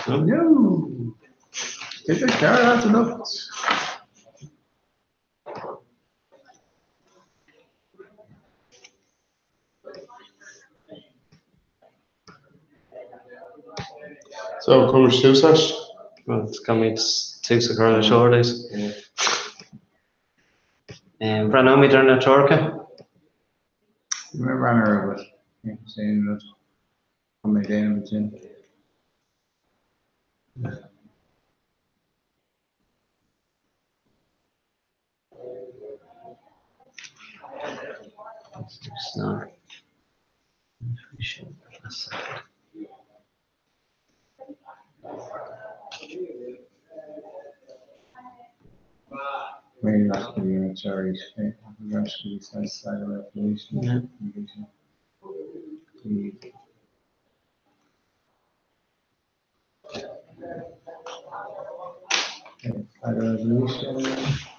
No! Get the car out enough. So, cuir tús leis? Well, caithfimid tús a chur leis ar dtús. Breathnóimid ar na treoracha. Ní breathnú ar but sin rud tá mé déanamh sin. It's not.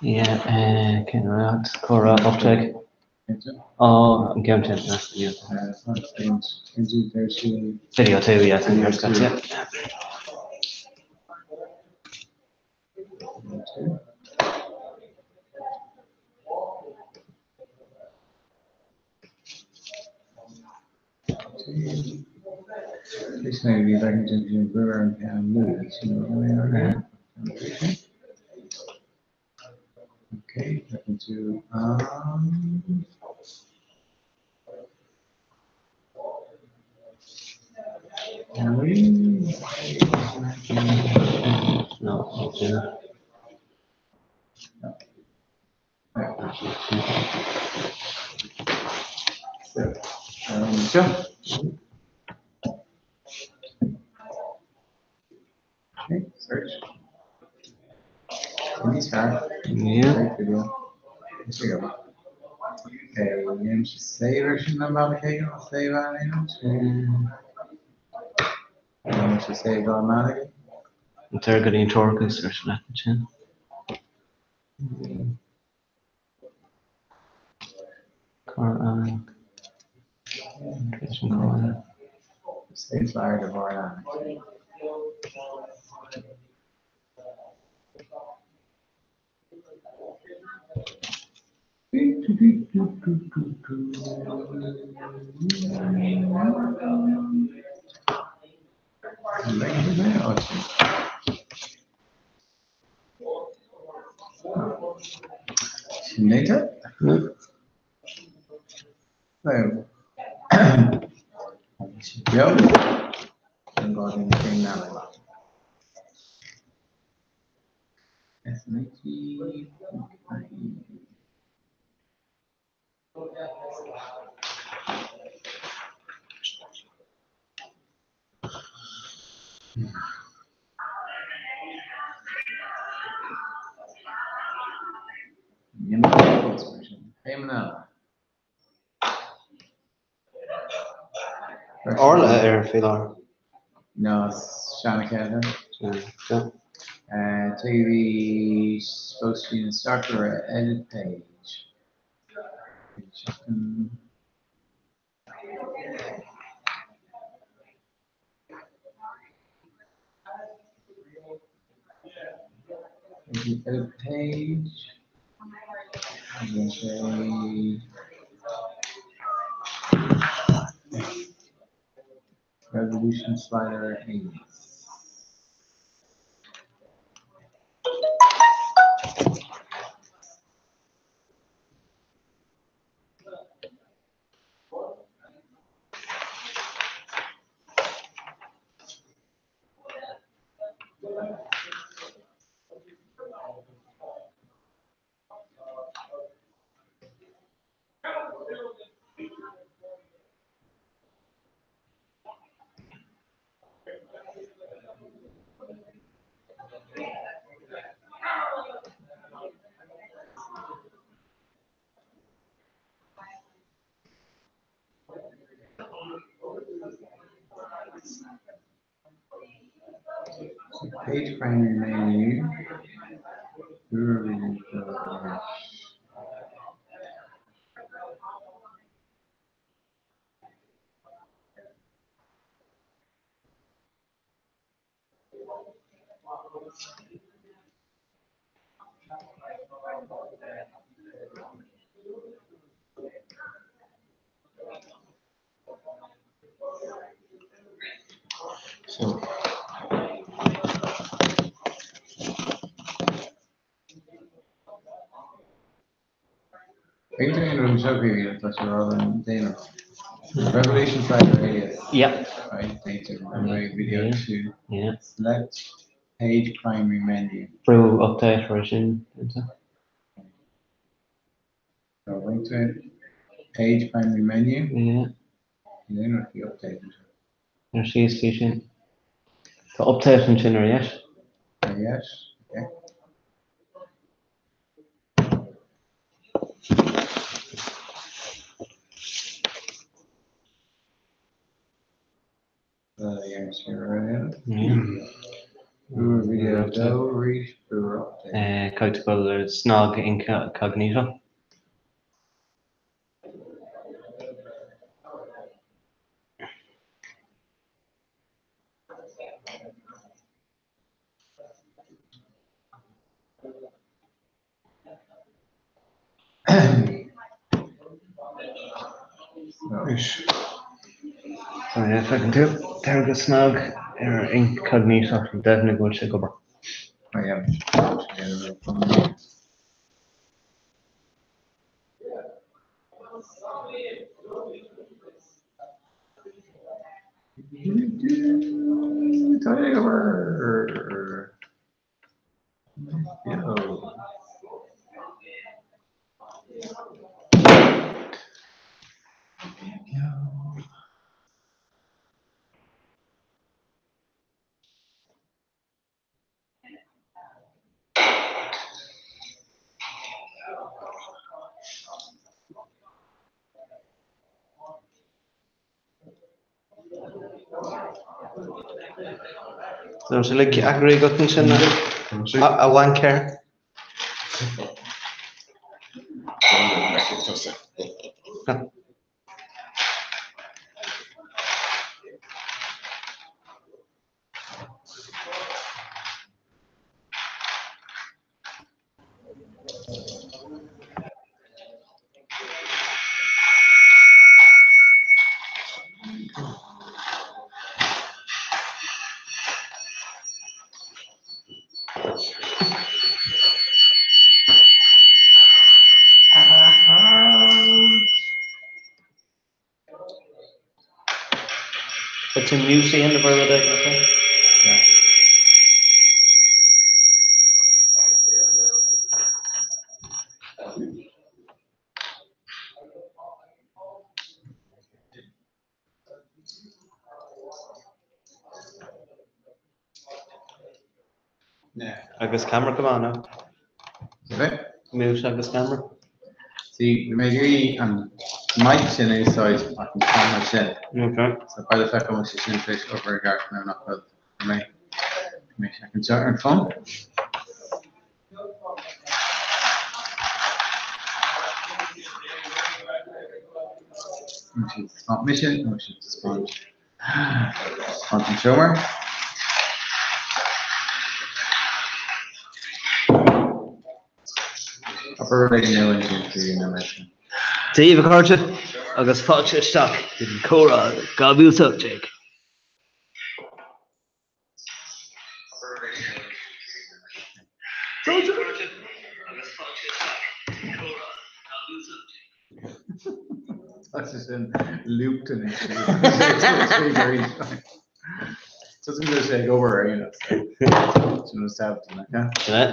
Yeah, cén rud? Comhrá 18. Oh, an ceann sin. Yeah. Video 2, yeah, I think yours got yeah. Okay, back into um No, yeah. So, so. Okay, search. Star. Yeah. Great video. There we go. Okay, save version of application, save on it. Save automatically. An ter go dtí treoracha search leat sin. Car an Save flyer to bar Later. So, Joe, I'm going to now. S90. Orla ar faoi láthair. No, Sean Kevin. Yeah. TV supposed to be in starter edit page. Edit page. I'm gonna say resolution slider 8. Page primary menu. So. Are you doing an show that's rather than Dana? Revolution Cyber Alias. Yeah. Right, data video Yeah. to Yeah. select page primary menu. Brew update version. So link to it. Page primary menu. Yeah. You don't know if you updated. Ar síos faoi sin. Tá update ansin ar dheis. Yes. Okay. Yes, you're right. Yeah. Video do read update. Caithfidh tú dul ar snog incognito. Ish. So yeah, feiceann tú, tar go snog ar incognito deimhnigh go bhfuil sé ag obair. I am. Tiger. Yo. Yo. Tá sé le eagraí go sin a bhainceir. It's a new scene of our day. Yeah. Yeah. Agus camera come on now. Okay. Mute agus camera. See, maybe an mic sin úsáid ach an camera sin. Okay. So by the fact go bhfuil sé sin tar éis obair i gceart nó nach bhfuil mé mé an seo ar an phone. Not mission, no, she's spawned. Spawned an seomra. Upper right now into 3 na mission. Dia daoibh a chairde agus fáilte isteach go dtí Comhrá 2018. Tá sé sin looped anois. Just go sé ag obair ar aon nós. Sin an Sin é.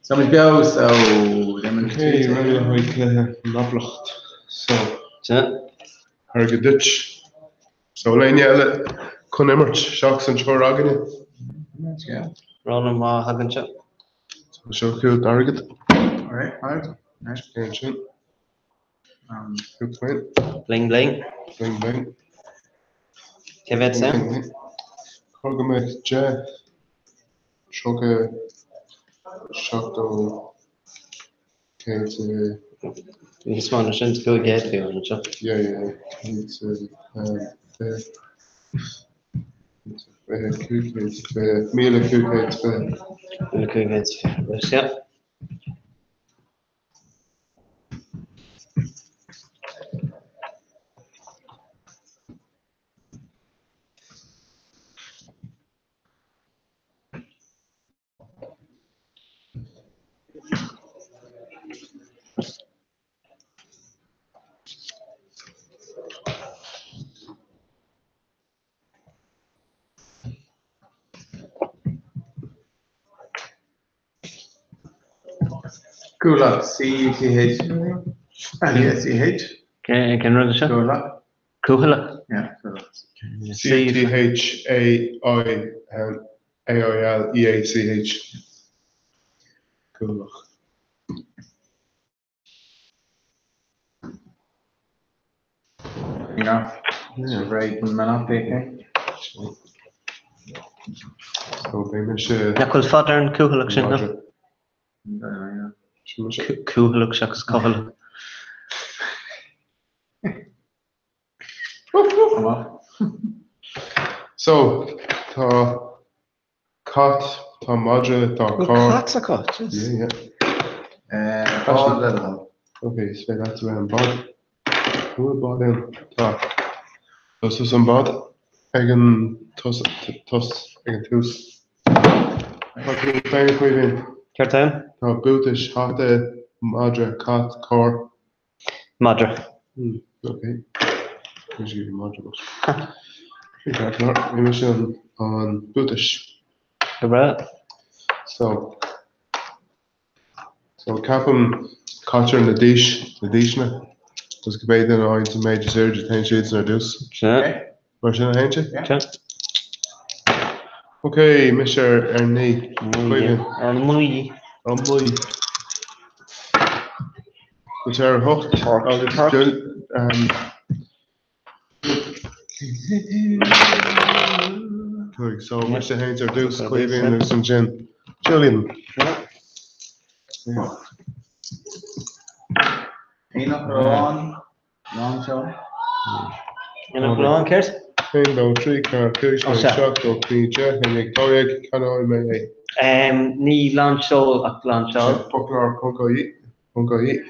So muid beo so Okay, ready le haghaidh cluiche na bPoblacht. So, Sin é. airgead duit. So, éinne eile chun imirt seachas an triúr againne. Yeah. Ronan má thagann sé. So, seo chugat airgead. All right, all right. Right. Cén sin? Good point. Bling bling. Bling bling. Cé mhéad suim? Bling, bling. Chóir go mbeadh 10, 30, 70, 100. Níos mó ná sin, 500 fiú anseo. Yeah, yeah, 100, 20, 520, 1520. 1520, yeah. Cuailleach, C-U-T-H. L-E-C-H. Cén rud é seo? Cuailleach. Cúthaileach? Yeah, cuailleach. C-U-T-H-A-I-L-E-A-C-H. Cuailleach. So beidh mise. Nach bhfuil fada ar an cúthaileach sin, ná? Sin mise. Cúthaileach seachas cuthalach. So, tá cat, tá madra, tá carr. Cat acu, jeez. Yeah, yeah. Bád le do thoil. Ok, is féidir leat a bheith an bád. An bhfuil bád ann? Tá. Tá suas an bád ag an tus, tus, ag an tús. Tá tú féin a Chaoimhín. Céard tá ann? Tá buatais, hata, madra, cat, carr. Madra. Ok. Bhí sé madra but. Bhí mise an an buatais. Go breá. So So ceapaim caitear na dís na díseanna agus go b'fhéidir an áit an méid is airde téann siadsan ar dtús. Sea. Mar sin a théann sé? Sea. Ok, mise ar ar naoi. Caoimhín. Ar naoi. Ar naoi. Is ar a hocht agus cúig. So mise a théanns ar dtús, Caoimhín agus ansin Julian. Aonach amháin, lainseáil. Aonach amháin, céard? 1, 2, 3, 4, 5, 6, 7, 8, 9, 10, 11, 12, ceannóidh mé é. Ní lainseáil ach lainseáil. Foclóir ponc ie, ponc ie.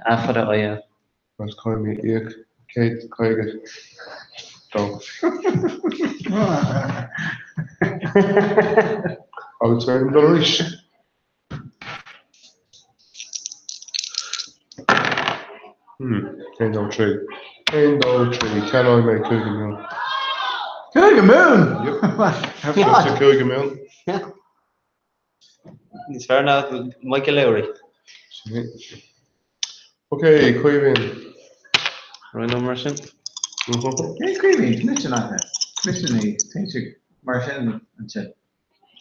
A fada I E. Agus caithfidh mé íoc 150 dó. Agus féidir dul arís. Hmm, 1, 2, 3. 1, 2, 3, ceannóidh mé Cúige Mumhan. Cúige Mumhan! Yep. Ar Cúige Mumhan. Níos fearr ná Michael Lowry. Ok, Caoimhín. Roinn liom mar sin. Cé Caoimhín? Mise nach é. Mise ní, téann sé mar sin ansin.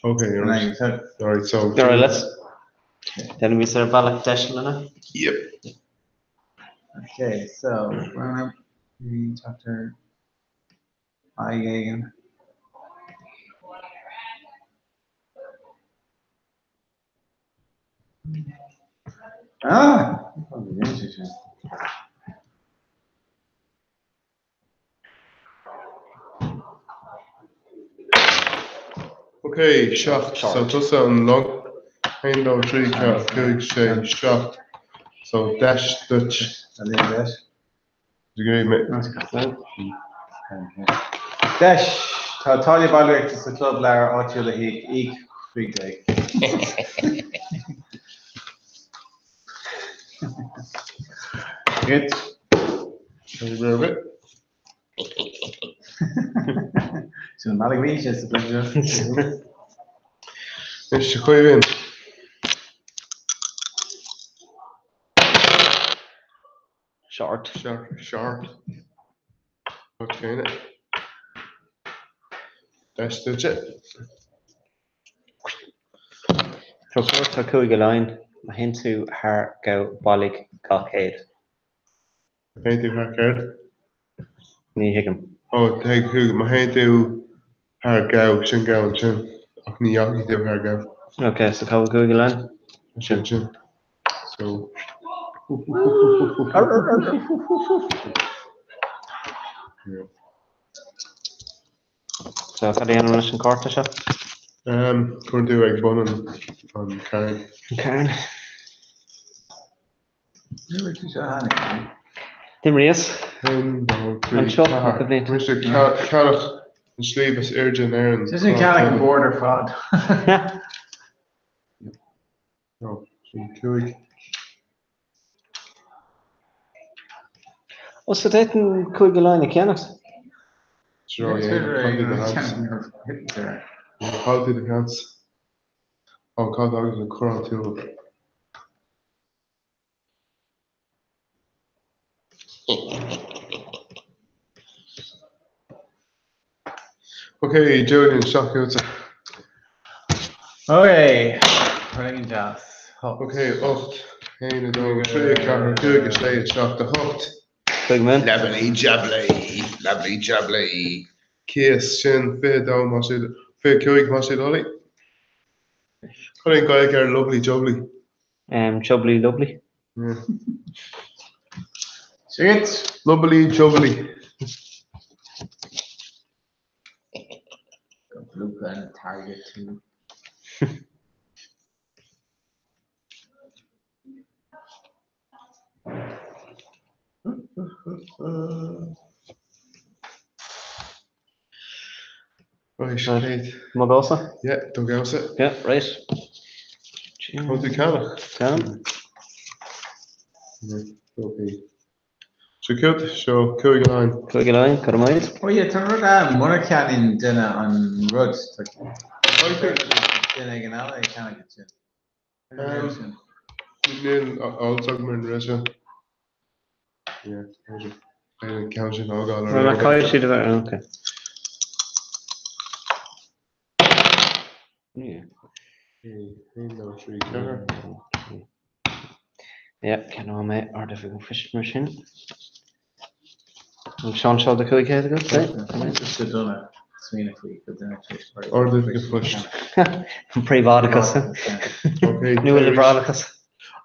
Ok, alright. Alright, so. Alright, let's. Déanaimid ar bhealach deiseanna. Yep. Okay, so, we're chapter I éigin. Ah! Ok, seacht. So tusa an long. 1, 2, 3, 4, 5, 6, 7. So deis duit. Deis. Deis. Deis. Tá táille ballraíochta sa chlub leabhar áitiúil le híoc. Íoc 15. Duit. Sin an bealach a bhíonn sé sa bpleasúr. Anois, a Chaoimhín. Short. Short. Short. Ok. Deis duitse. Trócaire tá Cúige Laighean, má théann tú thar gabh bailigh 200. Má théann tú thar céard? Ní thuigim. Ó, téigh chuig, má théann tú Thar gabh, sin gabh ansin, ach ní dheachaigh tú thar gabh. Ok, so cá bhfuil Cúige Laighean? Sin ansin. So. So cad a dhéanaim leis an cárta seo? Cuireann tú ag bun an chairn. An cairn. D'imríos. 1, 2, 3, Anseo, 4. a bhí. Mise Ceannach an sliabh is airde in Éirinn. Sin sin ceannach an bord ar fad. No, sin 5. Ó, so d'fhéadfainn Cúige Laighean a cheannacht. Sure, yeah, chaill tú do sheans. Chaill tú do sheans. Ó, cad agus an corrán tú. Ok, Julian, seo chugatsa. Ok, rud éigin deas. Ok, 8, 1, 2, 3, 4, 5, 6, 7, 8. Chuig mé. Lovely jubbly, lovely jubbly. Cíos sin 22 más siad, 25 más siad Ollie. Cad é an Gaeilge ar lovely jubbly? Jubbly lovely. Yeah. Shit. Lovely jubbly. Blue gun target too. Right, Sinéad. Mo ghabhsa? Yeah, do ghabhsa. Yeah, right. Tá tú ceannach? Táim. Okay. Seo chugat, seo Cúige Laighean. Cúige Laighean, go raibh maith agat. Oh yeah, tá rud ann, mura ceannaíonn duine an rud, tá duine éigin eile ag ceannach ansin. Níl eolas agam ar an rud sin. Yeah, beidh an ceann sin á fhágáil ar Bhuel, caithfidh siad a bheith, okay. Yeah. 1, 2, 3, 4. Yeah, ceannóidh mé Ard-Oifig an Phoist mar sin. An sean seo de 500 agat, eh? Go dona smaoineamh faoi go duine tar éis Ard-Oifig an Phoist. An príobháideachas. Okay. Nua-liobrálachas.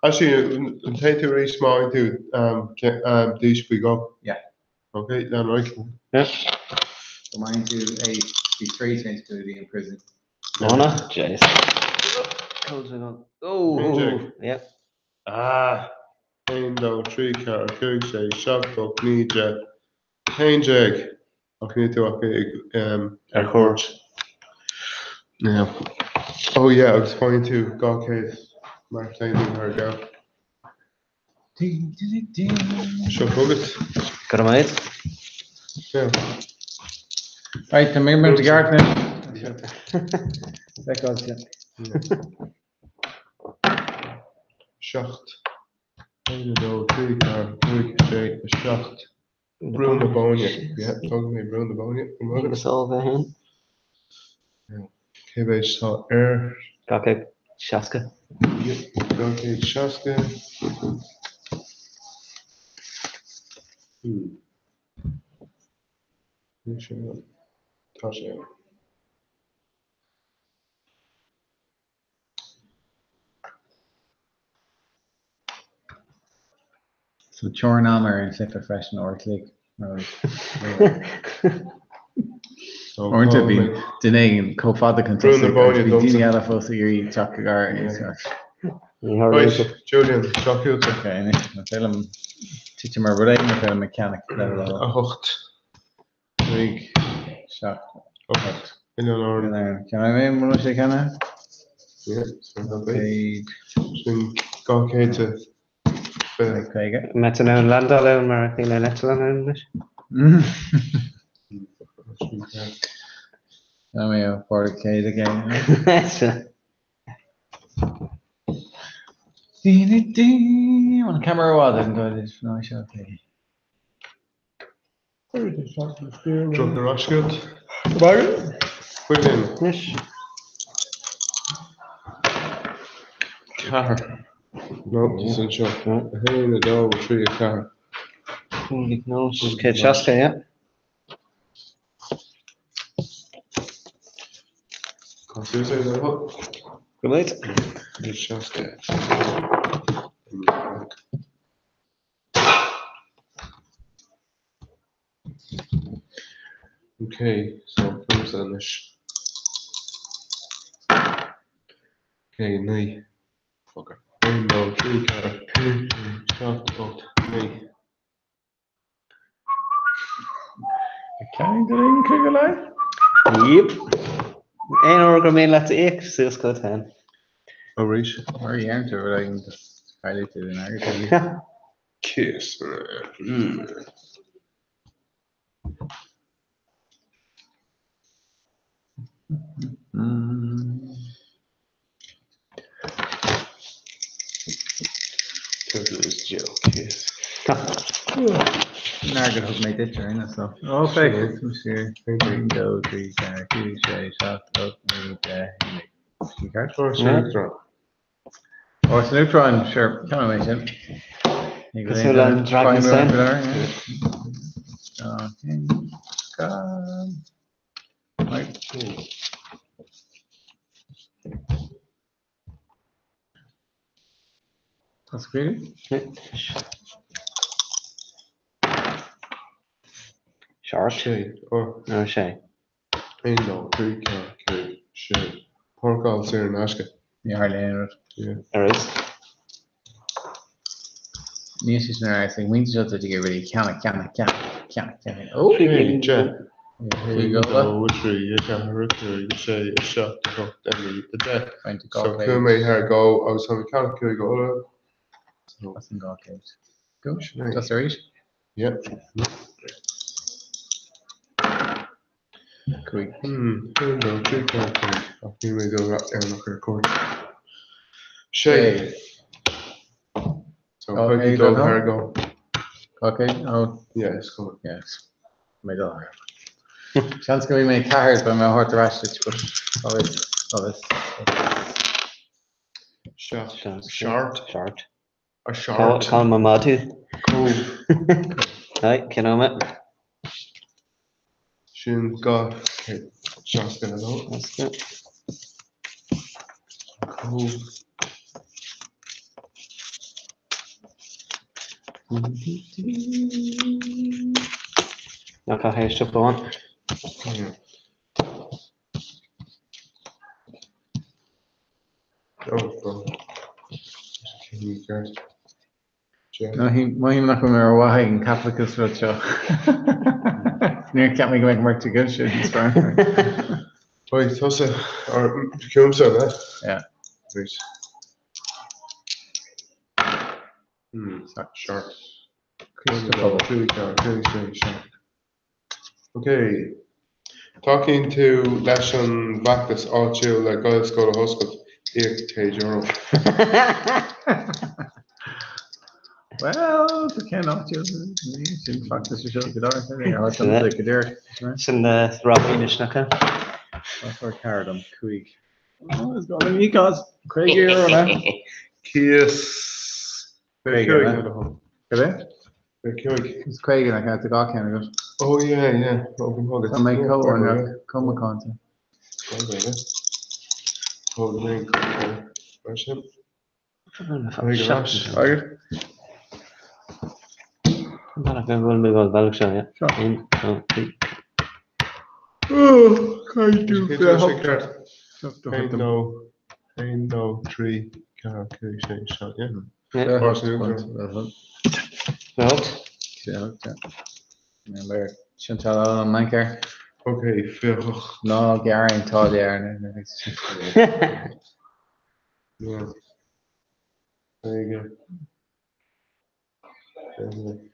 Actually, an téann tú arís má fhaigheann tú duais faoi dhó? Yeah. Okay, lean ar aghaidh. Yeah. Go mbeidh tú a be three times to be in prison. Mona? Jeez. Oh, yeah. Ah! 1, 2, 3, 4, 5, 6, 7, 8, 9, 10, 11! Ach níl tú ach ar chuairt. Yeah. Oh yeah, agus faigheann tú 200 mar téann tú thar gabh. Seo chugat. Go raibh maith. Yeah. Right, tá mé ag gceart anois. Feiceáilte. 7, 1, 2, 3, 4, 5, 6, 7. Brú na Bóinne. Yeah, tógfaidh mé Brú na Bóinne. Agus ó bheith féin. Cé mhéad atá air? 260. Yeah, 260. Hmm. Níl sé ann. Tá sé ann. So teorainn ama ar an chluiche freisin, uair a chloig. Uaireanta bíonn duine éigin chomh fada chun tosaigh agus bíonn daoine eile fós ag iarraidh teacht i gcabhair. Right, Julian, seo chugat. Ok, anois, an féidir liom titim ar rud éigin, an féidir liom a cheannach leibhéal eile? 8. 5, 7, 8. Oileáin Árann. Oileáin Árann. Ceannaigh mé, an bhfuil sé ceannaithe? Yeah, sin 200 50. Mbeidh tú in ann landáil ann mar níl aon eitleán ann anois. Tá mé ó 400 again. An ceamara bhfad an dóigh ná seo. Droch ar ais agat. Faoin. Anois. 4. No, is anseo. 1, 2, 3, 4. 5, nó 160, yeah. Tá suas ar do thoil. Go mbeidh. 60. Ok, so fós anois. Ok, 9. Fucker. 1, 2, 3, 4, 5, 6, 7, 8, 9. Ceann de linn cúig go leith? Yep. Aon uair gur mian leat íoc suas go 10. Arís. Mar a dhéantar rud éigin just caillfidh tú an airgead. Kiss. Turtle Joe Kiss. An airgead thug mé duit ar aon nós. Ó féach, is monsieur. 1, 2, 3, 4, 5, 6, 7, 8, 9, 10, 11. Sin ceart? Áras an Uachtaráin. Áras an Uachtaráin, sure, ceannaigh mé sin. Ní go Cosúil le an Dragon's Den. Right. Tá scaoileadh? Seart. Sé. Ó. Nó sé. 1, 2, 3, 4, 5, 6. Páirceáil saor in aisce. Ní tharla aon rud. Ar is. Níl sé sin ar ais ag muintir seo duit ag iarraidh rudaí ceannaigh, ceannaigh, ceannaigh, ceannaigh, ceannaigh. Ó! 1, 10. Cúig 1, ola. 2, 3, 4, 5, 6, 7, 8, 9, 10. Roinnt So 200. chuaigh mé thar go agus tá mé ceannach 5 ola. So As an 200. Go. sin é. Tusa arís? Yeah. 5. 1, 2, 3, 4, 5. Ach níl mé dul Éireannach ar cuairt. 6. So Oh, chuig hey, dul go. thar go. 200? Oh, Yeah, is cuma. yes. Mé dul thar. Seans go bhí mé ceathair ba mé thabhairt ar ais duit, but always, always. Seacht. Seart. Seart. Seart. A seart. Cá ma maith tú? Cúig. Right, cén am é? Sin 262. That's it. Cúig. Ná cá héiste bán. Yeah. Oh, God. Cén ceart? Jeff. Maím nach bhfuil mé ar mhaith ag an Caitliceas rud seo. Níor cheap mé go mbeadh Mark go sin níos fearr. Oi, tusa ar cuamsa, ne? Yeah. Right. Sharp. Christopher. Okay. Tacaíonn tú leis an bhfeachtas áitiúil le Gaelscoil a oscailt, íoc €100. Well, tá cén áit sin feachtas seo go dár go dtír. Sin Robin Isneacha. Cardam 5. Oh, is go Nikos. Craig euro na. Cíos. Craig, Cad é? Cúig. Is 50 na ceart gá ceann agat. Oh yeah, yeah. Open pocket. Tá mé comhornach cumacánta. Hold the main. Mar sin. Agad? Bhfuil mé go bhealach seo, yeah. Seo. 1, 2, 3. Oh, caithfidh tú Cé sé ceart? Seacht 1, 2, 1, 2, 3, 4, 5, 6, 7, yeah. Yeah. Right. Sin tá an mancar Okay, féach. ná gearr tá ar Yeah. There you go. Definitely.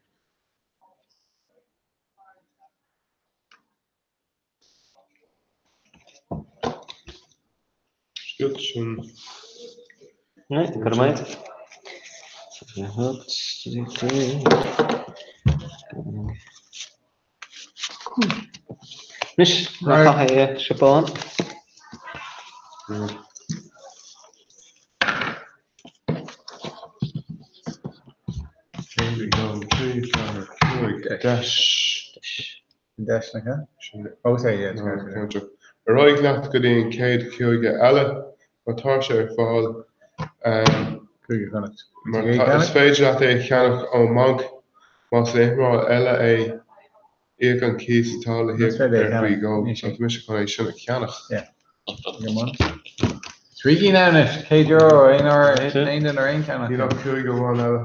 Scoot sin. Right, go maith. Anois ná caithfidh é siopa. Yeah. There we go. 3, 4, 5, dash. Deis na Sin Ó sé no, counter. Ar aghaidh leat go dtí an chéad chúige eile, má tá sé ar fáil. Cúige Chonnacht. Má tá, is féidir leat é a cheannach ón mbanc. Más le imreoir eile é, íoc an cíos atá le híoc air faoi dhó. So tá mise chun é sin a cheannach. Trí cinn ann anois, €100 aon uair a thiteann aon duine ar aon cheann acu. Níl ach cúige amháin eile.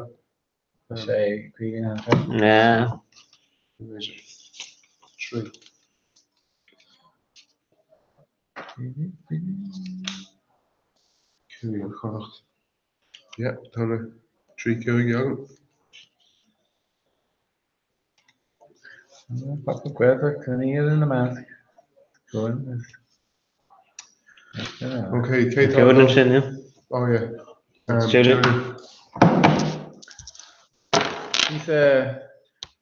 Sé cúig ann. Yeah. Trí. Cúige Chonnacht. Yeah, tá na trí cúige agam. Papa Gaeltacht, tá iad ina measc. Go Ok, cé tá Ceol ansin, yeah. Oh yeah. Julian. Píosa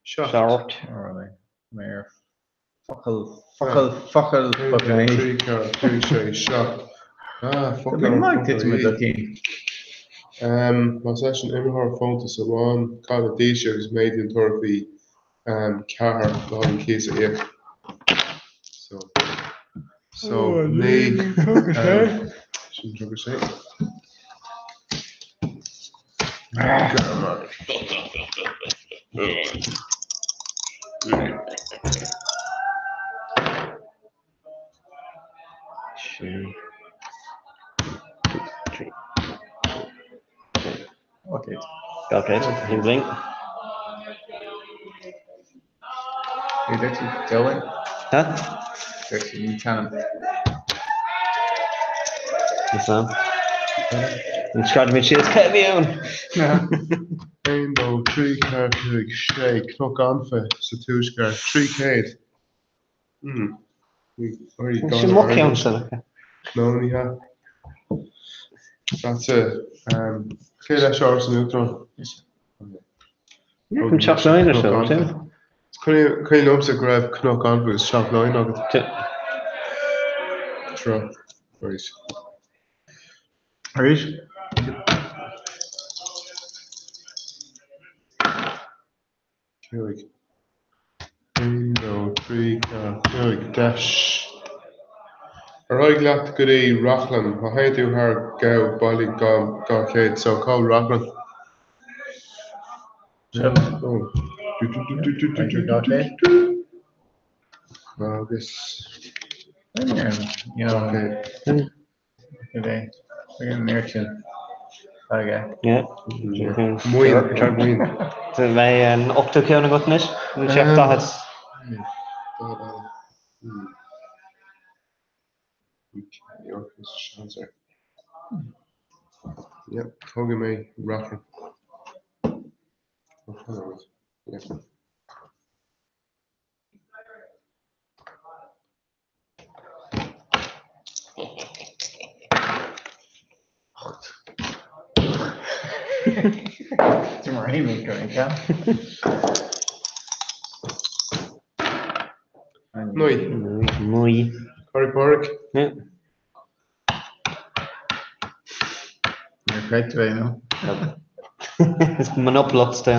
Seacht. Seacht. Mar focal, focal, focal, focal. 3, 4, 5, 6, 7. Ah, focal. Tá maith tite do cinn. Más leis an imreoir fóntas amháin, caith na dísle agus méadaigh an toradh faoi 4 le haghaidh an cíos a íoc. So, so 9, sin 36. Sé. Trí. Okay. Okay, him blink. Hey, did you go in? Huh? Did you can? Yes, Sam. An scráid mé síos Kevin. 1, 2, 3, 4, 5, 6, Cnoc Anfa sa Tuaisceart, 300. Sin mo cheann sa. No, ní hea. That's it. Cé leis Áras an Uachtaráin? An Teach Laighean ar seo, sin? Is cuimhin liomsa go raibh Cnoc Anfa agus Teach Laighean agat. Tráth. Arís. Arís? 5. 1, 2, 3, 4, 5, deis. Ar aghaidh leat go dtí Reachlainn. Má théann tú thar gabh bailigh 200. So cá bhfuil Reachlainn? Seo. Oh. Agus. Yeah. Okay. Maoin. Beidh an ochtú ceann agat anois, níl sé ach 40. Yep, tógfaidh mé Reachlainn. Yeah. Naoi. Naoi. Carraig Phádraig. Yeah. Níor chreid tú é, nó? Is monopolacht é.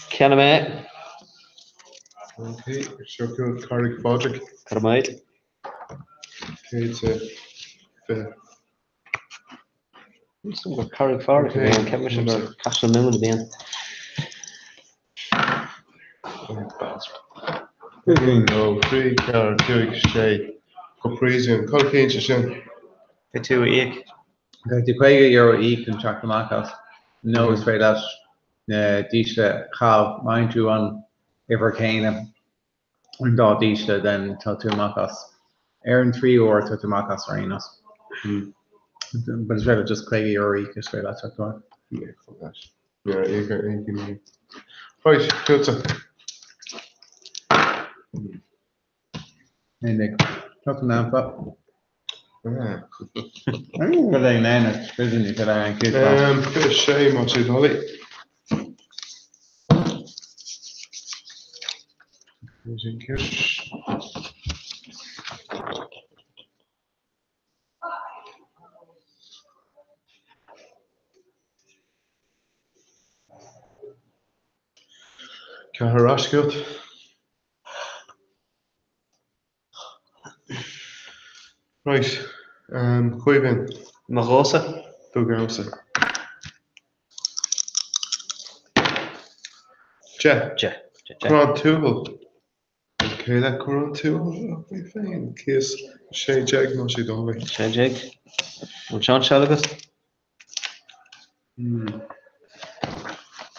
Ceannaigh mé. Ok, seo chugat Carraig Phádraig. Go raibh maith. 120. Gur Carraig Phádraig a bhí ann, cheap mise gur Caiseal Mumhan a bhí ann. 1, 2, 3, 4, 5, 6. Go príosún. Cá bhfuil sé sin? Beidh tú a íoc. Beidh tú €50 a íoc chun teacht amach as, nó is féidir leat na dísle a chaitheamh. Má fhaigheann tú an uimhir chéanna an dá dísle then tá tú amach as. Ar an tríú huair tá tú amach as ar aon nós. But is féidir just €50 a íoc is féidir leat teacht amach. Yeah, fuck that. Yeah, íoc ar aon cinn. Right, tusa. Hey Nick, tá tú in ann. Ah. Go dtí an prison you could an cúig. 26 má sé doilí. Sin ceist. Ceathair ar ais chugat. Right, Caoimhín. Mo dhósa. Do dhamhsa. 10. 10. Corrán Tuathail. Cé le Corrán Tuathail ach mé féin? Cíos 16 nó sé dálaí. 16. An sean-seal agat?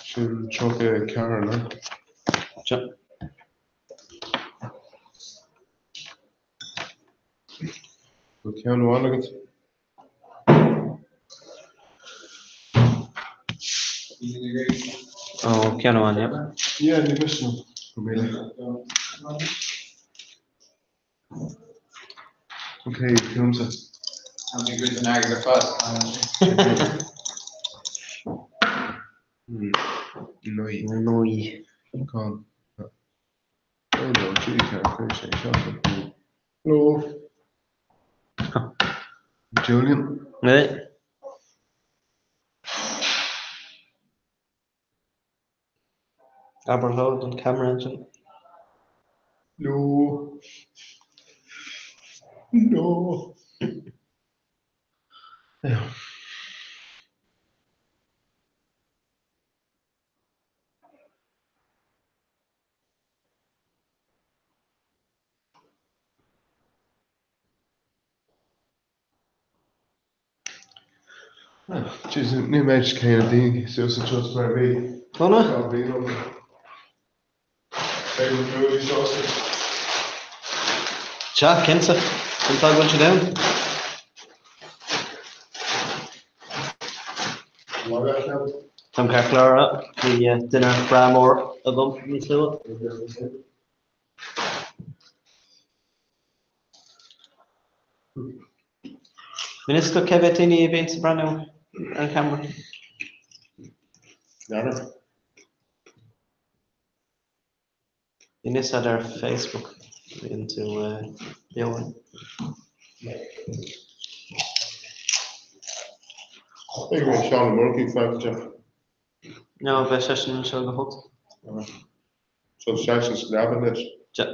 Sin 34, no? Seo. Bhfuil ceann amháin agat? Ó, ceann amháin, yeah. Yeah, ní miste liom. Go míle. Ok, chugamsa. Tá mé ag goid an airgead ar fad. 9. 9. Gan. 1, 2, 3, 4, 5, 6, 7, 8, 9. Hello. Julian. Hey. Abair hello don camera ansin. Hello. Hello. Yeah. Jeez, ní mé céanna daoine suas an just mar a bhí. Donna? Tá bhí ann. Beidh an bhuailí sásta. Sea, cinnte. An fáth go bhfuil siad ann. Táim ceart go leor, bhí dinnéar breá mór agam níos luaithe. Inis do cé mhéad daoine a bhíonn ag breathnú ar an cheamara? N'fheadar. Inis fhad ar Facebook bhíonn tú beo. Beidh mé Seán Ó Murchú fágtha teach. No, beidh seisean anseo go hocht. So seisean sa leaba anois. Yeah.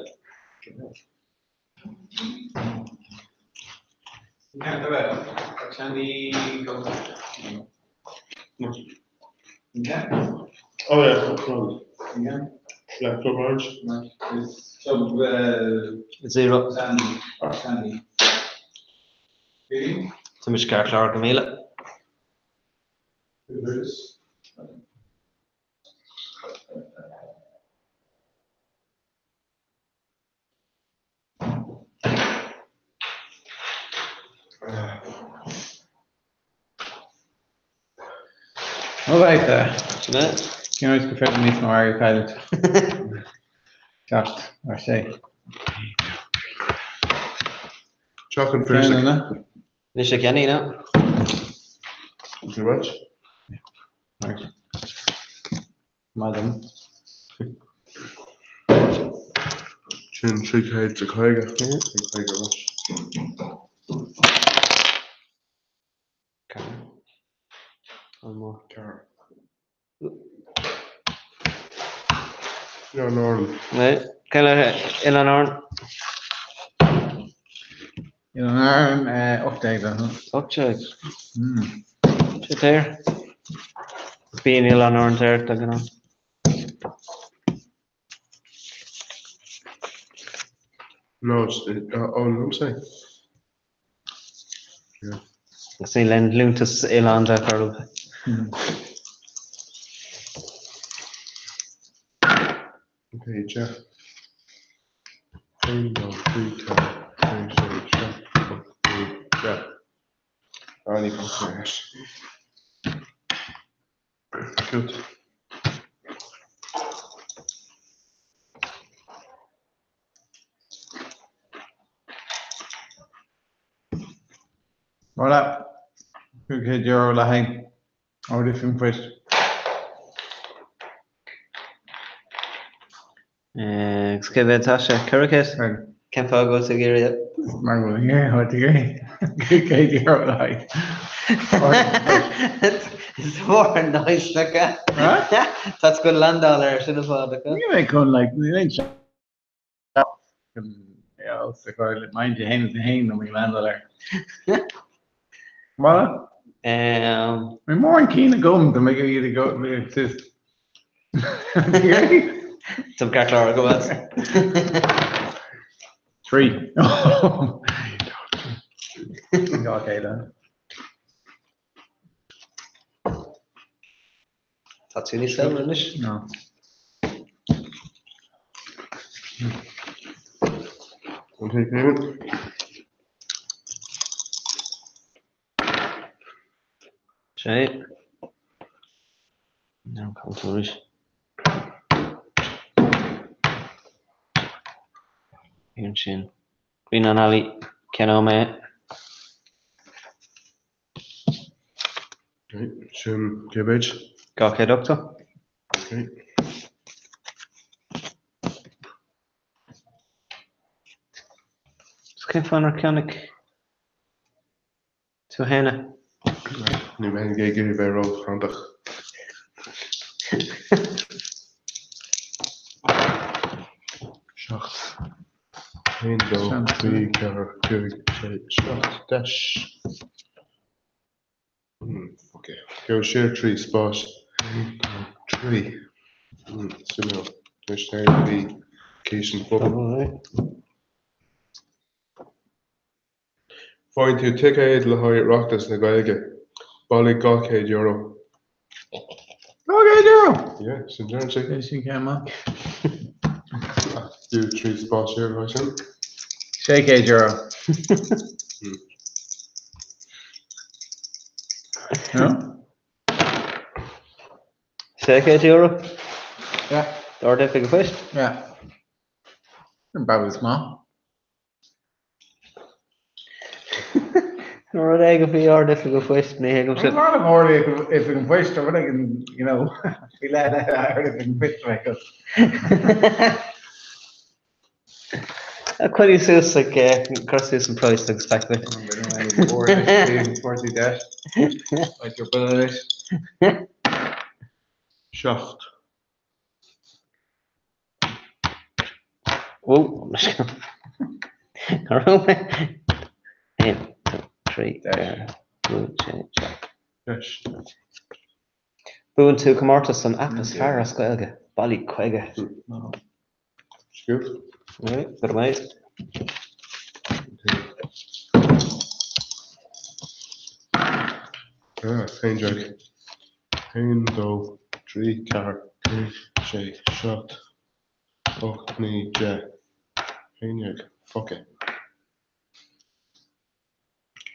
Oh yeah, no. Yeah, Club Orange. 0. Tá mise ceart go leor, go míle. All right there. Sin é. Cén áit gur féidir níos mó airgead a chailliúint? Teacht, ar sé. Teach an Phiarsaigh. Ceann eile? Anois a Kenny, no? Too much? Right. Maidin. Sin 350. 50 ar ais. Ceathair. Oileáin Árann. Cén Oileán Árann? Oileán Árann, 18. 18. Sé daor. Bíonn Oileán Árann daor de ghnáth. No, it's, oh, no, I'm saying. Yeah. Agus níl aon liúntas oileán de chor ar bith. Okay, Jeff. 1, 2, 3, 4, 5, 6, 7, 8, 9, 10. Ah, ní fágtar leis. Good. Voilà. €500 le haghaidh ordú faoin phoist. Agus cé mhéad tá sé? 400? Cén fáth go bhfuil tú ag iarraidh é? Mar go bhfuil mé ag iarraidh €500 le haghaidh ordú faoin phoist. Is mór an nice acu. Tá tú chun landáil air sin an fáth acu. Níl mé chun like, níl aon Mind you, haon is a haon nó mé landáil air. Bhuel, bhí mórán cinn agam do mé iad go Tá ceart leor go bhfuil. 3. 200. Tá tú níos saibhre anois. No. An take payment. Sé. No, cá tú arís. Ansin. Grianán Alley, ceannóidh mé. Sin cé mhéad? 280. Ok. So cén fáth nár cheannaigh tú féin é? Níl mé ag iarraidh bheith róshantach. 7. 1, 2, 3, 4, 5, 6, 7, deis. Ok. Gabh siar 3 spás. 1, 2, 3. Suimiúil. Anois téigh go dtí Cís an Phobail. Faigheann tú ticéad le haghaidh Oireachtas na Gaeilge. Bailigh €200. €200? Yeah, sin deireann sé. É sin ceann maith. Fiú 3 spás siar mar sin. €600. No? €600? Yeah. D'Ard-Oifig an Phoist? Yeah. Brabús maith. An rud éigin faoi Ard-Oifig an Phoist, ní thuigim sin. Tá an Ard-Oifig an Phoist, rud éigin, you know, faoi leith le Ard-Oifig an Phoist a bheith agat. Coinnigh suas ag cur suas an praghas agus feicfimid. 7. Whoa, Cá raibh mé? 1, 2, 3, 4, 5, 6, 7. Deis. Buann tú comórtas an aip is fearr as Gaeilge, bailigh 50. Scoop. Right, go raibh maith. Ah, 11. 1, 2, 3, 4, 5, 6, 7, 8, 9, 10. 11. Fuck it.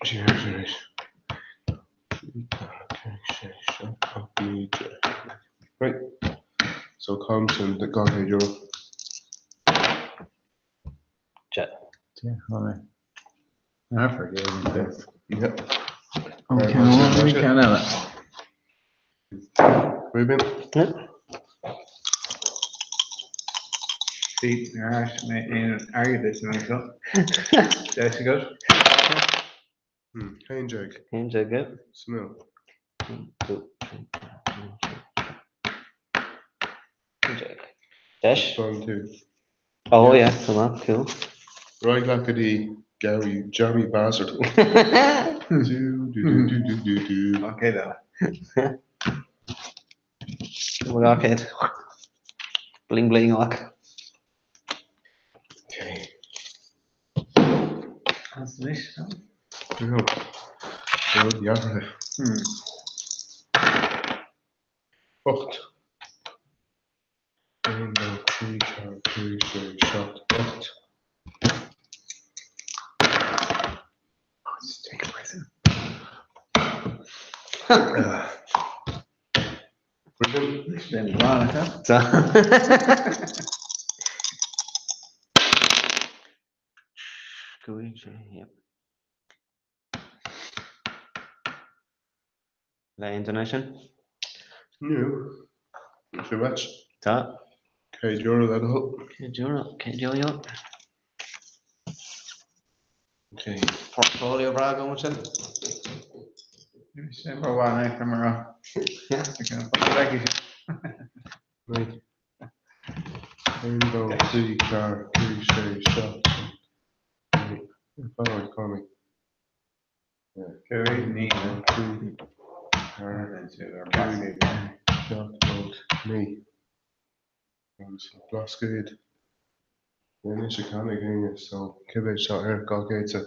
Siar arís. 3, 4, 5, 6, 7, 8, 9, 10. Right. So caithim sin de €200. 10. Yeah, hold on. I forget this. Yeah. Okay, well, ceann eile. Ruben? Yeah. Sí, ar ais mé aon airgead san seo. Deis agat? 11. 11, yeah. Suimiúil. 1, 2, 3, 4, 5, 6, 11. Deis? Fan tú. Oh yeah, come on, cool. Raghaidh leat go dtí Gary Jammy Bastard. Do do do do do do do. Okay, though. Oh my God, Bling bling like. Okay. That's nice. No. Rud dheartha. 8. 1, 2, 3, 4, 5, 6, 7, 8. Just take a breath. Ruben? Sin blána. So. Cúig, sé, yep. Le aon duine sin? No. Sé match. Tá. €100 le do thoil. €100, €100. Okay. Portfolio breá agam ansin. Sin mar bhain é mar Yeah. Right. 1, 2, 3, 4, 5, 6, 7, Fan Cormac. 5, 9, 5, 4, 5, 7, 8, 9. Agus Blascaod. Anois ag ceannaigh éinne, so cé mhéad seo ar 200 sa.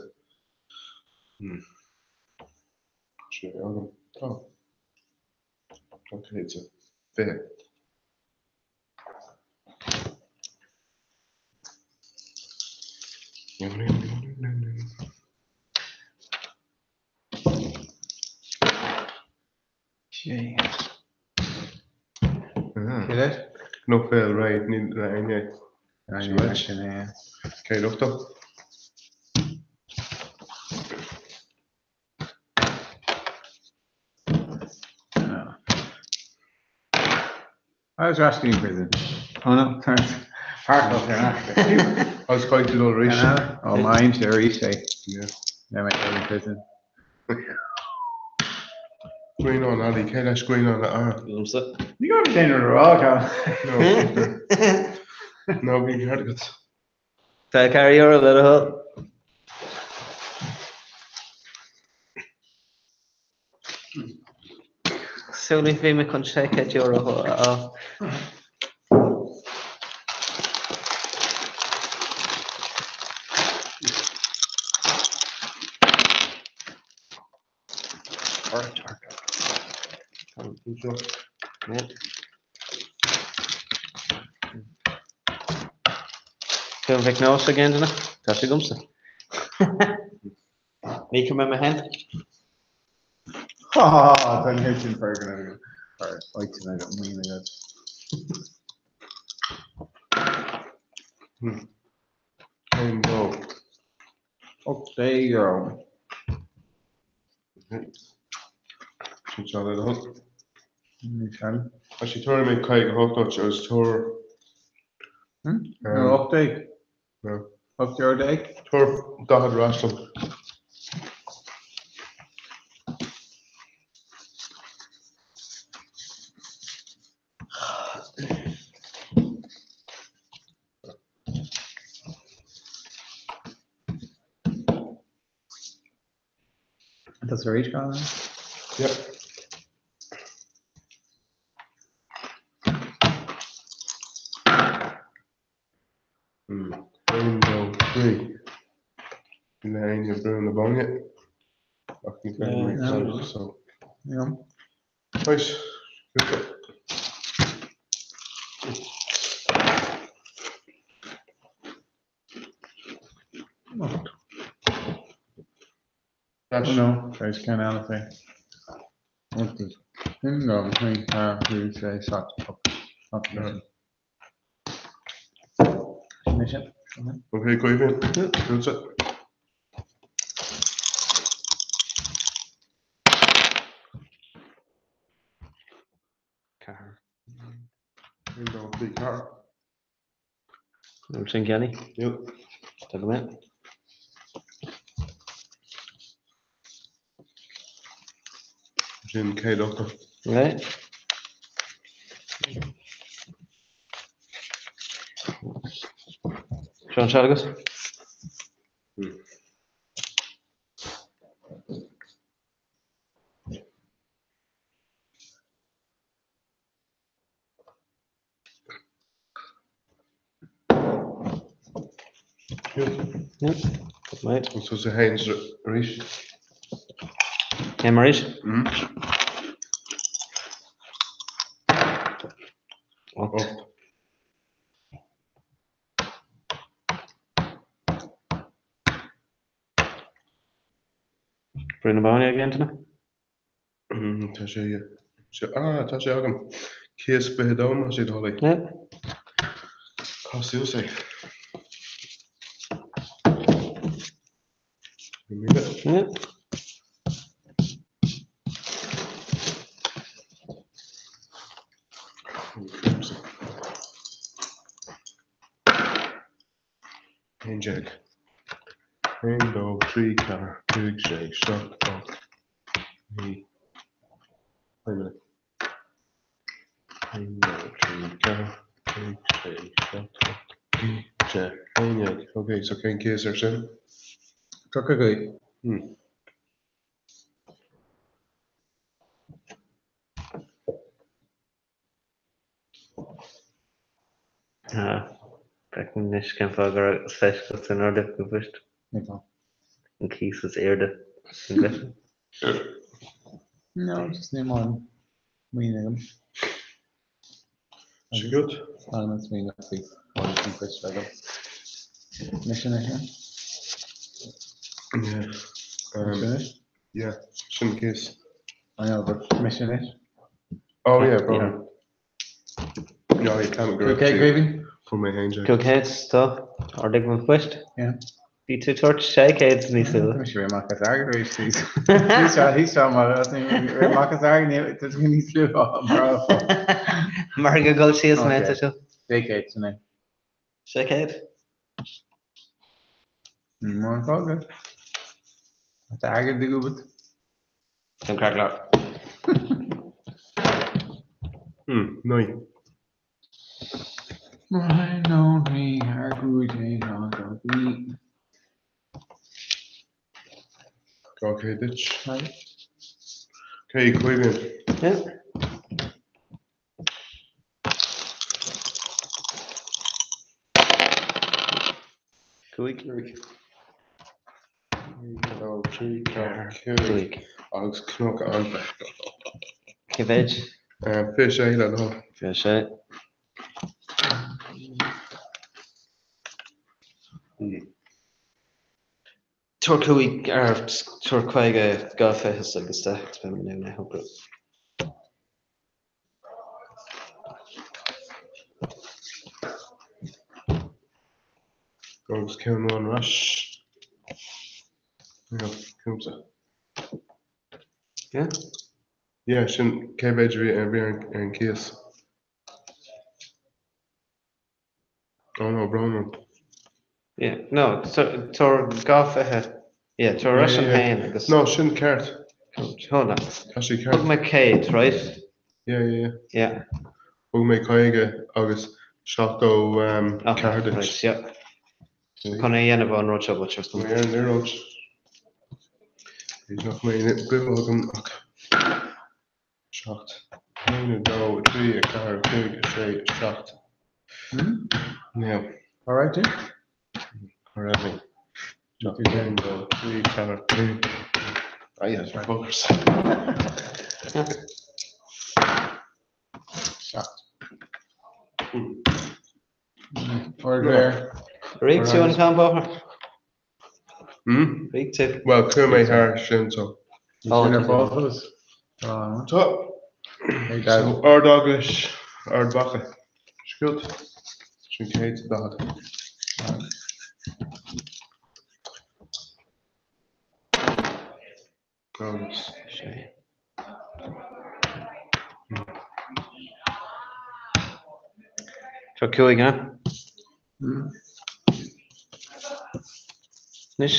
Sé agam. Tá. 200 sa. 20. Sé. Ah. Get it? No fail, right, níl le éinne. Sin é. 180. Oh. I was asking in prison. Oh no, sorry. Park up there after. Agus caithfidh tú dul arís. Oh, mine to arís é. Yeah. Now I'm in prison. Grianán Ali, cé leis Grianán a A? Liomsa. You got me saying it wrong, Cal. No. No, bhí ceart agat. Tá €4 le do thoil. Súil bhí mé chun €600 a fháil. Cúm Mhic Nóis ag aon duine? Tá sé agamsa. Ní go mbeidh mé féin. Tá an oiread sin foirgneamh agam. Or áiteanna agam, maoin agat. Aon dó. €18. Sin seo le do thoil. Sin. Tá sé tabharfaidh mé 58 duit agus tabhair. No, 18. No. €18? Tabhair 40 ar ais dom. That's arís gan. Yep. 1, 2, 3. Níl éinne brú na Bóinne. Ach ní féidir mé No. so. Yeah. Right. Good. Oh, Dash. no, there's ceann eile fé. 1, 2, 3, 4, 5, 6, 7, 8. No. Sin é sin. Okay, Caoimhín. Good. 4. 1, 2, 3, 4. Nó sin ceannaí. Yep. Tá go maith. Sin 180. Right. Seo an seal agat? Yep. Yep. Good night. So sa hain arís. Céim arís? 8. 8. Brú na Bóinne ag aon duine? Tá sé ah, tá sé agam. 122 más é do thoil é. Yep. Cá suas é. Míle. Yep. 11. 1, 2, 3, 4, 5, 6, 7, 8, 9. Wait a minute. 1, 2, 3, 4, 5, 6, 7, 8, 9, 10, 11. Okay, so cén céas ar sin? 35. Tá. Feicim anois cén fáth go raibh spéis agat san Ard-Oifig an Phoist. Cén fáth? An cíos is airde san gCoiste. No, just níl mórán maoin agam. Is good. Tá an smaoineamh faoi Ard-Oifig an Phoist agam. Mise anois, eh? Yeah. Mise anois? Yeah, sin cíos. I know, but mise anois. Oh yeah, bro. No, you can't go. Okay, Caoimhín? Fuair mé haon déag. 500, tá. Ard-Oifig an Phoist. Yeah. Bhí tú ag tabhairt 600 níos luaithe. Tá sé amach as airgead arís. Thí seo mar amach as airgead tá sé níos luaithe. Mar go gol síos mé tá seo. 600 sin é. 600? Mar an fágad. Tá airgead i gcúbat. Tá craic leat. 9. Mar nó rí ar gcúig é ná go bí. 200 duit. Okay, Caoimhín. Yeah. 5. 5. 1, 2, 3, 4, 5. Agus Cnoc Anfa. Cé mhéid? 26 le do thoil. 26. Tabhair 5 ar tabhair 50 2 fichead agus 10 agus beidh mé in ann é a shocrú. Agus ceann amháin ar ais. Yeah, cúmsa. Yeah? Yeah, sin cé mhéid a bhí ar an cíos. Oh no, brón orm. Yeah, no, tabhair 2 20, yeah, tabhair ar ais an haon agus. No, sin ceart. Hold on. Tá sé ceart. Thug mé 100, right? Yeah, yeah, yeah. Yeah. Thug mé 50 agus 74 duit. Right, yeah. Chun é a dhéanamh an rud seo, but just. Ar an liathróid. Bhí nach mé beo agam ach 7. 1, 2, 3, 4, 5, 6, 7. Now. All right, Jim? All right, mate. 1, 2, 3, 4, 5. Ah, yes, buggers. 7. Ard there. Rig tú an ceann bóthair? Hmm? Rig tú. Well, chuaigh mé thar sin so. Oh, Sin ar tá. fáil fós. Tá. Tá. Hey, guys. So, Ard Eaglais, Ard Mhacha. Scút. Sin 140. Agus. Sé. Seo 5, eh? Anois,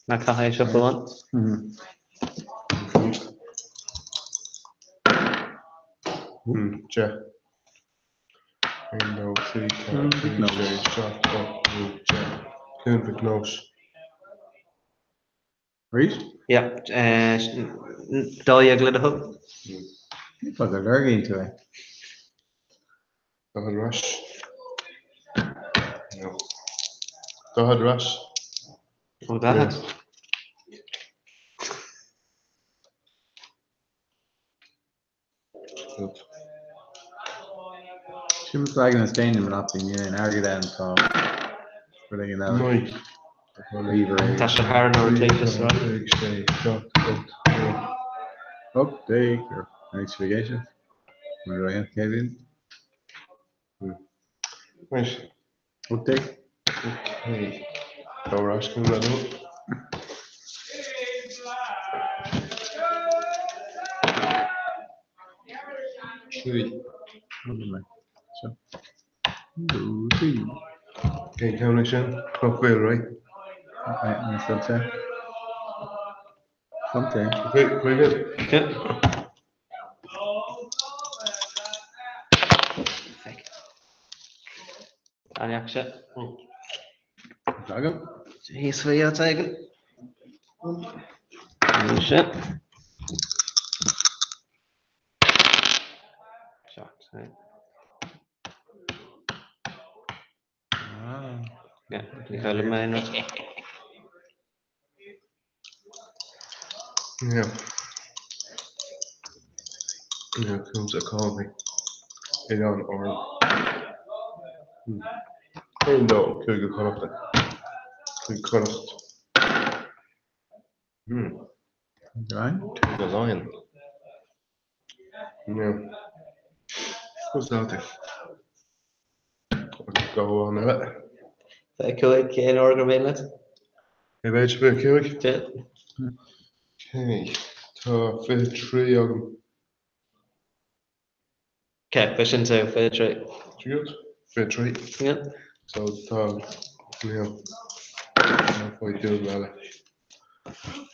ná caith é seo amháin. 10. 1, 2, 3, 4, 5, 6, 7, 8, 9, 10. Cluain Mhic Nóis. Arís? Yeah. 12 le do thoil. Ní fáth go lorgaíonn tú é. 40 ar ais. No. 40 ar ais. Ó, 40. Sin an leagan is déanaí Monopoly, níl aon airgead ann, tá rud éigin eile. 9. Ríomhaire. Tá sé thar an rotation, right? 5, 6, 7, 8, 9. Update or notification. Mar a raibh Kevin. Right. Update. Okay. Go ar ais go level. 3. So. 2, 3. Cén ceann é sin? Cnoc Mhéabh, right? Right, and something. Something. Okay, very good. Yeah. An fhaca sé? Agam. Thíos faoi áit éigin. Mise. 7. Ah. Yeah, ní chaillfidh mé aon rud. Yeah. Yeah, comes a call me. Oileáin Árann. 1, 2, Cúige Connachta. Cúige Connacht. Hmm. Right. Cúige Laighean. Yeah. What's that there? Go on eile. 25 cén uair gur mian leat? Cé mhéad 25? Yeah. Ok, tá 23 agam. Ok, beidh sin tú, 23. Good. 23. Yeah. So tá, yeah. Tá faoi dúil eile.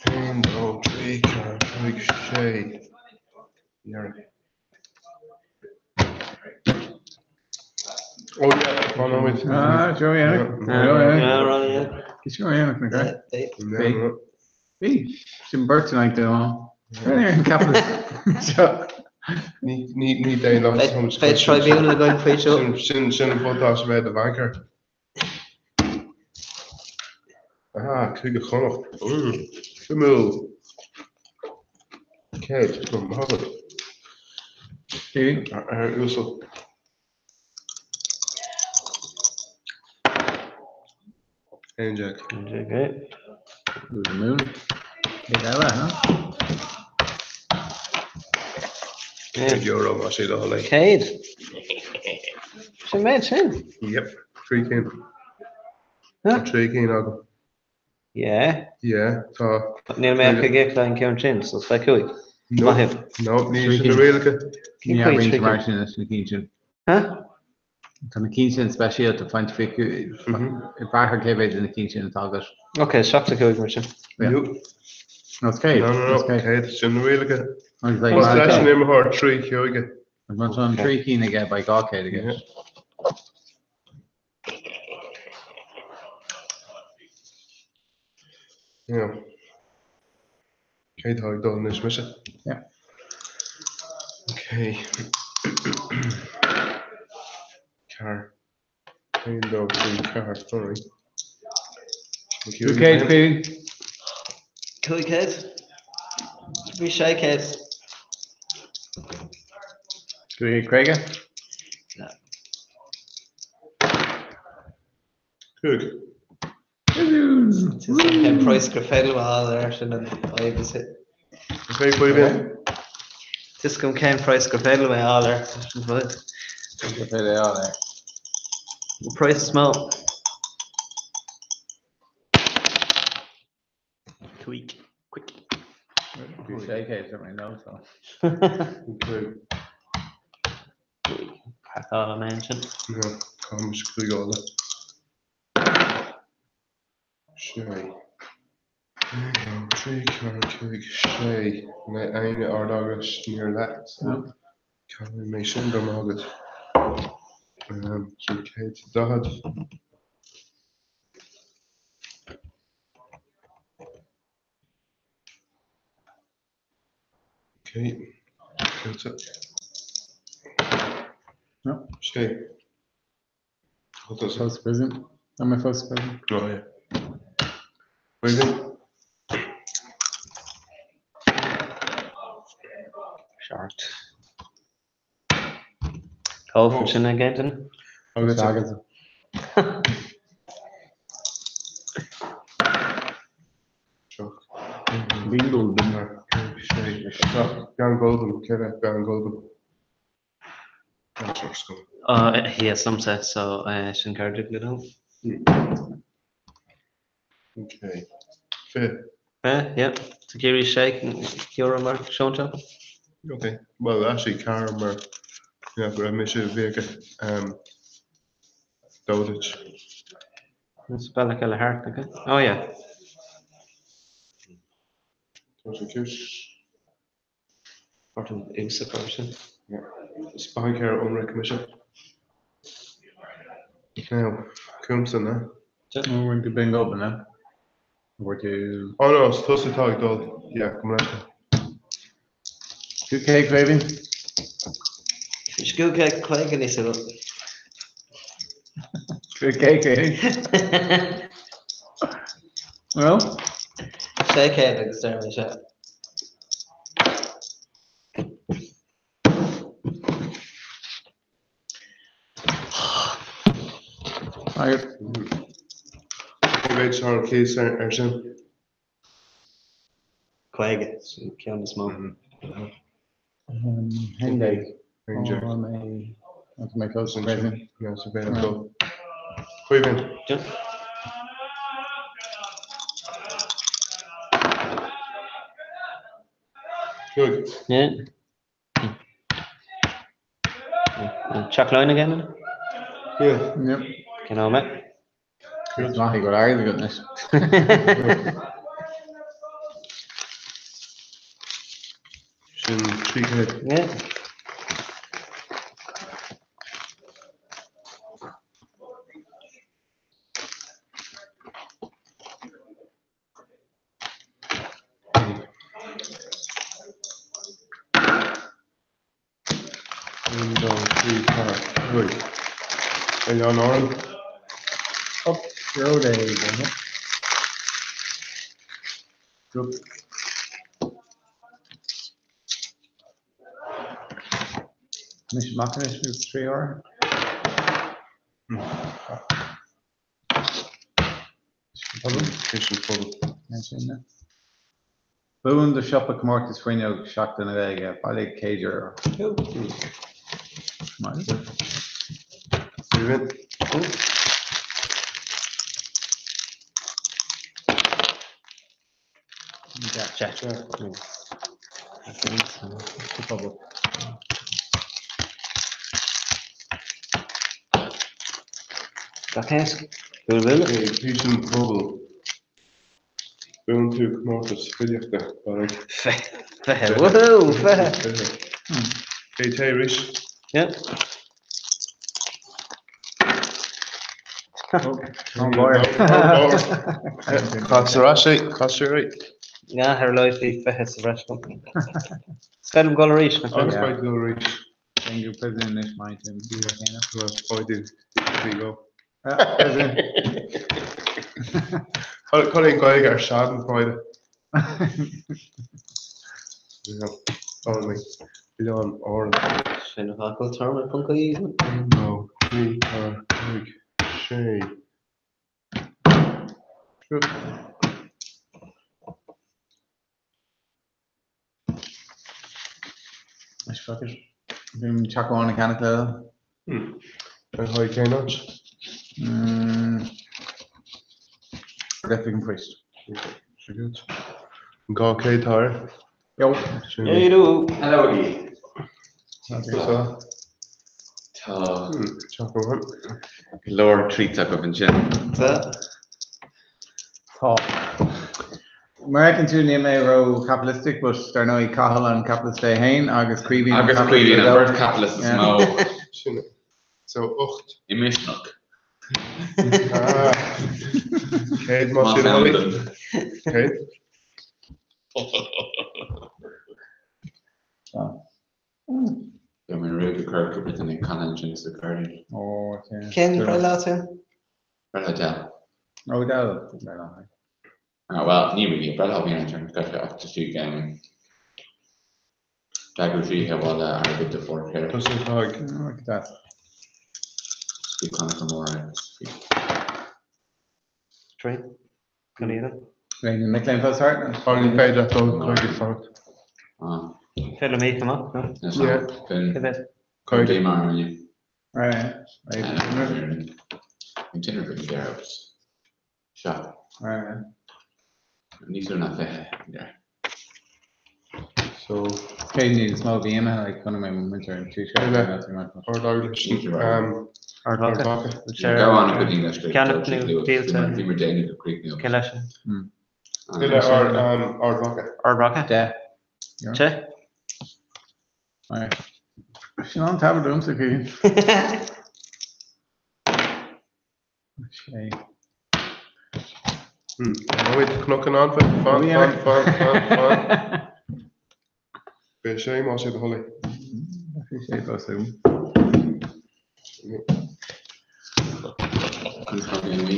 1, 2, 3, 4, 5, 6. Dheireadh. Oh yeah, fan nóiméad. Ah, Joe Yannick. Joe Yannick. Yeah, right, yeah. It's Joe Yannick, na great. Yeah, Bhí. Sin beirt in aghaidh duine amháin. Ceapaim. Ní ní daonlathas Beidh tribunal againn faoi seo. Sin sin an buntáiste bheith i do bhancaer. Ah, Cúige Chonnacht. Suimiúil. Céad, go maith agat. Ar uasal. 11. 11, eh? To the moon. Céad eile, huh? €100 más é do thoil é. Céad. Sin méid sin. Yep, trí cinn. Tá trí cinn agam. Yeah. Yeah, tá. Níl mé ach ag íoc le an ceann sin, so 25. No, Maith thú. no, ní sin na rialacha. Ní abraíonn tú mar sin leis na cinn sin. Huh? Tá na cinn sin speisialta, faigheann tú brath ar cé mhéad de na cinn sin atá agat. Ok, 75 mar sin. Yeah. No. No, it's céad. No, no, no, It's céad. céad, sin na rialacha. Agus like, Más má leis tá an imreoir trí chúige. má tá an trí cinn aige, beidh 200 aige. Yeah. Yeah. Cé tá ag dul anois mise? Yeah. Ok. Ceathair. 1, 2, 3, 4, sorry. 500 faoi. 500? Bhí 600. 550? No. Cúig. Cén praghas gur féidir liom a fháil air sin an fhadhb is é. Is mé faoi bhinn. Is cuma cén praghas gur féidir liom é a fháil air sin an fhadhb. Gur féidir é a fháil air. An praghas is mó. Quick. Quick. Bhí 600 ar mé nó so. Cúig. Pacáil an aon sin. Tá mise cúig eile. Sé. 1, 2, 3, 4, 5, 6. Ní aon ardeaglais níor leat. Caithfidh mé sin go maith agat. 340. Ok, cinnte. No. Sé. What First present. I'm my first present. Oh, yeah. Waving. Short. Cá sin again den? Agus Agus. Bingo. Gan golden, ceithre gan golden. Yeah, some set, so sin ceird le dom. Okay. Fiche. Yeah, yeah. Tá géirí sé euro mar seointe. Okay. Well, actually, ceathair mar yeah, go raibh mise bhíocha dódait. Is bealach eile thart aige. Oh yeah. Tá sé cute. Orthu úsa sin. Is baincéir ionraic mise. Now, cúmsa na. We're going to bingo now. Bhfuair tú. Oh no, is tusa atá ag dul. Yeah, go mbeidh. 2K Caoimhín? Scúg 50 níos lú. 2K Caoimhín? Well? 600 agus deir mé seo. Cé mhéad atá ar cíos air sin? 50, sin ceann is mó. 11. Caoimhín. Good. Yeah. Teach Laighean again? Yeah. Yep. Cén am é? Is maith go bhfuil airgead agat anois. Sin 300. Yeah. 1, 2, 3, 4, 5. Oileáin Árann. Up road é, duine. Drop. Anois amach anois nó 3 uair. Buan do siopa comórtas fuinneog Seachtain na Gaeilge, bailigh €100. Gach éasc. Bhuel, bhuel. Tís an Phobal. Buann tú comórtas filíochta, bailigh. 20. Woohoo! 20. Cé té arís? Yeah. Cad ar ais é? Cad sé ré? Na, ar leith bhí 20 sa bhreis agam. Is féidir liom dul arís, nach Agus beidh dul arís. Thank you, President anois, maith tú. Bhí go. Cad é an Ghaeilge ar Schadenfreude? Oileáin Árann. Sin a focal term ponc ie. 1, 2, 3, 4, 5, 6. Is fuck it. Bhí teach amháin ag ceannach le. Ar haghaidh cén áit? Oifig an Phoist. Good. An 200 tá air? Yo. Hello. Hello agaí. Tá. Tá Teach amháin. go leor treats agaibh ansin. Tá. Tá. Mar a fheiceann tú níl mé ró-capitalistic but dar ndóigh Cathal an capitalist é féin agus Caoimhín an Agus capitalist Caoimhín an é bheirt capitalist is mó Sin é. So 8. i Misneach. Ah. 100 más Más sin ann Holly. dom. 100. Beidh mé réidh ag cur cúpla duine ag canadh ansin sa ghairdín. Ó, okay. Cén breithlá tú? Breithlá Del. Ó, Del. Ah, well, ní really, breithlá bhí an turn ach just ag d'eagrú oíche bhaile airgid do Fóir Tusa atá ag. Look at that. Bhí Conchúr Mór agus bhí. Trí. Cén iad? Beidh na mic léinn fós thart? Á, ní féidir leat dul chuig fanacht. Ah. Féidir liom íoc amach, no? Yeah. Cé mhéad? Chuig. Dé mar inniu. Right, right. An tinreamh a bhí ar fheabhas. Sea. Right. Níos lú ná 20, yeah. So. Cé níos mó bhí imithe like chonaic mé muintir an tuaiscirt Eile. not too much. Ard Eaglais. Ní raibh. Ard Ard Mhacha. Mhacha. Sure. Gabh an go dtí leis Ceannach nó díolta. Bhí mar déanamh go críochnú. Cé leis sin? Eile Ard Ard Mhacha. Ard Mhacha? De. Te? Right. Sin an t-ábhar domsa, Caoimhín. Sé. Wait, cnoc an anfa, fan, fan, fan, fan, fan. Beidh sé más é do thoil é. Bhí sé fós agam. Conas mar bhí an mhí?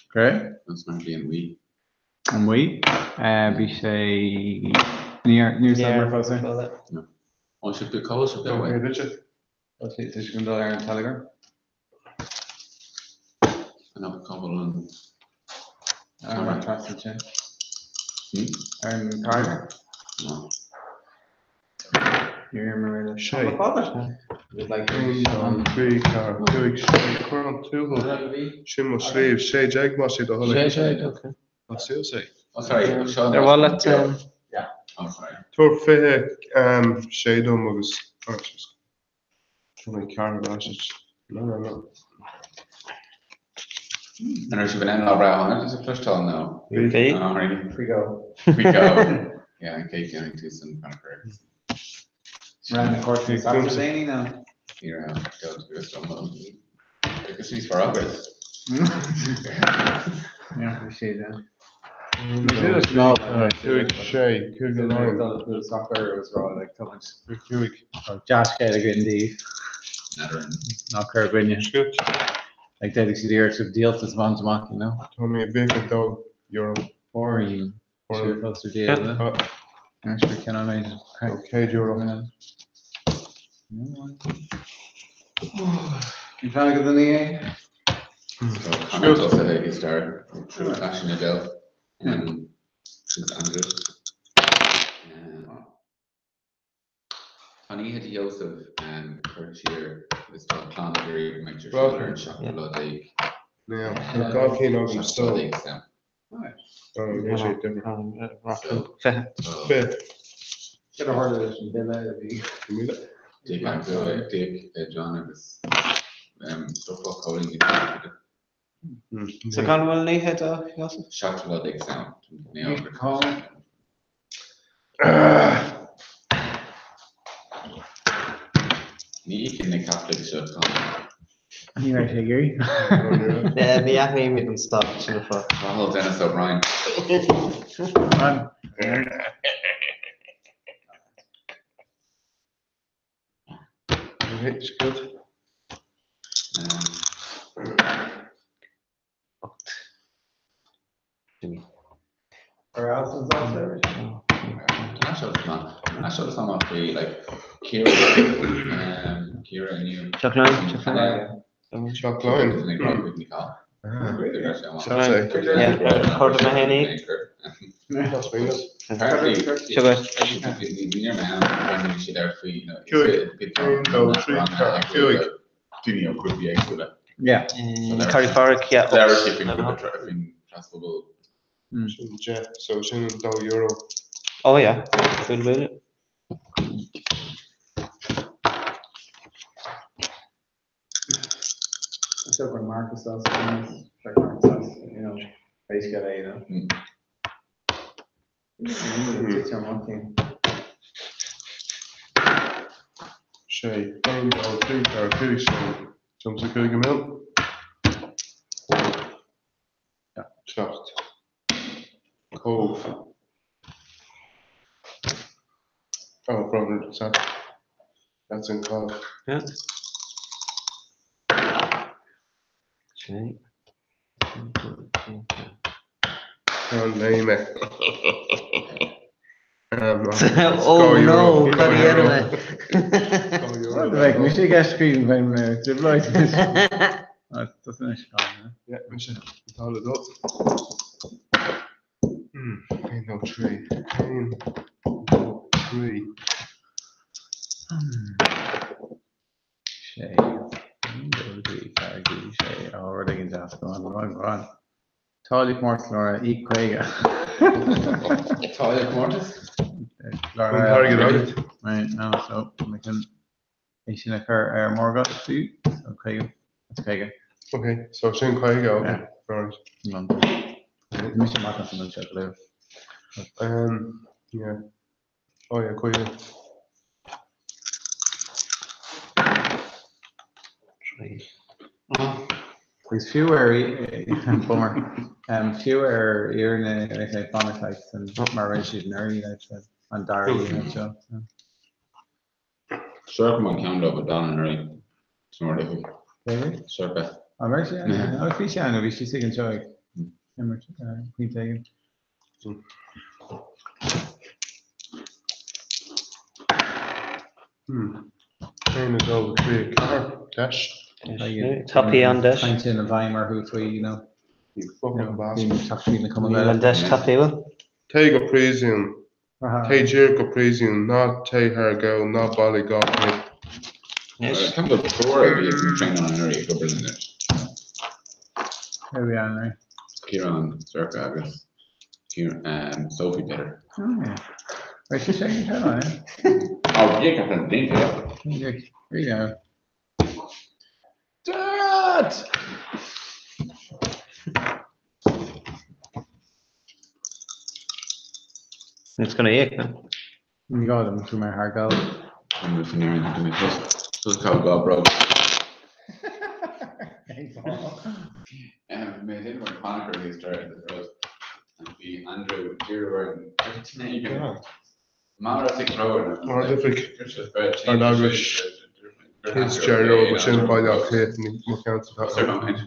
Great. Conas mar bhí an mhí? An mhí? Bhí sé níor níor úsáid mé fós é. Ó, sibh go cóil sibh go Okay, duitse. Tá sé tá sé chun dul ar an Telegram. An ab cóil an Ar an trasna sin. Ar an carr. No. Níor iarr mé le. Sé. Like 1, 2, 3, 4, 5, 6, cuir an tuathal. Sin mo shliabh, 16 más é do thoil é. Sé sé, okay. Tá suas é. Oh, sorry. Seo Ar mhaith leat Oh, sorry. Tabhair 26 dom agus Sin an ceathrú leis. No, no, no. An raibh sibh in ann lá breá tháinig is a chloisteáil nó? Bhí. Oh, really? Free go. We go. Yeah, an chéad cheann tú san Panacur. Ran the course in Saturday now. Ní raibh go to go stumble. Agus níos fearr agat. Yeah, bhí sé then. 1, 2, 3, 4, 5, 6, 5 9, Soccer was raw like too much. 5. Deascéile go díobh N'fheadar. ná cur grinne. Scoot. Like d'fhéadfadh siad iarracht sibh díoltas a bhaint amach, you know. Tá mé ag €22. Foreign. Foreign. Sure, close to deal. Ah. Sure, can I make Nó €100. Can try go den é? So Conor tusa ag star true fashion Adele. Agus Andrew. Tá an oíche do Joseph cur siar agus tá clann ag iarraidh go mbeidh sé siúl ar an seachtú lá déag. Now, tá dhá cinn agam Seachtú lá so. déag Sam. Oh, níl sé difriúil. Fiche. Fiche. Get a tharla leis an bhile a bhí. Míle. Dick Andrew, Dick, John agus Dr. Cóilín ag So gan bhfuil oíche do Joseph? Seachtú lá déag Sam. Ní íocann na Caitlicigh seo cáin. Ní raibh sé ag iarraidh. Ní aithnímid an stát sin ar fad. Cathal Dennis O'Brien. Run. Okay, it's good. Jimmy. Or else it's all service. Seo is amach faoi like Ciara Ciara inniu. Chuck Line, Chuck Line. Chuck Line. Yeah, Cor na héanaí. Sugar. Yeah. Curry Farrick, yeah. Sin deich, so sin an €2. Oh yeah, full bhuaile. Except for Marcus us, like Marcus us, you know, basically, you know. It's your monkey. Sé, 1, 2, 3, 4, 5, 6, Jumps a cúig mil. Seacht. Cove. Oh, brother, is that, that's in Cove. Yeah. Sé. Oh, name it. Oh no, cad a dhéanamh What the heck, mis ag scrín bhein mé dibláid. Yeah, mise tá le dul. 1, 2, 3. 1, 2, 3. Sé. Sé á rud éigin deas go on, go on, go on. Táille comórtas Laura í 50. Táille comórtas? Laura. An t-airgead agat? Right, no, so we can é sin a chur ar mhorgáiste fiú, so 50, that's 50. Okay, so sin 50, okay. Yeah. Right. Mise amach as an anseo go léir. Yeah. Oh yeah, 50. Trí. Agus fiú ar bummer, fiú ar fhoirne ag fanacht like san mar rinne siad anuraidh like an dara oíche seo. Sorcha an ceann dóibh a d'fhan anuraidh. Is mór difear. Cé Sorcha. An raibh sí ann? Bhí sí ann, bhí sí istigh anseo ag imirt pointe éigin. 1, 2, 3, 4, deis. Tapaí an deis. Caint sin i bhfeidhm orthu faoi, you know. You fucking bastard. Bíonn teacht tríd na Níl cumainn an deis tapaí, bhfuil? Téigh go príosún. Téigh díreach go príosún. Ná téigh thar gabhal, ná bailigh 200. Anois. Ceann de triúr a bhí ag an traenáil anuraidh ag obair linn anois. Cé a bhí ann anuraidh? Ciarán, Sorcha agus Sophie b'fhéidir. Beidh sé sin ag an eh? Ó, bhí ag an daonta, yeah. Here you go. Dad! It's gonna íoc, no? Ní gá dom tú mar thar gabhal. An bhfuil san Éirinn go mbeidh sos cá gá bróg. Mé féin mar fanacht ar thíos deireadh the rud. Bhí Andrew díriú ar an éigin. Mar a Ard Oifig Ard Eaglais €100 ba sin Baile Átha Cliath ní mo cheannsa atá ann.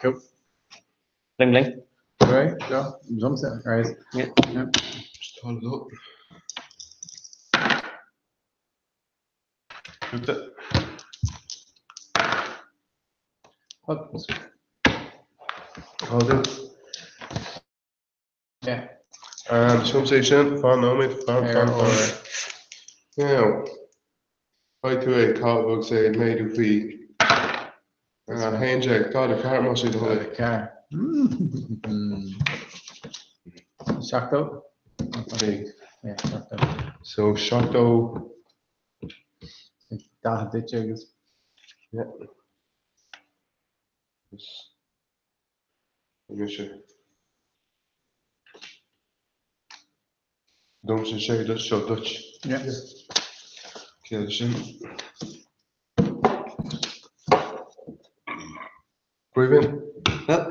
Cool. Bling bling. Right, yeah, jumps in, right. Yeah. Just hold it up. Cúpla. Hold it. Yeah. Siomsa é sin, fan nóiméad, fan, fan, fan. Now, beidh tú ag caitheamh agus é ag méadú faoi 11, 44 más é do thoil é. 4. 70? Yeah, 70. So, 70. 40 duit agus. Yeah. Mise. Domsa sé duit seo duit. Yeah. Céard sin? Caoimhín? Yeah.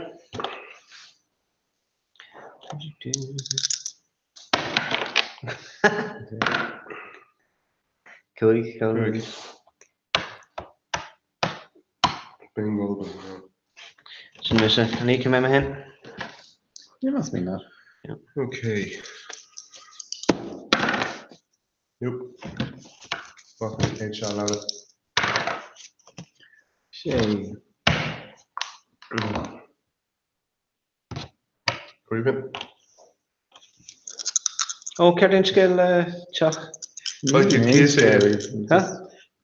5, 5. Bingo, bingo. Sin mise. An íocfaidh mé mé féin? You must mean that. Okay. Nope. Fuck, cén seal eile. Sé. Caoimhín? Ó, céard é an scéal le teach? Caithfidh tú cíos a íoc. Huh?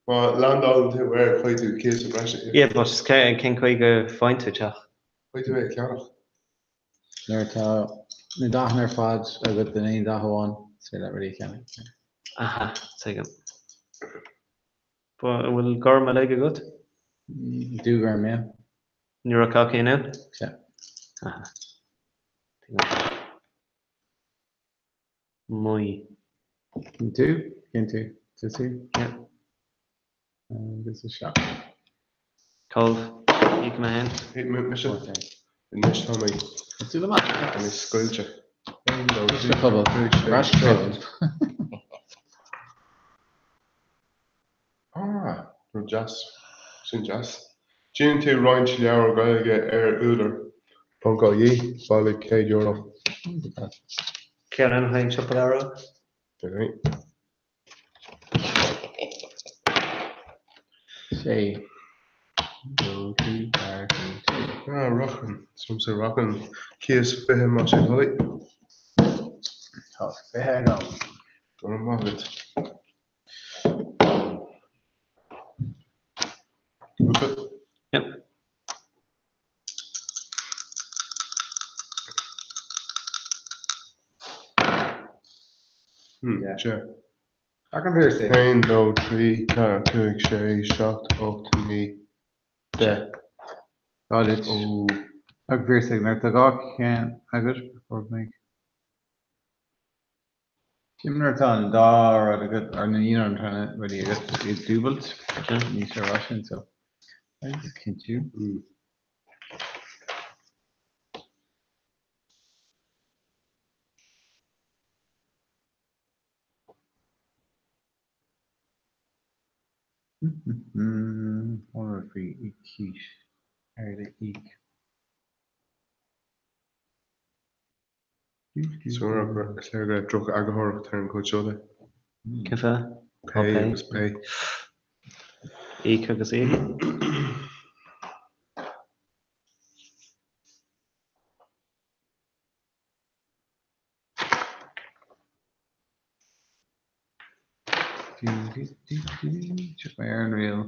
Má landálann tú air, caithfidh tú cíos breise a íoc. Yeah, but cén chaoi go bhfaigheann tú teach? Caithfidh tú é a cheannach. Nuair atá na dathanna ar fad agat in aon dath amháin, is féidir leat rudaí a cheannach. Aha, tuigim. An bhfuil gorm uilig agat? Dúghorm, yeah. Ní raibh gach aon ann? Sea. Aha. Tuigim. Maí. Cén tú? Cén tú? Tú? Yeah. Agus a seacht. Colbh. Íocfaidh mé féin. Íocfaidh mise. Anois tá mé. Is tú le maith. Tá mé scoilte. 1, 2, 3, Sa phobal. 5, 6, Ras 7. Ah, rud deas. Sin deas. Déanann tú roinnt leabhar Gaeilge ar údar. Ponc ie, bailigh €100. Cén ainm an siopa leabhar? Sé. 2, 3, 4, 5, 6. Ah, Rochain. Somsa Rochain. Cíos 20 más é do thoil é. Tá 20 agam. Go raibh maith agat. Yep. Yeah. Sure. I can hear say. 1, 2, 3, 4, 5, 6, 7, 8, 9, 10. Got it. Ó, I can hear say. Nuair atá dhá cheann agat, before make. Cé nuair atá an dá rud agat, ar na you know, tá na rudaí agat iad dúbailt, ní sé rá sin, so agus cinntiú. One rud faoi íoc ar le íoc. Is léir go raibh droch-eagarthóireacht ar an gcuid seo de. Cén fáth? Pé agus pé. Íoc agus íoc. Check mé ar an riail.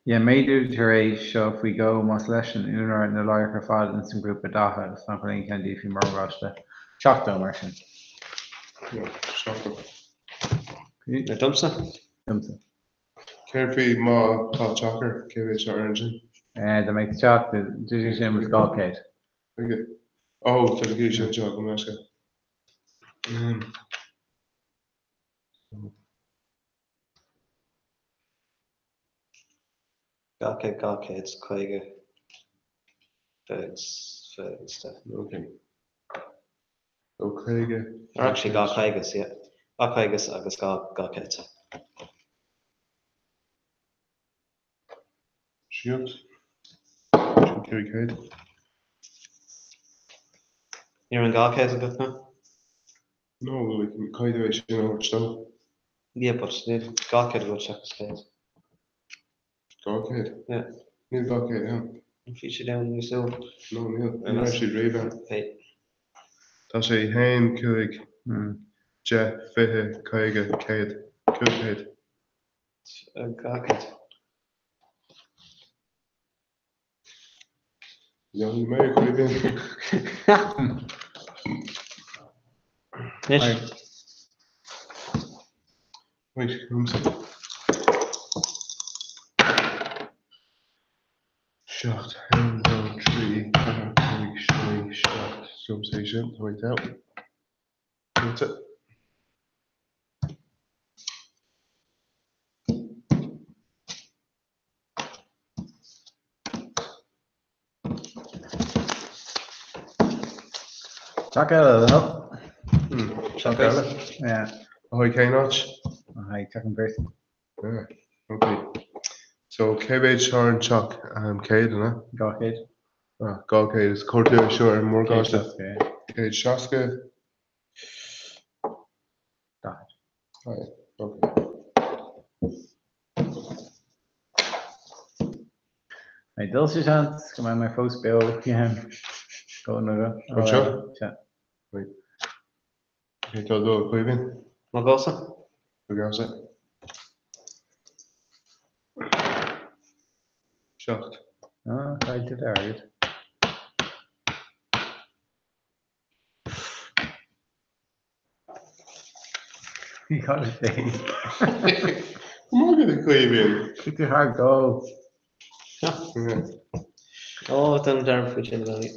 Yeah, méadú tar éis seo faoi dhó más leis an úinéir na láithreacha ar fad ins an grúpa datha is nach bhfuil aon cheann díobh faoi mhorgáiste. 70 mar sin. Yeah, 70. Nó domsa? Domsa. Céard faoi má tá teach air, cé mhéad seo ar ansin? Eh, dá mbeadh teach, dúirt sin was 200. Okay. Oh, tá sé sin seo go measca. 200, 200, 50, 20, 20, 10. Ok. Ó 50. Or actually 250, yeah. 250 agus 200. Siad. Sin 500. Ní raibh an 200 agat, no? No, like, caithfidh é sin a thabhairt dó. Yeah, but níl 200 agat seachas 100. 200? Yeah. Níl 200 ann. Bhí siad ann níos luaithe. No, níl. Ní raibh siad riamh ann. Hey. Tá sé 1, 5, 10, 20, 50, 100. 500. 200. Leanfaidh mé a Chaoimhín. Anois. Right, liomsa. 7, 1, 2, 3, 4, 5, 6, 7. Liomsa é sin, tá mé togha. Duitse. Teach eile, no? Teach eile? Yeah. Ahoy cén áit? Ahoy, teach an Phiarsaigh. Yeah, okay. So cé mhéad seo ar an teach? 100, an ea? 200. Ah, 200. Is cuir tú é seo ar an morgáiste. 160. 40. Ah, yeah, okay. Beidh dul sa seans go mbeidh mé fós beo go nuair a. Anseo? Sea. Right. Okay, tá dul Caoimhín. Má gabhsa? Go gabhsa. 7. Ah, caillte d'airgead. Ní chaill sé. Maith agat a Chaoimhín. Bhí tú thar go. Ó, déanaim dearmad faoi sin i gcónaí.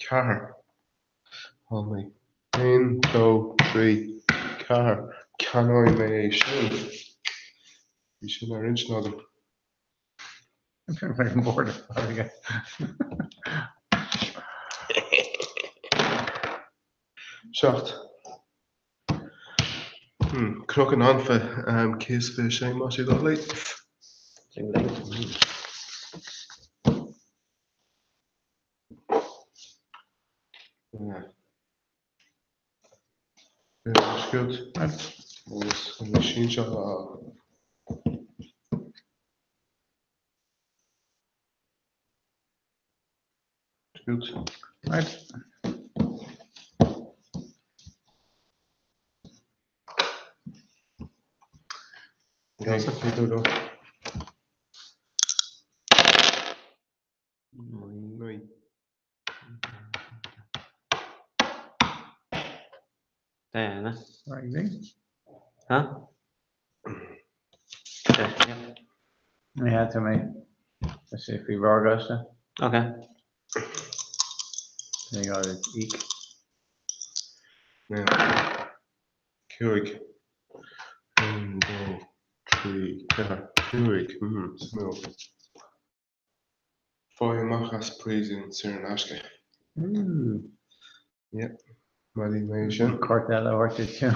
4. Thá mé. 1, 2, 3, 4. Ceannóidh mé é sin. Bhí sin ar intinn agam. Ar an mbord farraige. 7. Cnoc an Anfa, 126 más iad Ollie. Good. Agus an meaisín seo a fháil. Good. Right. Okay, go. Diana. Right. Huh? Okay, yeah. Yeah, tá mé. Tá sé faoi mhorgáiste. Okay. Tá mé ag íoc. Yeah. 5. 1, 2, 3, 4, 5. Suimiúil. Faigh amach as príosún saor in aisce. Ooh. Yep. Maidí mé sin. Cárta eile a thabhairt duit sin.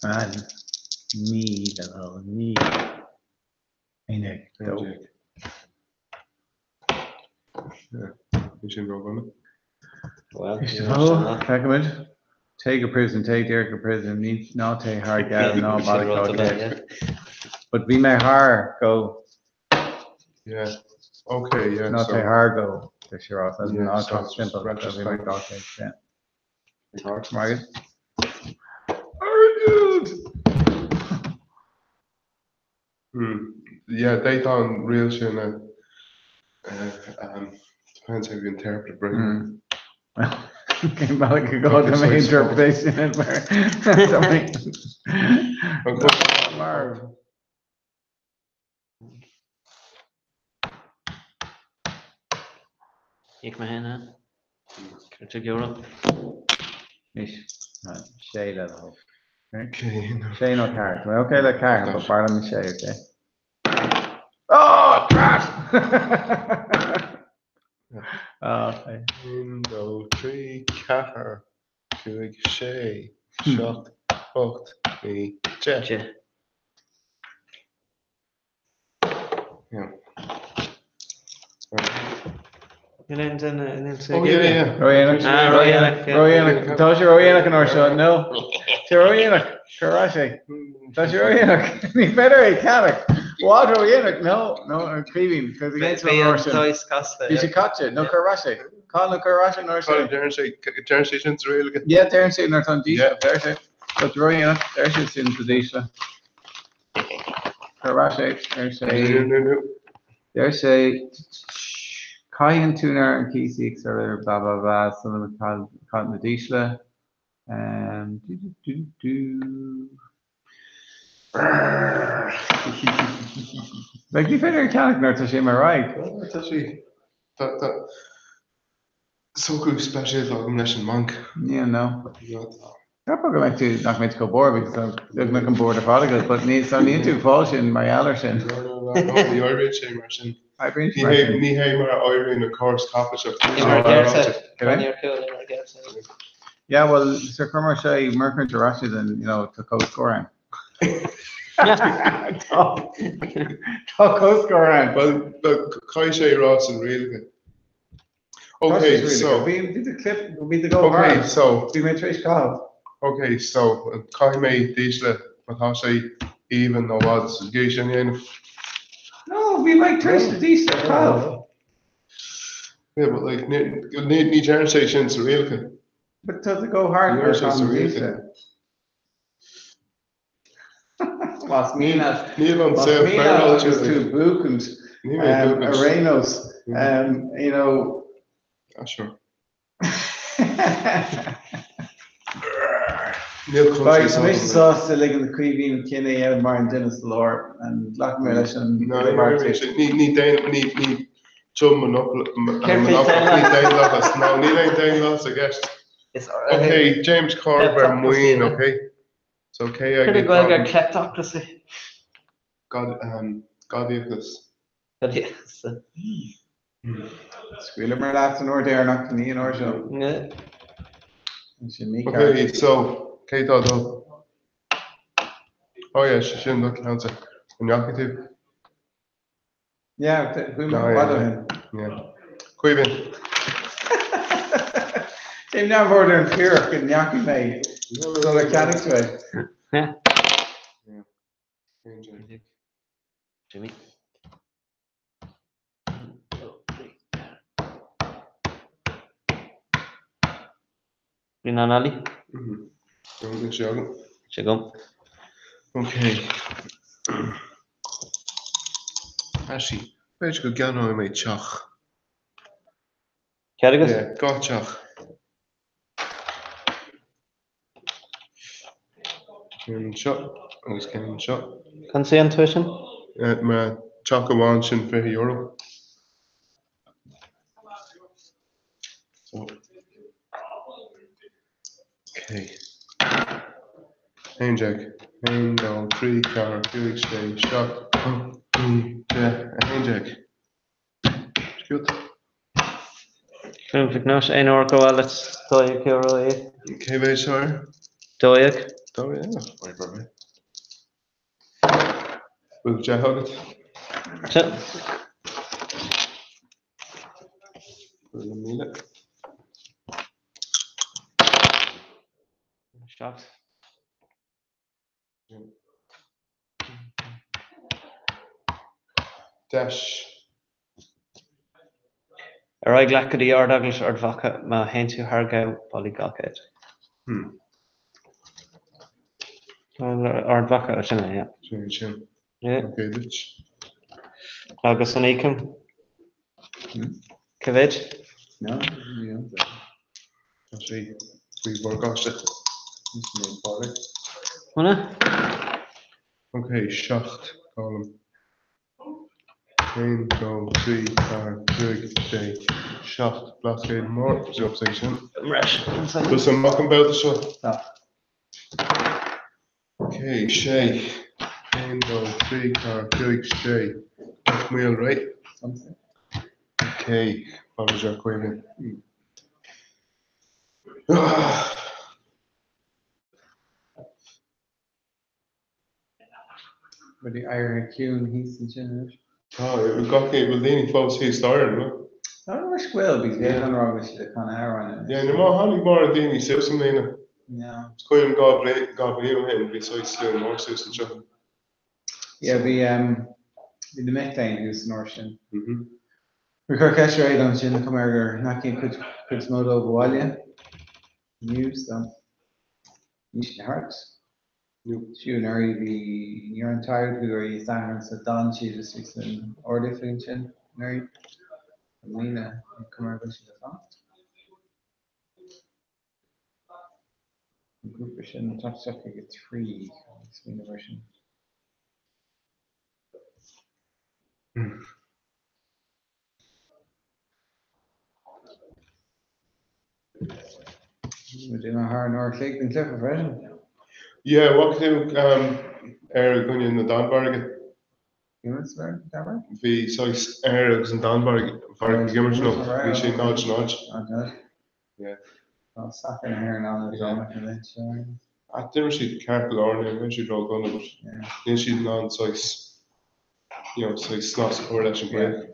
Man, ní le dul, ní. 11, 2. Bhí sin róghana. Well, Feicimid. Téigh go príosún, téigh díreach go príosún, ní ná téigh thar geall ná baile go téigh. But bhí mé thar go. Yeah. Okay, yeah. Ná so- téigh thar go. Tá sé rá, Yeah, ná so tá it's simple. just Bhí mé retrospect. go téigh, yeah. Margaret? Very good! Yeah, they an riail sin a depends how you interpret it, right? Cén bealach go gá do mé interpretation in mar mar Íoc mé féin, €15. Anois, sé le do thoil. Okay, no. Sé nó ceathair. Tá mé okay le ceathair, but b'fhearr liom sé, okay? Oh, crap! Oh, okay. 1, 2, 3, 4, 5, 6, 7, 8, 9, 10. 10. Yeah. Níl aon duine, níl sé Oh, yeah, yeah. Ródhéanach. Ah, ródhéanach, yeah. Ródhéanach. Tá sé ródhéanach an uair seo, no. Tá sé ródhéanach. Cuir ar ais é. Tá sé ródhéanach. Ní féidir é ceannach. Bhfad ródhéanach. No, no, an Caoimhín. Cos against Bhí an an uair sin. toys casta. Bhí sé caite. No, cuir ar ais é. Cá nó cuir ar ais an uair sin. Deireann sé, deireann sé sin sa Ghaeilge. Yeah, deireann sé nuair atá an dísle. Yeah. Deir sé. Tá sé ródhéanach. Deir sé sin sa dísle. Cuir ar ais é. Deir sé. No, no, no. Deir sé, Caithfidh an t-úinéir an cíos a íoc sular blah blah blah sula gcaitheann na dísle. Du du du du. Like, ní féidir é a cheannach nuair atá sé imithe ar aghaidh. Tá sé, tá, tá socrú speisialta agam leis an mbanc. Yeah, no. Cheapfá go mbeadh tú, nach mbeadh tú chomh bodhar because tá beagnach an bord ar fad agat, but ní, so níl tú ag fáil sin mar gheall air sin. No, no, no, no, ní oibríonn sé mar sin. Oibríonn sé Ní mar hé, sin. ní hé mar a oibríonn an córas caipitleach. Imir gearsa. Cad é? Níor chúl, imir gearsa. Yeah, well, sir cumar sé murchar ar ais then, you know, tá comhscór ann. Tá, tá comhscór ann. Well, well, caithfidh sé rá san rialacha. Okay, so. Bhí the clip, bhí the go Okay, hard. so. Bhí mé tar éis caitheamh. Okay, so, caithfidh mé dísle má tá sé even nó odd, so gé sin dhéanamh. No, bhí mé tar éis na dísle a chaitheamh. Yeah, but like, ní, ní, ní deireann sé sin sa rialacha. But tá the go hard Ní ar deireann sé sa an rialacha. dísle. Más mian leat. Níl an Más saol mian leat féaráilte agus like. tú buachaint, Níl mé ag buachaint. ar aon nós, you know. Ah, sure. Níl Right, coinsias tá mise agam. sásta ligean do Caoimhín an cinneadh a dhéanamh mar an duine sa lár and glacfaidh mé leis an No, ní raibh sé, ní, ní daon, ní, ní, tum monopoly, Céard faoi monopoly, ní daonlathas? daonlathas, no, níl aon daonlathas i gceist. Is Okay, James Carver maoin, okay? So cé Cuir ag i Gaeilge ar kleptocracy. God, um, gadaíochas. Gadaíochas. Scaoileamar leat an uair dheireanach, ní an uair seo. Sin mícheart. Okay, so cé tá dul? Oh yeah, sé sin do cheannsa. An ndeachaigh tú? Yeah, chuaigh mé i bhfad ó shin. Yeah. Caoimhín. Déan neamhaird ar an bhfíric go ndeachaigh mé sular cheannaigh tú é. Jimmy. Bhí an Ali? Bhí sé agam. Sé agam. Okay. Actually, b'fhéidir go gceannóidh mé teach. Cead agat? Yeah, gach teach. Ceann anseo agus ceann anseo. Conas a dhéanann tú é sin? Mar teach amháin sin €20. So. Ok. 11. 1, 2, 3, 4, 5, 6, 7, 8, 9, 10, 11. Cute. Cluain Mhic Nóis, aon uair gabháil leat €12 é. Cé mhéad sorry? 12. 12, fadhb ar bith. Bhfuil 10 agat? Sea. Bhfuil 1000? 7. Deis. Ar aghaidh leat go dtí Ard-Eaglais Ard Mhacha, má théann tú thar gabh bailigh 200. Ard Mhacha, sin é, yeah. Sin é sin. Yeah. Ok duit. Agus an íocaim? Cá mhéad? No, ní fhios. Tá sé faoi mhorgáiste. Ní fáil. Muna? Ok, 7, Colm. 1, 2, 3, 4, 5, 6, 7, Blascaod Mór, job sé sin. Breis. Tusa amach an babhta seo. Tá. Ok, 6. 1, 2, 3, 4, 5, 6. Nach maol, right? Ok, fágfaidh ar Caoimhín. Rudaí éirithe ciúin thíos ansin anois. Tá, gach aon, bhfuil daoine fós thíos staighre, an bhfuil? Tá, anois go bhfuil, because bhí an rá go siad ag canadh amhráin anois. Yeah, ní mar tháinig mórán daoine suas i mbliana. No. Is cuimhin liom 2 bhliain ó shin, bhí saghas slua mór suas anseo. Yeah, bhí, bhí na mic léinn thuas an uair sin. Bhí cur ceist ar Aodán ansin, cuma air gur nach cuid, cuid is mó dóibh abhaile. News, so. Níl sé thart. Fiú anuraidh bhí, ní raibh an t-airgead acu ar oíche Sathairn so d'fhan siad istigh san Ard-Oifig ansin anuraidh. I mbliana an cuma ar go bhfuil siad ag fanacht. An grúpa sin ag teacht isteach ag a 3 agus smaoineamh air sin. Muid imithe thar an uair a chloig den chluiche freisin. Yeah, bhfaca tú Éire i gcoinne na Danmhairge? Danmhairg? Bhí saghas Éire agus an Danmhairg ag imirt nó bhí sé 0-0. 0-0. Yeah. Tá sacar na hÉireann an-lárnach anois. Ah, d'imir siad ceart go leor, ní raibh siad ródhona but níl siad in ann saghas, you know, saghas snas a chur leis an gcluiche.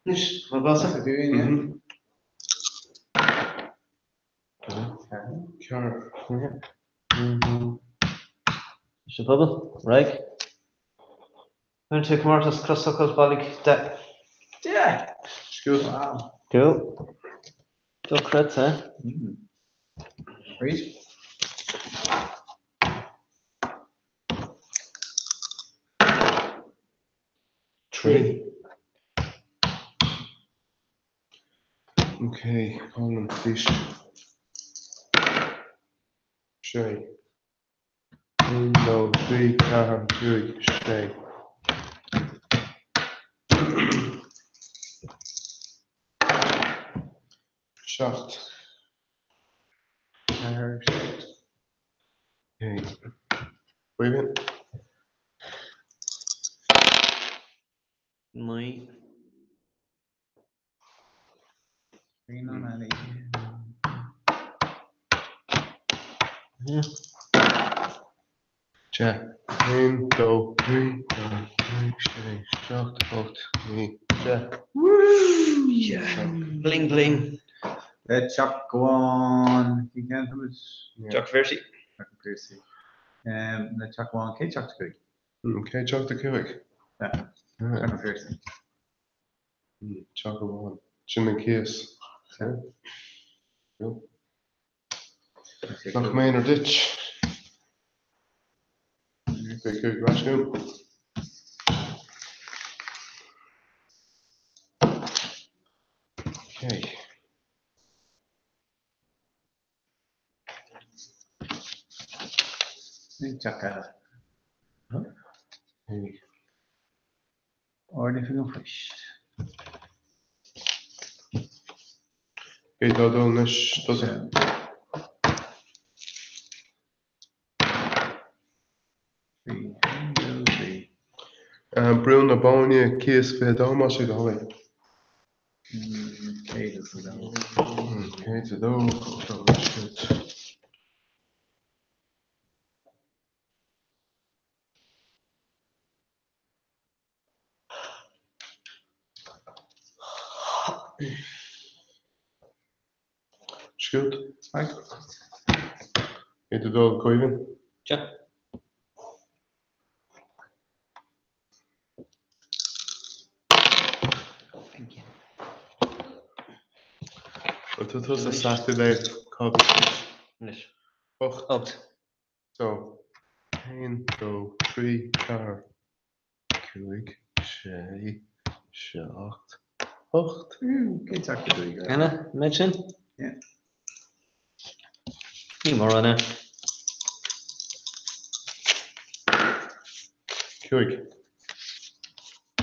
Anois, mo bhosa. Dúinn, Ceart. Leis an bpobal, right. Bhain tú comórtas crosfhocal bailigh 10. 10! Scúl. Wow. Cool. Dochreidte. Arís? 3. Ok, Colm, arís. 6. 1, 2, 3, 4, 5, 6. 7. 4, 7. Ok. Caoimhín. 9. Green on Ali. Yeah. 10. 1, 2, 3, 4, 5, 6, 7, 8, 9, 10. Yeah. Bling bling. Le teach amháin. Cén ceann táimid? Jock Piercy. Jock Piercy. Le teach amháin, cé teacht a cúig? Cé teacht a cúig? Yeah. Jock Piercy. Teach amháin. Sin an cíos. Nach méanar duit. Beidh cúig ar ais chugam. Okay. Ní teach eile. Ard-Oifig an Phoist. Okay, tá dul anois tusa. Brú na Bóinne, cíos 22 más é do thoil é. 102. 102, Scoot. Right. 102 Caoimhín. Sea. Thank you. Bhfuil tú tusa sásta le cá bhfios? Anois. 8. 8. So, 1, 2, 3, 4, 5, 6, 7, 8. Cén teach a bhí agat? Anna, an méid sin? Yeah. Ní mórán é. 5.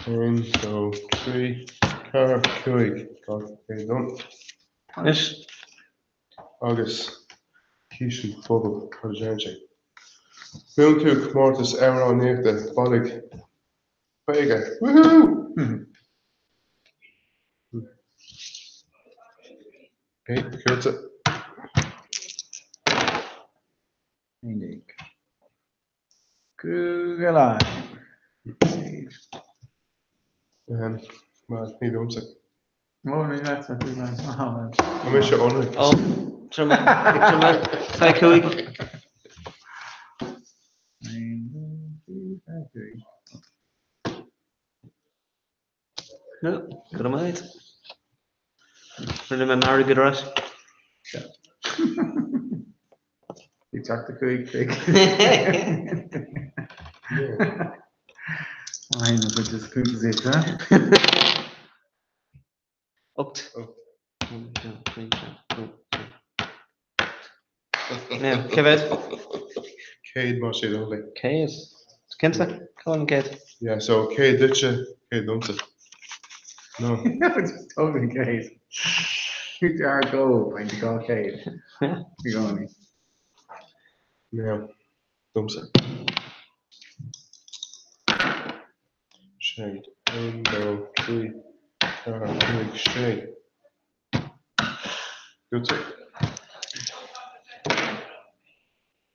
1, 2, 3, 4, 5. Tá dom. Anois. Agus Cís an Phobail, cad a deireann sé? Bhuaigh tú comórtas amhránaíochta, bailigh 50. Woohoo! Okay, cúrsa. 11. Cúig Um, Well, ní domsa. Ó, ní leatsa, ní leatsa. Tá mise ionraic. Ó, troma, troma, 25. No, go raibh maith agat. Rinne mé m'airgead ar ais. Bhí teacht a cúig tigh. Aon chuid is cúig is é. 8. 1, 2, 3, 4, 5, 6. Now, cé mhéad? 100 más é do thoil é. 100. Cinnte? Cá bhfuil an 100? Yeah, so 100 duitse, 100 domsa. No. Just totally 100. Ar go, baint 200. I gcónaí. Now, domsa. 6, 1, 2, 3, 4, 5, 6. Duitse.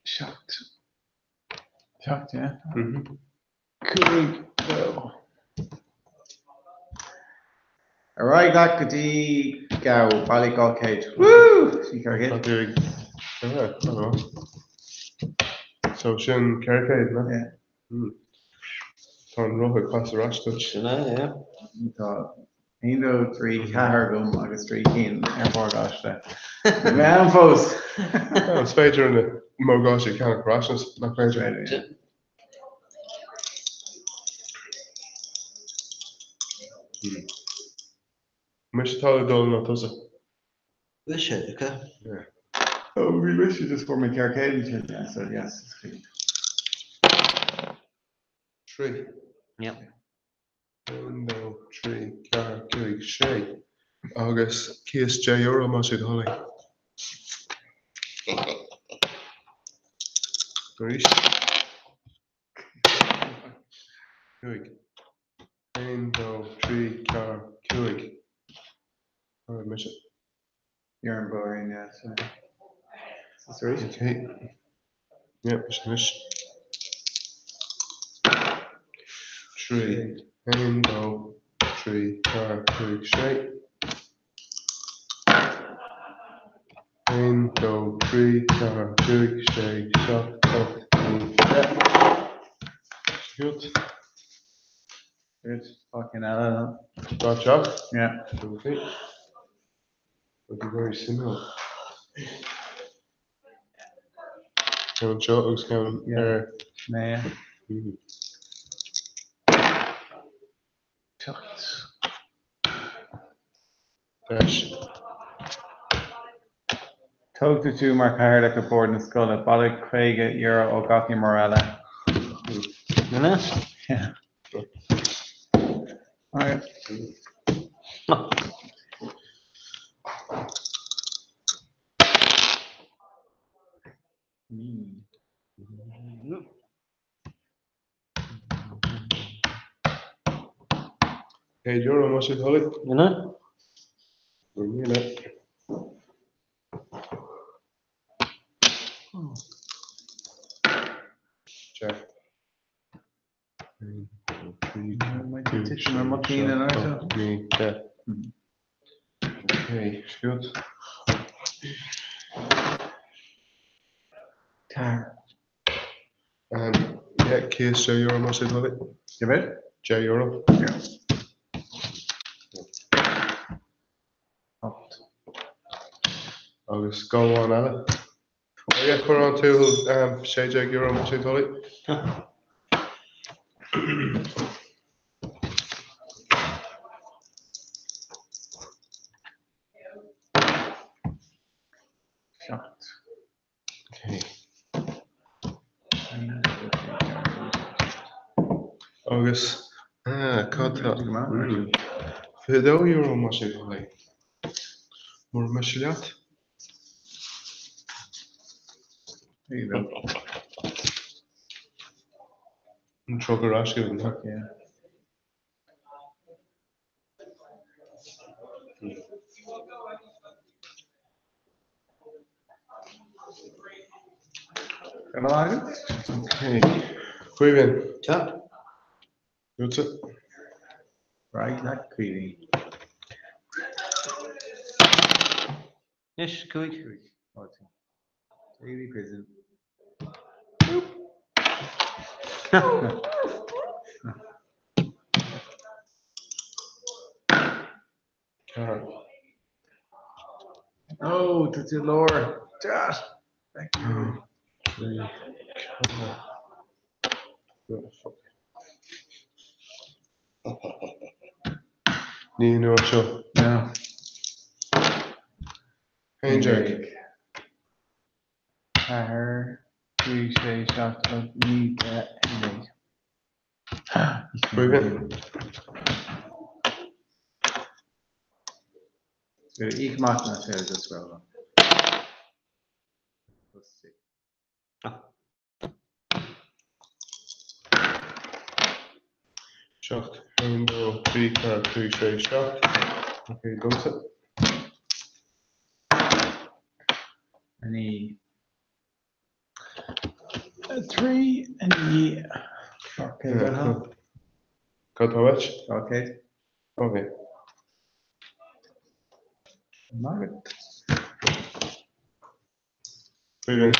7. 7, yeah. Mhm. 5, 2. Ar aghaidh leat go dtí gabh, bailigh 200. Woo! Sin Tá 400. tú ag... Yeah, I know. So sin 400, no? Yeah. Tá an roth ag casadh ar ais duit. Sin é, yeah. Tá 1, 2, 3, 4 agam agus 3 cinn ar mhorgáiste. Níl mé ann fós! Ah, is féidir na morgáistí a cheannach ar ais, nach féidir? Yeah. Mise atá ag dul nó tusa? Mise, okay. Yeah. Oh, we wish you just for me 400 ansin, yeah, so yes, it's clean. 3. Yeah. 1, 2, 3, 4, 5, 6. Agus cíos €10 más é do thoil é. Arís. 5. 1, 2, 3, 4, 5. All right, mise. You're in Bahrain, yeah, so. Is this arís? Okay. Yeah, mise anois. 3. 1, 2, 3, 4, 5, 6. 1, 2, 3, 4, 5, 6, 7, 8, 9, 10. Good. Good. Fucking hell. Dá teach? Yeah. Okay. Would be very similar. Ceann seo agus ceann Yeah. ar. Mé. Mm. 7. Deis. Toghtar tú mar Chathaoirleach ar Bhord na Scoile, bailigh €50 ó gach imreoir eile. Rinne? Yeah. Alright. €100 más é do thoil. Rinne? Míle. Check. Okay, good. Tar. Yeah, céad €6 más é do thoil. Give it? €10. Yeah. Ocht. Agus gabhán eile. Oh yeah, Corrán Tuathail, €16 más é do thoil. Seacht. Okay. Agus cad tá €22 más é do thoil. Mura miste leat. There you go. An truc ar ais go. Yeah. Go raibh maith agat. Okay. Caoimhín. Seo. Duitse. Right, leat Caoimhín. Anois, cúig. Daily prison. Ceathair. Oh, tá tú lár. Dad! Thank you. Trí, ceathair. Oh, fuck. Ní an uair seo. No. 11. 4, 5, 6, 7, 8, 9, 10, 11. Caoimhín. Íoc amach na sé as well. Let's see. 7, 1, 2, 3, 4, 5, 6, 7. Ok, domsa. Any three any okay, well, Cad tá uait? okay. Ok. Margaret. Caoimhín.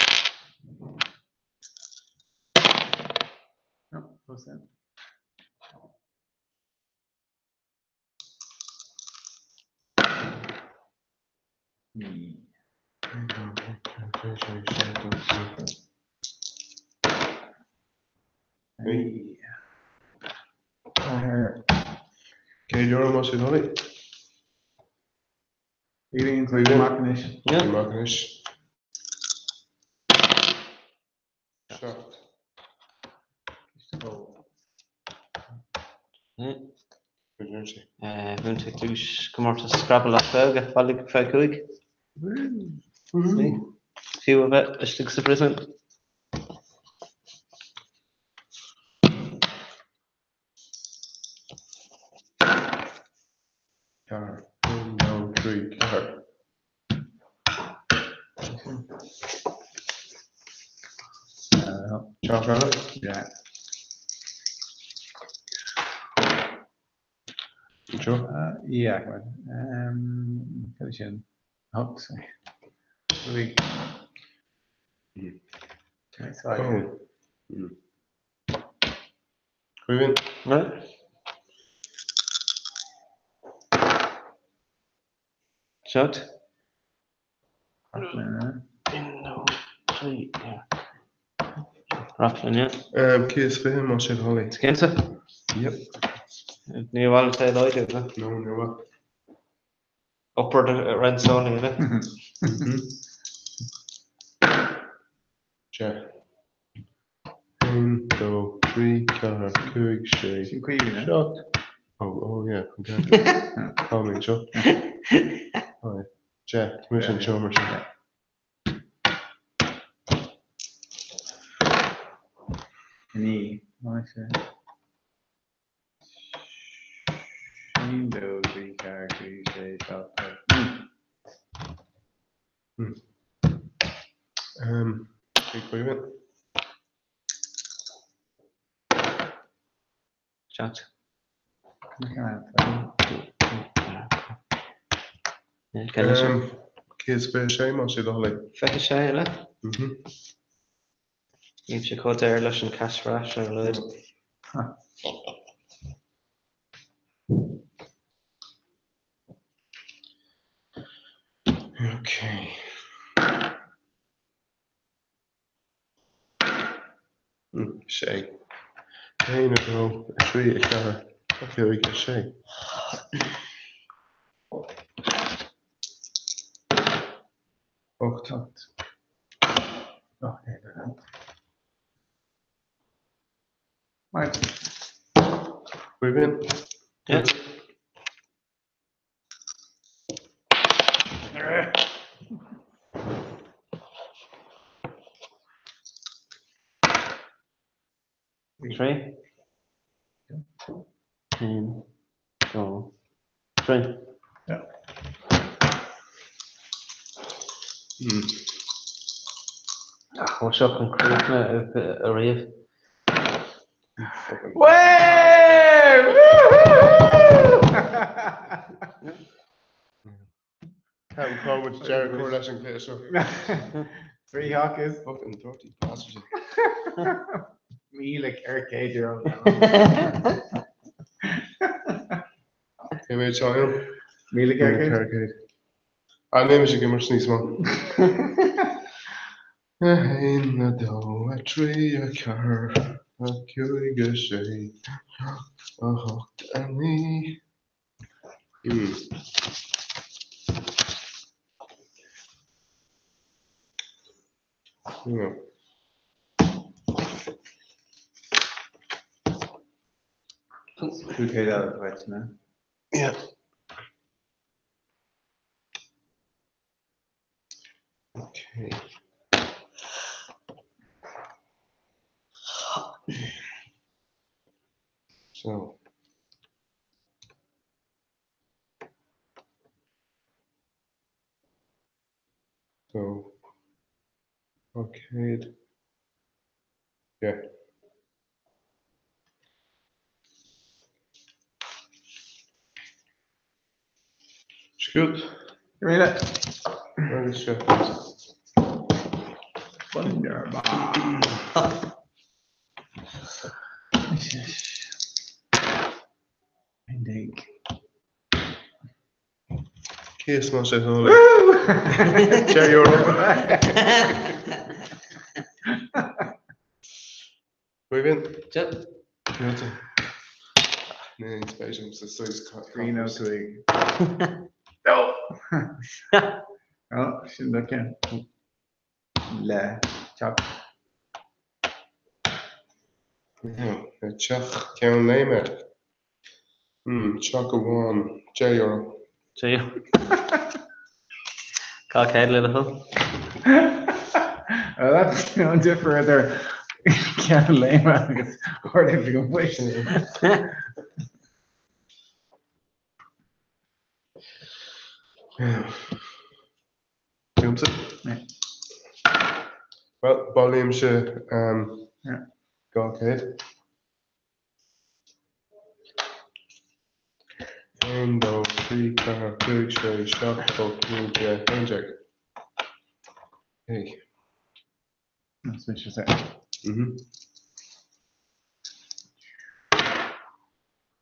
No, what's that? Hey. Ceathair. €100 más é do thoil. Caoimhín, Caoimhín amach anois. Yeah. Amach anois. 7. Yeah. Bhuain sé. Bhuaigh tú duais comórtas Scrabble as Gaeilge, bailigh 25. Fiú a bheith istigh sa phríosún. 4, 1, 2, 3, 4. Seacht eile? Yeah. Anseo? Yeah, go ahead. Cad é sin? Oh, sorry. Cúig. Sorry. Oh. Caoimhín? Right. Seacht. Uh, Un, dó, trí, yeah. Raflin, yeah. 120 más é do thoil. Cinnte? Yep. Ní bhfuil sé láidir, no? No, ní bhfuil. Upward rents only, innit? 10. 1, 2, 3, 4, 5, 6, Sin cuimhne. 7. Oh, oh yeah, an ceart. Tá mé anseo. Oh, yeah. 10. Tá mise anseo mar sin. 9. Maise. 1, 2, 3, 4, 5, 6, 7, 8, 9. Ag cuimhin. 7. 126 más é do thoil é. 26 eile? Níl sé chomh daor leis an cash ar ais ar a laghad. Okay. 6. 1, 2, 3, 4, 5, 6. 8. Right. Cuimhin? Yeah. 3. 1, 2, 3. Yeah. Ach, bhfuil seo chun críochnú ariamh? Way! Ceapaim cá bhfuil deireadh cur leis an gcluiche seo. 3 hockeys. Fucking dirty bastard. 1,400 euro. Cé mhéad seo ann? 1,400. 1,400. Ah, níl mise ag imirt níos mó. 1, 2, 3, 4, 5, 6, 7, 8, 9. Yeah. 500 eile dhuit, ná? Yeah. Okay. So. So. Arcade. Yeah. Scoot. Read it. Agus seo. Wunderbar. Indeed. Cés má sé thola. €10. Cuimhin? Yep. Cinnte. Ní aon spéis agam sa saghas 3 nó 5. No! Oh, sin do ceann. Le teach. Teach ceann léime. Teach amháin, €10. €10. Cá chéad le do thoil? Well, that's no difear idir ceann léime agus Ard-Oifig an Phoist. Liomsa? Yeah. Well, bailímse Yeah. 200. 1, 2, 3, 4, 5, 6, 7, 8, 9, 10, 11. Hey. That's what she said.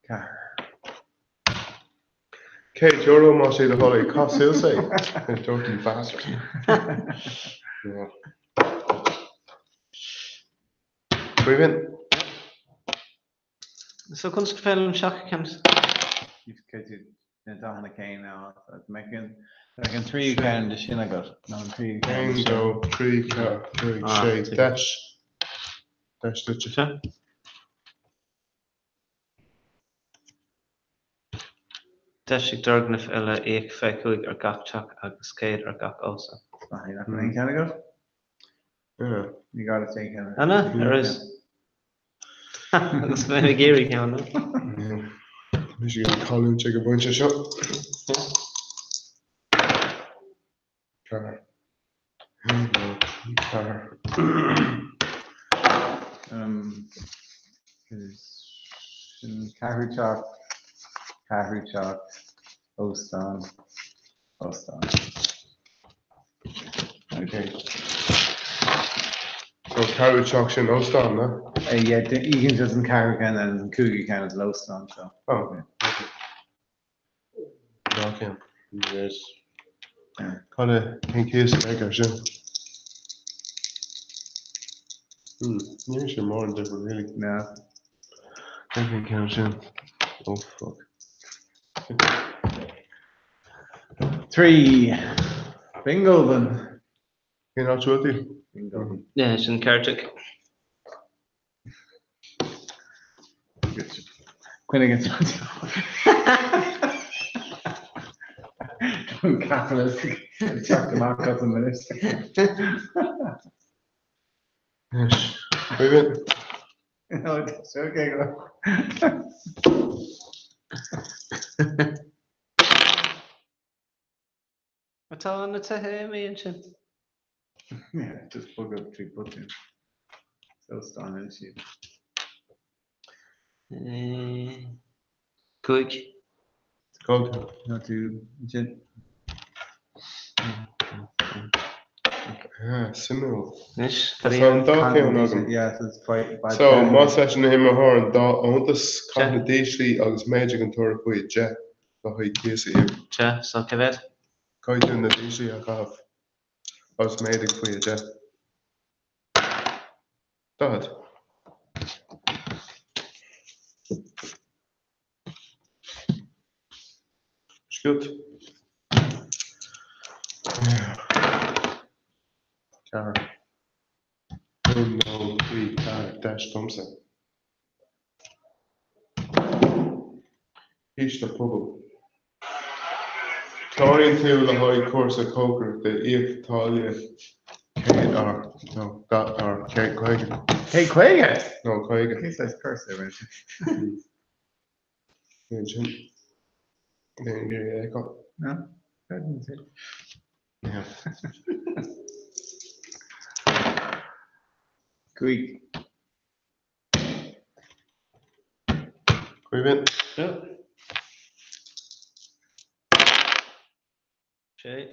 Car. €100 más é do thoil é, caith suas é, dirty bastard. Yeah. Cuimhin? So conas gur féidir liom seach a cheannt? You've got to Na dathanna céanna ann. Mbeidh an mbeidh an tríú ceann de sin agat nó an tríú ceann de 1, sin. 2, 3, 4, 5, Ah, 6, deis. Deis duitse. Seo. Deisigh d'fhoirgneamh eile, íoc 25 ar gach teach agus 100 ar gach óstán. Maith, nach bhfuil aon cheann agat? Yeah. Ní gá duit aon cheann. An ea? Ar fheabhas. Agus mé ag iarraidh ceann, no? Yeah. Tá mise ag cailliúint ag an bpointe seo. 4. 1, 2, 3, 4. Sin ceathrú teach, ceathrú teach, óstán, óstán. Okay. So ceathrú teach sin óstán, no? Yeah, íocann an ceathrú ceann and an cúigiú ceann is an óstán, so. Oh. Dá ceann. Yes. Cad é cén cíos a bheidh air sin? Hmm, ní raibh sé mórán difear really. No. Cén cén ceann sin? Oh fuck. 3. Bingo then. Cén áit a bhfuil tú? Bingo. Yeah, sin Ceartaigh. Coinnigh an capitalist ag teacht amach as an anois. Anois, Caoimhín. No, tá sé okay go. Atá na tithe imithe ansin. Yeah, just bogadh trí botún. So óstán anois iad. 5. Cód. Nó tú ansin. Ah, suimiúil. Anois, cad Tá an é? dá cheann agam. Yeah, so it's quite bad. So, más leis an imreoir an dá fhóntas, caith na díslí agus méadaigh an toradh faoi 10 le haghaidh cíos a íoc. Sea, so cé mhéad? Caithfidh tú na díslí a chaitheamh agus méadaigh faoi 10. 40. Sciút. 4. 1, 2, 3, 4, deis domsa. Císte pobail. Cláraíonn tú le haghaidh cúrsa cócaireachta, íoc táille 100 eur, nó 40 eur, 50. 150? No, 50. Cén saghas cúrsa a rinne sé? Cén sin? Ní é a fheiceáil. No? Creidim tú. Yeah. 5. Caoimhín. 6.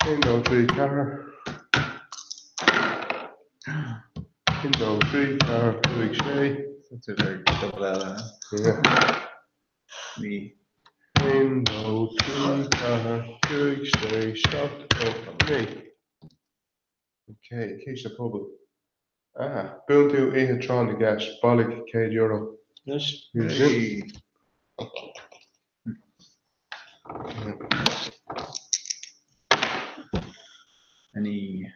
1, 2, 3, 4. 1, 2, 3, 4, 5, 6. Such a very double L, eh? Yeah. Me. 1, 2, 3, 4, 5, 6, 7, 8, 9. Ok, císte pobail. Ah, buann tú oíche tráth na gceist, bailigh €100. Anois. Sin. Any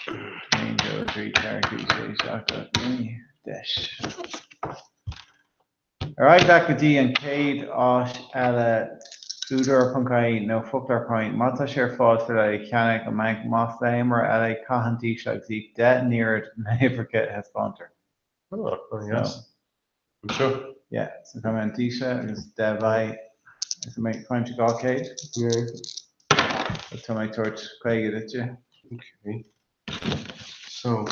1, 2, 3, 4, 5, 6, 7, 8, 9, 10. Ar aghaidh leat go dtí an chéad áis eile údar.ie nó foclóir point. Má tá sé ar fáil is féidir leat é a cheannach ón mbanc. Más le himreoir eile é, caith an dísle agus íoc 10 n-oiread na huimhreacha a thaispeántar. Oh, yes. Anseo. Yeah, so caithfidh mé an dísle agus 10 mbeidh agus an mbeidh faighimse 200. Yeah. So tá mé ag tabhairt 50 duitse. Okay. So,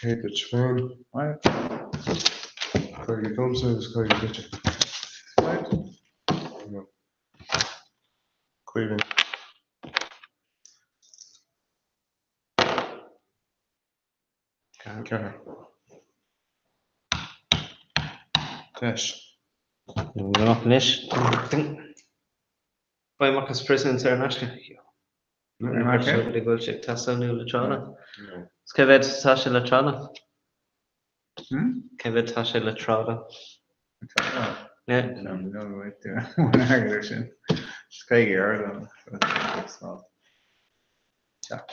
100 duit féin. Right. 50 domsa agus 50 duitse. Right. Yeah. Caoimhín. 4. Deis. Amach anois. Faigh amach as prison saor in aisce. Mar sin go bhfuil sé ag teastáil nó le tráthnóna. Is cé mhéad atá sé le tráthnóna? Cé mhéad atá sé le tráthnóna? Sin. Is €50 Seacht.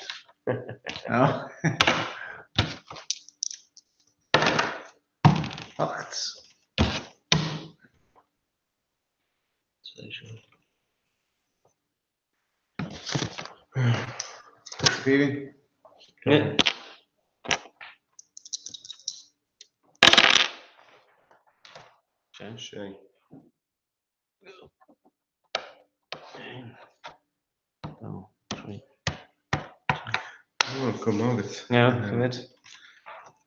8. Caoimhín. Yeah. Sé. Dó, trí. Oh, go maith agat. Yeah, cé mhéad?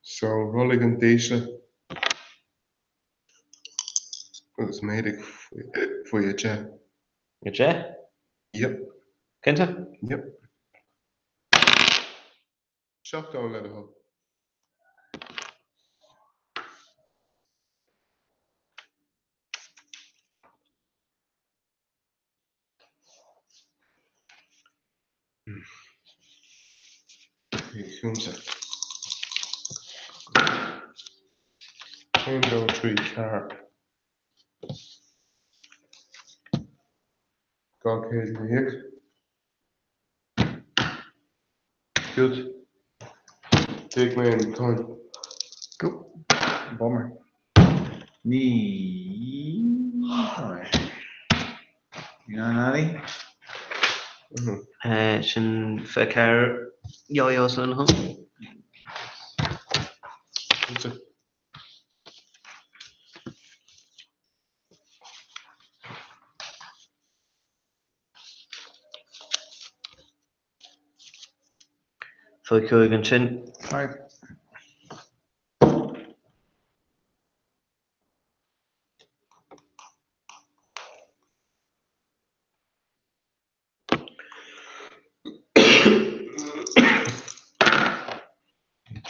So, rollaigh an dísle agus méadaigh faoi 10. 10? Yep. Cinnte? Yep. 7 ann le do thoil. Chugamsa. 1, 2, 3, 4. 200 le híoc. Good. D'íoc mé an cáin. Go. Bummer. Ní. Ní an Addy? Sin 24 yo-yos lena thoil. Faoi chúig ansin. Right.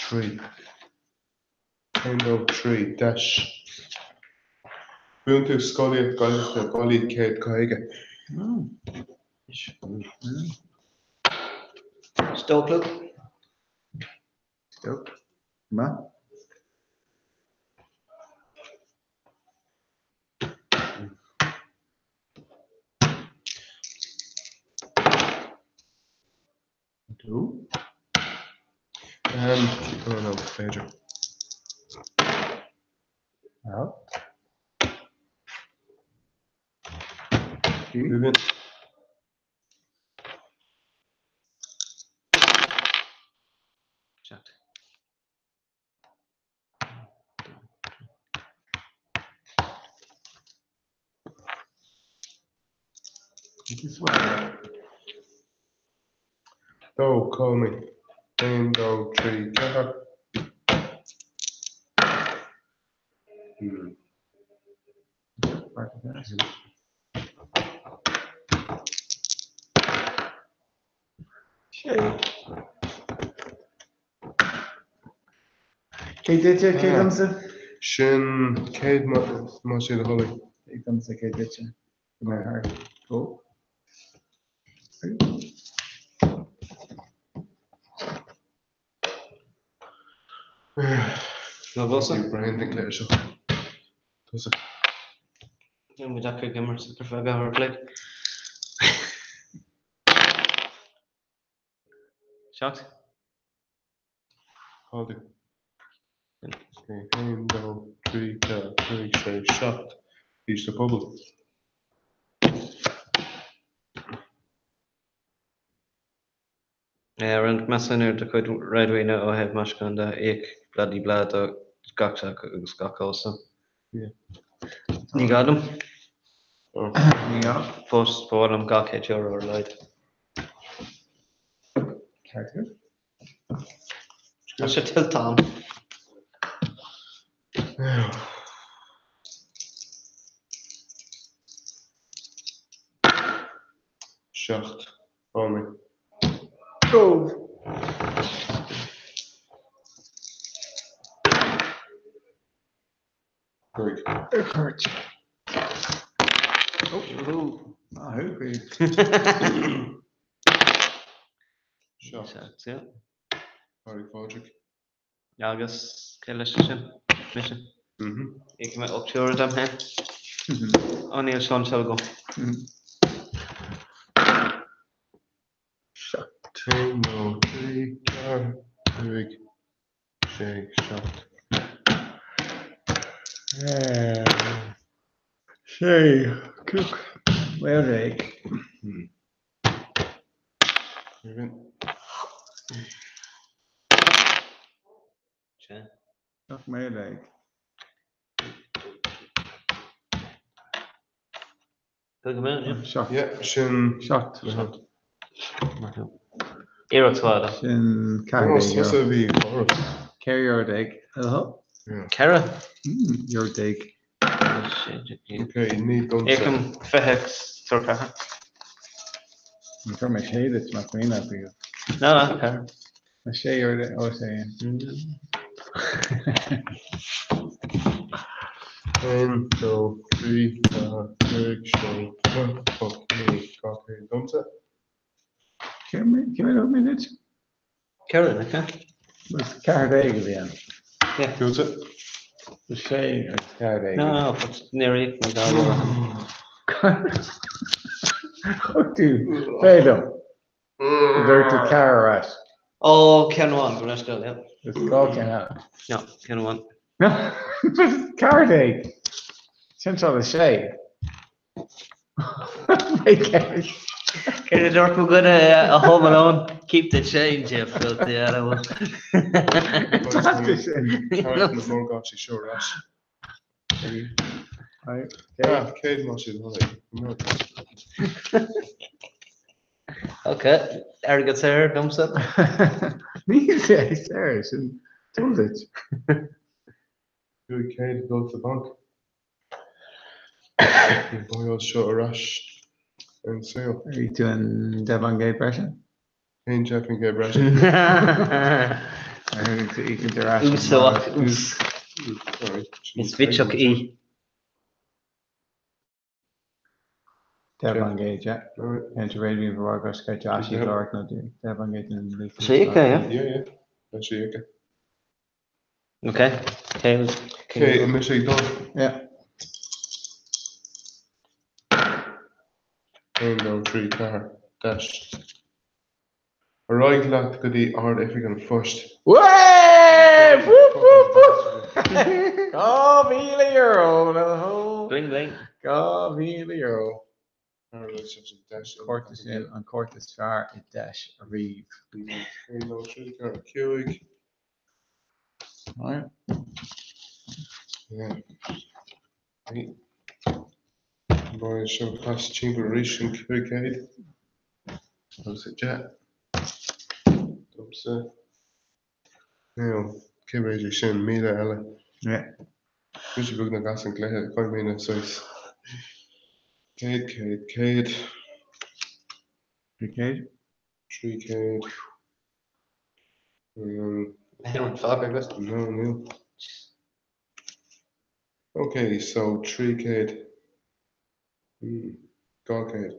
3. 1, 2, 3, deis. Buann tú scolaíocht Gaeltachta bailí 150. Is dóigh liom. Stoke. Maith. Dó. Um, oh no, b'fhéidir. Out. Move it. Seacht. Dó, call me. 1, 2, 3, 4. Sé. Cé duitse, cé domsa? Sin 100 más é do thoil é. Cé domsa, cé duitse? Go mbeidh thart. Go. Ná bhfuil Bhí Brian den chluiche seo. Tusa. Níl muid ach ag imirt ar feadh uair a chloig. 7. Fáilte. 1, 2, 3, 4, 5, 6, 7. Fís do Phobal. Rinneadh measúnú ar do chuid réadmhaoine ó thaobh maisiúcháin de, íoc bloody blah do gach teach agus gach óstán. Ní gá dom. Ní gá. Fós, ba mhaith liom €200 ar a laghad. Ceart go. Tá sé tuillte agam. 7. Fánaí. Go! 5. Ar cuairt. Oh, oh, ah, who? 7. Yeah. Pádraig Phádraig. Agus cé leis sin? Mise. Íocfaidh mé 8 euro dom féin. Ó níl Seán seo agam. 7. 1, 2, 3, 4, 5, 6, 7. 6, 5 mhaol déag. 17 mhaol déag. 5 mhaol, yeah. 7. Yeah, sin. 7. Iarracht mhaith. Sin 14 Tusa euro. a bhí ag áireamh. 14 euro. 14? Euro déag. Ok, ní domsa. Íocaim 20 tabhair 4. Ní chuir mé sé duit más mian leat iad. No, no, 4. 6 euro déag, ó 6. 1, 2, 3, 4, 5, 6, 7, 8, 9, 200 domsa. Cé mhéad a thug mé duit? 14, nach ea? Is 14 a bhí ann. Tusa? 6 agus 14. No, no, but níor íoc mé 2 euro. Thug tú fé dom. Dúirt tú 4 ar ais. Ó, ceann amháin, go raibh scoil, yeah. Is gá ceann eile. No, ceann amháin. No, 14. Sin seo le 6. Céard a dúirt mo dhuine a Home Alone? Keep the change, you filthy animal. Tarraingt na morgáistí seo ar ais. Ah, 100 más iad tháinig. Ok, airgead saor domsa. Níl sé saor, sin dul duit. 500 dul sa bhanc. An báigeáil seo ar ais ar an saol. Bhí tú an 10% breise? Aon 10% breise. Ar tháinig tú íocaint ar ais? Ús ús. Is bitseach í. 10%, yeah. And to radio for our sketch Ashley Clark nó 10% in Sé íoca, yeah? Yeah, yeah. Tá sé íoctha. Ok. Cé Ok, mise ag dul. Yeah. 1, 2, 3, 4, dash. Ar aghaidh leat go dtí Ard-Oifig an Phoist. Way! Whoop, whoop, whoop! €2,000 le hó. Bling bling. €2,000. Ar aghaidh leat dash. Cárta sin an cárta is fearr i deis ariamh. 1, 2, 3, 4, 5. Right. Yeah. Mar seo pas timpeall arís an 500. Agus 10. Domsa. Now, cé mhéad é sin? 1,000 eile. Yeah. Mise beagnach as an gcluiche, 5,000 saghas. 100, 100, 100. 300? 300. Aon fágtha agat? No, níl. Ok, so 300. 200.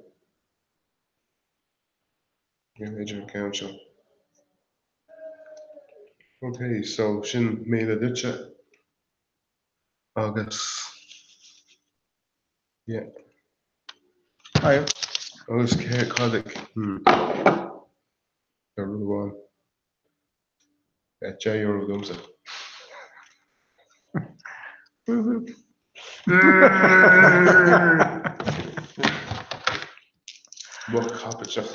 Níl idir an ceann seo. Ok, so sin 1,000 duitse. Agus, yeah. Right. Agus cé cad hmm. Tá rud amháin. €10 domsa. Mo chaipiteach.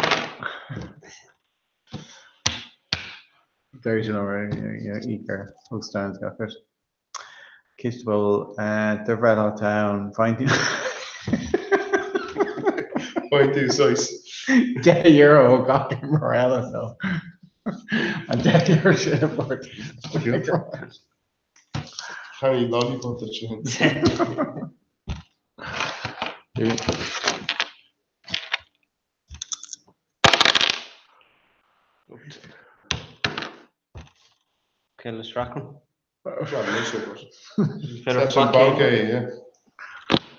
Deir sin already, íoc ar óstán gach rud. Ciste pobail, do bhreithlá ann, faigheann tú. Faigheann tú saghas. €10 ó gach imreoir eile so an €10 sin a thabhairt. Cheannaigh lollipop duit sin. Cé le sracam? Leis an banc é, yeah.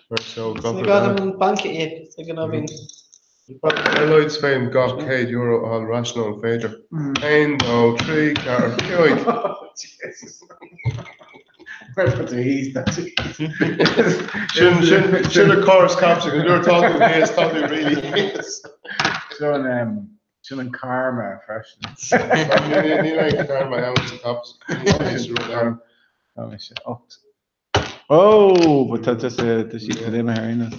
Mar so Ní gá dom an banc a íoc, ag an bhíonn. Ar a laghad is féidir gach €100 a fháil ar ais nó an féidir? 1, 2, 3, 4, 5. Sin, sin, sin an córas caipse, go nuair atá tú thíos, tá tú really thíos. Sin an, sin an karma freisin. Níl aon karma ann sa caipse. Níl aon rud ann. Tá mise 8. Oh, but tá tusa, tá siad imithe ar aon nós.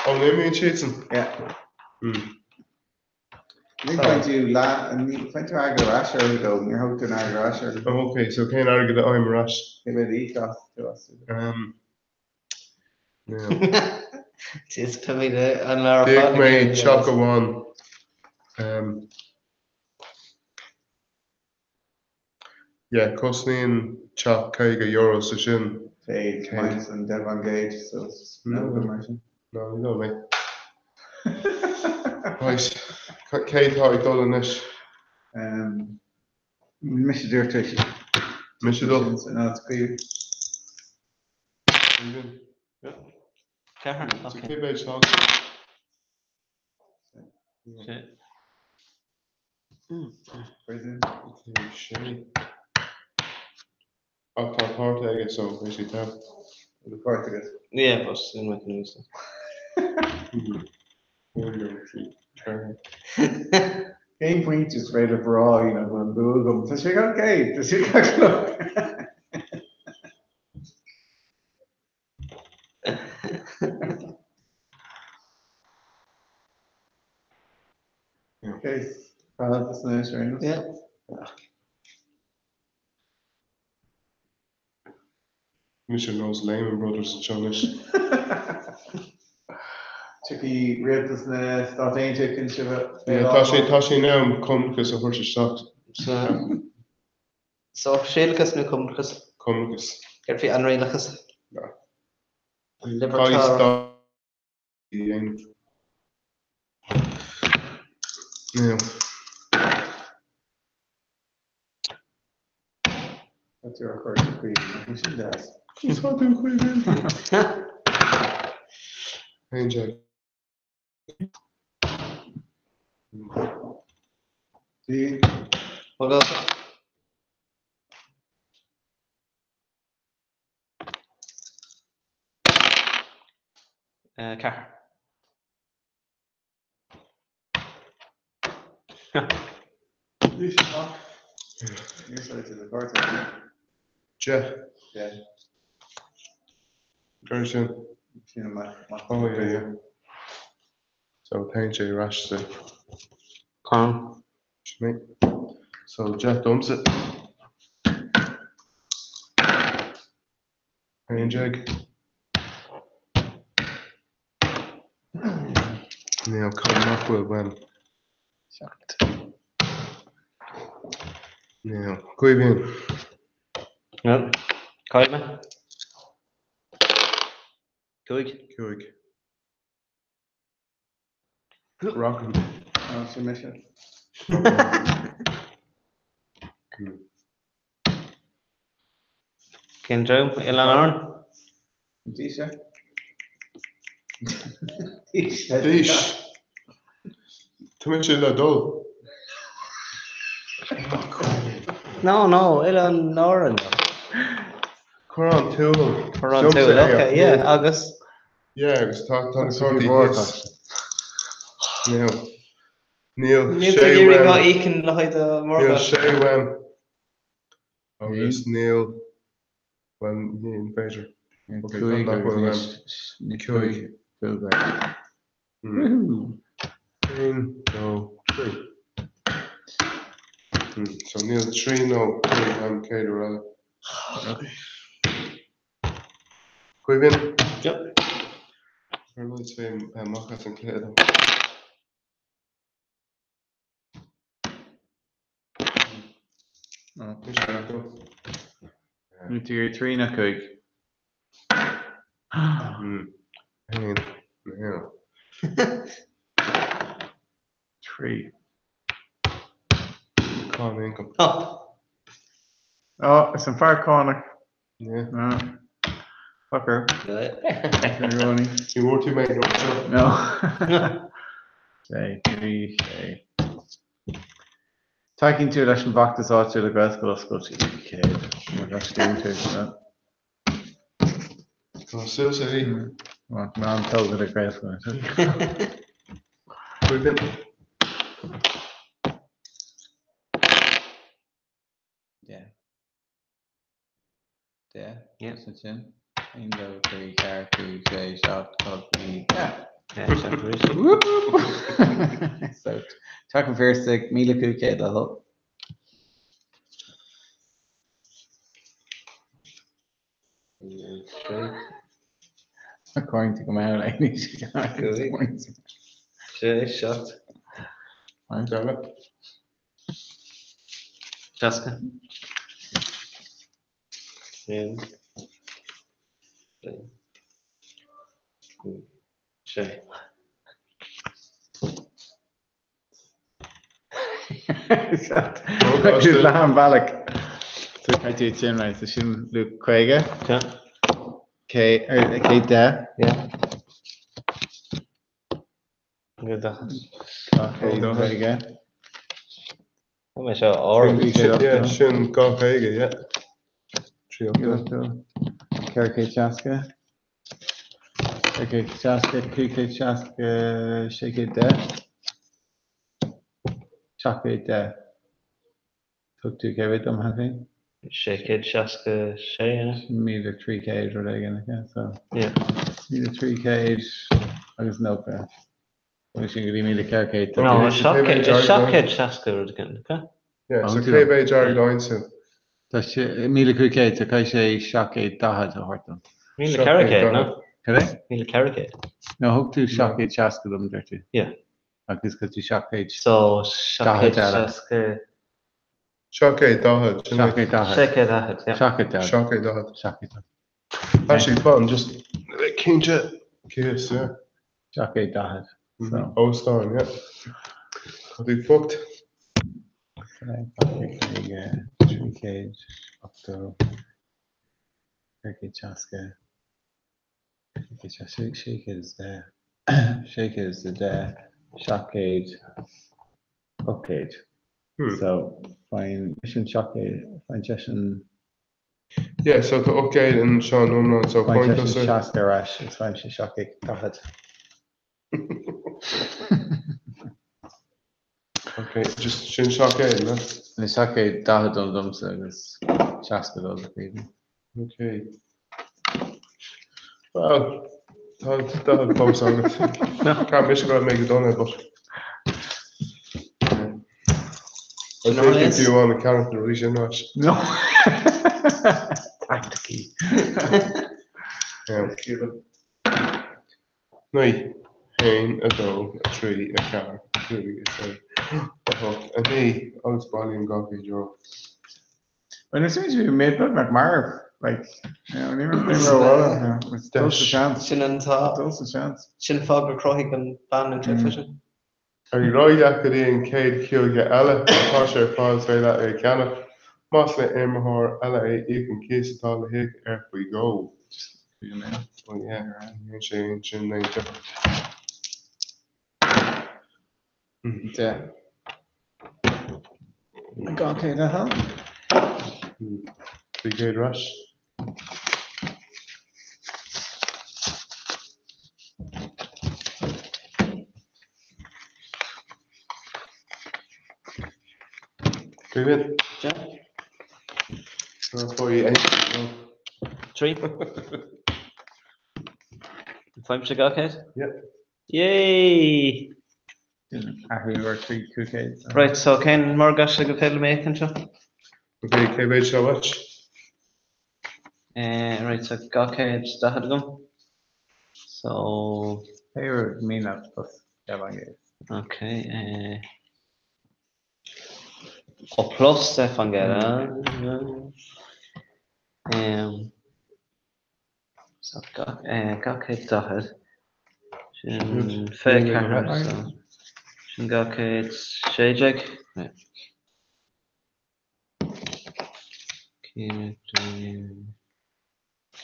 Ó, an imíonn siadsan? Yeah. Ní faigheann tú leath, ní faigheann tú airgead ar ais orthu though, níor thóg tú an airgead ar ais orthu. Oh, ok, so cén airgead a fhaighim ar ais? Cé mhéad a íoc as tú as? Is táimid an lá ar D'íoc fad mé ag iarraidh teach amháin. Yeah, cosnaíonn teach €50 so sin. 100 minus an 10%, so it's no go mar sin. No, ní dóigh mé. Right, cé atá ag dul anois? Mise dúirt é. Mise dul? No, it's Caoimhín. Caoimhín. Ceathair, So ok. cé mhéad atá agat? Sé. Prison. Sé. Ach tá cárta aige so beidh sé togha. Bhfuil cárta agat? Yeah, but in my canoe, so. 1, 2, 3, 4. Cén pointe is féidir rá you know, go bhfuil an bua agam? Tá sé gan céad, tá sé gan cloch. Okay, tá san anois ar aon nós. Yeah. Mise ar nós Lehman Brothers anseo anois. Tiocfaidh rialtas na Stát Aontaithe chun sibh a Yeah, tá sé, tá sé in am cumannachas a thabhairt isteach. So, Sóisialachas nó cumannachas? Cumannachas. Céard faoi ainrialachas? No. An Caithfidh libertarian? stát a dhéanamh. Now. Tá tú ar chuairt a Chaoimhín, sin deas. Is tá tú a Chaoimhín. 11. Bhí. 4. 10. Cuir sin. Oh yeah yeah. So téann sé ar ais sa. Con. Sin é. So 10 domsa. 11. Níl cad nach bhfuil uaim. 7. Níl. Caoimhín. Níl. Cá'il mé? 5. 5. Rockin. Ó, sin mise. Cén dream? Oileáin Árann? Díse. Díse. Dís. Tá mise le dul. No, no, Oileáin Árann. Corrán Tuathail. Corrán Tuathail, ok, yeah, agus? Yeah, agus tá tá na cártaí thíos. Níl. Níl Níl sé tú ag iarraidh uaim. dhá íocann le haghaidh do Níl mhurchadh. sé uaim. Agus níl, bhuel, ní féidir. Ok, 5 nach bhfuil agus uaim. 5 5. 1, 2, 3. So níl 3 nó 5 uaim céad uair eile. Caoimhín? Yep. Ar ndóigh is féin amach as an cluiche dom. Ní tú ar 3 ná 5. 1, 1. 3. Cáin ioncaim. Oh. Oh, is an fear cánach. Yeah. Fucker. Ní bhfuair tú mé nó seo. No. Sé, trí, sé. Tacaíonn tú leis an bhfeachtas áitiúil le Gaelscoil a oscailt 500. Mar tá scríobh tú seo. Tá suas a bhí. Má an tógtha le Gaelscoil. Cuimhin. Yeah. 10. Yeah. Sin sin. 1, 2, 3, 4, 5, 6, 7, 8, 9, 10. So, Teach an Phiarsaigh, 1,500 le thoil. According to go mall anois. 6, 7. 60. 1, 2, 5, 6. Leath an bhealaigh. So caithfidh tú sin, right, so sin luach 50. Yeah. 110. Yeah. Go daichead. 250. Tá mé seo ard. Yeah, sin 250, yeah. 30. 460. 460, 560, 610. 710. Thug tú cé mhéad dom cheana féin? 666, yeah. 1,300 rud éigin, okay, so. Yeah. 1,300 agus 90. Bhuel, sin go dtí 1,400. No, 760 rud éigin, okay? Yeah, so cé mhéad airgead a fhaigheann tú? Tá sé 1,500, so caithfidh sé 740 a thabhairt dom. 1,400, no? Cad é? 1,400. No, thug tú 760 dom, deir tú. Yeah. Agus caithfidh tú 740 So, 760. 740, sin é. 740. 740, yeah. 740. 740. 740. Actually, fan, just cinnte cíos, yeah. 740. So. Óstán, yeah. Tá tú fucked. 380, 460, 610, 610, 700, 800. So, faigheann sin 700, faigheann seisean. Yeah, so tá 800 anseo in iomlán, so Faigheann faigheann seisean tusa. 60 ar ais agus faigheann sé 740. Ok, just sin 700, no? Ní 740 dom domsa agus 60 dó do Caoimhe. Ok. Well, tá 40 fós agat. Ceap mise go raibh mé go dona, but. An féidir fiú amháin a cheannacht na rudaí sin ar ais? No. Tacticí. 9, 1, 2, 3, 4, 5, 6, 8, 9 agus bailím €200. Well, there seems to be made beagnach marbh, like, you know, ní raibh ní raibh mhaith, it's dul sa seans. Sin an tá. Dul sa seans. Sin fáth gur chruthaigh an bean an cliff sin. Ar aghaidh leat go dtí an chéad chúige eile, má tá sé ar fáil is féidir leat é a cheannach. Más le imreoir eile é, íoc an cíos atá le híoc air faoi dhó. Oh yeah, ní sé sin aon difear. 10. 200 a haon. 300 ar ais. Caoimhín. Deich. Trí. Faighimse 200? Yeah. Yay! Athrú ar 3 500. Right, so cén morgáiste gur féidir liom a íoc anseo? Ok, cé mhéad seo uait? Right, so 240 agam. So. Pé rud mian leat plus 10%. Ok. Ó plus 10%. So 240. Sin 24 so sin 216. Right.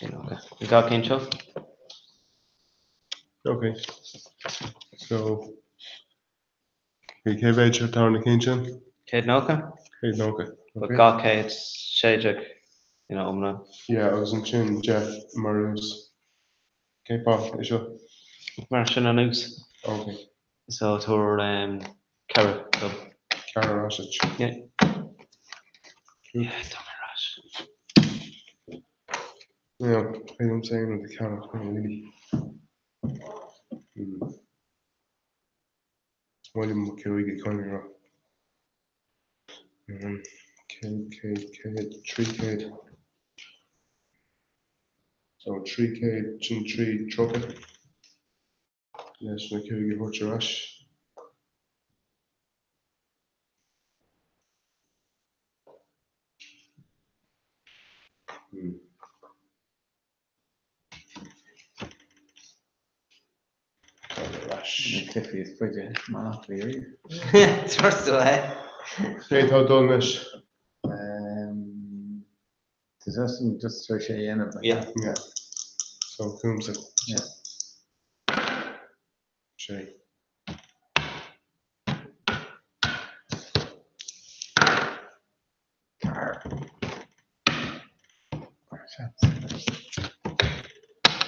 An dá cinn seo. Ok. So, cé mhéad atá ar na cinn sin? 190? 190. But 216 ina iomlán. Yeah, agus ansin 10 mar ús. Cén fáth é seo? Mar sin an ús. Ok. So tabhair 4 dom. 4 ar ais duit. Yeah. Yeah, tá mé ar ais. Yeah, beidh liom féin rud a cheannach nó really. Is maith liom mo 5 ag coinne rá. 100, 100, 100, 300. So 300 sin 3 30. Leis na 5 a thabhairt ar ais. Cluichí is faide Monopoly ariamh. Dúirt tú é. Cé atá ag dul anois? Tá Justin just tar éis é a dhéanamh. Yeah. Yeah. So chugamsa. Yeah. Sé. Car.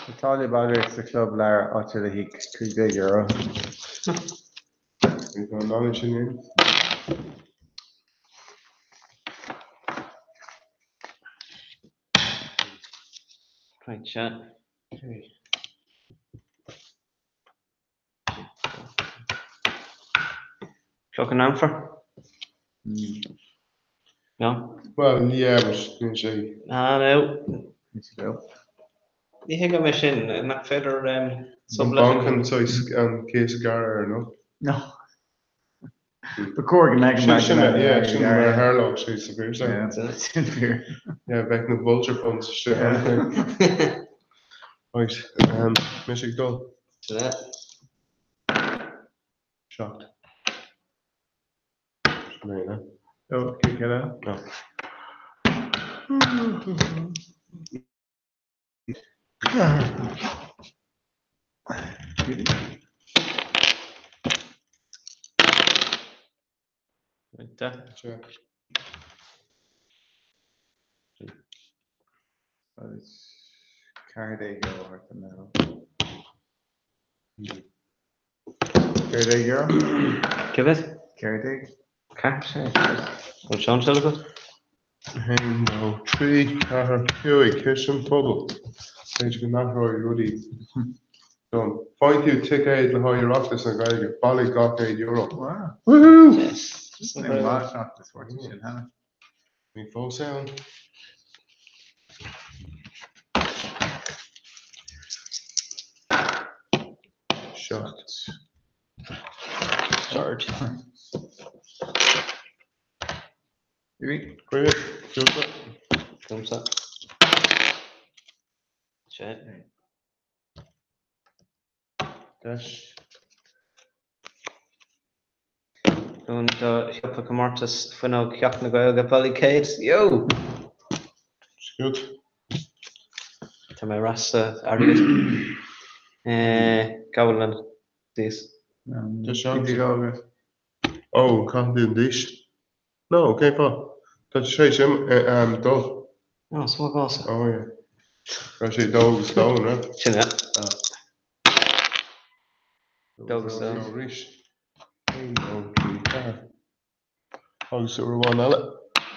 Tá táille ballraíochta sa chlub leabhar áitiúil le híoc, €15. Ní tá an dána sin in. Right, sea. Okay. Cloch an Anfair? No? Well, yeah, but níl sé. Ah, no. Níl sé beo. Ní thuigim é sin, nach féidir An banc an saghas an cíos a ghearradh air, no? No. Ba chóir go mbeadh Sin sin yeah, sin mar a tharlódh sé sa bhfíor Yeah, sin fíor. Yeah, bheadh na vulture funds istigh ann féin. Right, mise ag dul. Sin é. 7. Sin é, no? Ó, cé céile? No. Ceard é go thart an level? Ceard é go? Cé mhéad? Ceard é? Ceap sé. Bhfuil Seán seo agat? 1, 2, 3, 4, 5, Ciste an Phobail. B'fhéidir go n-athróidh rudaí don. Faigheann tú ticéad le haghaidh Oireachtas na Gaeilge, bailigh €200. Wow. Woohoo! Yes. Ní maith Oireachtas sin cheana. Ní fós ann. 7. Third. Great. Super. Thumbs up. Sé. Deis. Don do shiopa comórtas fuinneog Theach na Gaeilge bailigh 100. Yo! Good. Tá mé ar ais sa airgead. Gabhann an dís. Tá sé. Ó, caithfidh tú an dís. No, cén fáth? Tá sé sin dul. Ó, is maith gása. Ó, yeah. Raibh sé dó agus dó, an raibh? Sin é. Dó agus dó. Arís. 1, 2, 3, 4. Agus uair amháin eile.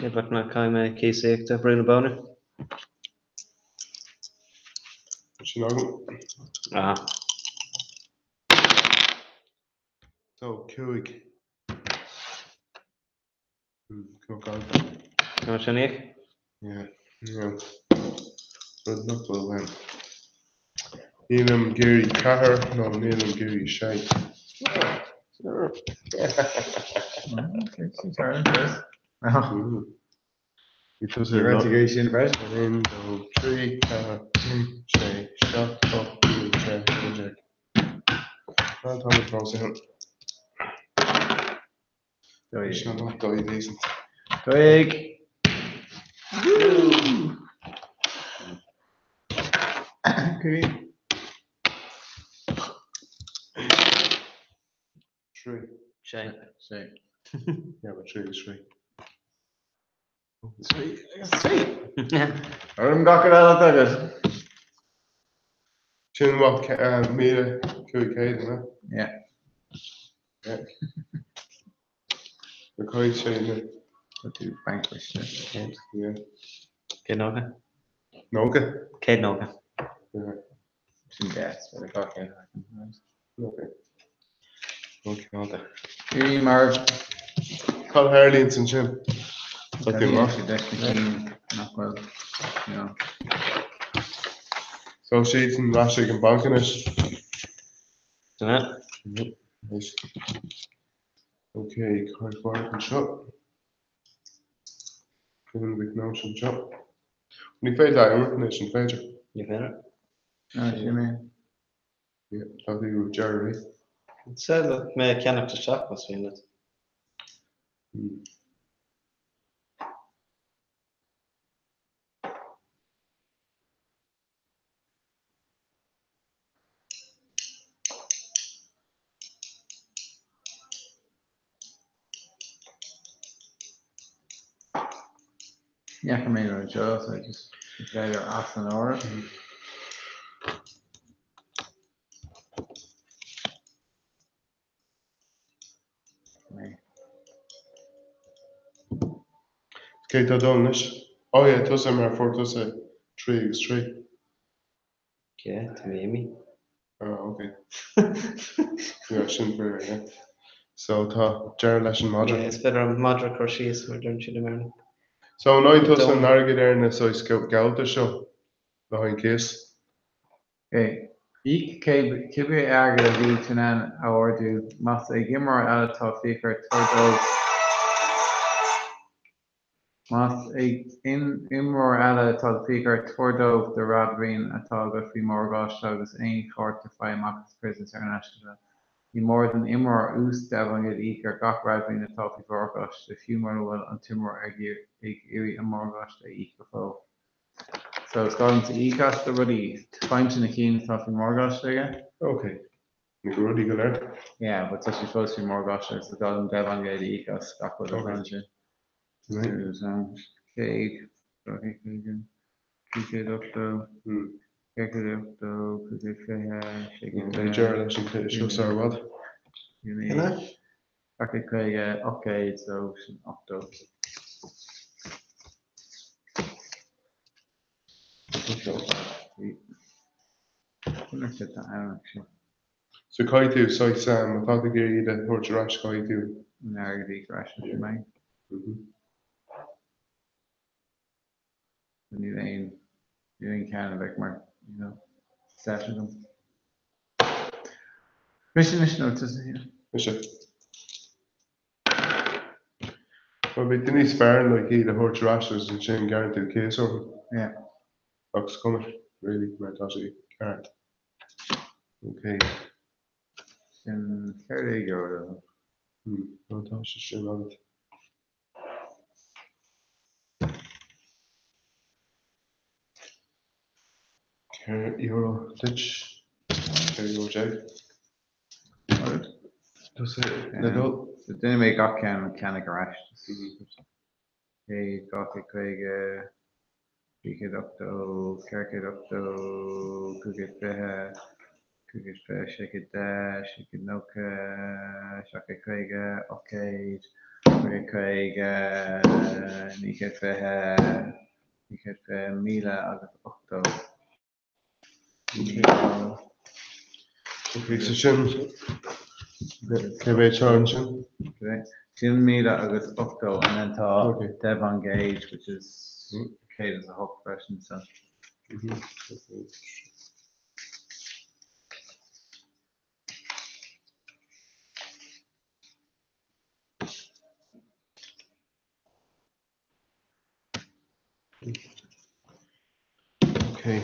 Yeah, but ná caithfidh mé cíos a íoc do Brú na Bóinne. Sin agam. Ah. So, 5. Cnoc Alba. Tá sin íoc? Yeah, yeah. Rud nach bhfuil uaim. Nílim ag iarraidh 4 nó nílim ag iarraidh 6. Bhí tusa Ní raibh tú ag iarraidh sin freisin? 1, 2, 3, 4, 5, 6, 7, 8, 9, 10, 11. Bhuel, táimid fós ann. Sin an dóigh decent. Dóigh! Okay. 3. Sé. Sé. Yeah, but 3 is 3. 3 agus 3. Orm gach rud eile atá agat. Sin what, 1,500, isn't it? Yeah. Yeah. Na caid sé na. Tá tú vanquished. Yeah. 190. 90? 190. Yeah. Sin deas, but I got it. Okay. Okay, Bhí mar Cad a tharlaíonn ansin? Tá tú maith. Nach bhfuil, you know. So siadsan ar ais ag an banc anois. Sin é. Nice. Okay, cuir fáilte anseo. Cuireann Mhic Nóis anseo. Ní féidir leat imirt anois, an féidir? Ní féidir. No, sin é. Yeah, tá tú Jeremy. Is féidir mé a cheannacht isteach más mian leat. Ní fhaca mé an rud seo, so just b'fhéidir as an áireamh. Cé tá dul anois? Oh yeah, tusa mar fuair tusa 3 agus 3. Yeah, tá mé imithe. Ah, ok. Yeah, sin fair, yeah. So tá deireadh leis an madra. Yeah, is féidir an madra a chur síos mar deireann siad i mBéarla. So an fhaigheann tusa an airgead ar na saghas gabháltais seo le haghaidh an cíos? Ok. Íoc cibé airgead a bhí tú in ann a ordú. Más ag imreoir eile atá fiacha ort, tabhair dó. Más ag imreoir eile atá fiacha ort, tabhair dóibh do réadmhaoin atá agat faoi mhorgáiste agus aon chárta faigh amach as Prisons thar n-ais anseo. Ní mór don imreoir ús 10 faoin gcéad a íoc ar gach réadmhaoin atá faoi mhorgáiste, fiú mura bhfuil an t-imreoir ag iarraidh an morgáiste a íoc go fóill. So is gá domsa íoc as do rudaí. Faighimse na cinn atá faoi mhorgáiste aige. Ok. Na rudaí go léir? Yeah, but tá siad fós faoi mhorgáiste agus is gá dom 10% a íoc as gach rud atá ansin. 100, 250, 380, 480, 520, 620. Beidh deireadh leis an chluiche seo sar i bhfad. 450, 800, so sin 80. So caithfidh tú saghas má tá tú ag iarraidh iad a thabhairt ar ais caithfidh tú. An airgead a íoc ar ais leis an mbanc. Níl aon níl aon ceann a bheadh mar you know set agam. Mise anois nó tusa? Mise. Bhuel, bhí tú níos fearr like iad a thabhairt ar ais agus ansin gearrann tú cíos orthu. Yeah. Ach is cuma, really, mar tá sé ceart. Ok. Sin €14. Hmm, nó tá sé sin agat. €14 duit. €14. Tusa le dul. So déanfaidh mé gach ceann a cheannach ar ais. 100, 250, 380, 480, 520, 520, 610, 690, 750, 800, 850, 920, 920, 1080. Ok, so sin cé mhéad seo ansin? Sin 1080 and then tá 10% which is 108 freisin so. Okay.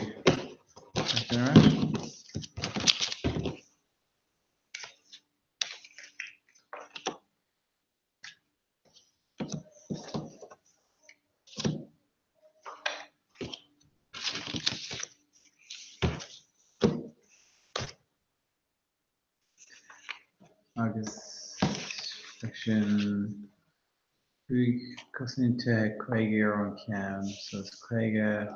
Agus sin cúig cosnaíonn tithe €50 an ceann, so is 50,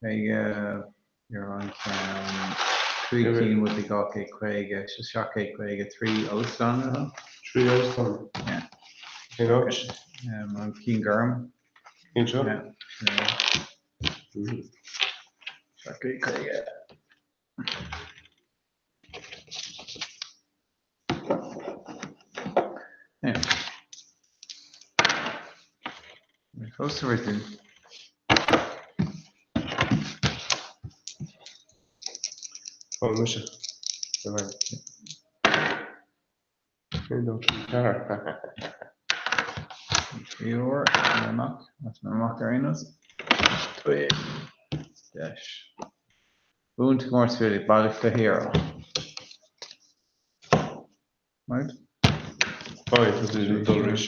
€50 an ceann, cúig cinn would be 250, so 750, trí óstán atá? Trí óstán. Yeah. Cén áit? An cinn gorm. Cén seo? Yeah. 750. Yeah. Close to everything. Ó, mise. 1, 2, 3, 4. Triúr amach, as mé amach ar aon nós. Deis. Buann tú comórtas fiailí, bailigh €20. Right? Oi, tá tú ag dul arís.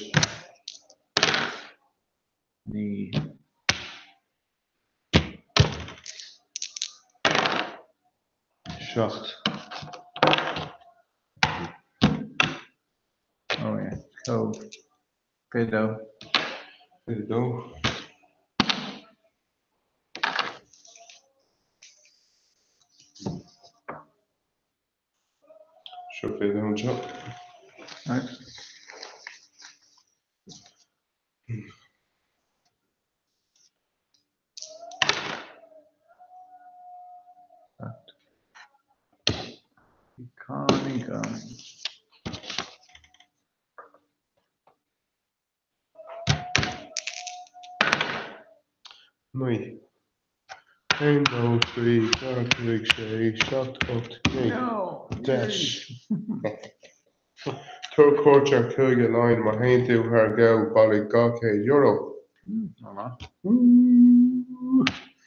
Ní. 7. Oh yeah. So, 22. 22. Seo 22 anseo. Right. Economy going. 9. 1, 2, 3, 4, 5, 6, 7, 8, 9. No! 10. Tabhair cuairt ar Chúige Laighean má théann tú thar gabh bailigh €200. Not bad.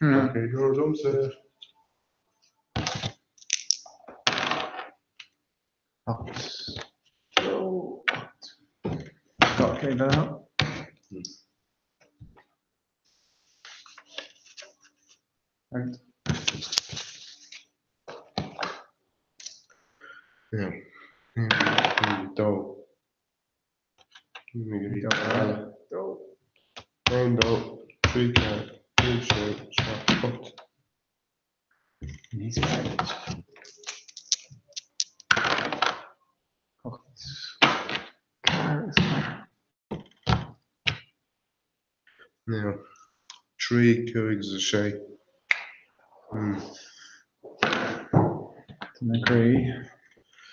€200 domsa. 8. 2, 8. 200 eile. Right. Yeah. 2. 2. 1, 2, 3, 4, 5, 6, 7, 8. Níos fearr. 8. 4 is 4. Now, 3, 5 agus 6. Tá mé croí.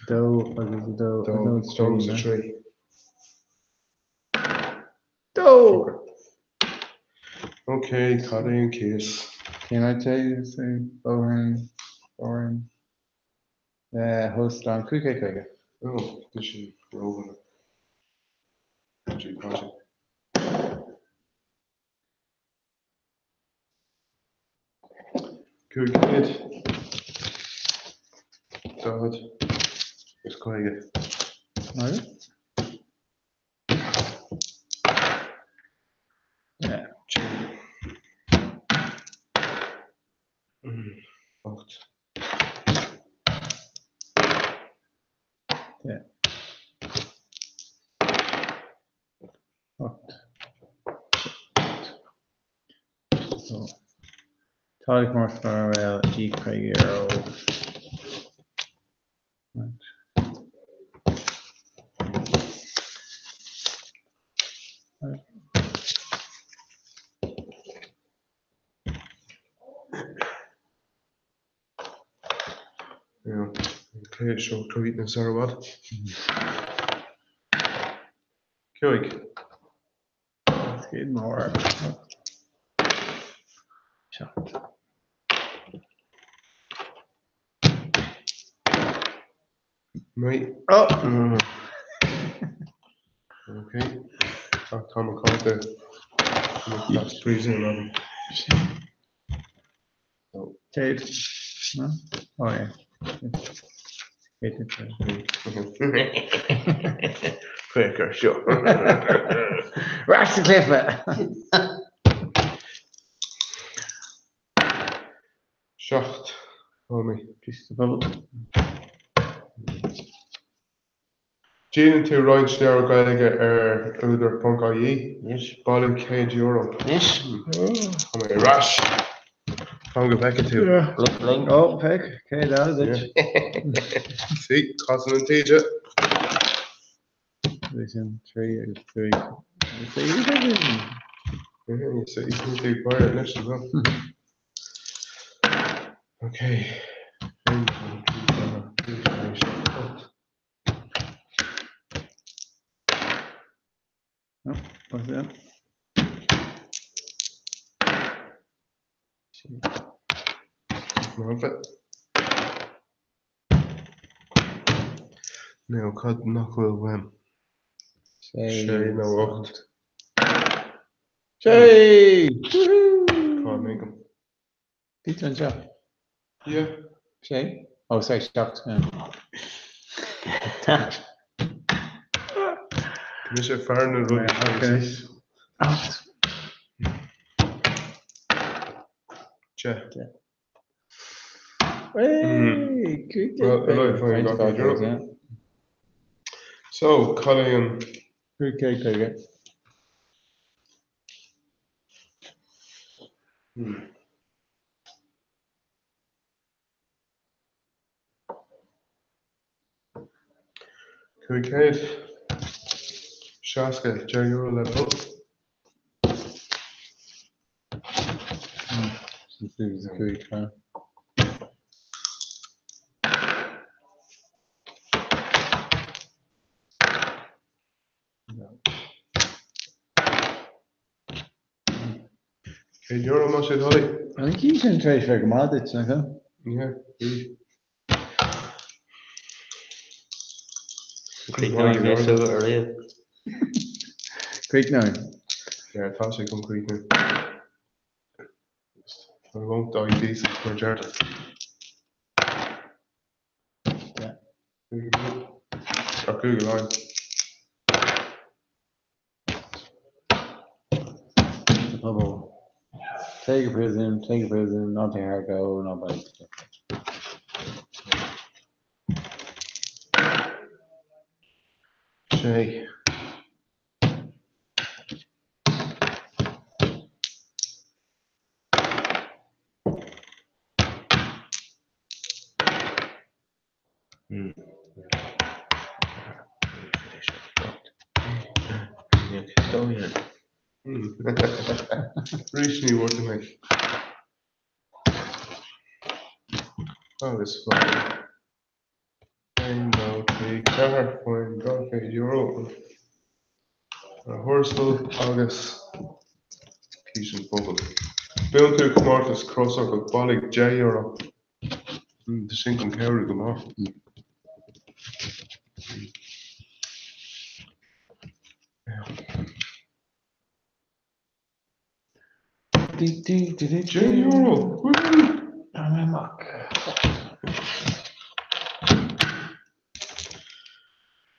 2 agus 2. 2 2 agus 3. 2! Ok, cad é an cíos? Can I tell you say Bohan Bohan Óstán 550? Oh, tá sé rómhar. Tá sé caite. 500. 40 is 50. Right? Yeah. 8. Yeah. 8. So, Táille comórtas monorail íoc €50. Right. Right. Yeah. Okay, seo croí na sar bhfad. 5. Let's get more. 7. 9. Oh! Ok. Ach tá mo chárta That's príosún agam. 100. No? Oh yeah. 100. Féach air seo. Ar ais sa chluiche! 7. Call me. Cíos sa phobal. Díolann tú roinnt leabhar Gaeilge ar údar.ie? Anois. Bailigh €100. Anois. Tá mé ar ais. Fan go bhfeicfidh tú. Bling bling. Ó, féach, 100 eile duit. See, casann an taoide. Bhí sin 3 agus 5. Yeah, so you can do quiet anois as well. Okay. 1, 2, 3, 4, 5, 6, 7, 8. What's that? Love it. Now, cad nach bhfuil uaim? Sé nó 8. Sé! Cá mbeidh? Bhí tú anseo. Yeah. Sé? Oh, sorry, 7. Tá mise ag faire na rudaí. 8. 10. Hey, Well, So, cad é an... 550. €560, €10 le do thoil. Sin €100 más é do thoil. An cinn sin tar éis bheith go maith duit, nach ea? Yeah, bhí. Críochnóidh mé sú ariamh. Críochnóidh. Yeah, tá sé chun críochnú. I won't die decent mar a deirtear. Ar cúig amháin. Sa phobal. Téigh go príosún, téigh go príosún, ná téigh thar go, ná beidh. Sé. Arís ní bhfuair tú mé. Agus fág. 1, 2, 3, 4, faigh €200 ar thuarastal agus cís an phobail. Buann tú comórtas crosfhocal, bailigh €10. Tá sin chun cabhrú go maith. €10! Woo! Tá mé amach.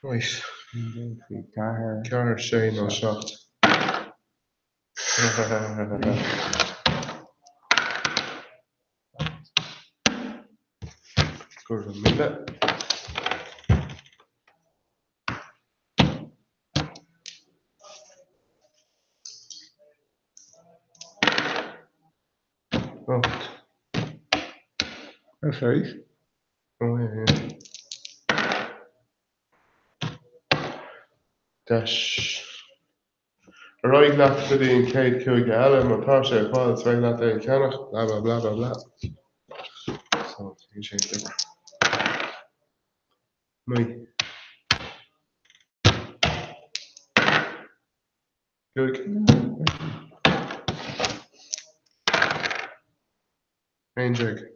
Right. 1, 2, 3, 4. 4, 6 nó 7. Go raibh míle. 8. Oh, sorry. Oh, yeah, yeah. Deis. Ar aghaidh leat go dtí an chéad chúige eile, má tá sé ar fáil, is féidir leat é a cheannach, blah blah blah blah blah. So, níl sé difear. 9. 5. 11.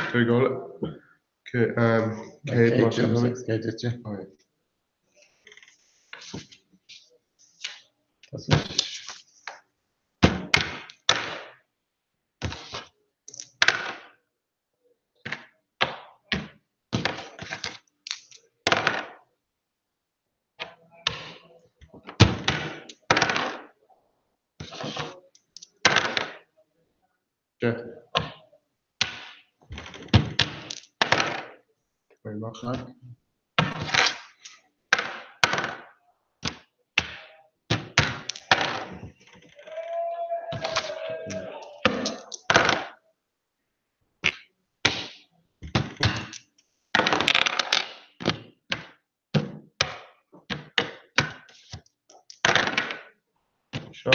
Cúig eile. 100 más é do thoil. 100 duitse. Oh, yeah. 10. Faigh amach. 7.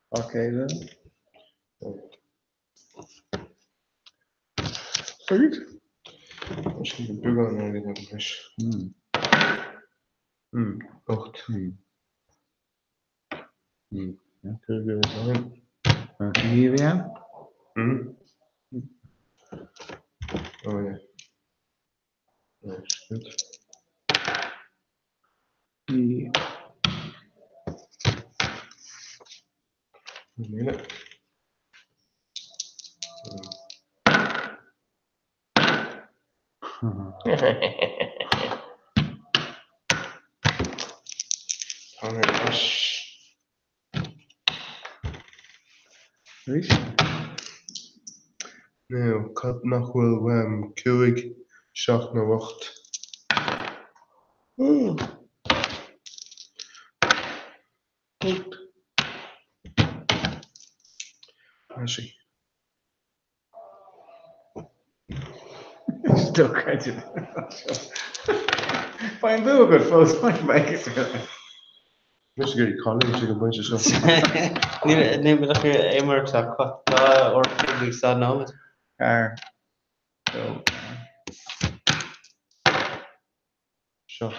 Ok, then. Sweet. Tá sé beagán airgid agam anois. 8. 5 euro ann. Ní bhí ann? Oh yeah. Right, good. Ní. Míle. Tá mé ar ais. Arís? Now, cad nach bhfuil uaim? 5, 7 nó 8? 8. Maisí. Dochreidte. Beidh an bua agat fós, beidh. Mise ag iarraidh cailliúint ag an bpointe seo. Níl mé ach ag imirt ach dhá uair an chloig sa nóiméad. 4, 2, 7.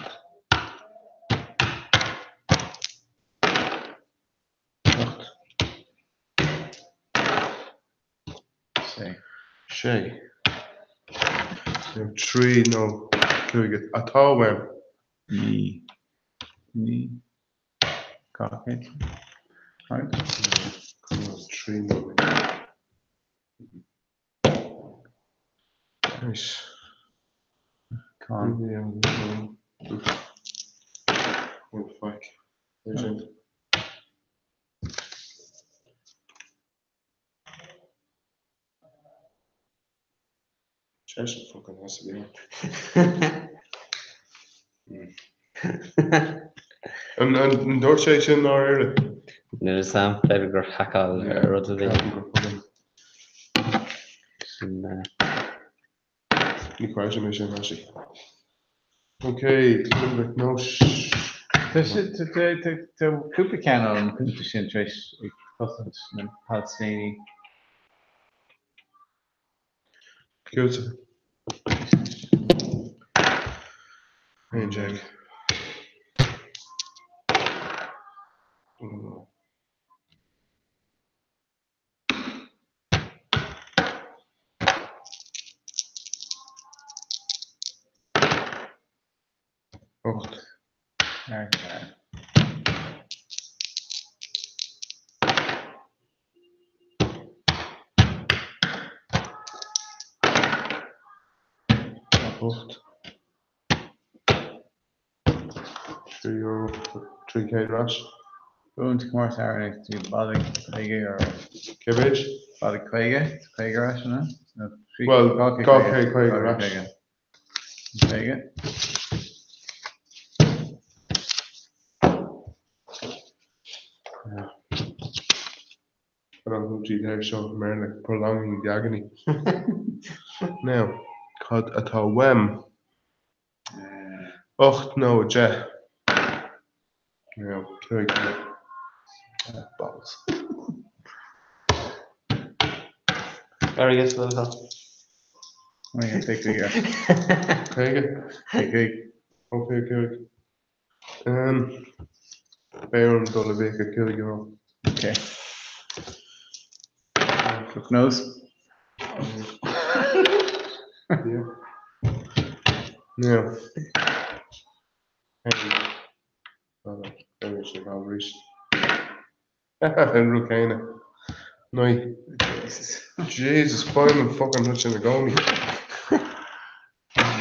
8. 6. 6. 3 nó 5 atá uaim. 9. 9. 200. Right. 3 nó Nice. Con. Oh, fuck. Legend. Sé sin fucking has to be. An dúirt sé sin nár éirigh? Níl a fhios a'm, b'fhéidir gur haiceáil ar rud a bhí. Sin Ní chreidim é sin, Ashley. Ok, Cluain Mhic Nóis. Tá cúpla ceann ón chuntas sin tar éis ag cosaint na Palaistínigh. Cúilte. 11. 8. 4. 8. €3, 300 ar ais. Buann tú comórtas amhránaíochta tú bailigh €50. Cé mhéid? Bailigh 50, 50 ar ais, an ea? Nó Bhuel, 250 250 ar ais. 50. Ar an gcúl air seo i mBéarla, prolonging the agony. Now, cad atá uaim? 8 nó 10? Now, 5. Bollocks. Airgead le bheith. Take 50? Take Ok, 5. Beidh orm dul i bhfiacha €5. Ok. Look nose. Yeah. Now. Hey. Beidh sé arís. An rud céanna. 9. Jesus. Jesus, faighim an fucking rud sin i gcónaí.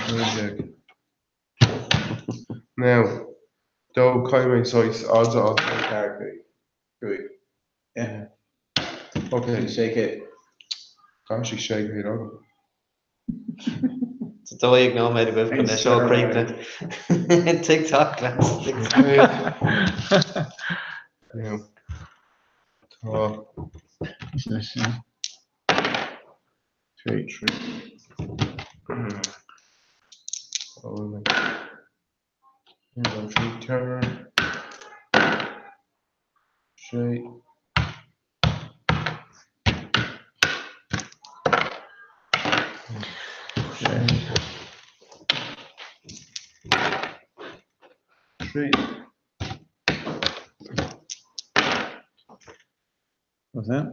12. Now, dó caithfidh mé saghas odds a fháil. 4, 5. Yeah. Ok. Sé chéad. Tá sé 600 agam. Tá 12 nóiméad agaibh chun é seo a chríochnú. Tick tock lads. Now, tá 3. 3. Oh, 1, 2, 3, 4. Sé. Trí. What's that?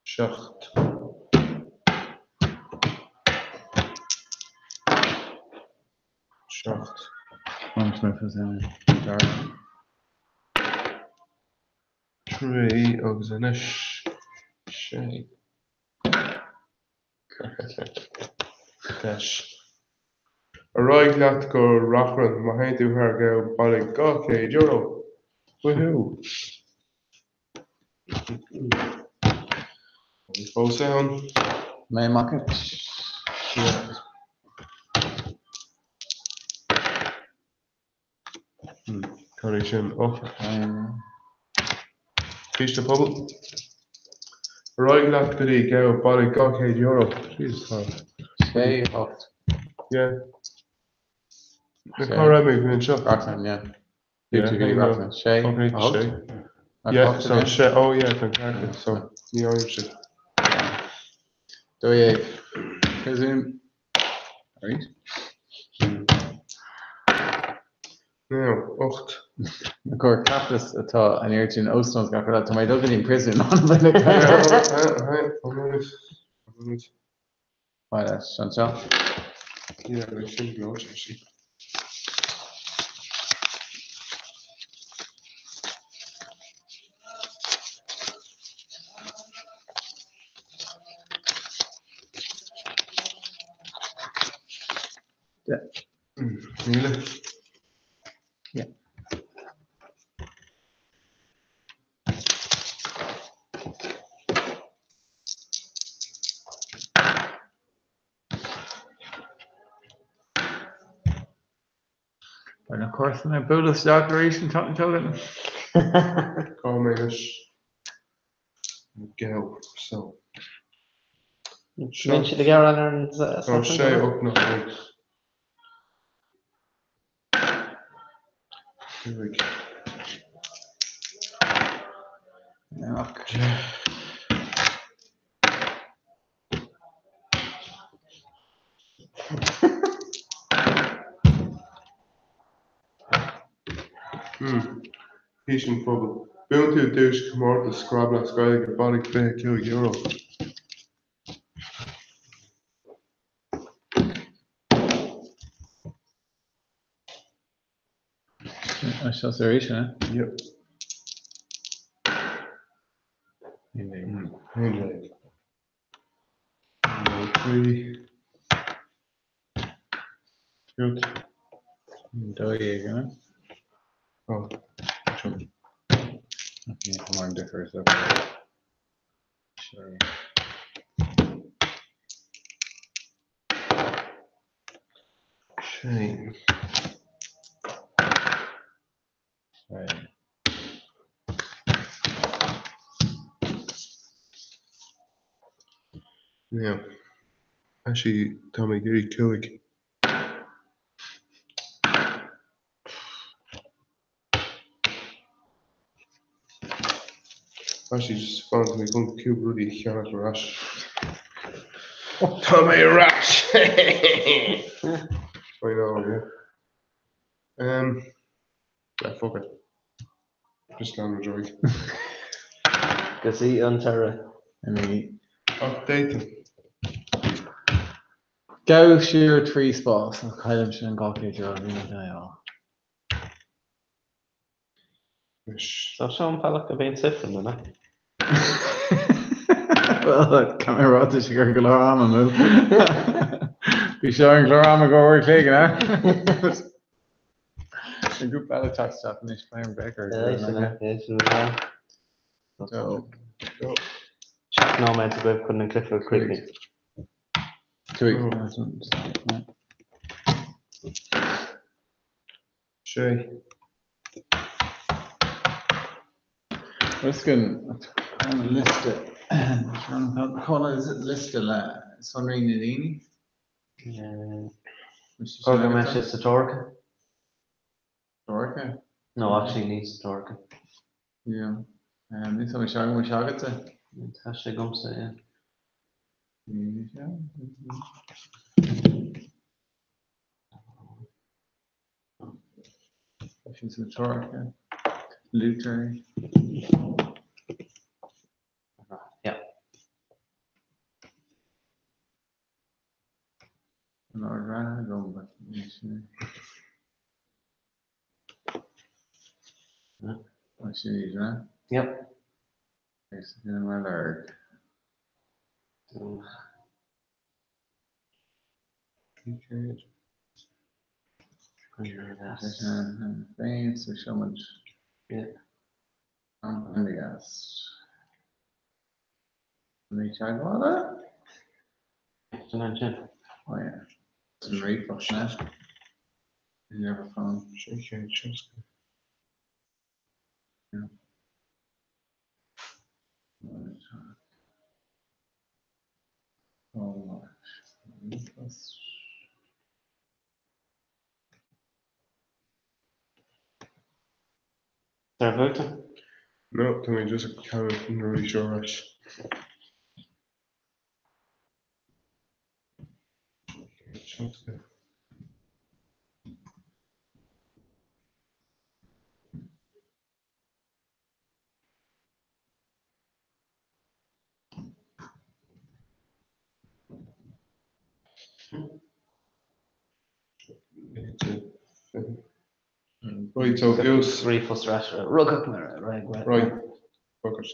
7. 7. 3 agus anois 6. Deis. Ar aghaidh leat go Reachrann, má théann tú thar gabh bailigh €200. Woohoo! Bhí fós ann. Mé mac it. Cad é sin? Och. Císte Pobail. Ar aghaidh leat go dtí Gabh bailigh €200. Jesus tá. 6, 8. Yeah. Cá raibh mé go dtí anseo? Reachrann, yeah. Yeah, 6, Okay, 8. Yeah, so 6, oh yeah, tá an ceart agat, so ní fhaighimse. 12. Presume. Right. Now, 8. Na cóir caiplis atá an oiread sin óstán is gach rud eile. Tá mé ag dul go dtí an príosún. Maith leis anseo. Yeah, beidh sin gleoite actually. Yeah. Míle. Yeah. Beidh na comharsana ag bualadh isteach arís an tseachtain seo chugainn. Cá mbeidh mé anois? Gabh, so. Bíonn siad ag gearán ar an Tá sé 8 ná 1. 5. Fís an Phobail. Buann tú duais chomórtas Scrabble as Gaeilge, bailigh €25. Seo sa arís, eh? Yep. 11. 3. Good. 12, eh? Oh. Okay, come on, differ, so. Sure. Shame. Right. Yeah. Actually, tá mé ag iarraidh 5. Actually, just fan, tá mé chun cúpla rudaí a cheannach ar ais. Tá mé ar ais! I know, yeah. Ah, fuck it. Just lean ar aghaidh. Go dtí an deireadh. Ach d'fhéadfainn. Gabh siar 3 spás, ach caillimse an €200 a bhí mé chun é a fháil. So seo an bealach a bhíonn ifreann, an ea? Bhuel, caithfidh mé a rá tá sé ag cur go leor ama amú. Bhí seo an clár ama go uair a chloig, an ea? An grúpa eile teacht isteach anois, Brian Baker. 7 nóiméad agaibh chun an cluiche a chríochnú. 5. 6. Bhfuil an liosta liosta le sonraí na ndaoine? Cá go mbeidh sé sa teoiric? Teoiric? teoirice. No, actually níl sa teoiric. Yeah. Níl sé seo agam, seo agatsa. Tá sé agamsa, yeah. Tá sin sa teoiric, yeah. Luaitear é. Yeah. An ord reatha agam, but níl sin. Tá sin iad, right? Yep. Is sin mar lorg. Féin sa seomad. Yeah. An Prendergast. Ní teagmhála? Sin ansin. Oh yeah. San ríomhphost, ne? Never phone. 660. Yeah. Oh, ríomhphost. Tá buaite? No, tá mé just ag ceannach na rudaí seo ar ais. 60. Right, so use Ríomhphost ar ais. Rugadh mé ar aghaidh. Right. Focus.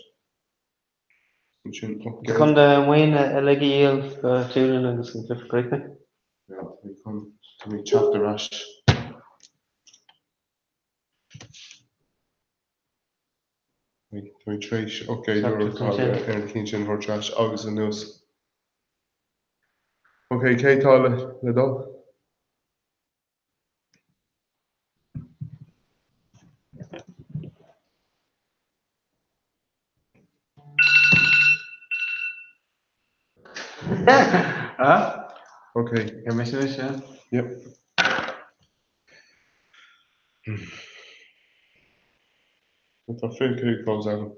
Ansin, okay. Chun do mhaoin uilig a dhíol go Tualain agus an cluiche críochnaithe. Yeah, tá mé chun, tá mé ag teacht ar ais. Right, tá mé tar éis €800 atá ar an cinn sin a thabhairt ar ais agus anuas. Ok, cé atá le le dul? Ah? Ok. Ar mise anois, yeah? Yep. Tá 25 fós agam.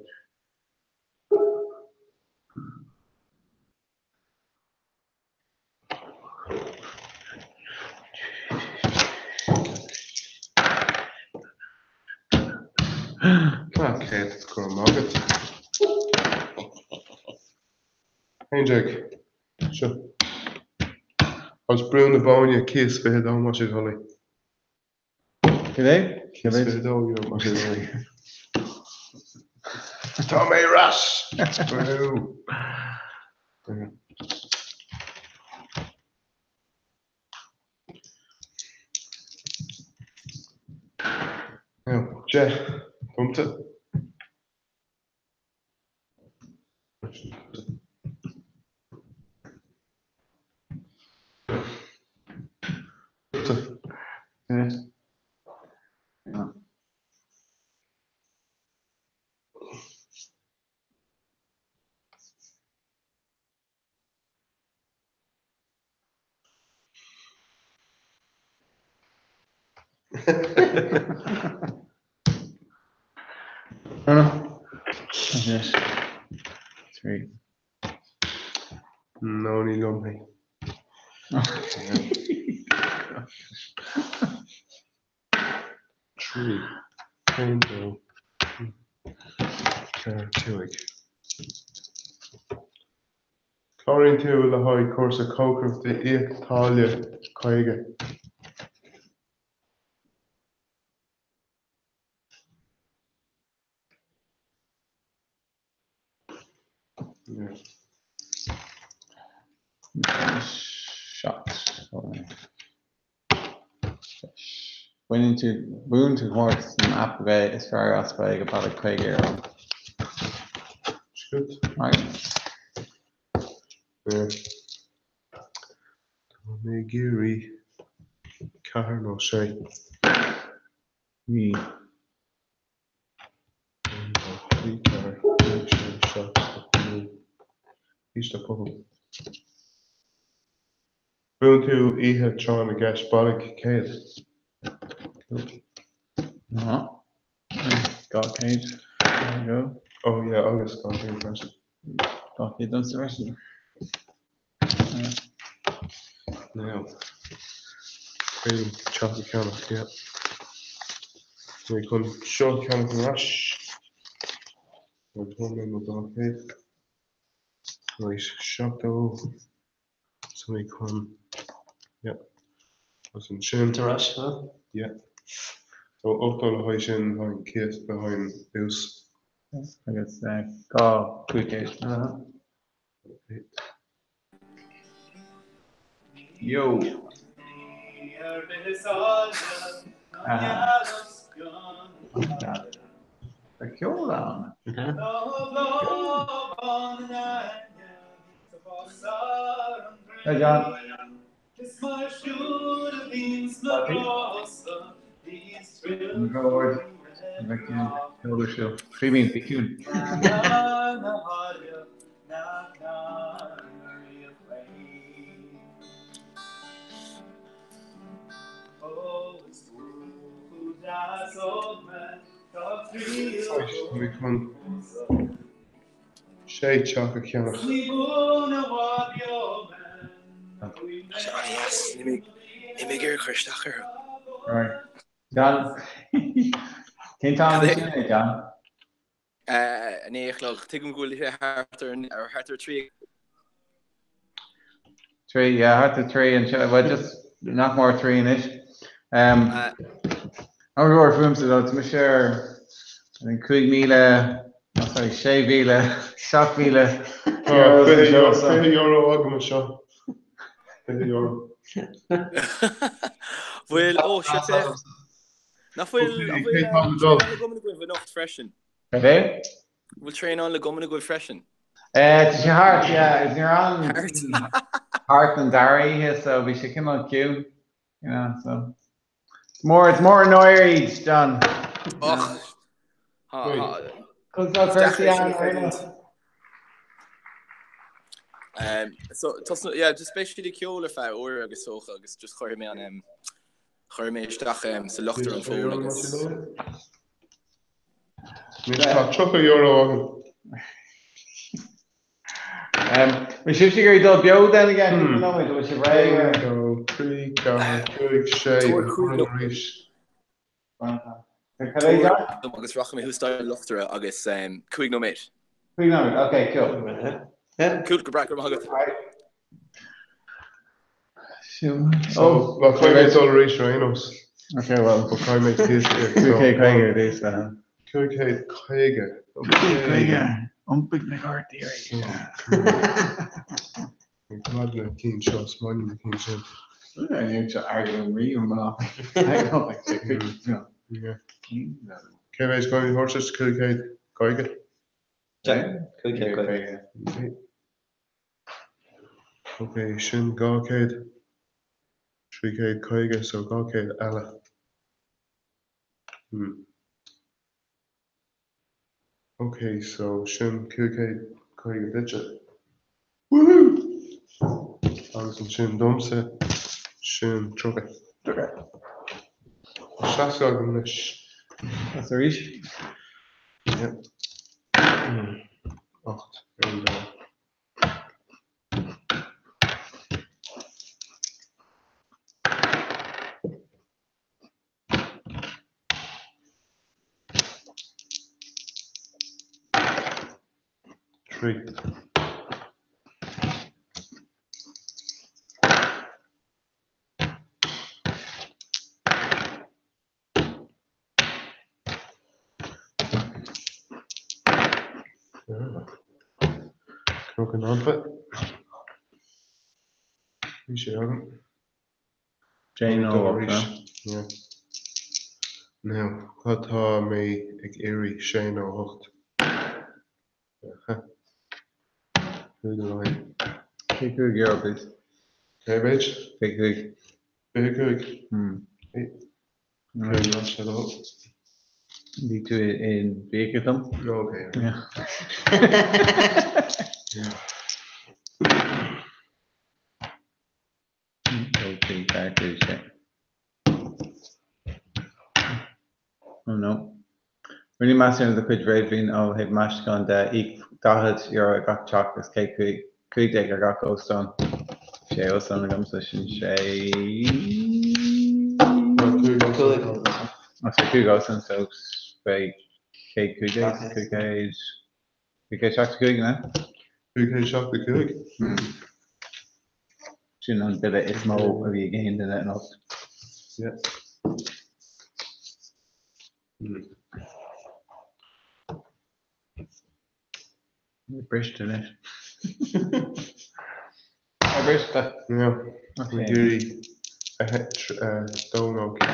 Tá 100 go raibh maith agat. 11. Seo. Agus Brú na Bóinne, cíos 22, más é do thoil é. Cad é? Cíos €22, más é do thoil é. Tá mé ar ais! Brú! Now, 10 pointe. Yeah. Anois. 3. No, ní liom é. 3, 1, 2, 3, 4, 5. Cláraíonn tú le haghaidh cúrsa cócaireachta íoc táille 50. Shot. Baineann tú, buann tú comórtas don aip is fearr as Gaeilge bailigh €50. Good. Right. Yeah. Tá mé ag iarraidh ceathair nó sé. Ní. 1, 2, 3, 4, 5, 6, 7, 8, 9. Ísle pobal. Buann tú oíche tráth na gceist bailigh 100. Cool. No. 200. There you go. Oh yeah, agus 200 freisin. 200 domsa freisin. Now. Féidir teach a cheannach, yeah. Mé chun seo a cheannach ar ais. Mar tá mé mo 200. Right, 70. So mé chun, yeah. Agus ansin. Ar ais, huh? Yeah. So 80 le haghaidh sin, le haghaidh an cíos, le haghaidh an ús. Agus 2 500. Yo. Tá ceol ann. Hey John. Príomhín, bí ciúin. Bhí chun sé teach a cheannach. Tá sé an-deas. Níl mé ag iarraidh cur isteach orthu. Right. John, cén t-am sin é, John? 9 a chlog. Tuigim go bhfuil sé thart ar thart ar 3. 3, yeah, thart ar 3 anseo. Well, just nach mór 3 anois. Um, An raibh fúmsa though, tá mise ar I think 5,000, no sorry, 6,000, 7,000 Tá euros €20 anseo, so. €20 agam anseo. €20. Bhfuil, ó, seo féach. Nach bhfuil, an bhfuil Cé tá le dul? traenáil le gcumann agaibh anocht freisin? Cad é? Bhfuil traenáil na gcumann agaibh freisin? Eh, tá sé thart, yeah, is níor fhan Thart. thart an dara oíche, so bhí sé cineál ciúin, you know, so. It's more, it's more náire iad, John. Och. Ha, ha. Cos tá Is cúrsaí deacair sin ann, a ar aon chreidiúint. nós. Um, so, tosna, yeah, just beidh siad ag ceol ar feadh uair agus dócha agus just chuirfidh mé an, um, chuirfidh mé isteach um, sa luchtaire an fón agus Anois tá €30 agam. Bhfuil sibhse ag iarraidh dul beo then again? Cúpla nóiméad, bhfuil sibh réidh? 1, 2, 3, 4, 5, 6, Tabhair cúig an arís. Cad é, John? Agus rachaidh mé thuas staighre luchtaire agus 5 nóiméad. 5 nóiméad, ok, cool. Cool, go breá, go raibh maith agat. So, well, caithfidh mé dul arís ar aon nós. Ok, well. But caithfidh mé cíos a íoc. 550 ar dtús, le. 550. 550. Iompaigh na cártaí arís. Ag coimeád na cinn seo, is maith liom na cinn sin. Níl sé airgead an rí an mná. Cé mhéad coin a thabhairt duit? 550? 550. Ok, sin 200, 350, so 200 eile. Hmm. Ok, so sin 550 duitse. Woohoo! Agus ansin domsa, sin 30. 30. 60 agam anois. That's arís. Yeah. 8 ar an dá. 3. Cnoc an Anfa. Bhí sé agam. Jane Dul Ó arís. Yeah. Now, cad tá mé ag iarraidh? Sé nó hocht? Aha. Cúig a line. €25, please. Cé mhéad? 25. 25? Hmm. Hey. Bhí tú in bhfiacha dom? Okay. Yeah. Yeah. Rinneadh measúnú do chuid réadmhaoin ó thaobh maisiúcháin de, íoc €40 ar gach teach agus 115 ar gach óstán. Sé óstán agamsa, sin sé. Tá 5 óstán so beidh 115, 500, 575, an ea? 575? Sin an bille is mó a bhí ag aon duine anocht. Yeah. Briste anois. Tá briste. Yeah. Ag iarraidh dó nó 4.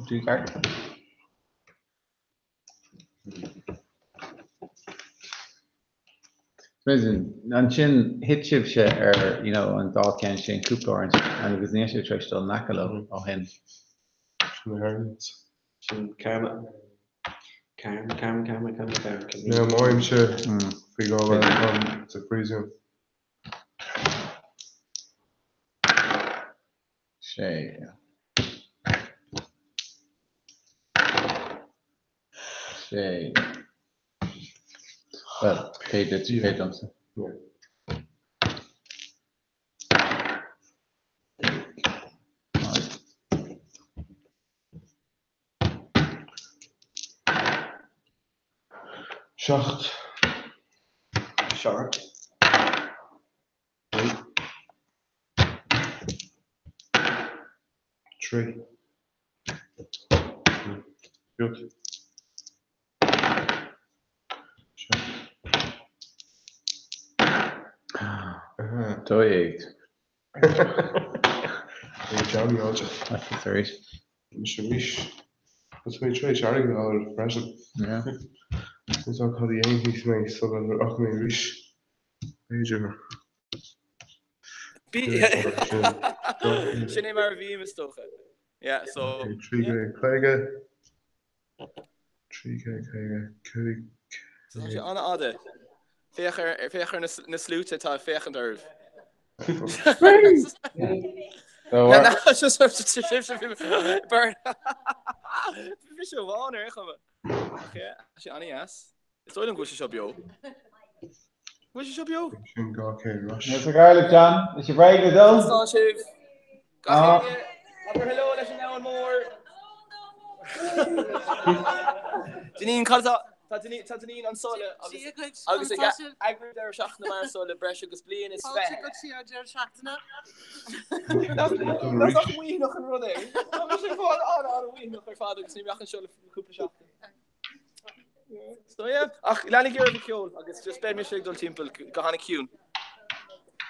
Tú ceart. Ansin thit sibhse ar you know an dá cheann sin cúpla uair ansin agus níl sibh tar éis dul in aice leo ó shin. Sin a tharlaíonns. Sin karma. Karma, karma, karma, karma, karma. Now mothaímse faoi dhó táim sa phríosún. Sé. Sé. Bhuel, cé duit, cé domsa? 7. Seacht. 3. Good. 12. Johnny áilte. That's arís. Mise arís. Tá mé tar éis airgead a fháil freisin. Yeah. Is cad a dhéanfaidh mé sula rachaidh mé arís. B'fhéidir. Sin é mar a bhím is dócha. Yeah, so. 350. 355. Tá sé an-fhada. Féach ar féach ar na sluaite atá ag féachaint oraibh. Bhí sé amháin ar chuma. Ach yeah, tá sé an-deas. Is dóigh liom go bhfuil sé seo beo. Bhfuil sé seo beo? Sin 200 rush. Níl sa Ghairleach, John. Is sibh réidh le dul? Tá sibh. Gach éinne, abair hello leis an domhan mór. Dineen, cad atá Tá Dineen tá Dineen anseo le agus agus ag eagrú deireadh seachtaine mar seo le breis agus bliain is Fáilte go dtí ár deireadh seachtaine. Nach nach maoithneach an rud é. Tá mise fáil an-an-mhaoithneach ar fad agus ní bheadh anseo le cúpla seachtain. So yeah, ach leanaigí oraibh ag ceol agus just beidh mise ag dul timpeall go hana-chiúin.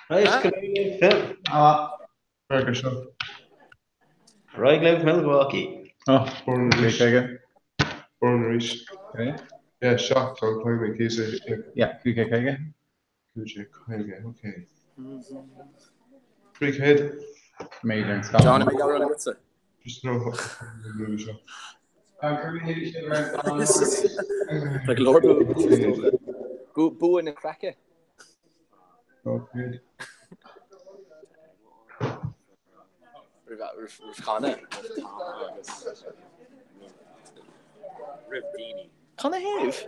Right, go raibh Phil. Ar seo. Ar aghaidh libh Milwaukee. Oh, Born arís. aige. Born arís. Okay. Yeah, 7 an caithfidh mé cíos Yeah, 550. 50, okay. 300. Major in Scotland. John, an mbeidh amhrán agatsa? Just no. Tá go leor bua bua na craice. Okay. Roimh chanadh. Roimh daoine. Cad ina thaobh?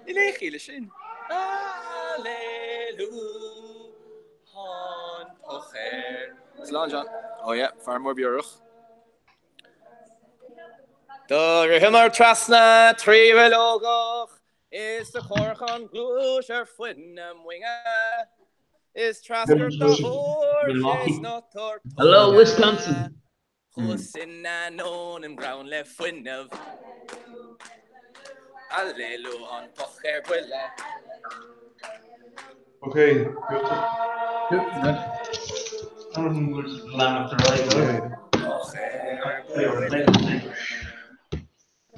Níl aon chiall leis sin. Ailléiliú an pochair. Slán John. Oh yeah, fear mór biorach. Do ritheamar trasna 3 roileogach is do chomhrac an ghluais ar fuid na moinge is treascairt do thuair is na Hello, tortóige. Wisconsin. Chuas in ainneoin im ghreann le fuinneamh. Ailléiliú an poc ar buile. Okay.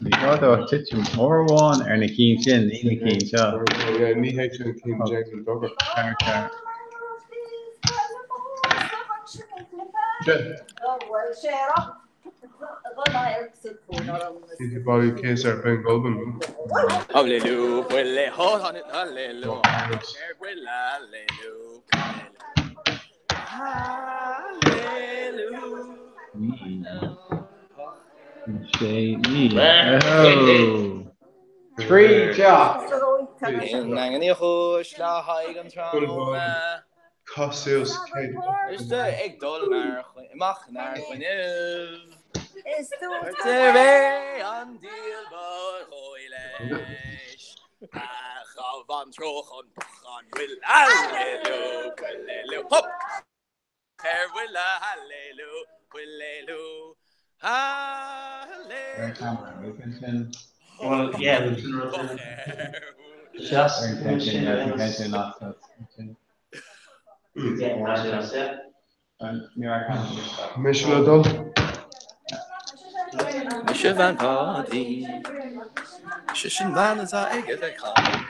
Ní gá dó ach titim uair amháin ar na cinn sin, ní na cinn seo. Yeah, ní hé sin cinn James Duggar. Cear, cear. Ní bailí céas ar Ben Gulbin. Ailléiliú buile hó Ailléiliú ar buile Ailléiliú. Sé ní. Trí deoch. Chuis le haghaidh an tráthnóna. Caith suas céad Is ag dul amach inár gcoinnibh. Cuirtear é an diabhal ba dhóigh leis. A ghabh an treo chun an bhfuil Haililiú, Haililiú, hup! Ar bhfuil a Haililiú, Haililiú, Haililiú. Well, yeah, sin rud Just Mise le dul. Mise bhean Pháidí. Mise sin bhean atá aige le caint.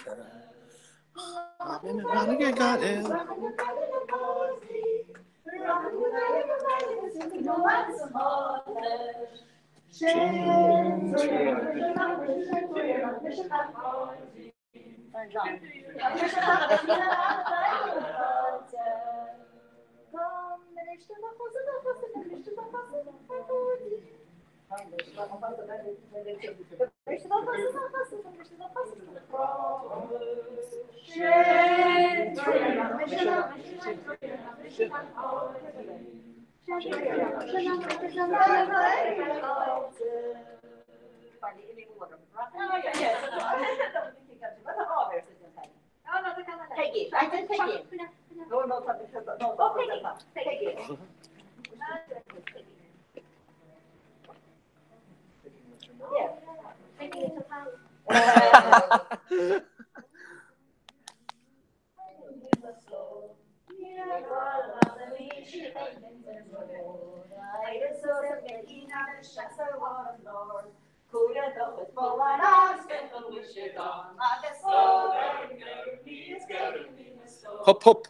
Hup hup.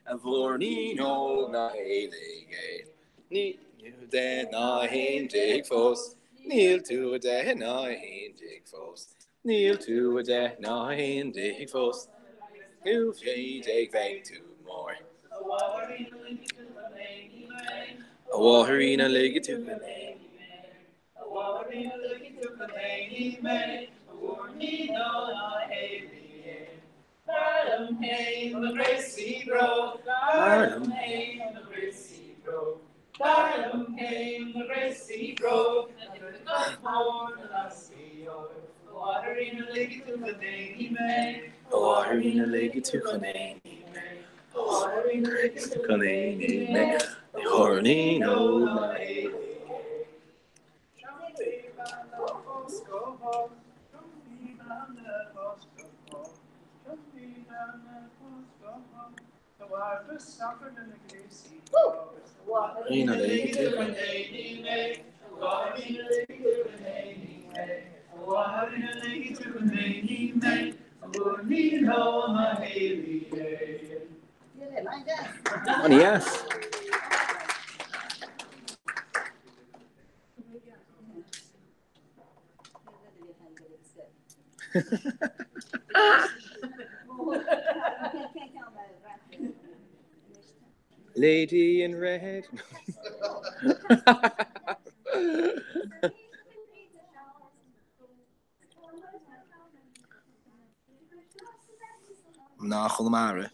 A mhúirnín óg ná héalaigh é. Níl tú 10 ná 11 fós. Níl tú 10 ná 11 fós. Níl tú 10 ná 11 fós. Tú 16 beidh tú mór. A mháithrín a ligfidh tú go n-éalaí mé. A mháithrín a ligfidh tú go n-éalaí mé. A mhúirnín óg ná héalaigh é. liom féin mo ghréasaí bróg, dar liom féin mo ghréasaí bróg, dar liom féin mo ghréasaí bróg, na hoifigeach mór na lascaí óir, a mháithrín a ligfidh tú chun éiní mé, A mháithrín a ligfidh tú chun éiní mé, a mháithrín a ligfidh tú chun éiní mé, ní thabharfainn óg ná éadaí é. An-dheas. Lady in red. Mná Chonamara.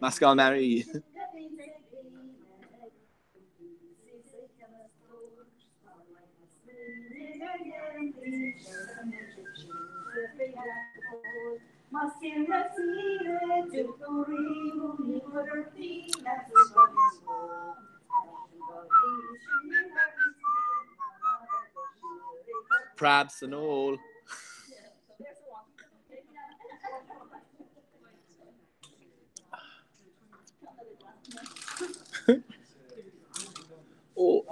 Meascán mearaí. Preab san ól. Ó.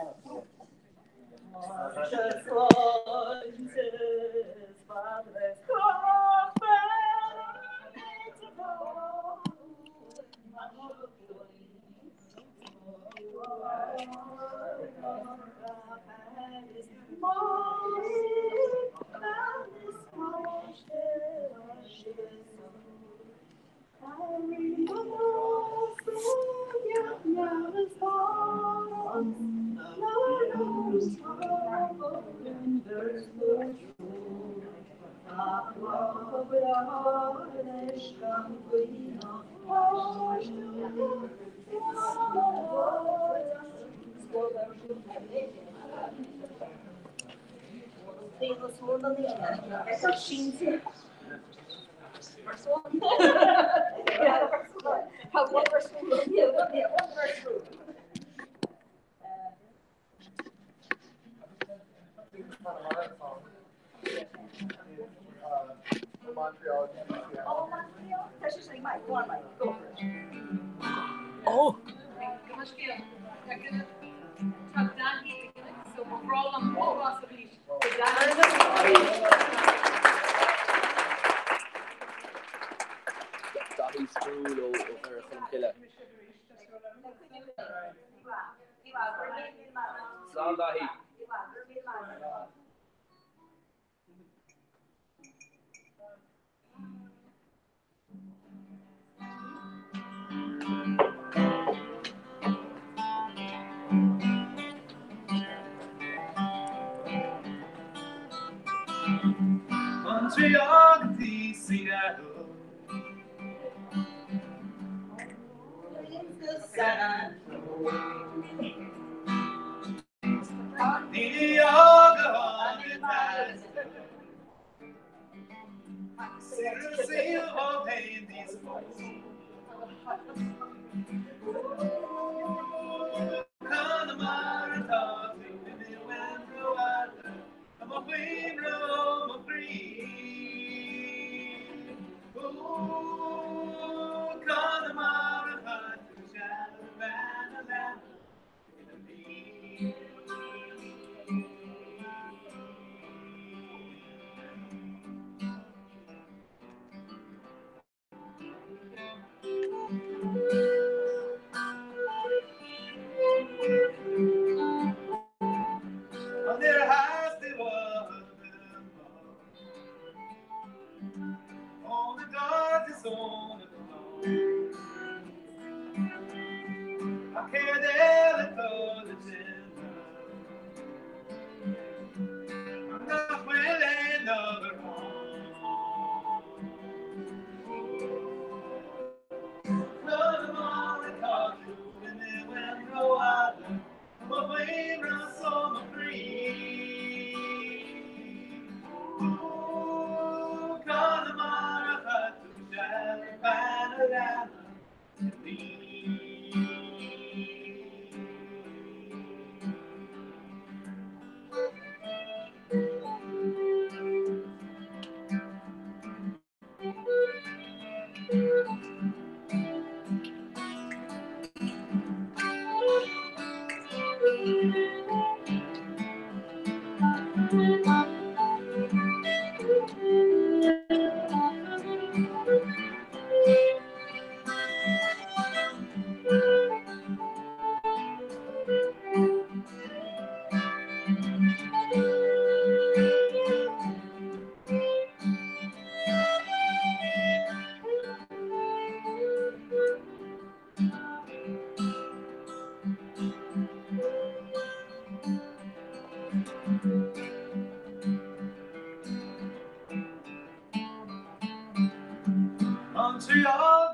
Ó! Daithí Sproule ó Dhoire Cholm Cille. Slán Daithí. Montreal go dtí Seattle. Montreal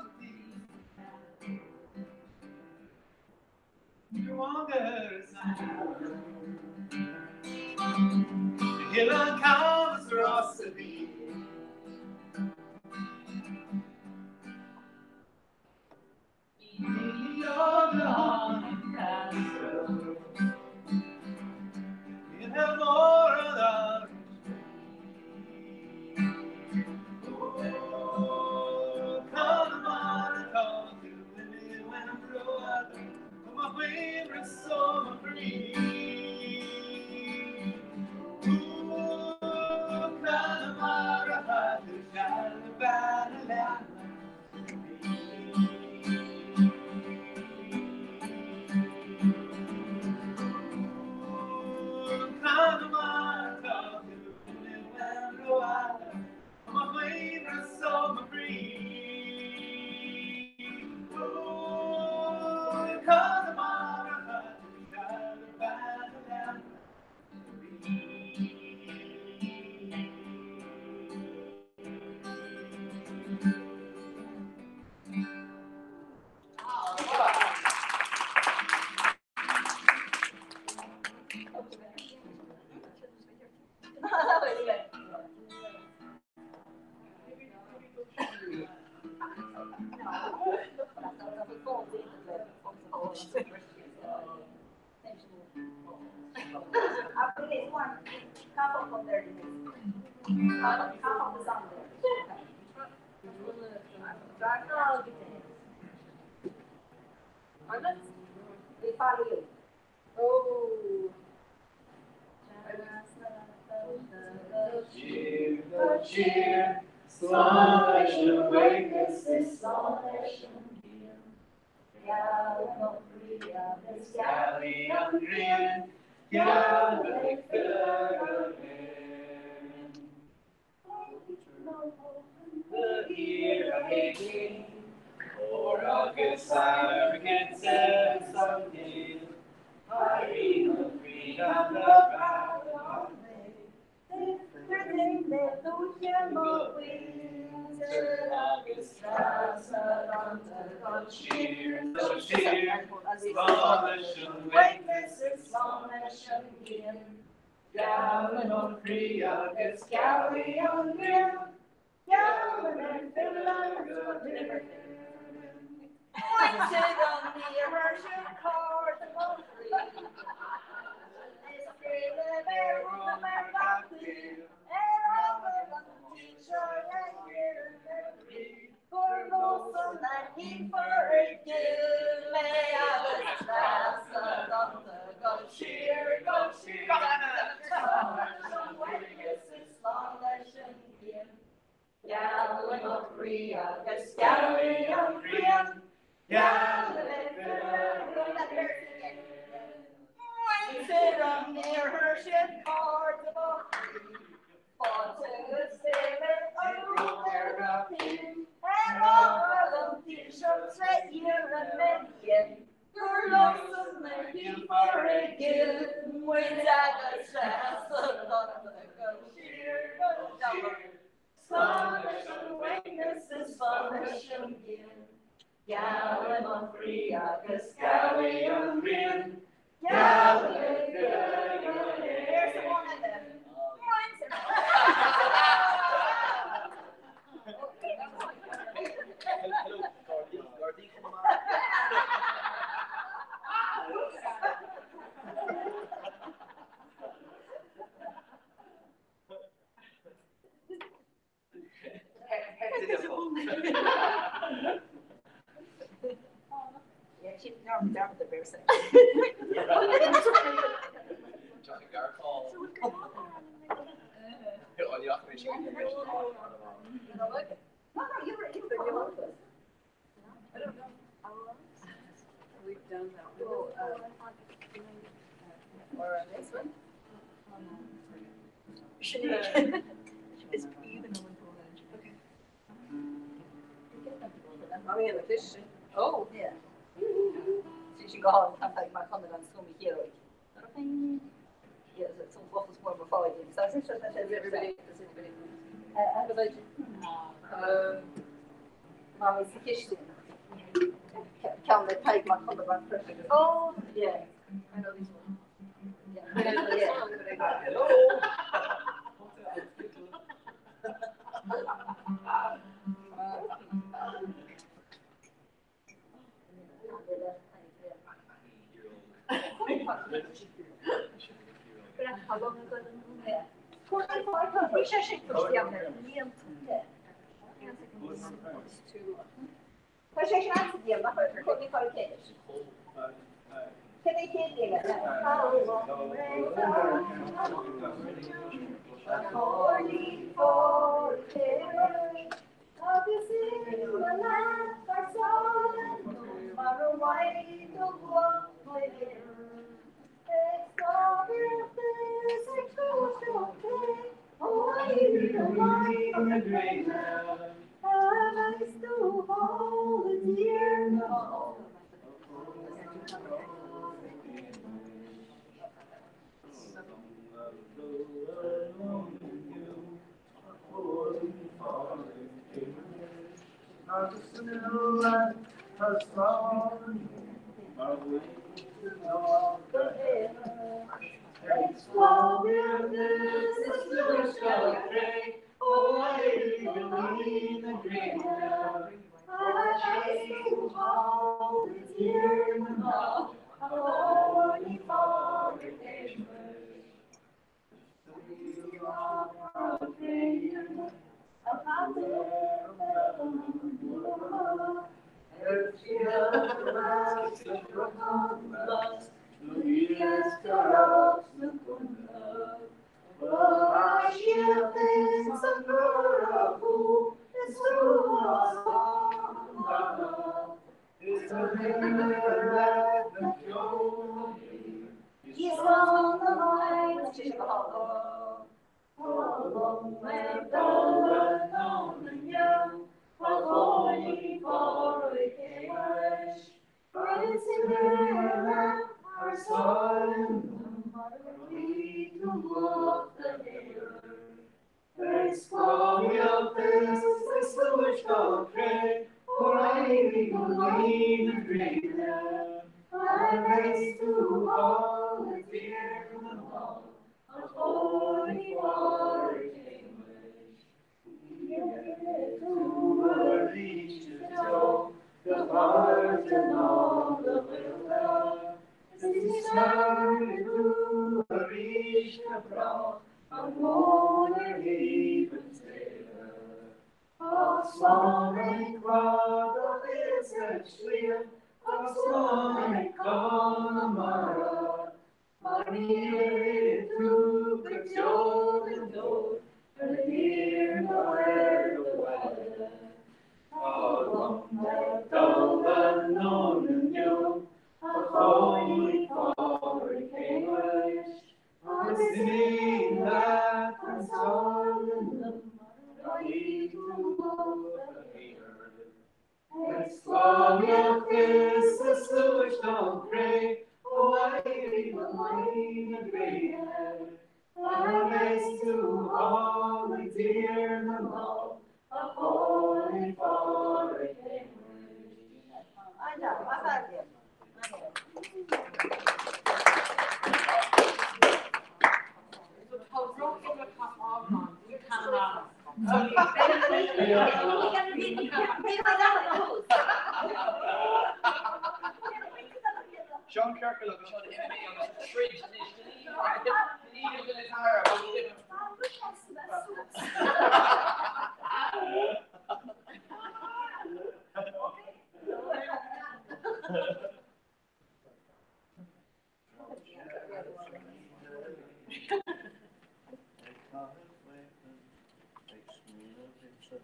Cad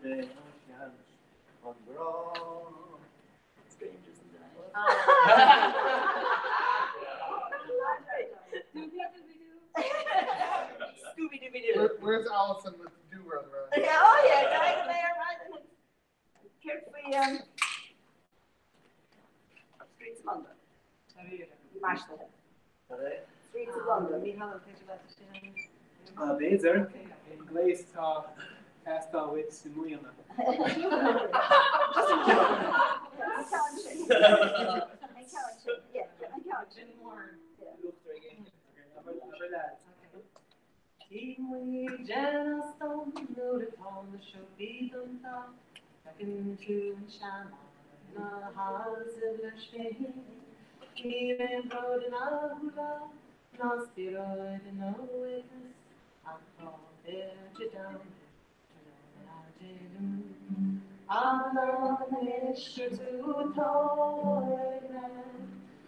é an seans an grá? Strangers in the night. Scooby Dooby Doo. Where's Alison with the do run run? Yeah, oh yeah, Diana Mayer, right? Céard faoi Streets of London. Maisithe. Streets of London. Mícheál, an féidir leat sin? B'fhéidir. An gléas atá ag teastáil uait i mbliana. Taobh amuigh den óstán nuair atá na siopaí dúnta, feiceann tú an seanfhear ina sheasamh leis féin. Níl aon bhród ina shúile ná spiorad ina uaigneas, ach tá beirt i dteannta tráthnóna Dé Luain. Abair liom anois gur tú atá ag imeacht,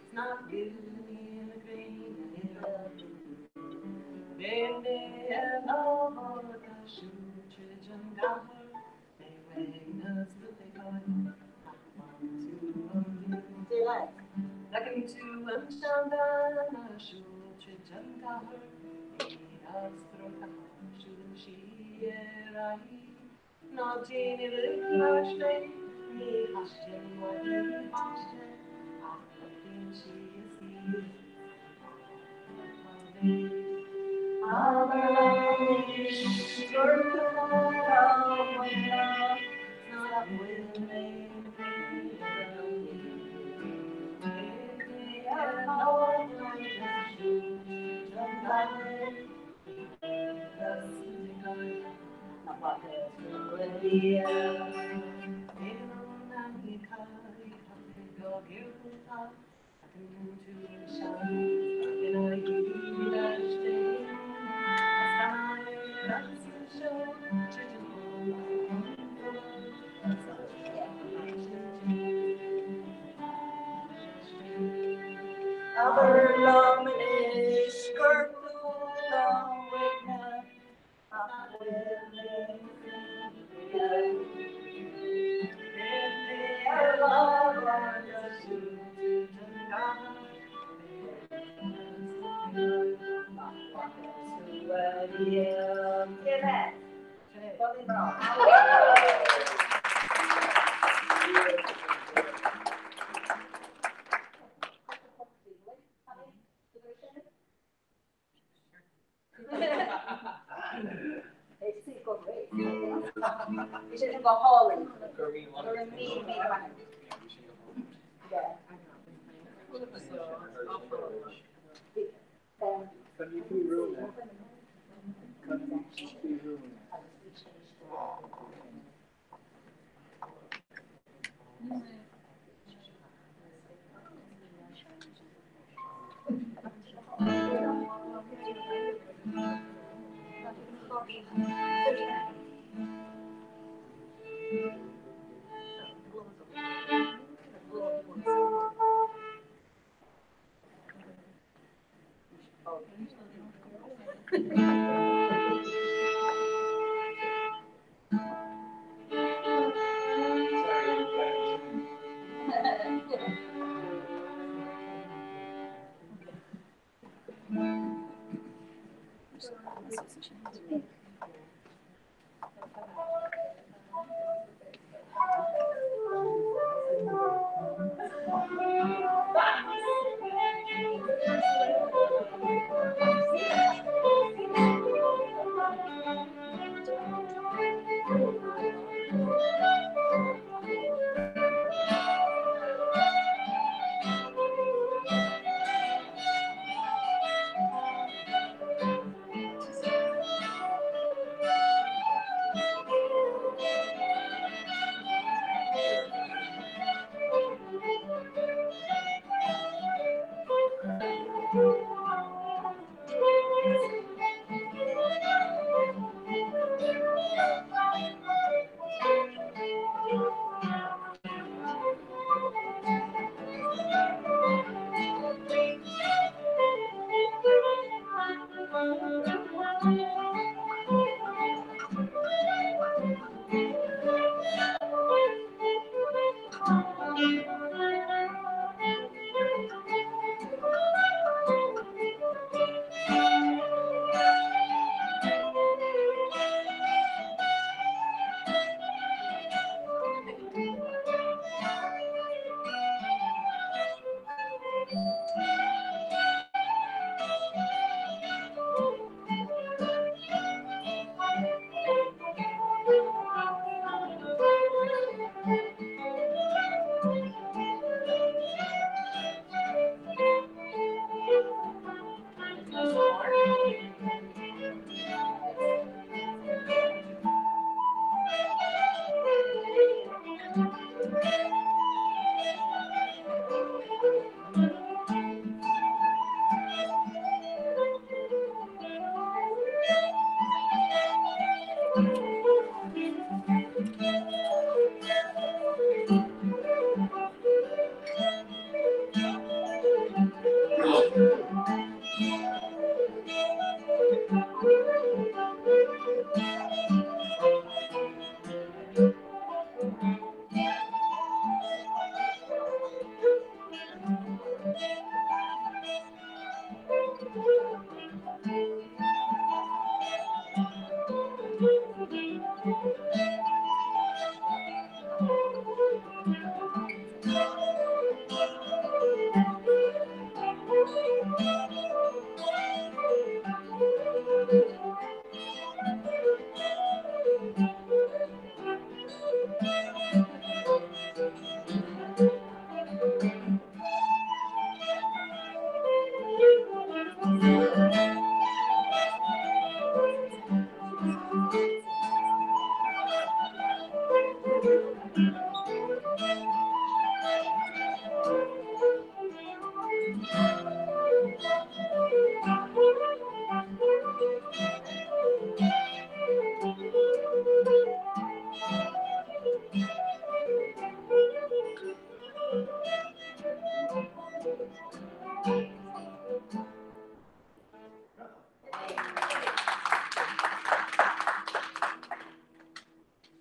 's nach bhfuil iníon na gréine ag Beidh mé ar lámh ard ag siúl tríd an gcathair, beidh uaigneas le feiceáil nach bhfaca tú an dúil. Feiceann tú an tseanbhean ag siúl tríd an gcathair, í stróicthe, siúlann sí ar aghaidh. Ná déan iarracht labhairt léi, ní thaistil uaithi páiste, ach nochtaíonn sí a saol atá léi. Abair liom anois gur tú atá uaidh, nach bhfuil mé Abair liom anois gur tú atá uaidh Bhí sé sin go hálainn. Go raibh míle míle maith agat.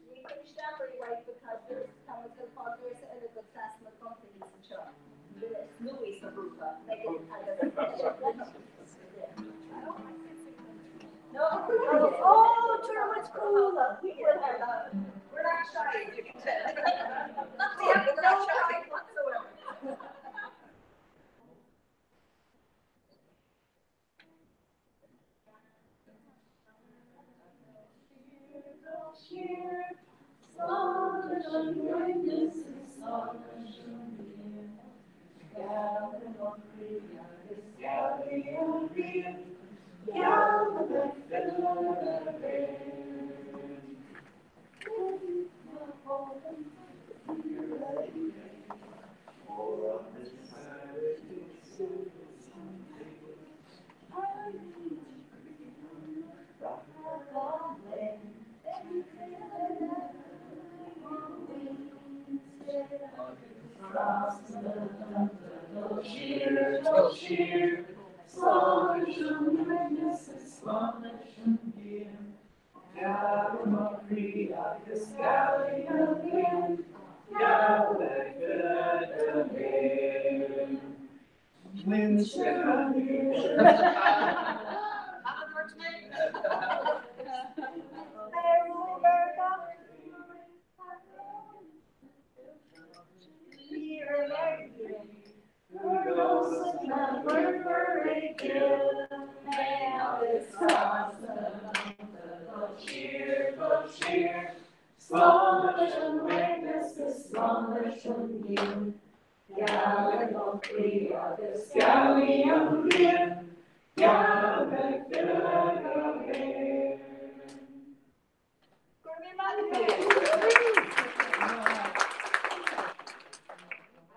Ní chuir isteach oraibh right because there's tá muid ag fáil véarsa eile do trasna na contae thíos anseo. Duine is nuaí sa ghrúpa. Megan agus No, oh, tabhair muid cúla. We're not shy, as you can tell. We have no pride whatsoever.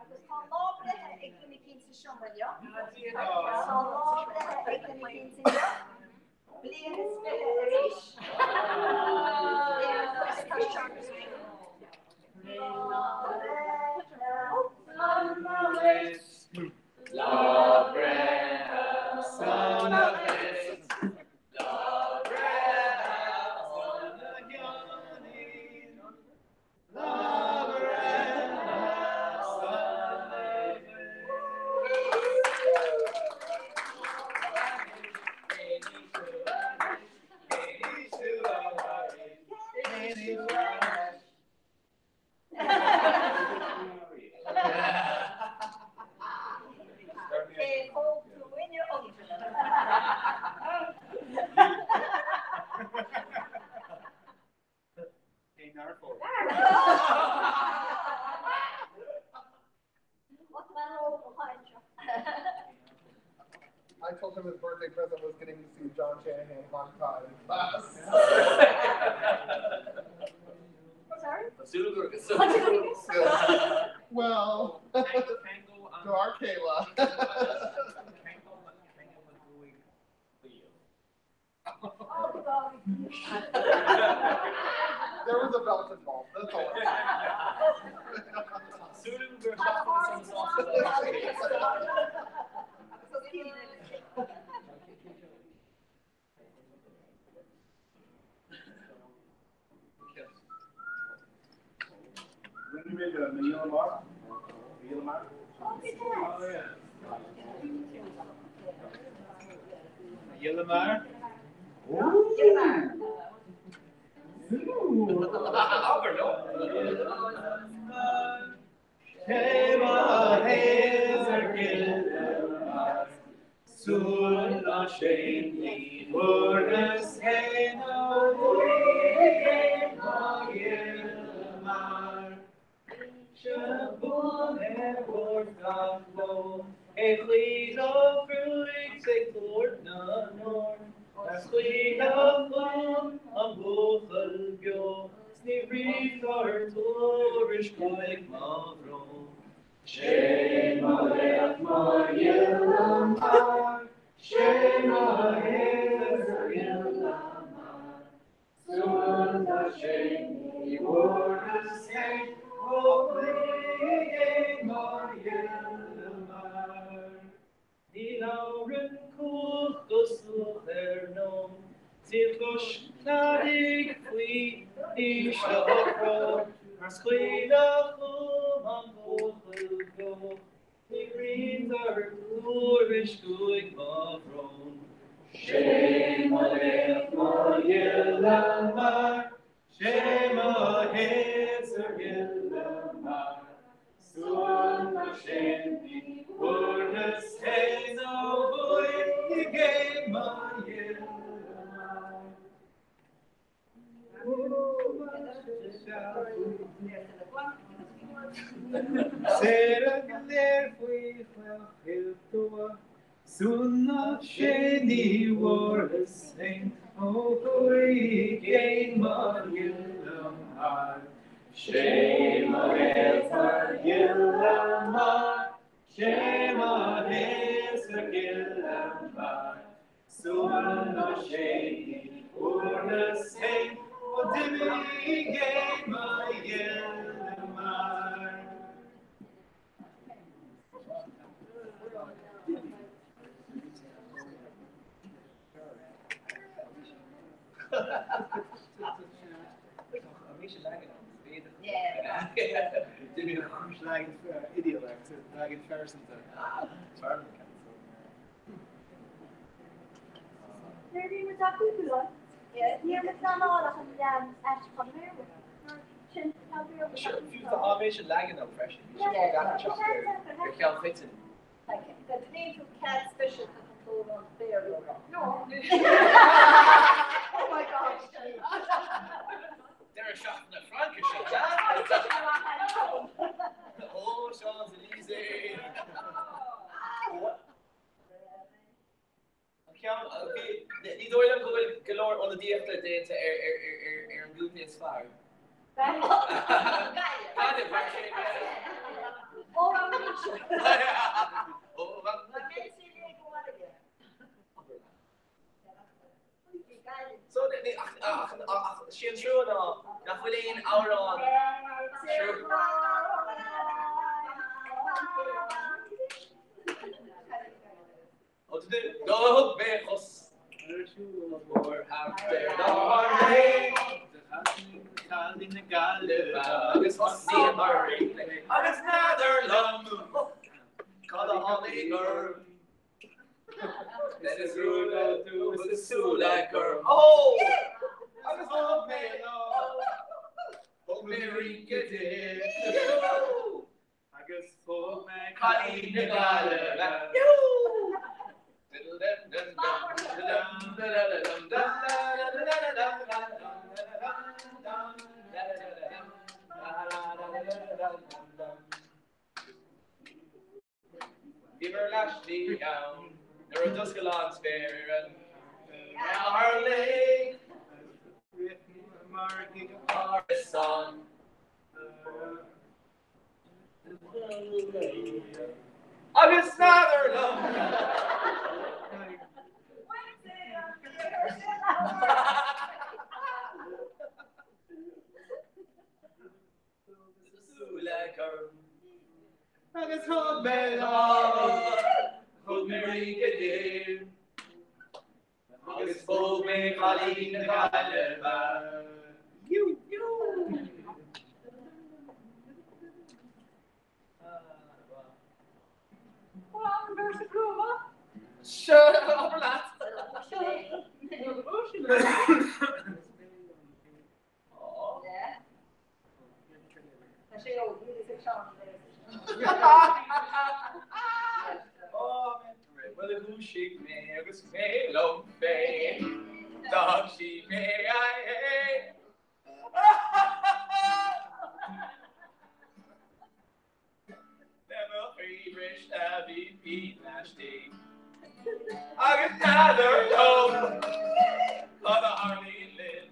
Agus tá lá breithe ag duine eicínt sa seomra inniu. Tá lá breithe ag duine eicínt inniu. Bliain is 20 arís. Lá breithe sona duit. Lá breithe sona Sheáinín. Lá breithe told him his birthday present was getting to see John Shanahan hog-tied in class. Sorry? Well, to our Kayla. Oh, There was a belt involved. That's all. Yillamar. Ní dóigh liom go bhfuil go leor ionadaíochta déanta ar ar an gcontae is fearr. Gaillimh. Mar sin. Ó, an So, ach sé an trua ná nach bhfuil aon amhrán Ó do thug mé cos agus thosaíomar agus n'fheadar liom cad a tháinig orm. Agus súile gorm. Ó! Agus thug mé Thug mé rince di. Agus thug mé cailín na Gaillimhe. Bhíomar leath slí ann. Nuair a d'oscail an spéir ar an meán lae, rith mar árasán. Agus n'fheadar liom. Súile gorm. Agus thug mé lámh, thug mé rince di. Agus phóg mé cailín na Gaillimhe. Sure, abair leat. Bhuel a dhúisigh mé agus mé liom féin D'fhág sí mé Le mo chroí briste a bhí pian laistigh Agus n'fheadar liom cad a tharlaíonn linn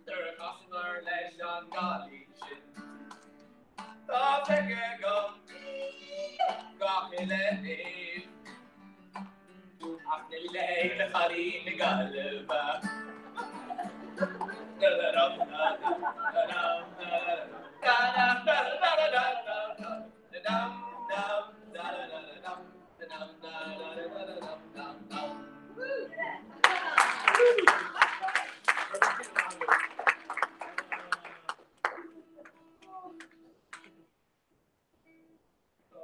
Nuair a chasamar leis an gcailín sin Tá feicthe agam gach uile thaobh Ach níl a leithéid de chailín na Gaillimhe.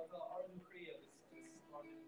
Tá ardú croí agus ardú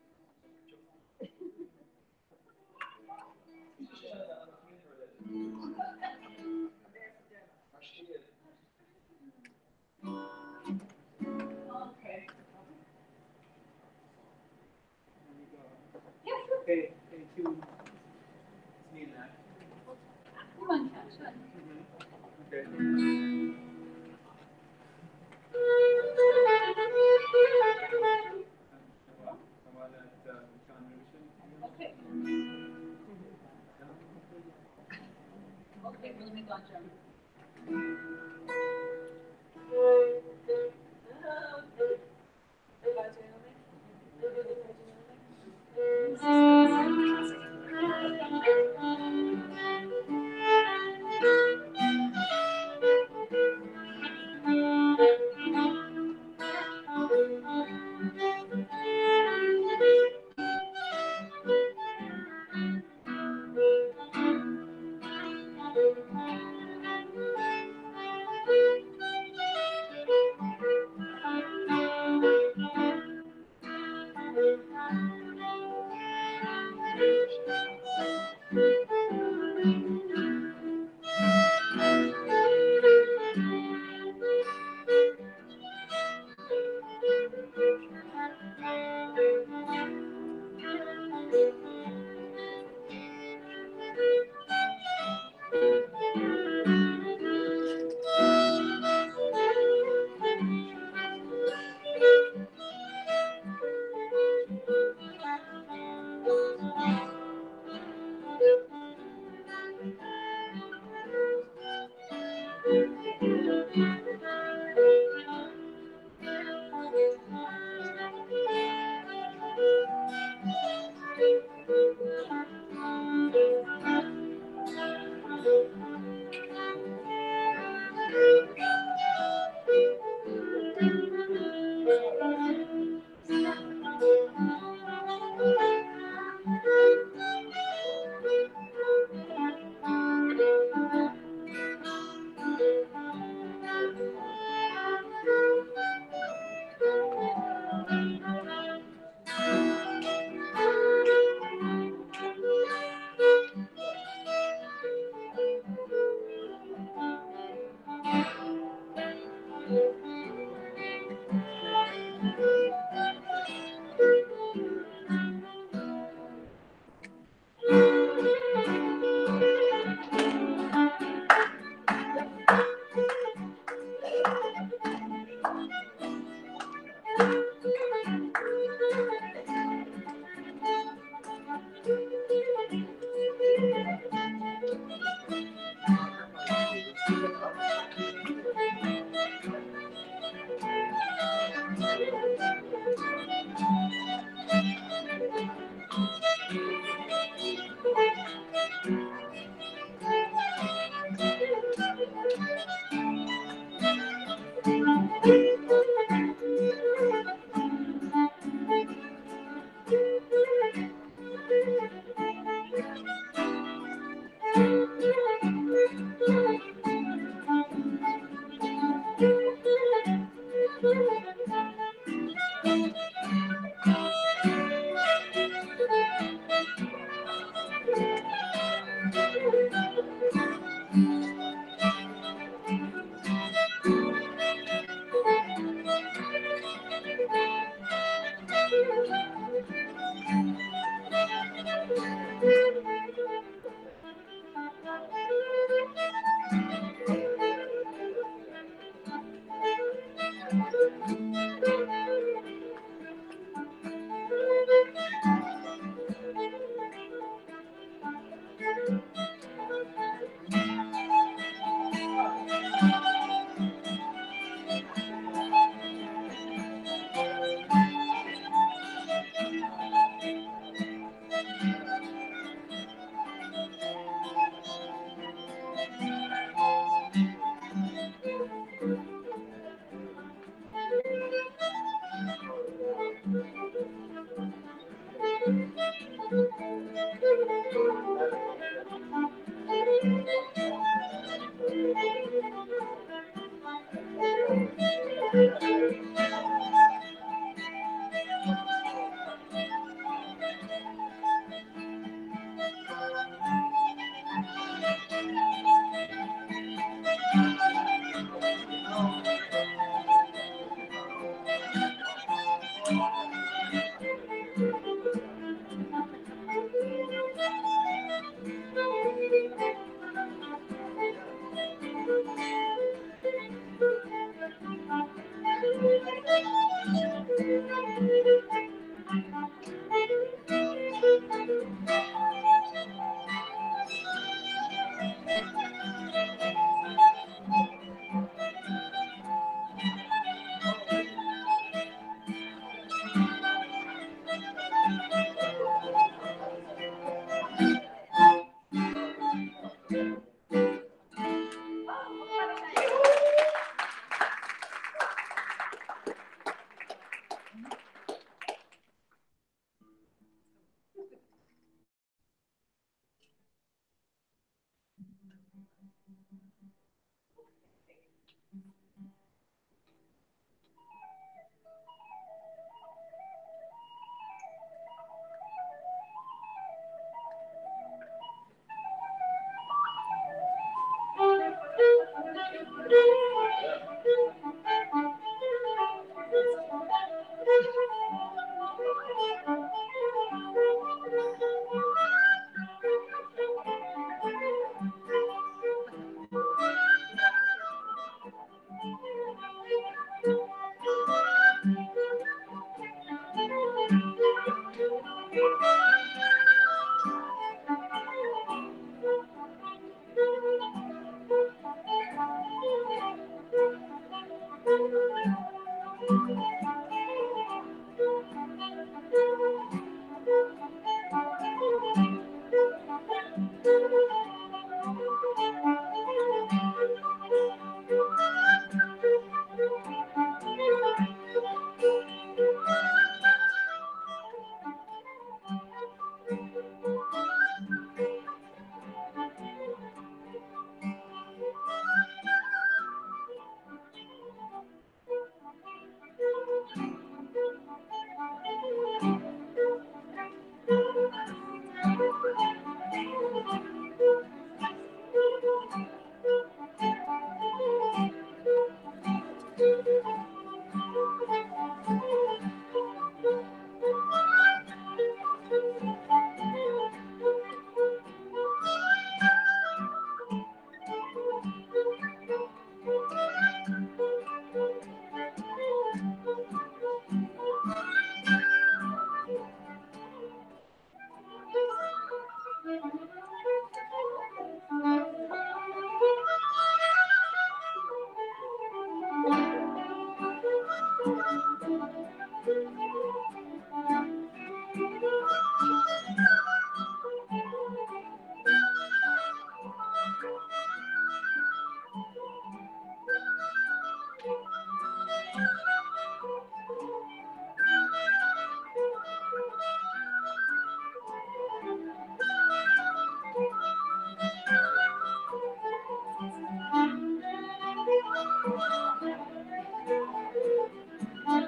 Thank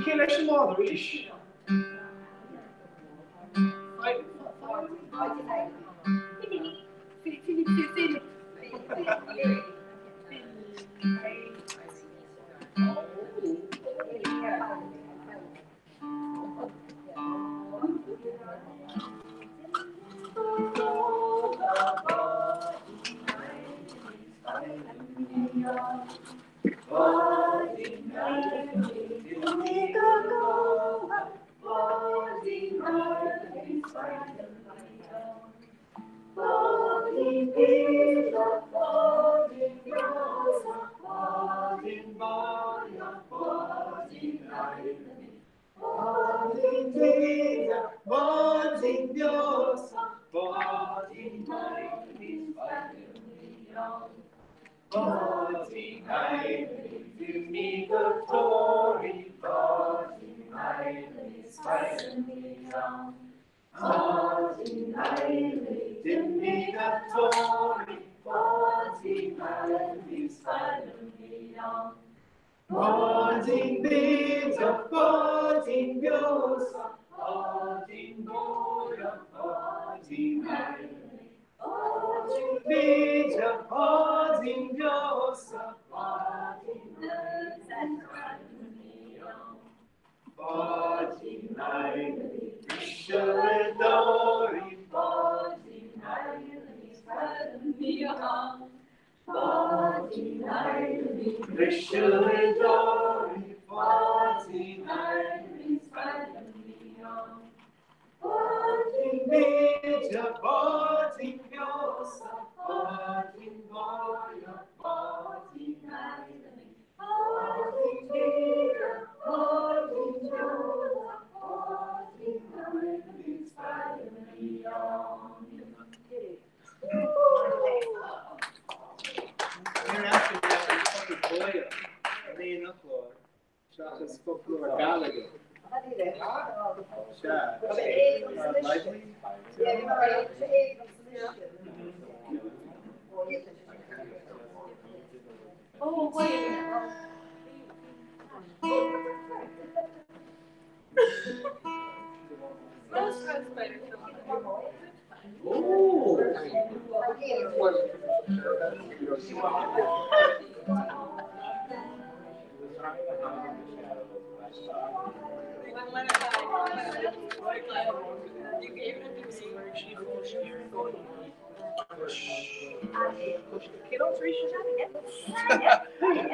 Cé leis an mbád arís?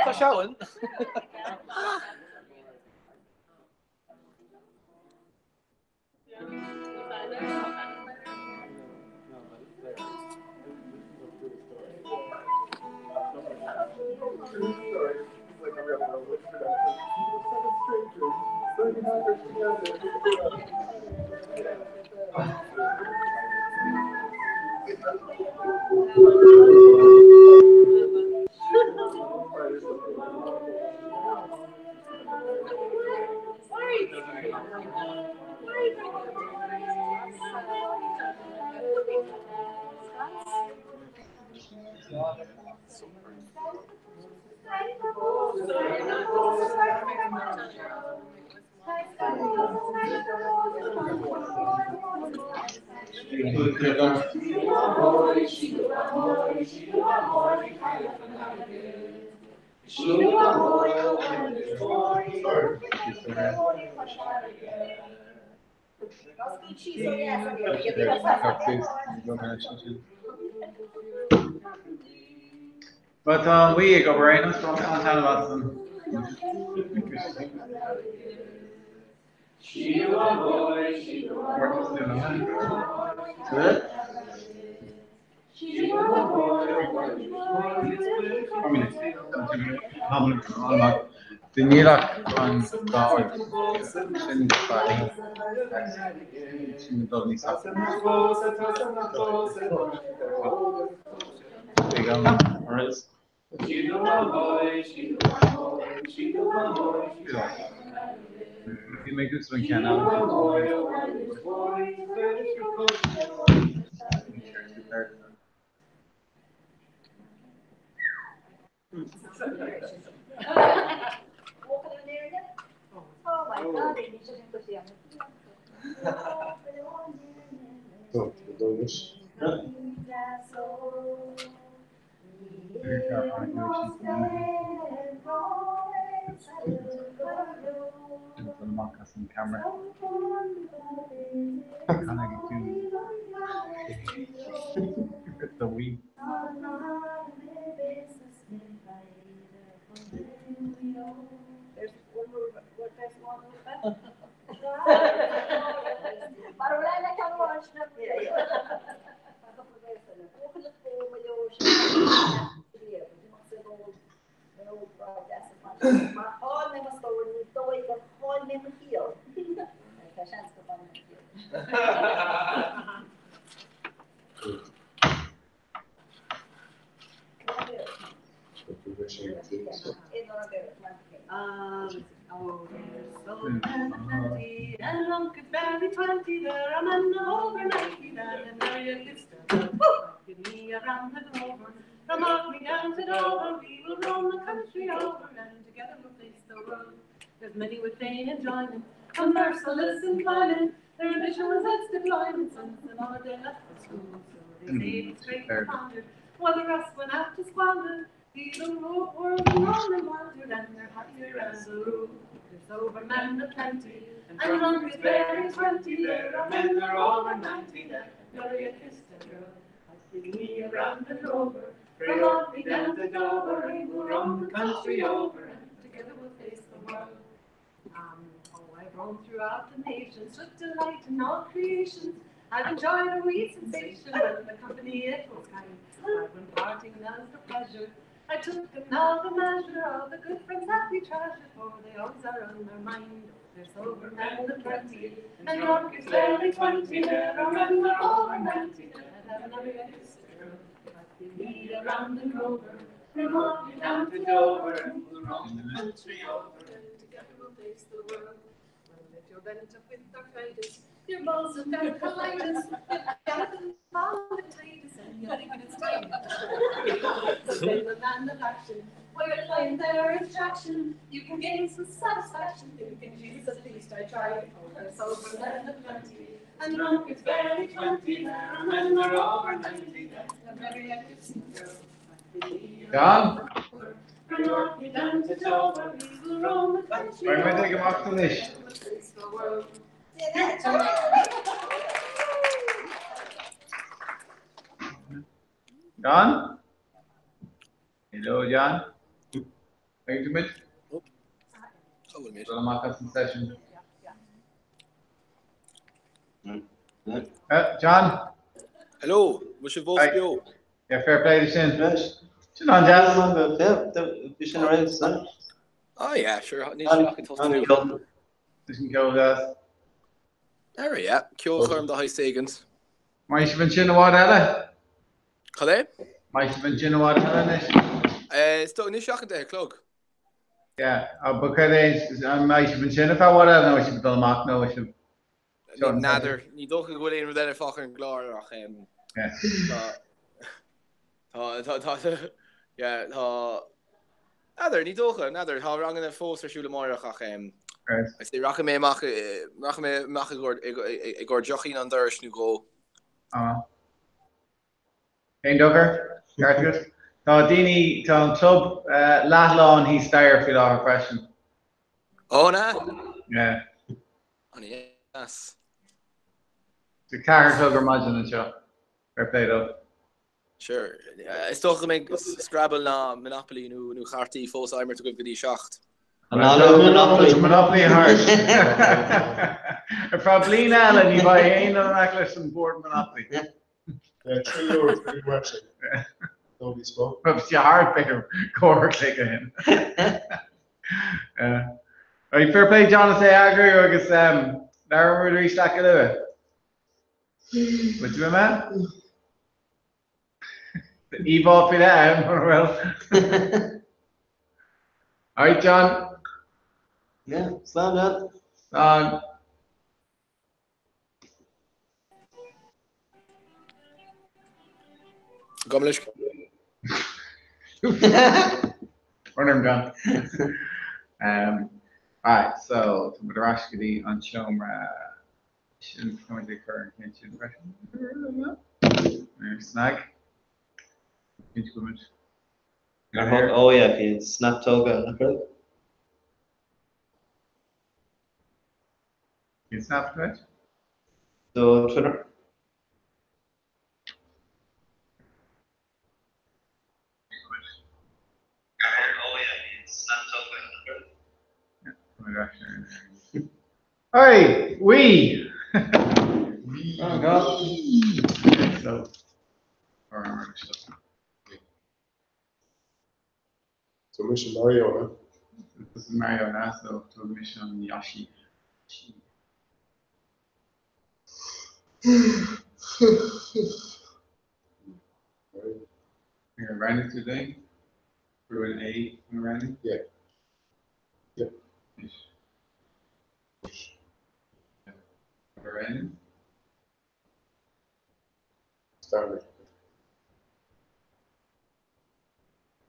Tá sé ann. But tá an Wii ag obair aon nós an t-ainm as an. Níl ach an dá sin sin dul níos Bhí mé ag úsáid an ceann eile. Amach as an camera. The wee. Oh, there's so plenty, and drunk is barely 20. There are men of over 90 that have nary a kiss to Give me a round and over, from Orkney down to Dover, we will roam the country over, and together we'll face the world. There's many would fain enjoy them, a merciless inclining. Their ambition was its deployment, since the moment they left for school. So they saved straight and pondered, while the rest went out to squander. The world alone and wandered, and they're happier as a rule. There's over men aplenty, and drunk is barely 20. There are men that are over 90 that marry a kissed a girl. I see me around and over, from Orkney down to Dover, we will roam the country over, and together we'll face the world. Oh, I've roamed throughout the nations, took delight in all creations. I've enjoyed a wee sensation, and the company it was kind. I've been parting none for pleasure. I took another measure of the good friends that we treasure, for they always are on their mind. There's sober men aplenty, and drunk is barely 20. There are men that are over 90 that have never yet kissed a girl. But they need a round and rover, from Orkney down to Dover, and we'll roam the country over, and together we'll face the world. Well, if you're bent up with arthritis, your balls have got colitis, you've got appendicitis, and you're thinking it's time. So then the man of action, where lying there is traction, you can gain some satisfaction, thinking Jesus at least I tried. Oh, there's sober men aplenty, and drunk is barely 20. There are men that are over 90 that have never yet kissed a girl. John? From Orkney down to Dover, we will roam the country. Beidh muid ag imeacht anois. Face the world. John? Hello, John? Beidh tú muid? Dul amach as an session. John? Hello, bhfuil sibh fós beo? Yeah, fair play de sin. Sin an-deas. Bhí sin ar fheabhas, eh? Ah yeah, sure, níl sé ach ag tosnú. Sin ceol deas. Ara yeah, ceolchoirm de shaghas éigint. Mbeidh sibh ansin i bhfad eile? Cad é? Mbeidh sibh ansin i bhfad eile anois? Is dóigh, anois ach an 10 a chlog. Yeah, but cad é, an mbeidh sibh ansin ar feadh i bhfad eile nó beidh sibh ag dul amach nó beidh sibh N'fheadar, ní dócha go bhfuil aon rud eile fágtha ar an gclár ach tá tá tá yeah tá n'fheadar, ní dócha, n'fheadar, tá ranganna fós ar siúl amáireach ach I'd say rachaidh mé amach rachaidh mé amach i gcomhair deochín an dorais nó dhó. Aon dochar? Ceart agat. Tá daoine, tá an club leathlán thíos staighre faoi láthair freisin. Ó, an ea? Yeah. An-dheas. Tá 4 a chlog ar maidin anseo. Fair play dóibh. Sure. Is dócha go mbeidh Scrabble ná Monopoly nó nó chartaí fós á imirt agaibh go dtí 7. Monopoly. Monopoly thart. Ar feadh bliana eile ní bheidh aon duine in aice leis an bord Monopoly. Yeah, €3 faoi website. No níos mó. Bheadh sé thart b'fhéidir comhair clic a shin. Right, fair play John as é a eagrú agus labhróidh muid arís leat go luath. Bhfuil tú mé? Íomhá faoi leith ann, mura bhfuil. Alright John. Yeah, slán John. Slán. Gabh mo leithscéal. Orm John. Um, right, so tá muid ar ais go dtí an seomra sin tá muid ag cur an ceann sin freisin. Ar snag. Cinnte go muid. Ar thug, oh yeah, bhí an snap tóga nach raibh? Bhí an snap right? Do Twitter. Hey, we. Oh God. So, So mise Mario, eh? This is Mario now, so tóg mise an Yoshi. You're rounding today? Through an A on rounding? Yeah. Yeah. Rounding? Standard.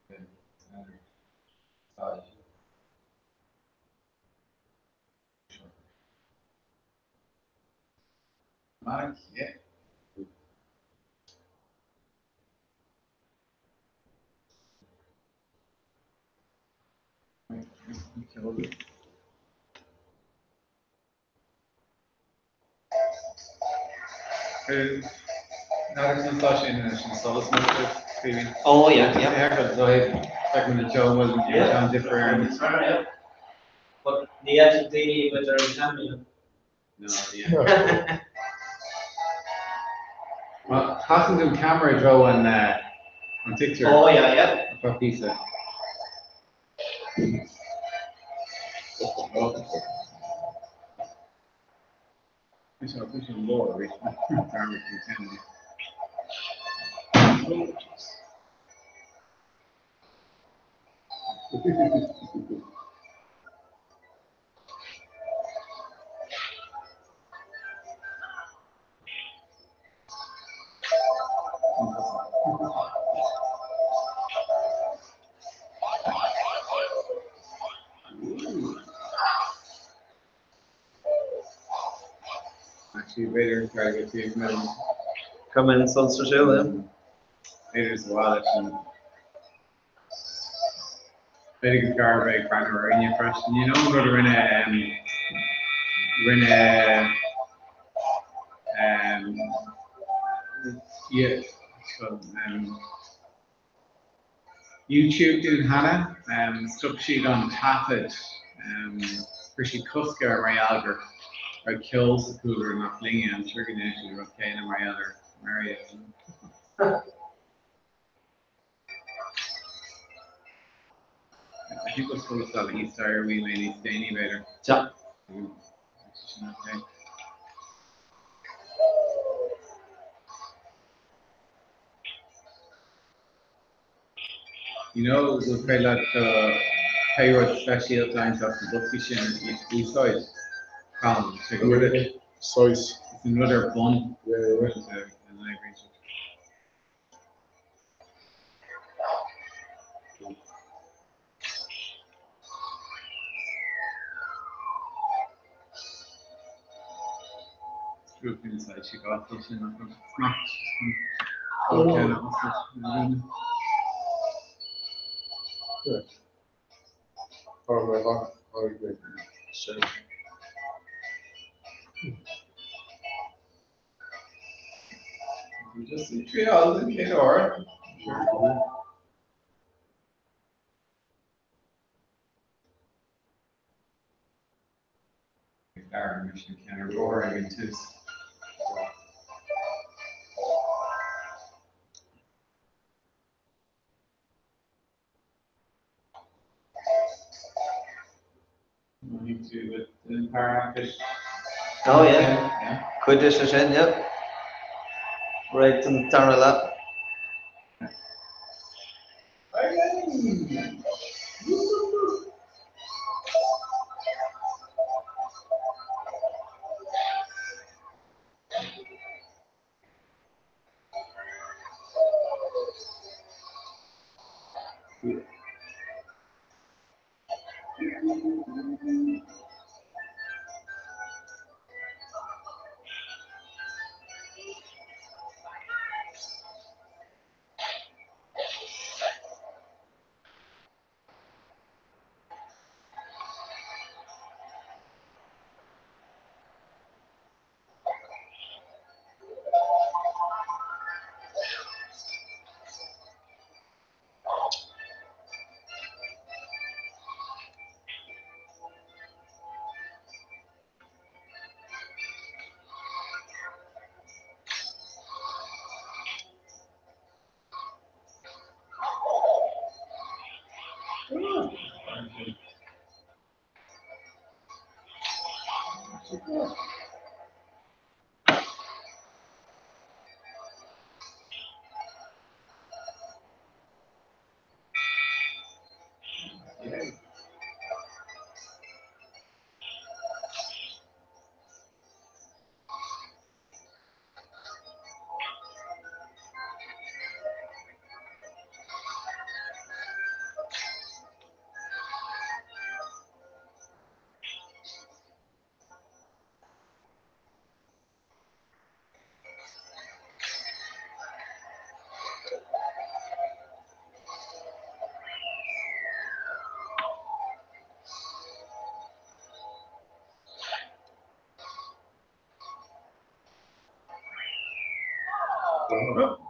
Standard. Sorry. Mark, yeah. Oh yeah, yeah. Yeah. But ní fheiceann daoine muid ar an cheamara. No, yeah. Well, casann tú an ceamara i dtreo an an picture. Oh yeah, yeah. Atá píosa. Tá an lár arís. Actually, b'fhéidir try to get to Come in solas ar siúl, yeah. B'fhéidir sa bhaile sin. B'fhéidir go gar bheith ag breathnú ar aoinne freisin. You know an rud a rinne um, rinne um, yeah, um, YouTube dúinn cheana, um, stop siad an taifead, um, chuir siad cosc air mar gheall gur raibh ceol sa chúlra nach linne, I'm sure go ndéanfaidh siad an rud céanna mar gheall ar Mario. I think we'll sort of níos stair bhí mé níos déanaí b'fhéidir. Ja. Sin okay. You know, bhfuil féidir leat do pé rud speisialta a bhaint as na boscaí sin a úsáid. Colm, sé go bhfuil it. Size. It's an rud ar bun. Yeah, yeah. Inside she got sin not Okay, Yeah. Oh, my God. Oh, great. Sure. Just triail den chéad uair. Aaron mission ceann ar lár ag an tús. Need to with the Paralympics. Oh yeah. Yeah. Cuid de sin, yeah. Right an dara leath.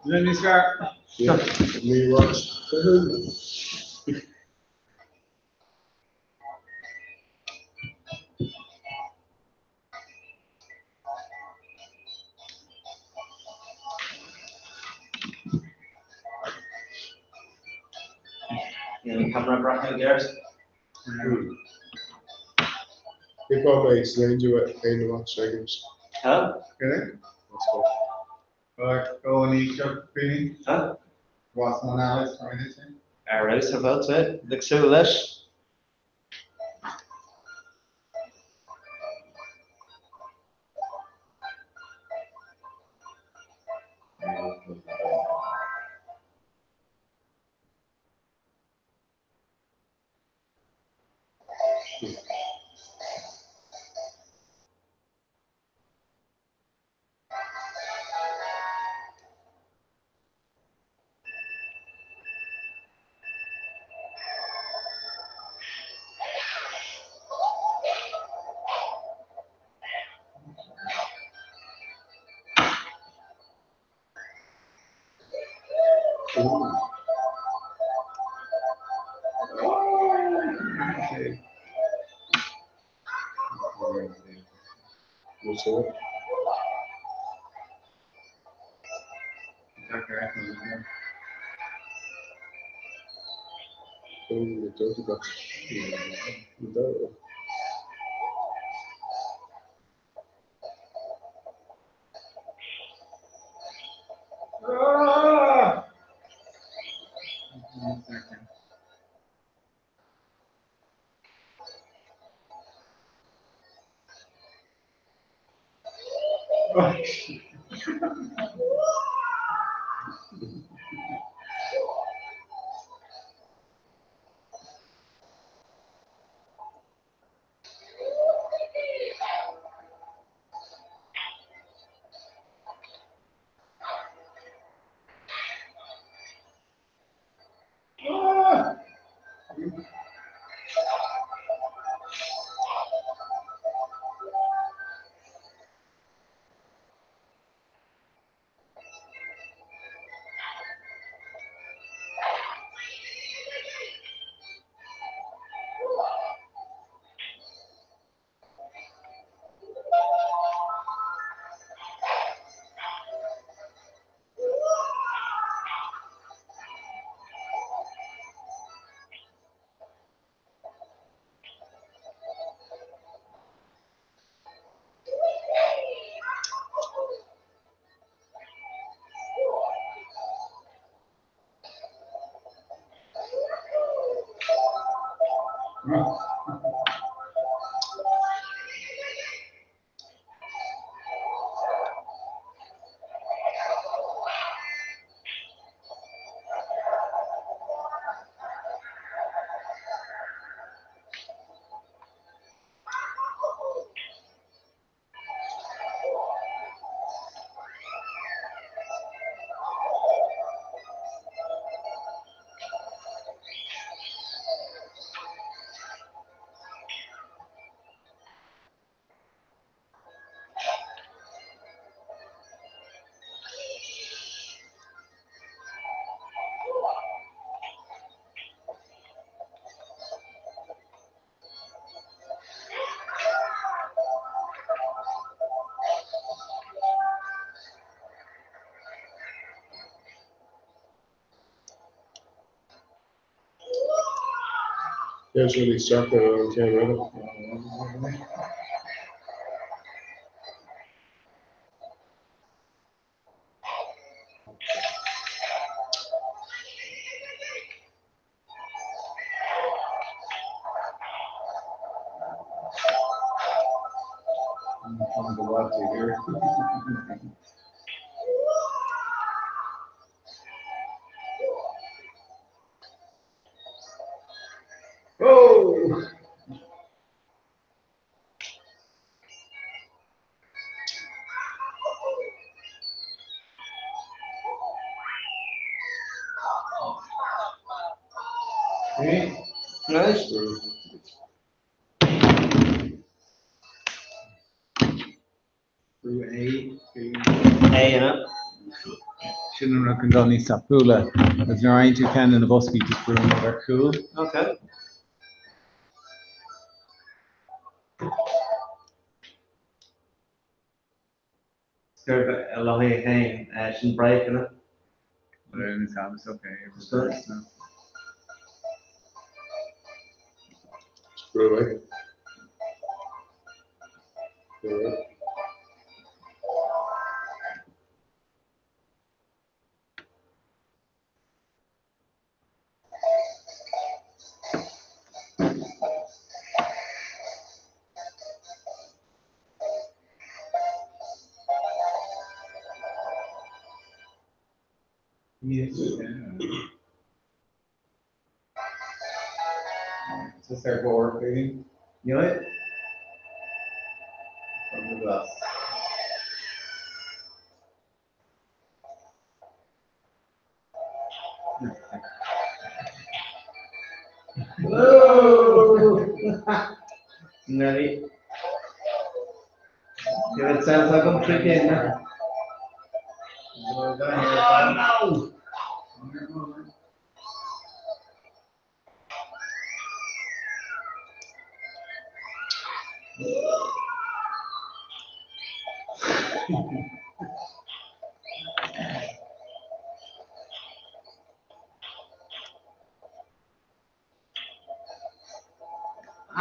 Duine níos fearr. Ní raibh. Níl an camera breathnaithe i gceart. Ní fáth mé sléindiú aon watch seconds. Huh? Really? Let's go. Well, go ní seo faoin Huh? Was an Alex or anything? Ar fheabhas ar fad, é. Ag súil leis. Okay. What's up? Oh, the dirty box. No. Ah! One second. Oh, shit. Ah! There's really stuck there on camera. Go bhfuil tú here. Oh! Okay. Nice. Brú A, B. A in it. Sin an rud chun dul níos tapúla. Agus nuair a fhaigheann tú ceann de na boscaí just brú an rud ar cúl. Okay. Gurb a le féin sin break in it. Well, it's it's okay. Good. Brú A. Yeah. Yeah. Is this our board reading? You know it? From the glass. Whoa! Nearly. Give it sounds like I'm tricking. Well done here, Oh, no!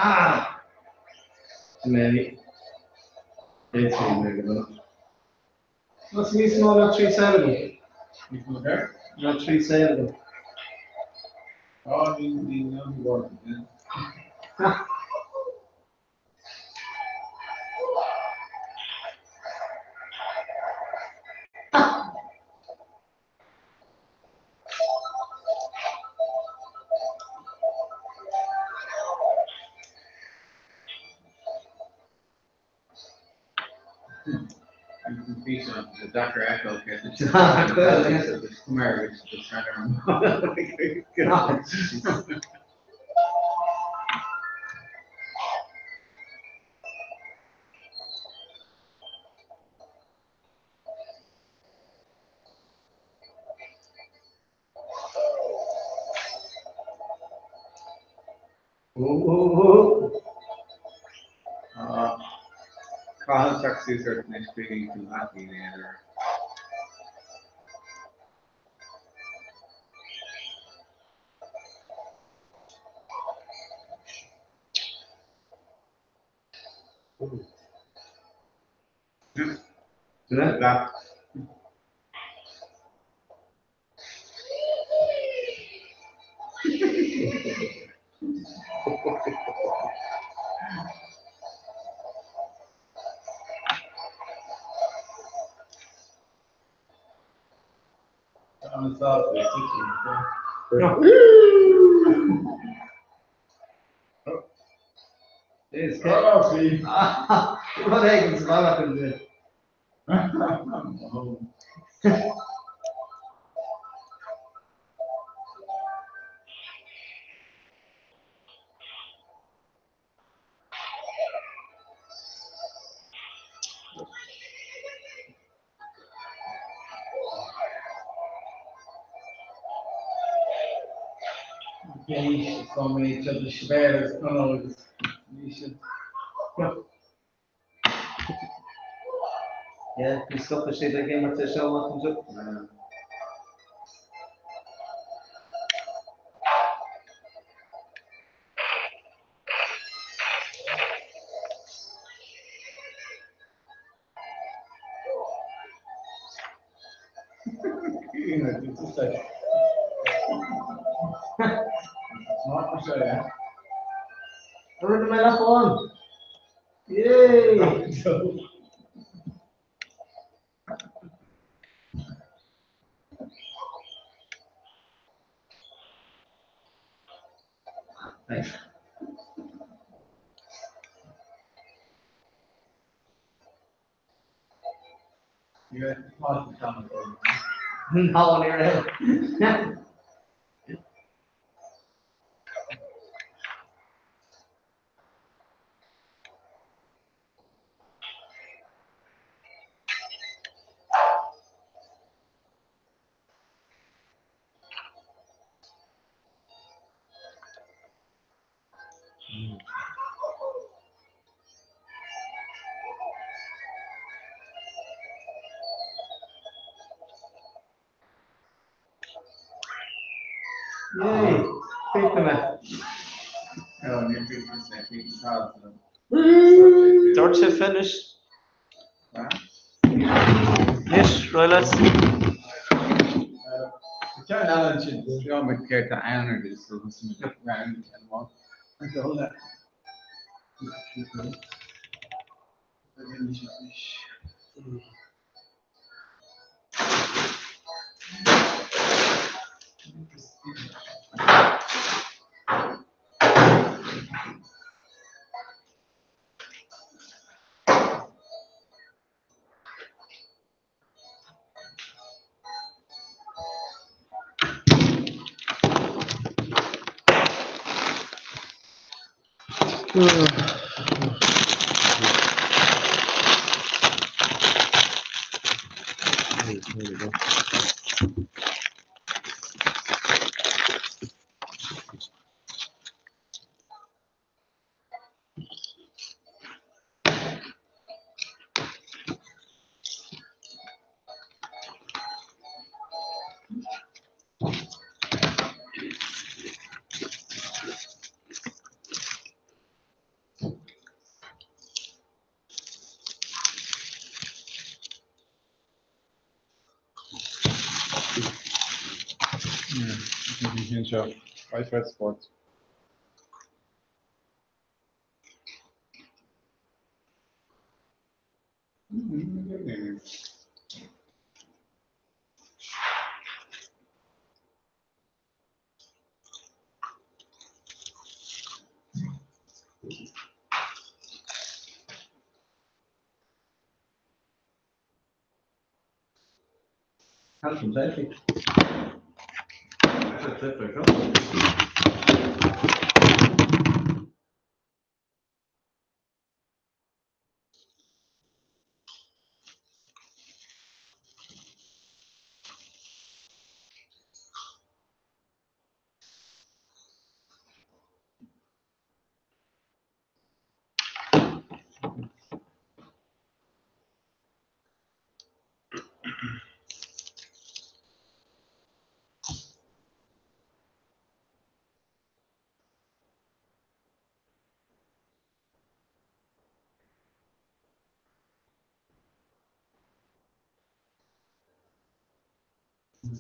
Ah! Nearly. It's really good. What's níos mó ná 3 7? You come there? Ná 3 7. Oh, ní ní ní ní The Dr. Echo God. Oh, oh, oh. Caithfidh teacht suas ort anois faoi chun aithní a dhéanamh. That. It's Oh, see. Rud éigin sa bhealach an duine. Yeah, ní stopfaidh siad ag imirt é seo amach anseo. It's just like. It's not for sale. Rud mé le fáin. Yay! Nice. Ná ní raibh. Yay! Críochnaigh mé. Dúirt sé finish. Anois, right lads. Ceann eile ansin, seo mo céard tá ann ar dtús agus round and one. There we go. Seo, Five Sports. Health and safety.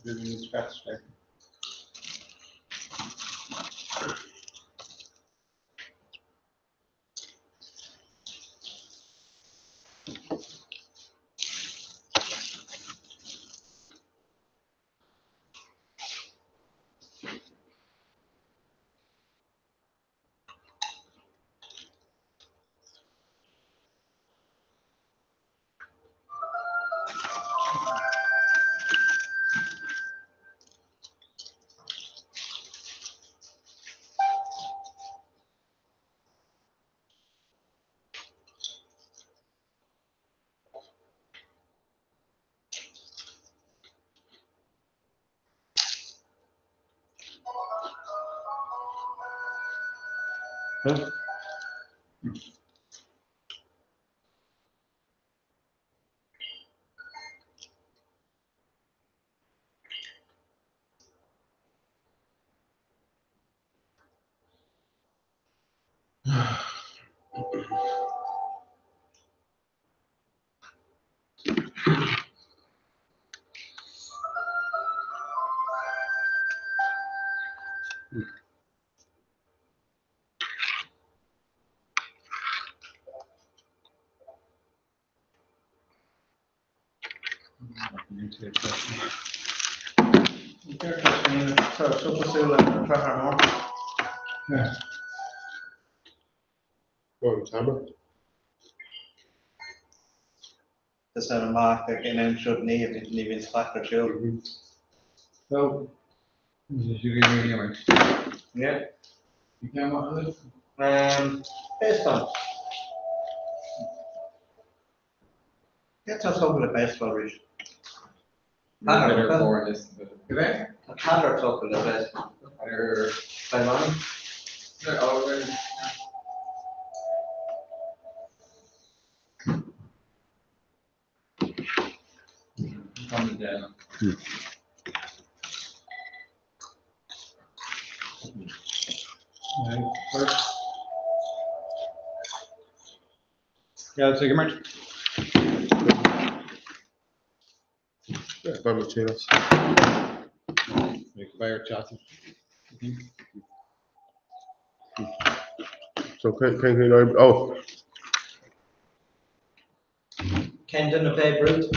Scratch there. Huh? Seo cosúil le an Srathar Mór. Go an tseamar. Is ar amach ag an am seo ní ní bhíonn faic ar siúl. So, is you get me Yeah. You can't walk this? Baseball. Yeah, tá tógtha le baseball arís. Better for this. Okay. Tá Peadar tógtha le baseball. Better. Beidh They're all Coming down. Right, first. Yeah, let's take a minute. Yeah, Bobby Cheetos. Make fire chatting. So can can you oh Ken duine Babe Ruth.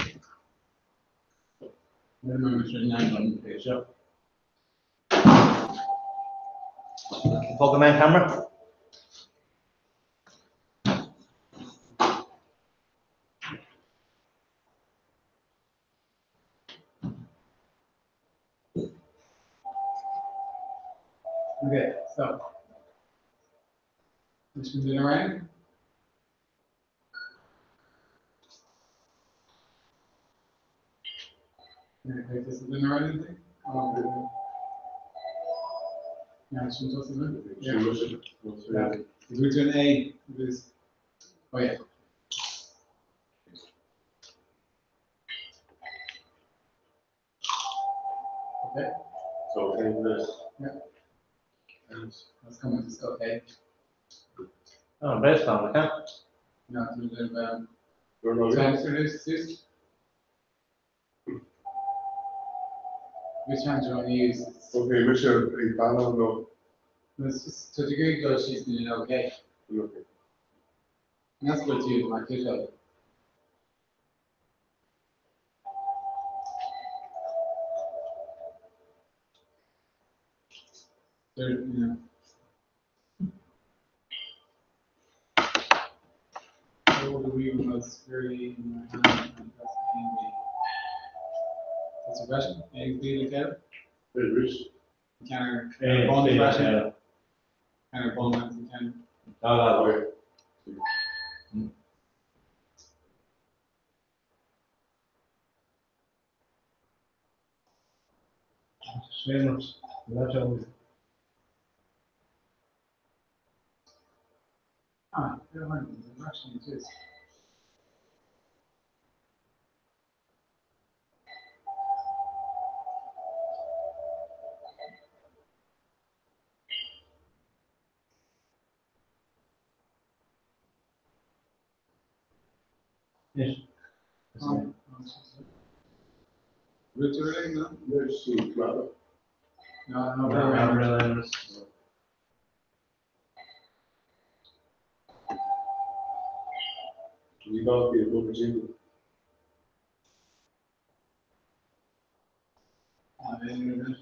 Fág mé camera. Okay, so. This one's in a round. Okay, this is in a round, I think. Oh, yeah, this one's also in. Yeah. Yeah. Is we doing A? It is. Oh yeah. Okay, So okay this. Yeah. Let's come with this. Okay. Oh, baseball, okay. Now to the No, no, yeah. time series. this. Which hand do you want to use? It's, Okay, Michelle, a ballon no. it's just to a degree, go she's in an okay. Okay. And that's what you my two There, you know. Hold the wheel most securely in my hand and press A and B. That's a question. A and B look out. Hey, Rich. Counter A, bond B, question. yeah. Counter bond and counter. Oh, Okay. that. Ah, never mind. There's actually it is. Yes. Oh, Richard, no? There's some flower. No, no, No, no. really. You don't be a book jingle. Ah, yeah, yeah, yeah.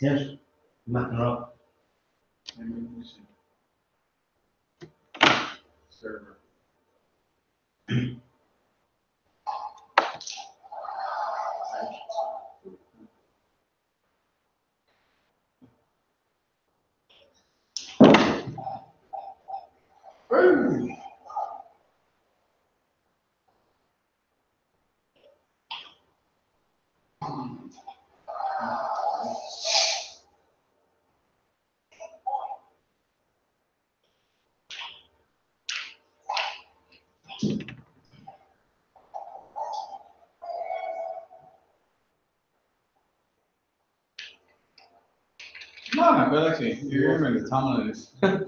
Yes. Mac and Rob. Ammunition. Server. Hey! Come on, but actually, you remember the Tomlin is. That's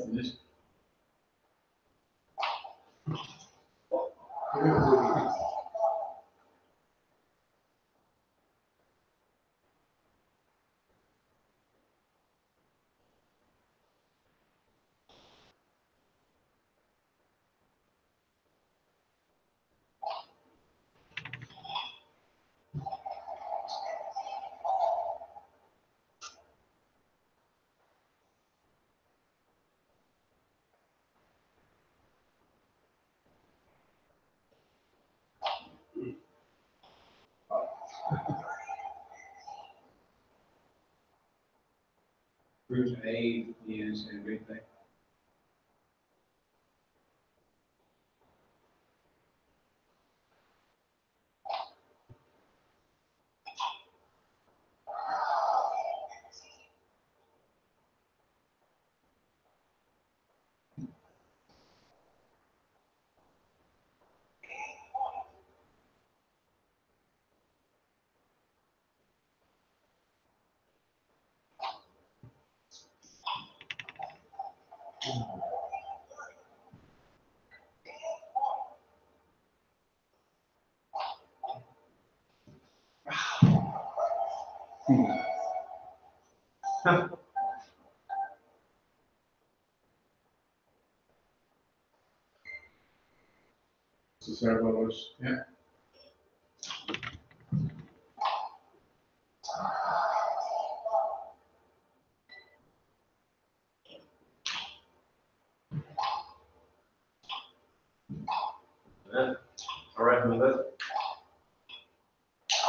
an issue. Brú A, ní dhéanann sé an replay. Yeah. Yeah. All right, move it.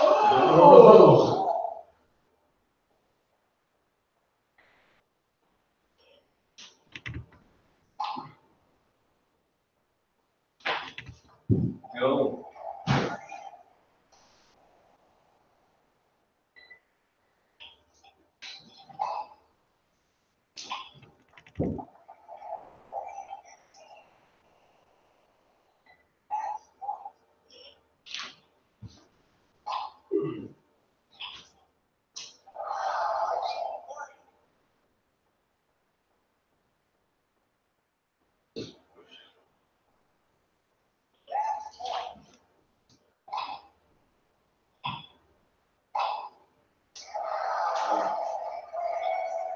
Oh! Go.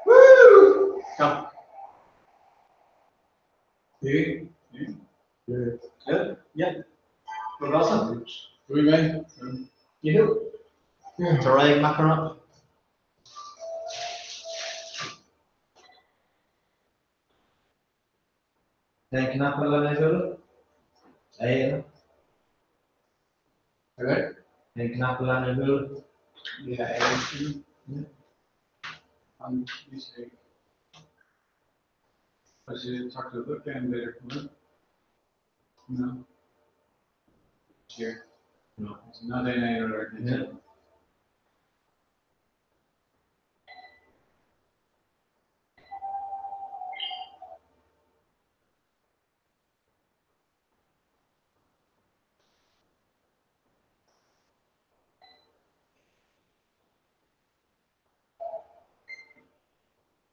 Woo! Come. You? You? Yeah. Yeah. Yeah. Good awesome. We may. You. Yeah. It's all right, macaron. Then can I put a É Okay. An cnaipe lena bhualadh? Yeah. Yeah. You say. I should talk to the book band later. No. Here. No. It's not an error. Yeah.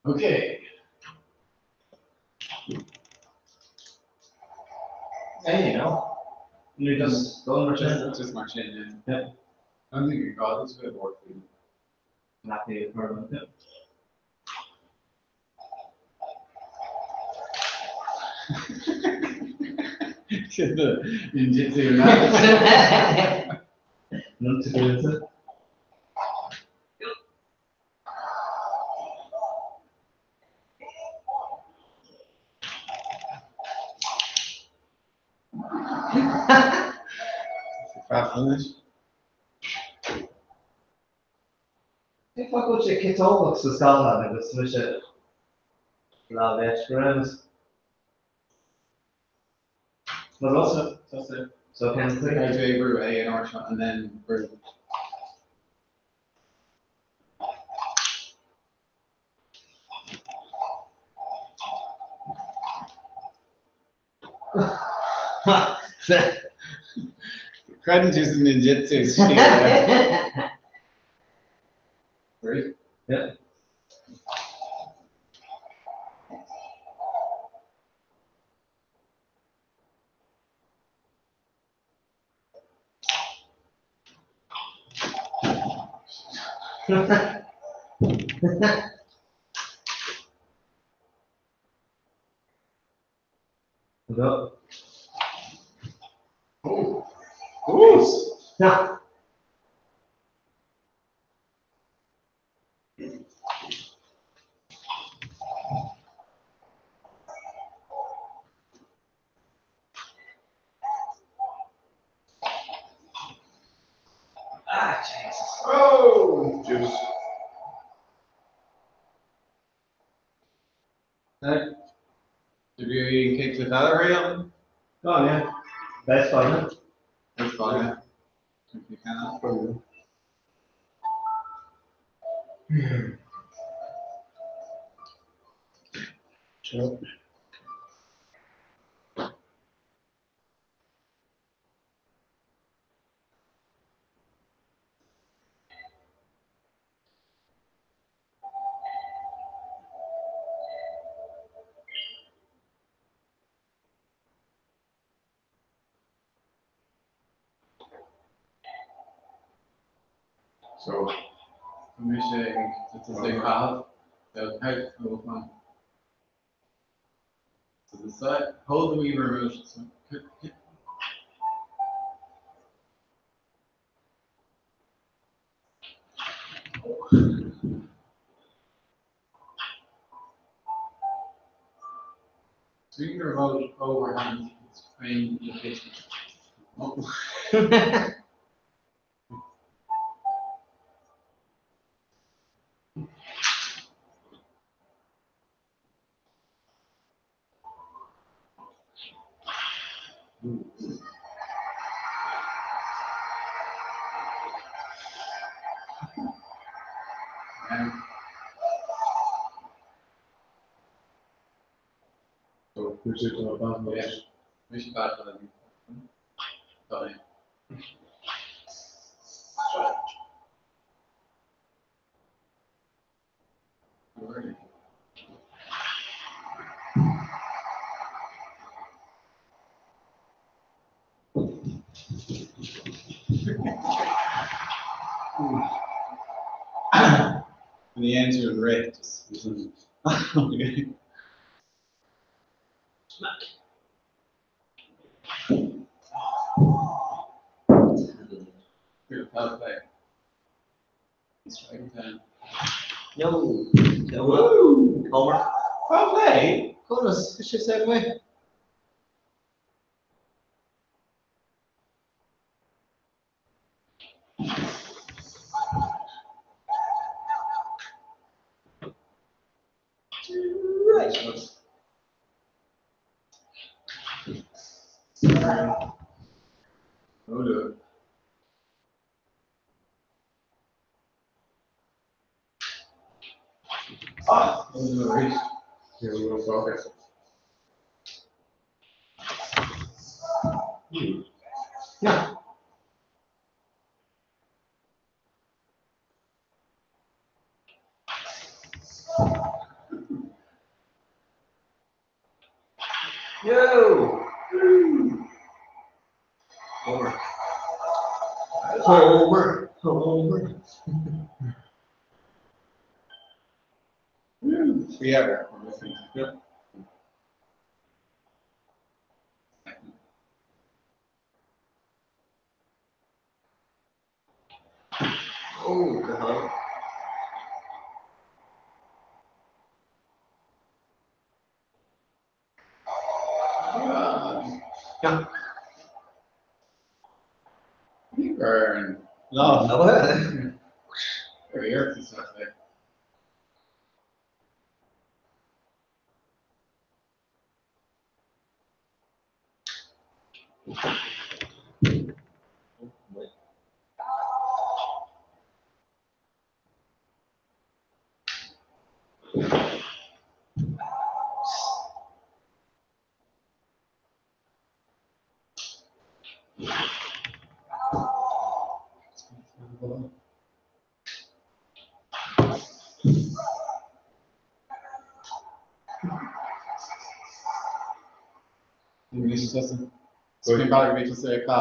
Okay. Hey, you know. You just go and return. Just march in. Yeah. Yeah. I don't think you got this bit more for you. Happy for yeah. The ninjutsu now. Not to do it. Fast finish. Cén fáth go bhfuil sé ciotógach sa scáileán agus mise lámh But also, That's it. so can click. I do brew A and R shot and then brew. Credit is ninjutsu. skill. Three. Yeah. Go. Oh. Oh. Yeah. Ah, Jesus. Oh. Juice. Did you kick the eile a thriail? Oh yeah. Best fine. Best fine. If you can. Sure. So, mise ag caitheamh the So the side, hold the Wii remote. So, Swing the remote overhand frame location. Oh. So, mise tá bad Yeah. Mise bad Sorry. In the end, you're right. Okay. Smack. You're a foul player. He's striking down. No. No. Homer. Foul play? Goodness, it's just that way. Right. Oh, no. Ah, oh, no, right. Yeah, we will focus. Yeah. Yo! Homer. Homer. Homer. Yeah. Yeah. Oh, God. Yeah. Burn. No. No. Here we are. Bhí bhí sé cá.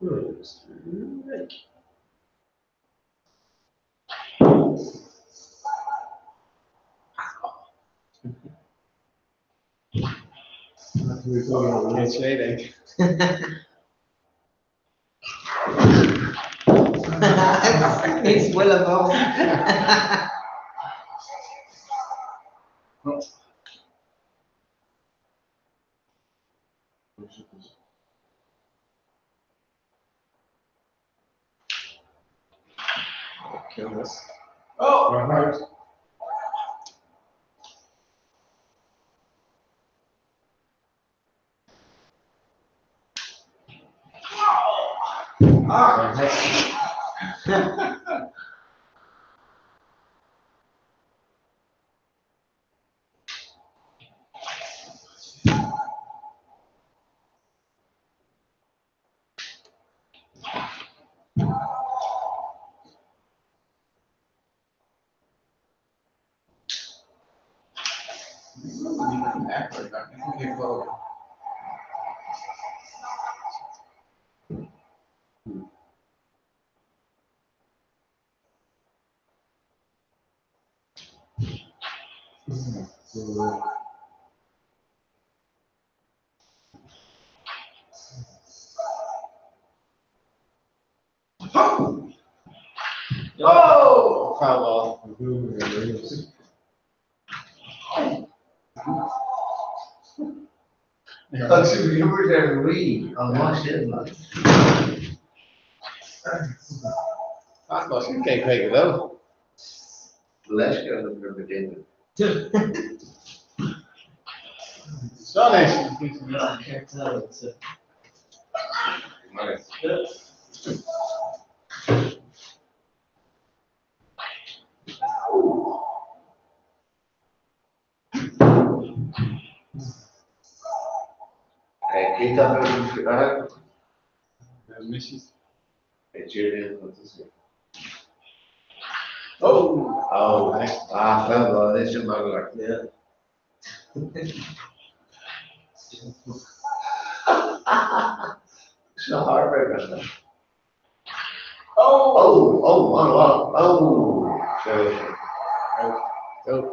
Right. 116. Níos moille fós. Oh! Right. Ah! Oh! Foul ball. Tá tú imirt ar rí an maith sin leat. Fastball sin 152. Leisce an gur go déanamh. Sonny. Cé tá an Missus. Oh! Oh, ah, foul ball, sin mag. Yeah. Seo heartbreaker. Oh! Oh, oh, oh, oh, oh. Oh. Oh.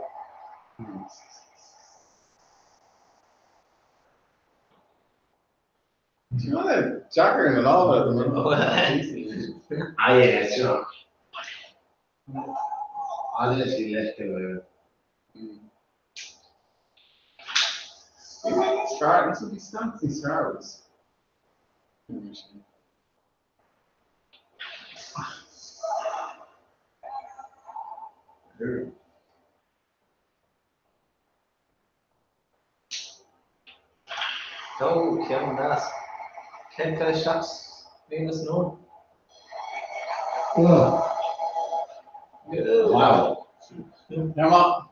Do you want to jacker in all of them? Ah, yeah, sure. Honestly, let's go. Start. This will be fancy stars. Ó ceann as Cén fe seach mínas nó? Wow. Come on.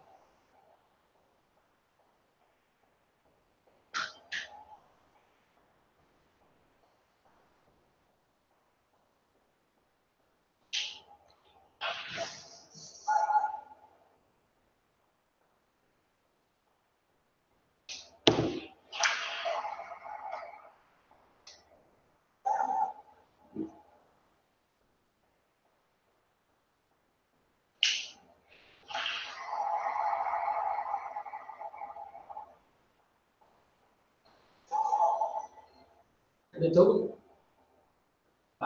An dó?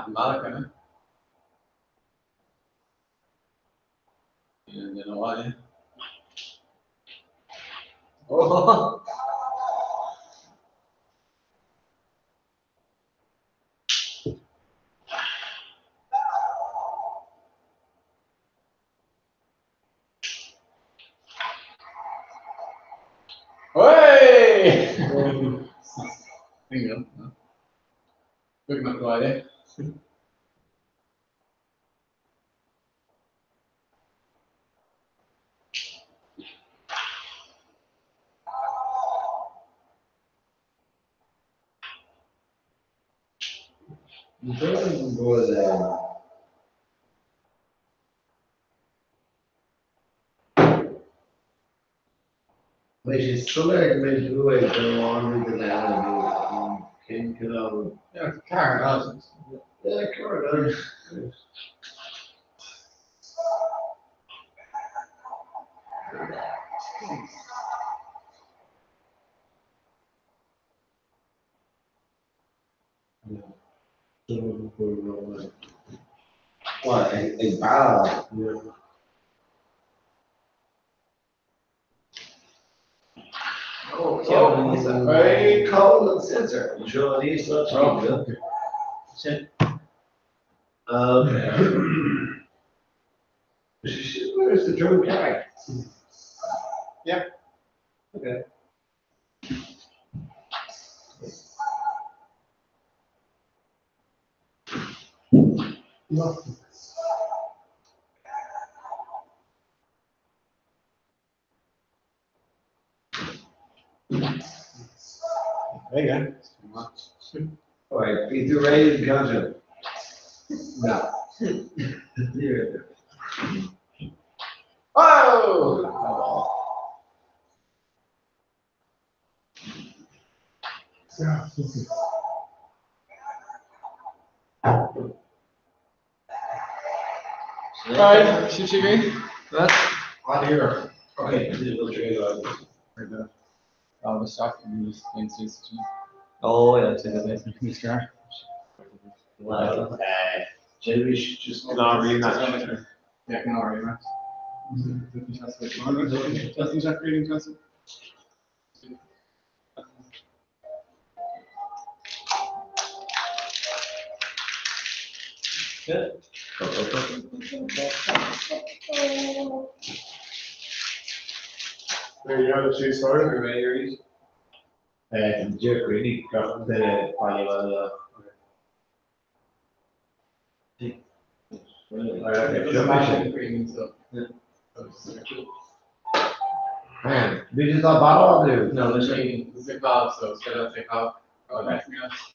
Malach, eh? You know why? Oh. Hey! There you go. Good enough idea. Beidh sé soiléir go mbeidh bua ag an de leanú cén cineál Yeah, car nonsense. Yeah, car What, ag barra? Yeah. Oh, very cold and sensor. I'm sure these such Oh. Sin. Okay. Where's the drone carry? Yeah. Okay. No. There you go. All right, be too ready to come No. Here. Oh! Yeah, okay. Right, should she be? That's On here. Okay. We'll trade on. right there. All the stuff and just things. Oh, yeah, it's in Mr. Wow. Maybe we should just No, rematch. Yeah, can already rematch. Justin, reading Justin. Yeah. There you have it, she's sorry. Jerk really got the Palio. Man, we just not bottle dude. No, there's a This is a club, so it's gotta take off. Oh, next thing else.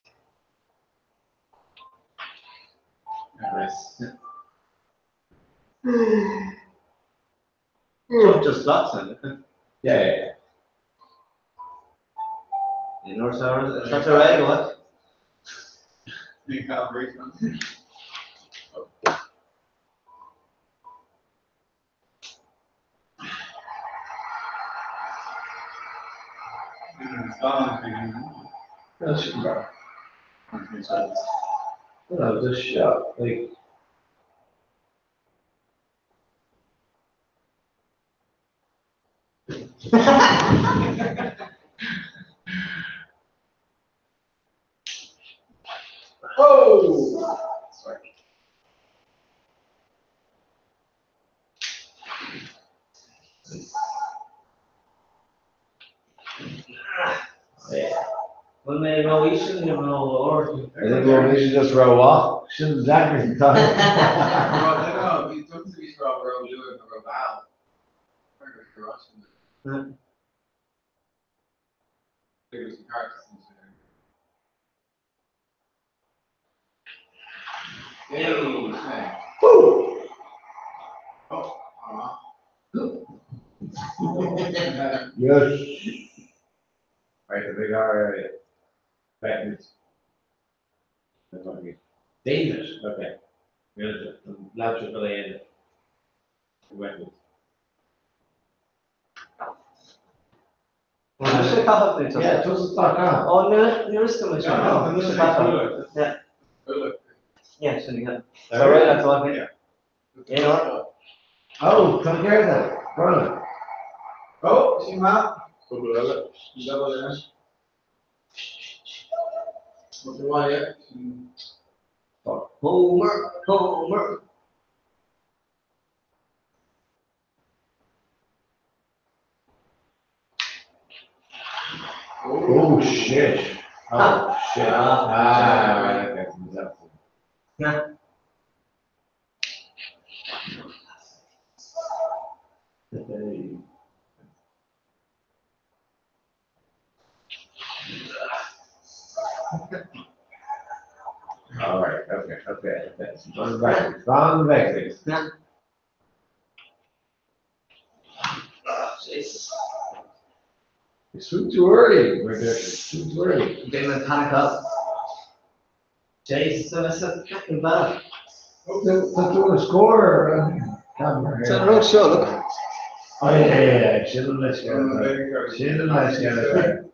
Nice. just lots on it. Yeah, yeah, yeah. In North Ireland, that's all right, what? You can't break them. No, shouldn't go. No, just shut. Like, Oh! Sorry. yeah. Well, may row east and row or. I think we should just row off. Shouldn't exactly time. No, we don't think we should row row blue and row bow. Figures and characters. Hey, hey. Woo! Oh, uh-huh. Yes. Right, the big R area. Backwards. Davis, okay. Lateral Backwards. Yeah, Yeah, tussen elkaar. Oh, no, no, it's coming. Yeah, No, Yeah. Look. Yeah, so yeah. Sorry, that's all. Yeah. You know Oh, come here then. Run. Oh, see Matt. Double L. Double yeah. What's the why, yeah? Homer, Homer. Oh, shit. Oh, shit. Ah, right, okay. Yeah. Hey. All right, okay, okay, okay. Van back, van back. Yeah. Jesus. You swooped too early. We're there. Swooped too early. I'm getting my panic up. Jesus, that's a fucking bad. That's the one score. Camera It's on road show, look. Oh, yeah, yeah, yeah. Shouldn't let you. Shouldn't let you.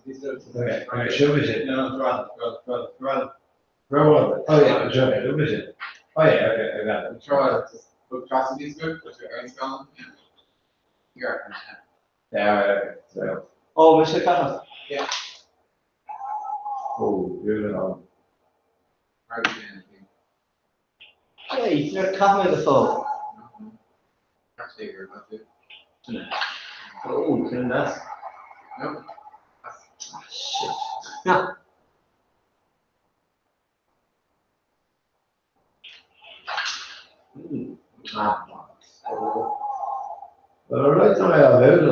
Okay, okay, show me it. No, no, run, run, run, run. Run, oh yeah, sure, show me it. Oh yeah, okay, I got it. Try book tragedies good, but your own gone. You're Yeah, right, okay. So, Oh, mise cat. Yeah. Oh, you're on. Hey, you're cat mé the phone. Oh, sin das. No. Ah, shit. Ja. Ah. Well, right now I have heard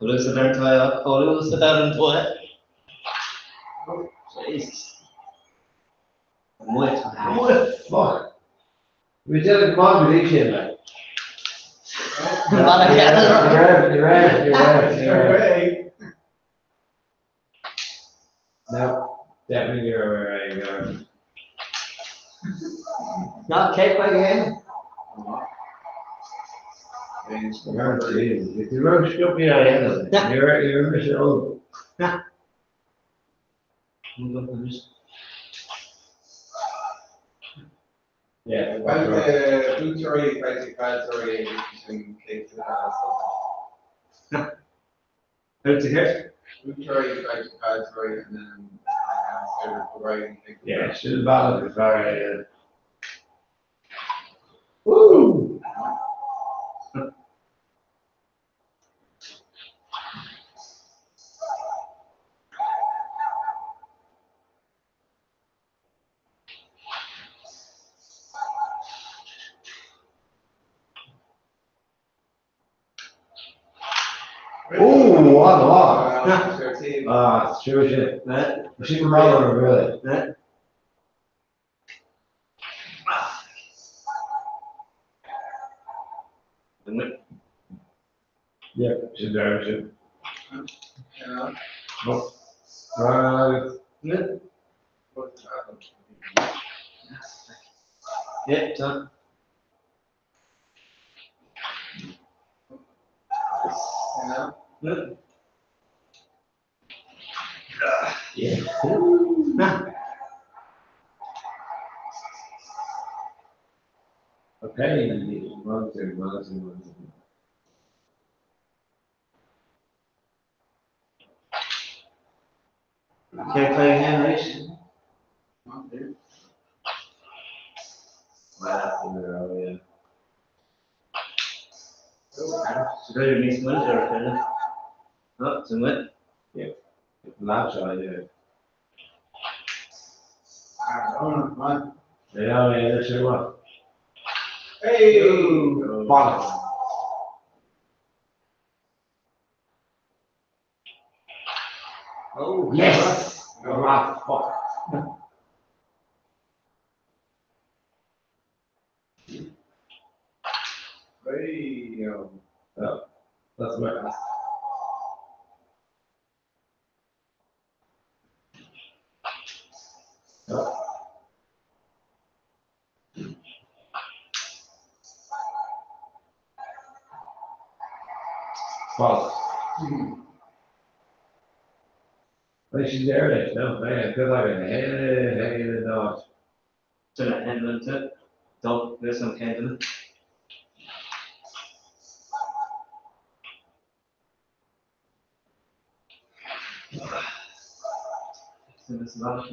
Well, is it ar cháú sa dar an tohe? Jesus. Mooi. Mooi. Fuck. We did it come on with each other. You're right, you're right, you're right. No, definitely you're right, you're right. Not cake by again. You're you're Mr. Old. Yeah. Well, the blue cherry, spicy cherry, sin cake to the Who's here? Blue cherry, spicy cherry, and then right. Yeah, sin ball is very. Woo! Oh, what a lot. Ah, sure shit. Sin rá really. Yeah, sin there sin. No. Right. Yeah, done. Yeah. Yeah. Okay, 1, 2, 1, 2, 1, 2. Can't play again, right? Well, yeah. So go to níos mó ar fine. Oh, sin wit. Yeah. Lab shot, yeah. Yeah, yeah, that's your one. Hey! Bollocks. Oh, yes! Ah, fuck. Hey, Oh, that's my Oh. Bollocks. Leis sin deireadh, no, man, good luck. Hey, hey, no. Sin a henlinte. Dul leis an céanna. Sin is lá.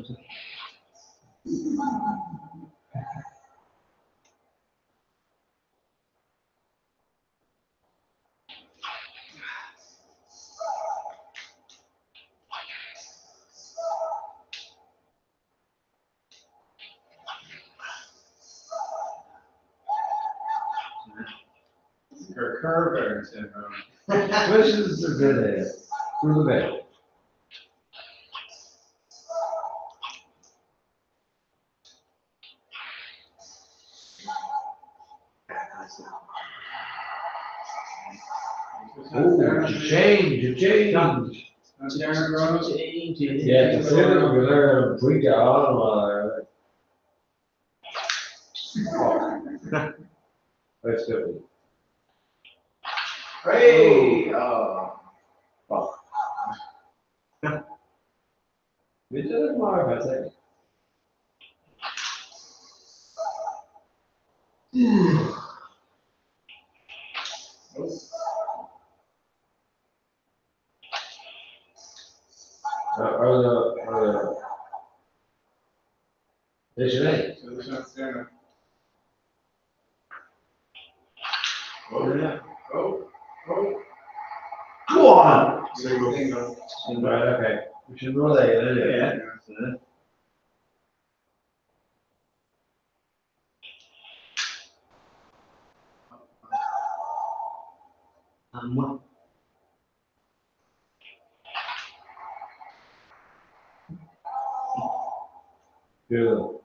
Her curve or Which is the good Through the bit. Oh, change, change. Yeah, consider we're bring it on. Let's do it. Hey! Oh, fuck. Bhí sé mar a bheith Go on! Single. Right, okay. We should roll that in, yeah. Amuigh. Cool.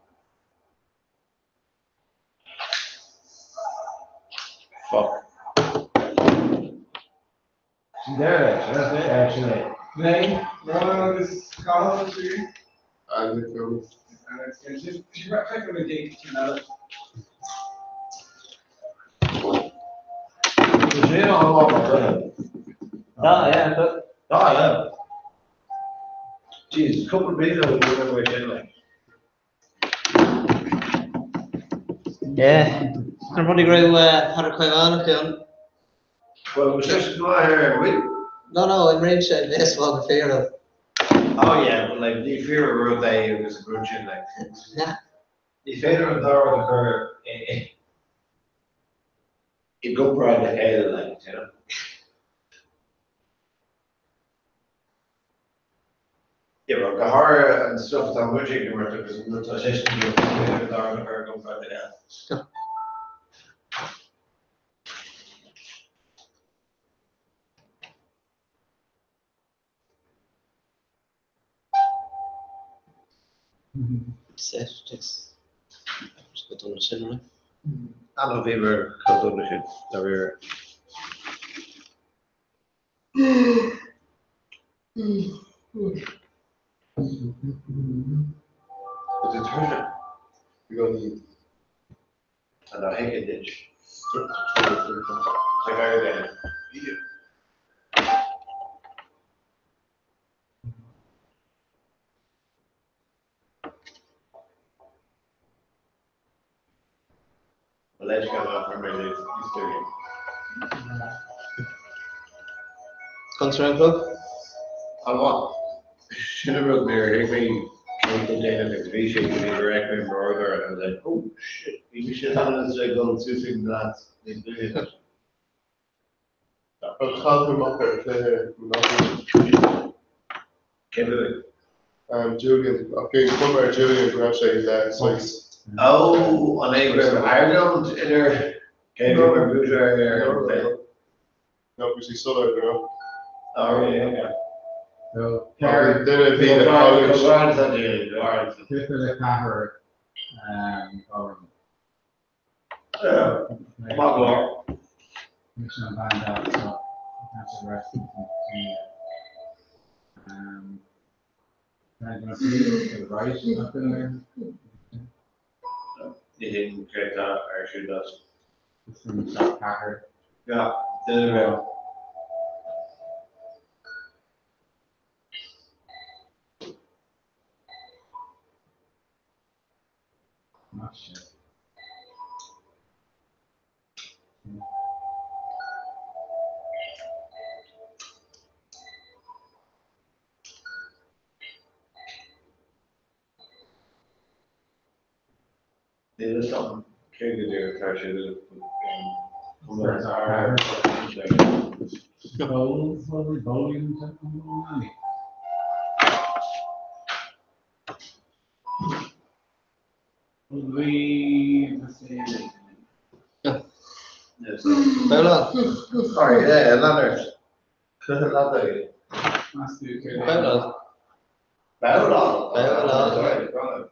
Fuck. Sin deireadh leis, yeah, sin é. Name, Ronan agus Cathal Trí. Andy Phillips. Sin an lá mar dhuine. Ah, yeah, but Ah, yeah. Jeez, cúpla bliain ó bhí mé sin like. Yeah. An rud go raibh Peadar Caomhánach ann. Well, was this go here with? No, no, in réimse baseball go fíor. Oh yeah, but like ní fíor rud é agus an rud sin like. Yeah. Ní féidir an dá rud a chur i gcomparáid le chéile like, you know. Yeah, well, go háirithe an stuff atá muid ag imirt agus an rud atá seisean ag imirt, ní féidir an dá rud a chur i gcomparáid le chéile. Set, just go dona sin, right? Anna bhíomar chomh dona sin, dáiríre. Is it tuirseach? You got the And I hate it. 23. Like I did. Yeah. Let's go off for a minute. He's doing Concert an club? I want. Sin a rud mé ag mé cén go déanamh agus bhí sé go bhí rec mé mar and I was like, oh shit, bhí sé an sé go suing that níos luaithe. An chaith tú amach ar chluiche Monopoly? Cé bhuaigh? Julian, ach bhí an chuma ar Julian go raibh sé le saghas. Oh, an é go raibh argóint idir cé go raibh buaite ar No, no, no, bhí sé soiléir, you know. Oh, yeah, yeah. So, Duine a bhí le cailliúint. Cluiche le ceathair, Gobharn. Maith go leor. Mise an bhean deas seo. That's the rest of the team. To the right, up in there. Ní hé cé tá ar siúl as. This one's ceathair. Yeah, duine raibh. Not shit. Níl a fhios agam cé go dtír atá siad Bowls, bowling, something. We, let's see. Babylon. Sorry, yeah, Leonard. Leonard. Babylon. Babylon. Babylon. Sorry, Babylon.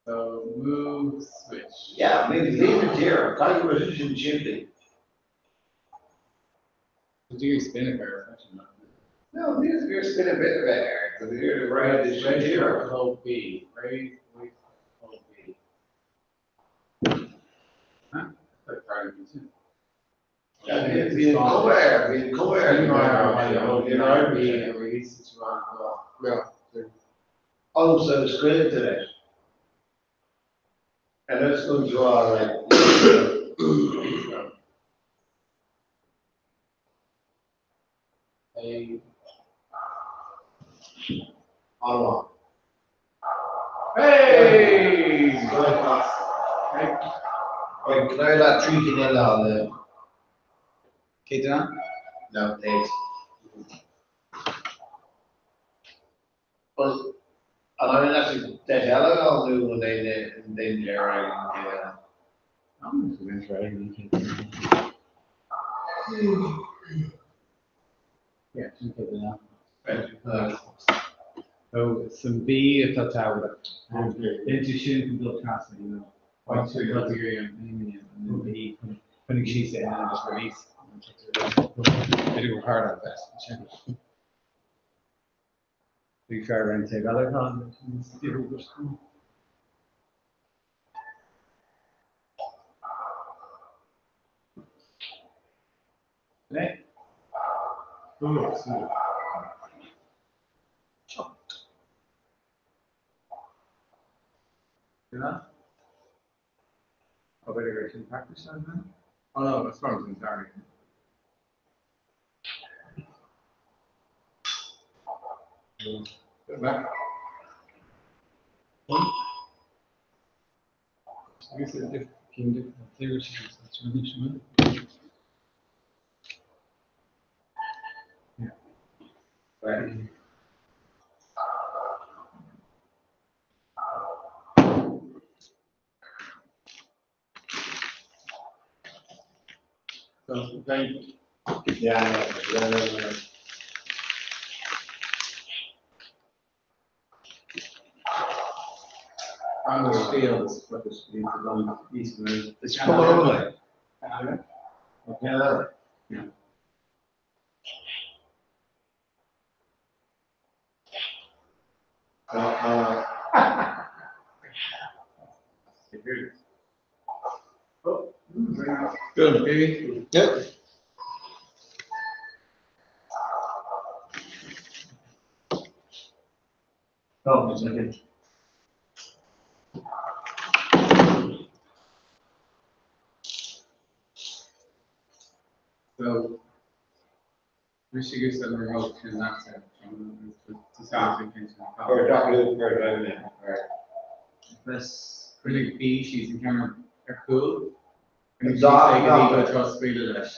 So move, switch. Yeah, maybe leave it here. Kind of position chiefly. Do you spin it or No, these are spin a bit of air because you're the right is right here. Hold B. Raise, wait, hold B. Huh? Like part of it too. Bhí an cuma air, bhí an cuma air go raibh sé. Agamsa scaoilte leis. Ar nós an tráth like. An-mhaith. Hey! Right, can I leat trí cinn eile on the... Cé duine? No, eight. Well, an éiríonn leat deis eile a fháil nó an é an danger ag an gcéad eile? Yeah, sin céad duine. So, san B atá tábhachtach. Déan tú sin chun dul trasna, you know. Faigh tú rud a iarraidh an an B coinnigh síos é and just release. Bit of hard on best. Sin. Bhí fear ar an taobh eile Oh, better go practice on that. Oh no, that's wrong. Sorry. Back. Yeah. Right. So, thank Yeah, yeah, yeah. On the fields, but the streets are going east and It's coming on like. Yeah. Yeah. Oh, very nice. Good. Baby. Yep. Oh, it's okay. So, Michigan said we're hoping that's it. Or Doctor Who, or Doctor Who. Bes rinne bí siad an ceann ar cúl. Dá- go trás spríle leis.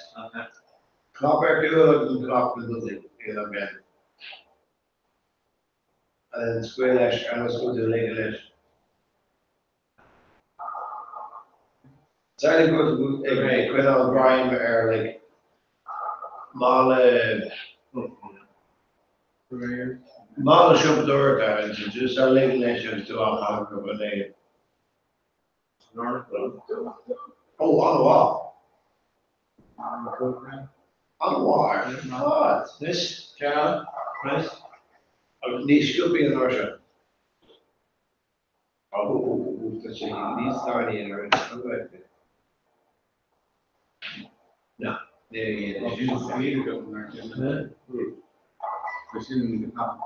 Cnap ar cúl agus an cnap na dtosaigh ag an am. And then square leis ar nós go do léige leis. Sorry go ag ag coinneáil greim ar like mála mála siopadóireachta agus just ar léige leis agus tú á chaitheamh go bhfuil é. Ó, an-mhaith. An-mhaith ar fad. Anois, ceann, Nice. Agus ní sciobfaí an uair seo. Ó, tá sé níos tairní an uair seo. No, ní sin spríle go mar sin. Sin go tapa.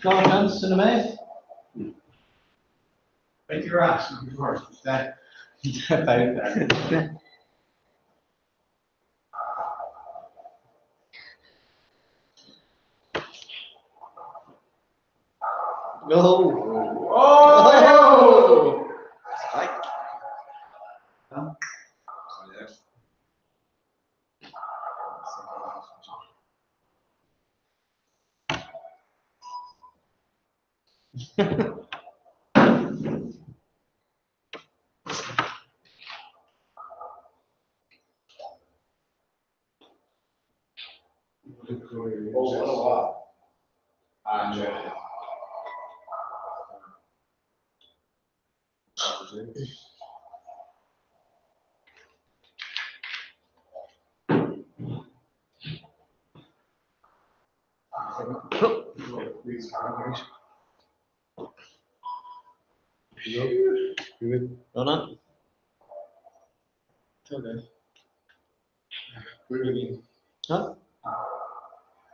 Confidence in a minute. Wait your ass, of course. Step step out there. No. Oh! Spike. Huh? Ó, an-mhaith. Ah, Ronan? Okay. Buailín. Huh?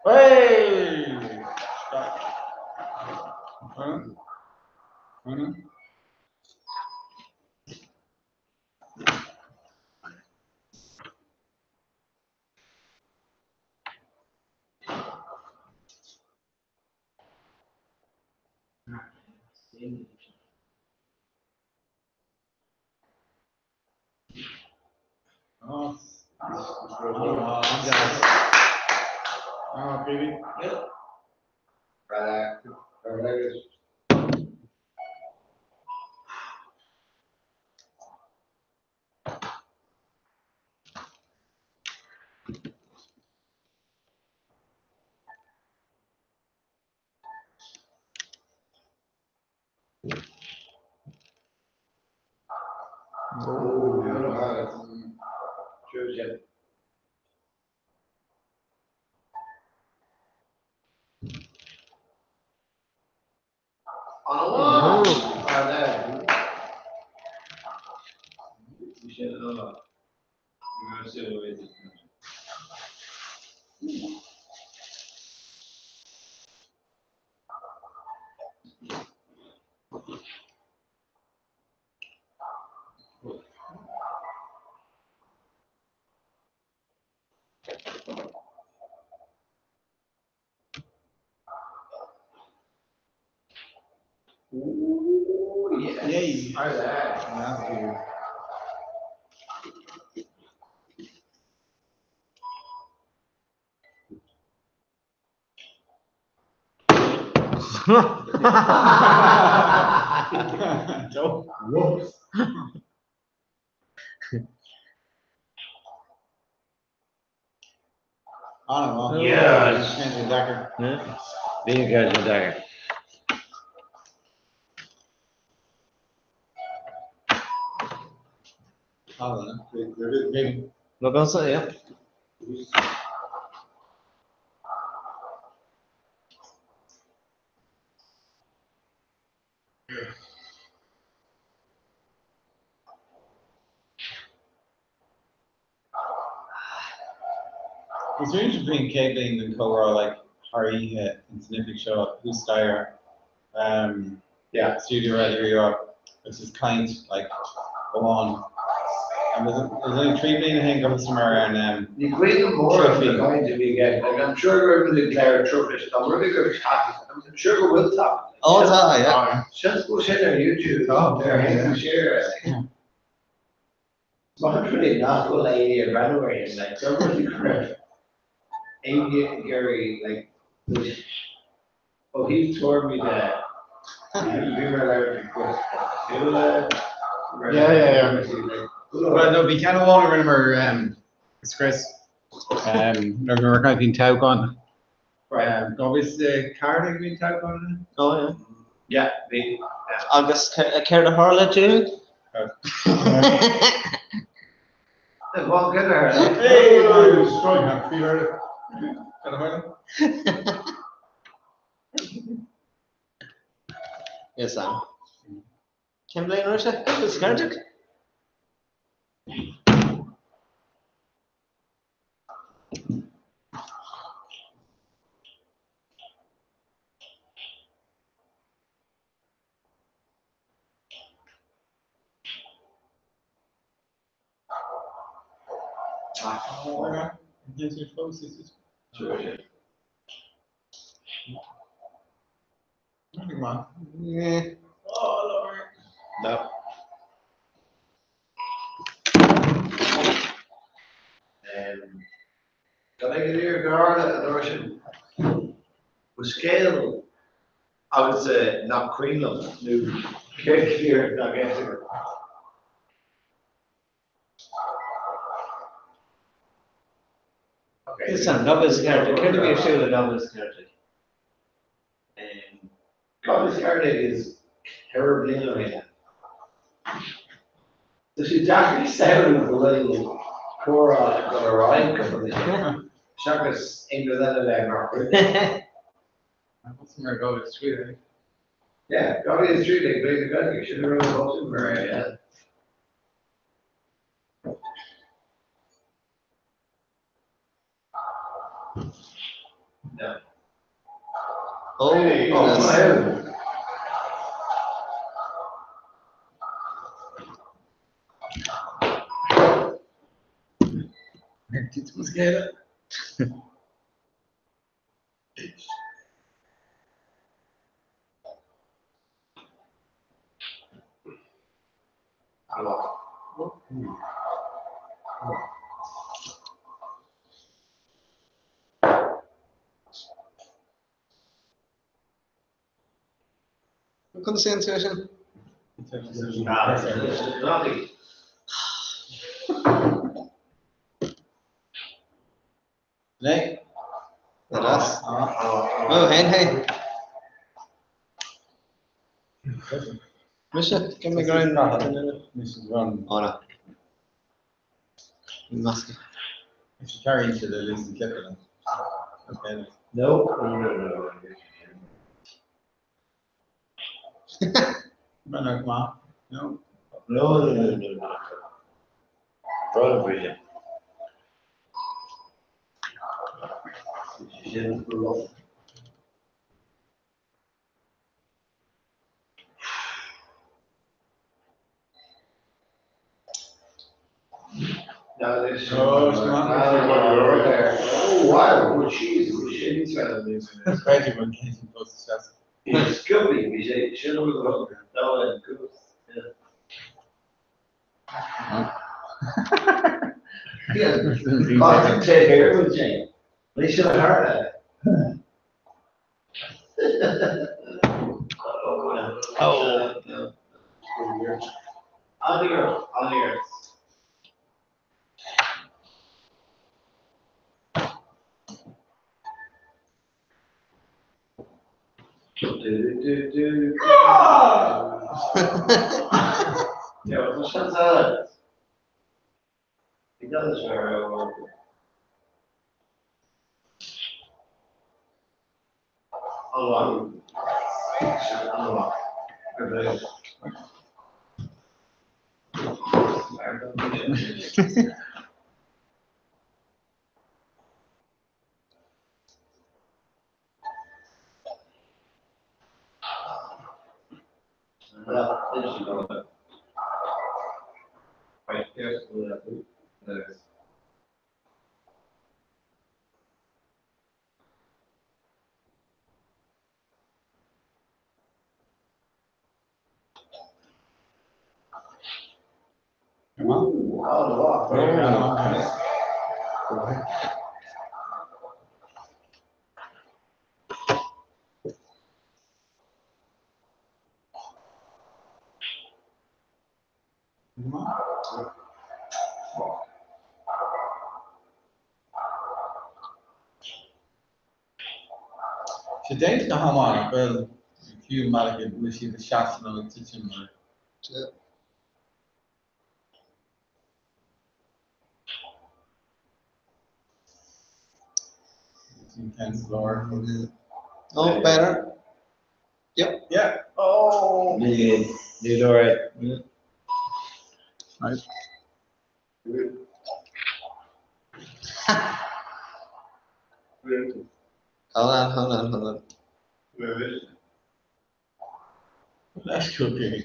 Hey! Stop. Huh? Huh? Oh, oh, I'm done. Oh, baby. Right, right. Oh, Cheers, yeah. On a one. Ah, there. You should know. You're gonna see what it is. Ooh, yes. Yay. All right. Love you. Joe. Whoops. I don't know. Yes. Andrew Decker. Yeah. Being guys and dagger. I don't know. Maybe. Look also, yeah. Is there any between Caitlin and Cora like Harry and Sniffy show who's Steyer? Yeah. Studio Radio, which is kind like go on. And there's, there's only 3 million hang customer and Ní cuian mór Trophy. kind to be again. Like, I'm sure we're going to declare a trophy. I'm really good at I'm sure we will top. Oh, tá, yeah. Just go sit on YouTube. Oh, there, yeah. share. Má really nach bhfuil éine ranway like don't really correct. Éine Gary like oh he tore me the we were allowed to put Yeah, yeah, yeah. Well, no, we can't all remember it's Chris. Remember kind of been tag on. Right. Obviously the card been tag on. Oh, yeah. Yeah, the Agus ceir a hála tú? the one good her. Hey, Strike, feel it. Yes, Sam. Cén bliain ra sé? Scairdeach? Yeah. Oh, Lord. No. Can I get your guard at the Russian? Was scale, I would say, not Queenland, new here, not getting Okay. Yes, Sam, Dublin Scairdeach. Céir bhí siú le Dublin Scairdeach? Dublin Scairdeach is terribly annoying. Does she definitely sound a little Cora got a rhyme coming in? Seachas aon eile le mar Somewhere go to street. Yeah, probably the street like Blaze the Gun, you should have run the mar yeah. Oh, Oh, Scéile. Conas é an tír sin? Né? Deas. Ó, hen hé. Mise, cé mé go raibh Mrs. Run. Ó, no. Measca. If you carry into the Lisbon Clipper then. Okay. No, no, no, no. No, no, come on. No. No, no, no, no, no. Probably. Now there's. Oh, it's not- Oh, wow, oh, jeez, shit, It's crazy when Casey goes to stress. It's Scooby, we say, should we go? No, it's good. Yeah. Concentrate here with Jane. They should have heard that. Oh. On the earth, on the earth. Do, do, do. Yeah, well, shut up. He does very well. Allah. Allah. Right, here's the Come on. Oh, Sé déint na hamán bhfuil fiú me bhfuil siad a seasan an titim mar. Intense lore. Oh, better. Yep. Yeah. Oh. Yeah, did all right. Yeah. Right. Hold on, hold on, hold on. That's cooking.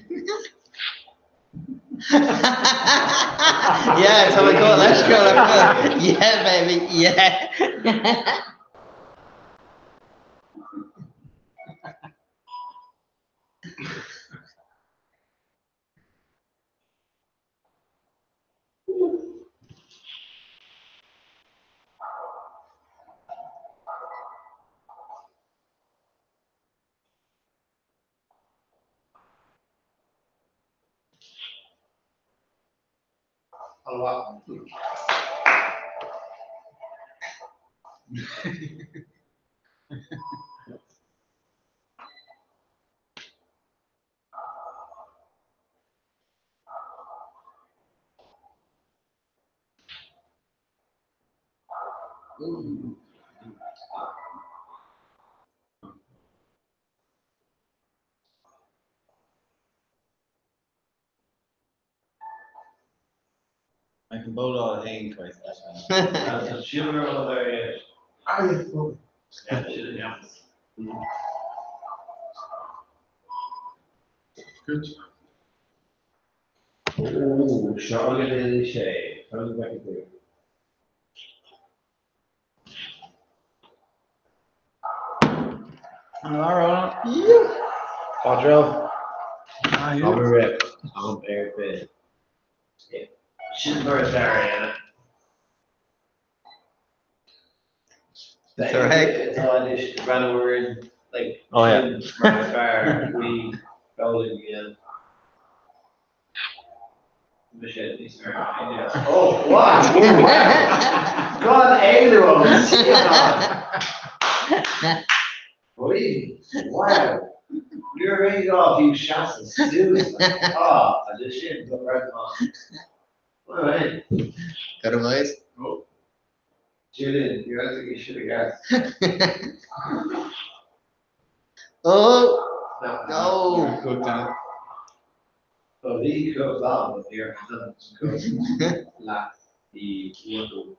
Yeah, tell me go. Let's go. Let's go. Yeah, baby. Yeah. A lot. Ooh. I can bowl all hang twice. That's a shiver over there, yes. Ah, Yeah, shit, yeah. Good. Ó, seo againn anois é. Fan go bhfeicfidh tú. An bhfuil? Fadró. Ah, yeah. Am ar bith. Am ar bith. Sin mar is fearr é, Anna. It's all right. Tá anois breathnú orainn, like, Oh, yeah. sin mar is fearr faoi foghlaim yeah. Mise níos fearr. Oh, what? Gan éalú ón sciathán! Oi, wow. Níor aon gá fiú seasamh suas. Ah, agus sin go raibh maith. All right. Go raibh maith. Oh. Julian, you're out you should have guessed. Oh! No. No! Good down. Ba bhí go bham ar an go leat i bhfuil.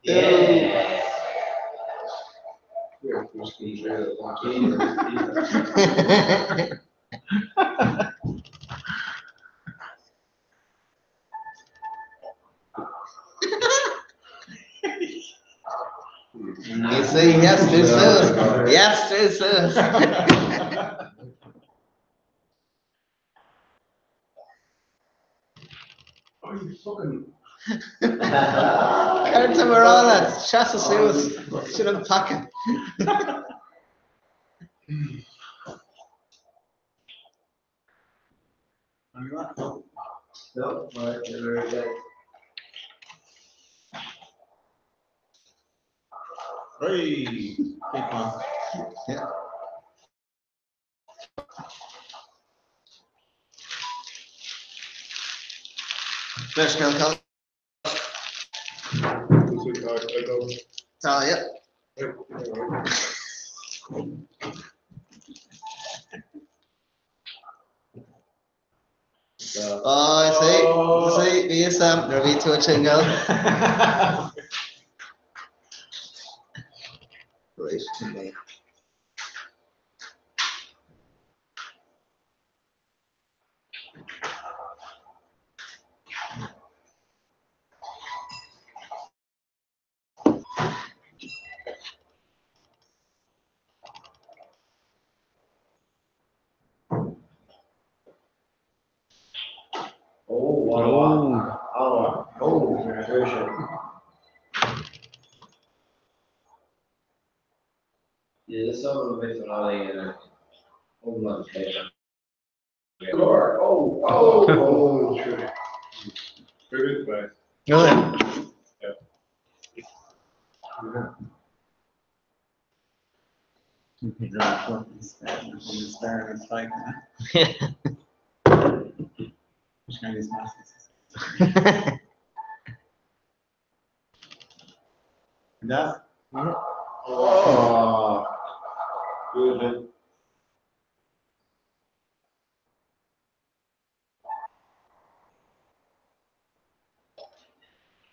Yeah. You see, yes, too soon. Yes, too soon. Oh, you fucking. Céard mar rá seasamh suas sin an paca. No, right, you're very good. Hey, big one. Yeah. Leis gan cal Tá yeah. Oh, I see. See, bhí sam nuair bhí tú single. Great. Oh, wow. Oh, oh, version. Yeah, this one will make an ollie and a whole lot of paper. Lord, oh, oh, Oh, true. Very good play. Oh, yeah. Yeah. That? oh. Good.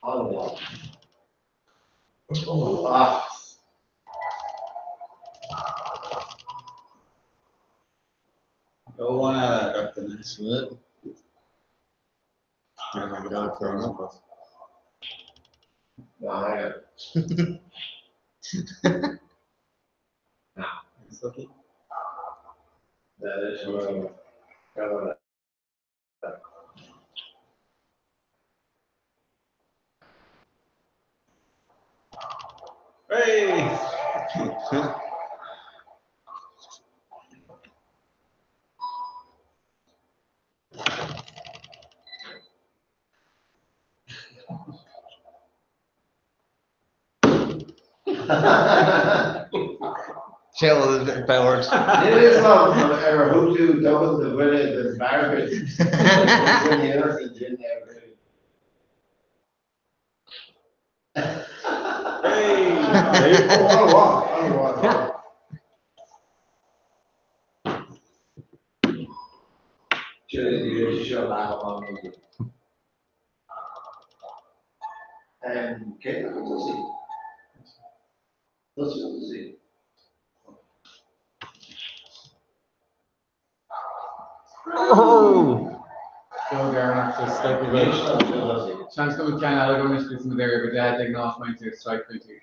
Oh, oh, ah. Go one out of the Sweet. No, that is what I'm. Hey! Chill Bowers. It is long ever who do double the winning the bargain. Hey, oh, oh, oh, oh, Cé go tosaí? Tosaí tosaí. Oh! Joe deireanach so stop agaibh. Seans go bhfuil ceann eile agam anois agus muid ar uimhir 10 de ghnáth faigheann tú strike pointí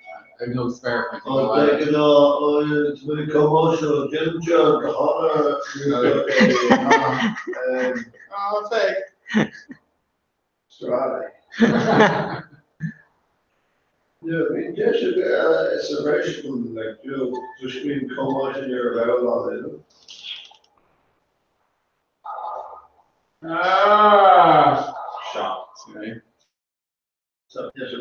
nó spare pointí. Ó, de ghnáth, tá muid ag comóisio, déanann seo go hana. Oh, fake. Sraithi. Yeah, bhí deis sa bhreis agam, like, you know, toisc go mbím comóisio ar a bhealach lá eile. Ah! Shot. Sorry. So, yes, sir.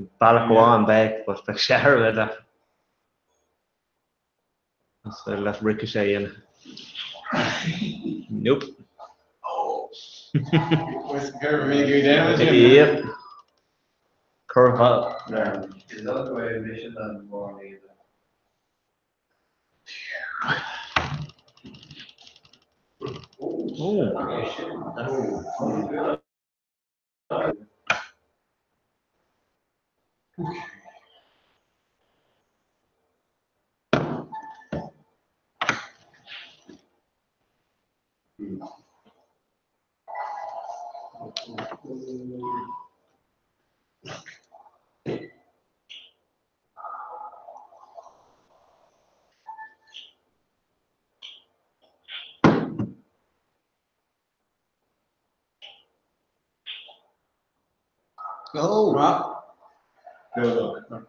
Bealach amháin beidh, but bheadh sé thar a bheith deacair. Is féidir leat ricochet a dhéanamh. Nope. Yep. Curveball. Is that the way mission and morning? Oh. Oh. Well, good luck.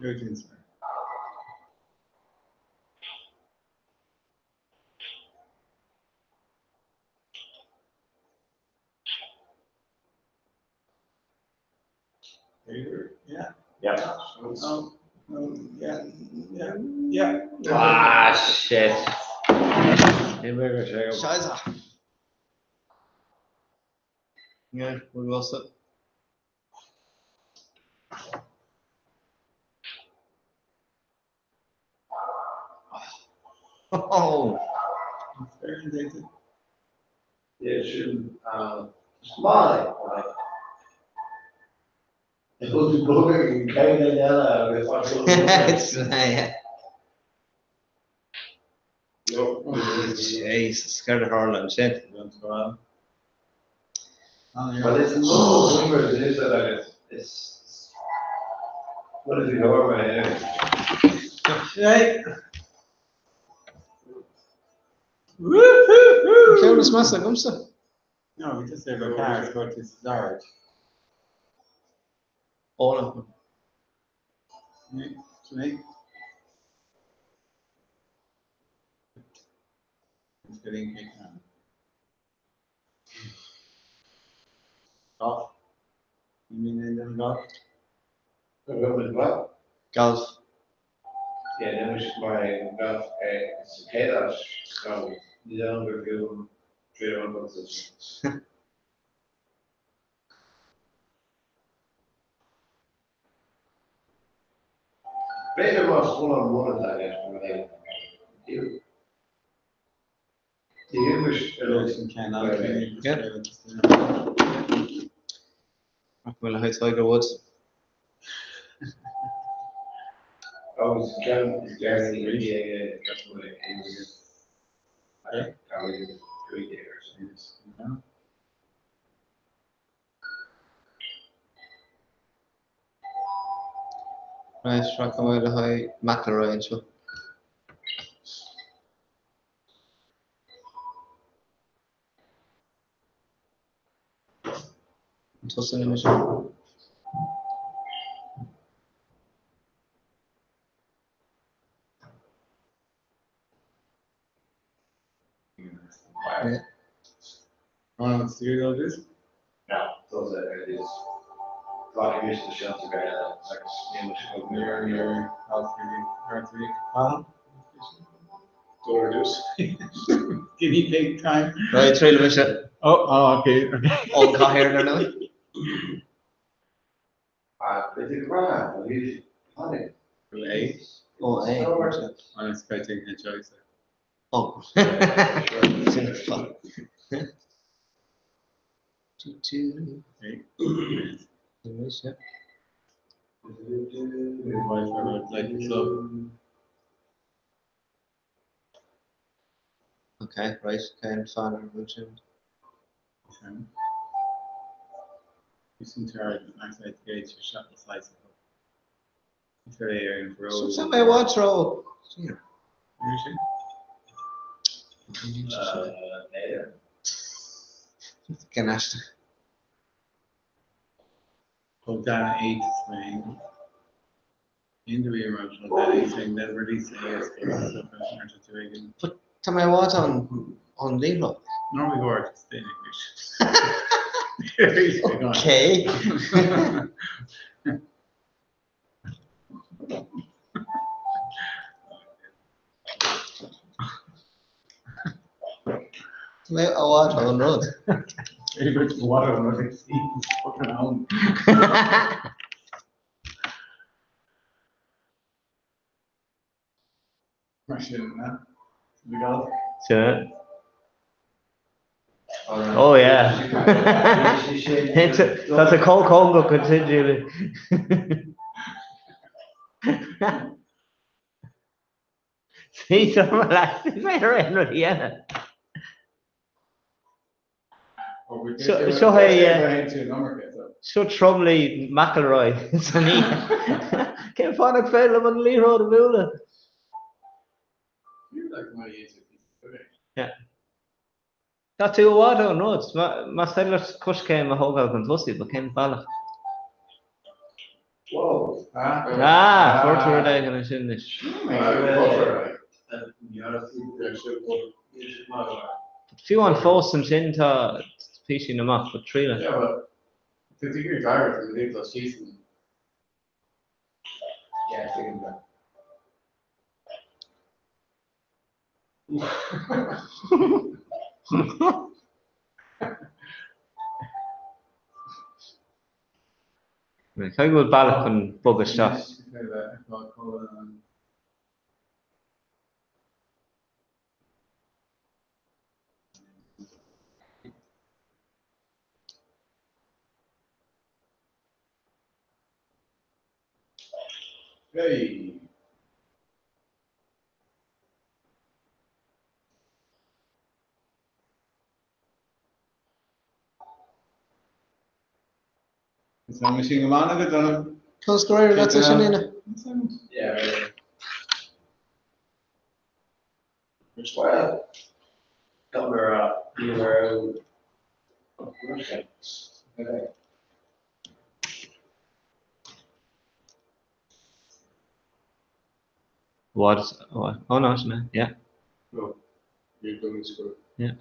Good answer. Yeah. Yeah. Oh, oh, yeah, yeah, yeah. Ah, shit. Scheiße. Yeah, we lost it. Oh. Yeah, sin smile. Is bhfuil tú bogha ag an ceann eile agus It's yeah. Jesus, céard a tharla ansin? Well, it's oh, is it it's what is it over here? Okay. Woo-hoo-hoo! Ceann is measa agamsa. No, we just say about cars, but it's large. All of them. See? It's getting kicked out. Golf. You mean in them golf? What? Golf. Yeah, then we should buy golf. It's okay that so you don't review trade on position. B'fhéidir más one on one atá i gceist mar é. Bhfuil a Tiger Woods. Agus ceann is deireanaí a bhí aige Right, rachaidh mé le haghaidh McIlroy anseo. An tusa nó mise? Yeah. Want to see this? No, those are it is. Block the shelter Near, near, R3, R3. Huh? Door Guinea pig time. Right, tríla mise. Oh, oh, okay, okay. Ón cathair ar ndóigh. B'fhéidir go raibh, bhí tháinig. A. Ó, A. I'm expecting a choice. Oh. Sin fad. Two, two. Eight. Yeah. Like club. Okay, right, cén fáth ar bhfuil sin? Tá mé i bhfad ró. Cén aisteach. But tá mé i bhfad ón ón liathróid. Okay. Tá mé i bhfad ón rud. Mar sin, ne? Legal? Sin. Oh yeah. Tá sé chomh cóngarach ansin, Julie. Sí, tá mé leat. Ní féidir aon rud a dhéanamh. Seo é seo tromluí McIlroy san oíche. Cén fáth nach féidir liom an liathróid a bhualadh? Tá tú i bhfad ón rud. Más féidir leat coiscéim a thógáil chun tosaigh, but cén bealach? Ah, fuair tú rud éigin ansin anois. Fiú amháin fós ansin tá písín amach, but triail é. Caithfidh go bhfuil bealach chun bogadh isteach. Hey. Is an machine go maith agat, Donald? Conas gur éirigh leat é sin a dhéanamh? Yeah, Well, got What? Oh no, sin é. Yeah. No. You're going to score. Yeah.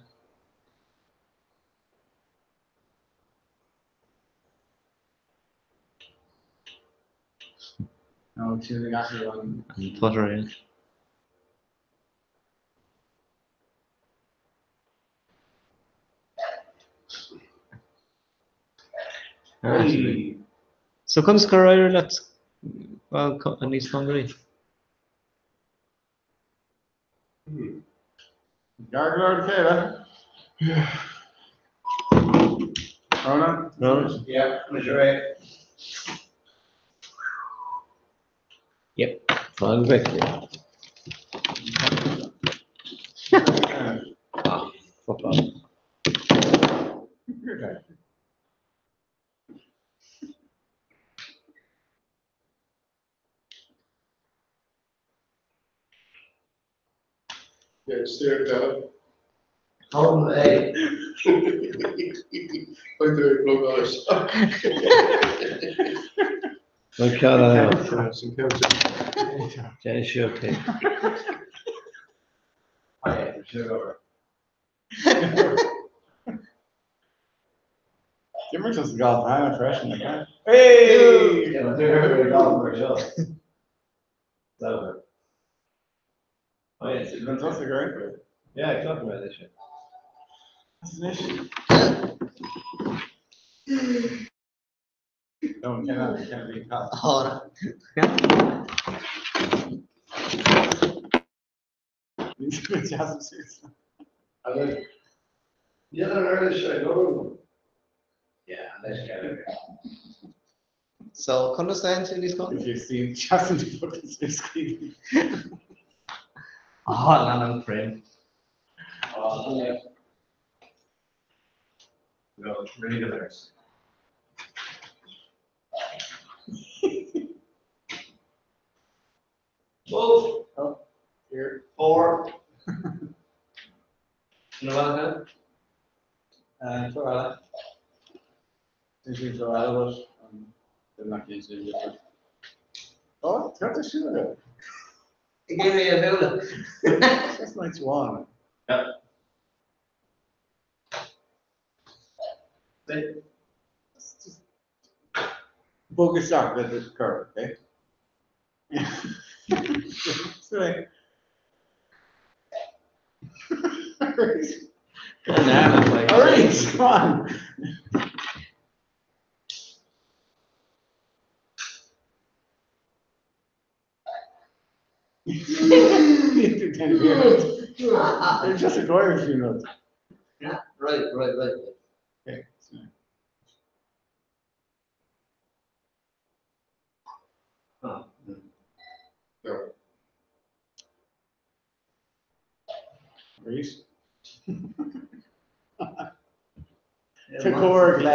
No, sin ag athrú an. An putter, yeah. Hey. So conas gur éirigh leat well níos cóngaraí? Gar go leor chéile. Ronan? Ronan? Yeah, right. Yep, final victory. Ah, fuck off. Yeah, steer it down. Home, hey. Like the plug ours. Well, ceann eile. Yeah, some counter. Déan siúr é. D'imir tusa golf cheana freisin, like, eh? Hey! Yeah, they're golf for sure. It's over. Oh, yeah, it's An tusa go raibh? Yeah, talk about this shit. That's an issue. No, we cannot, we can't be caught. Oh, Yeah, let's get it. So, conas a théann tú níos cóngaraí? Seasann tú focal sa scríbhinn. Ah, lean an prim. Go regulars. Oh, oh, here. 4. Nó eile? Tor eile. Sin tor eile but nach cén sin difear. Oh, tá tú sin agat. Ag iarraidh a bhualadh. That's nice one. Yeah. Bog isteach le do chorp, okay? Sorry. Arís, come on. Just a gáire faoin rud. Yeah, right, right, right. Okay, so. Oh. No. Arís. Tá cóir le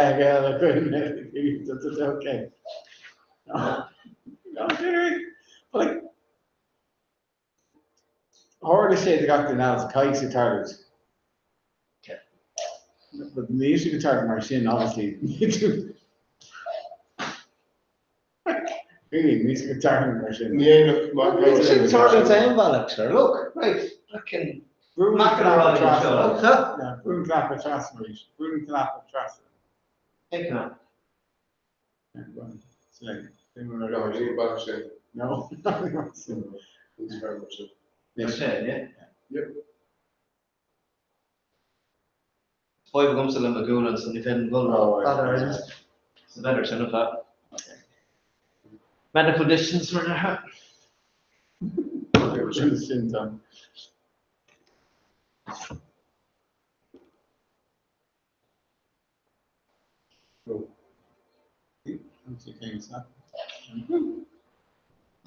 okay. Like, tharla sé do gach duine eile, caithfidh sé tarlú. But níl sé go tarlú mar sin, obviously. Really, níl sé go tarlú mar sin. Ní aon Níl sé ag tarlú aon bhealach, sir. Look, right, fucking Brú an McIlroy cnaipe trasna. anseo, look, huh? Yeah, brú an cnaipe trasna arís. Brú an cnaipe trasna. Cén cnaipe? Yeah, go on. Sorry. No, ní bheadh sin. No. It's very much so. Yes. Sin, yeah? Yep. Fadhb agamsa le mo ghualainn, so ní féidir dul Oh, right. fada ar aon. It's better sin of that. Medical distance or not. Sin done.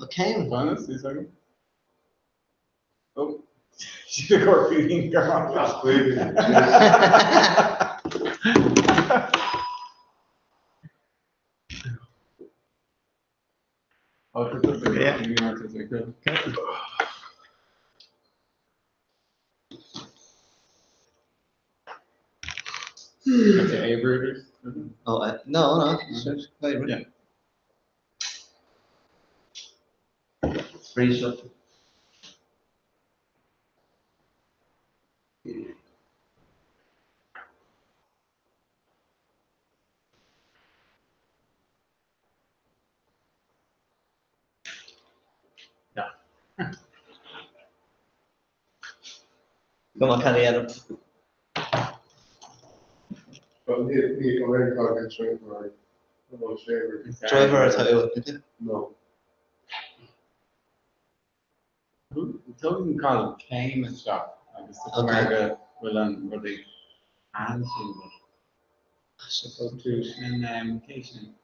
Okay. Bonus, is that Oh, she's a core feeding girl. Oh, Yeah. Yeah. That's the A brooders. Oh, no, no. Sure, right, Yeah. Free shot. Yeah. Come on, Kenny Adam. But ní ní go aon target driver nó shaver. Driver atá uait. No. Tugann Colin céim isteach agus tá Okay. mar go bhfuil an rudaí ansin tú sin cé sin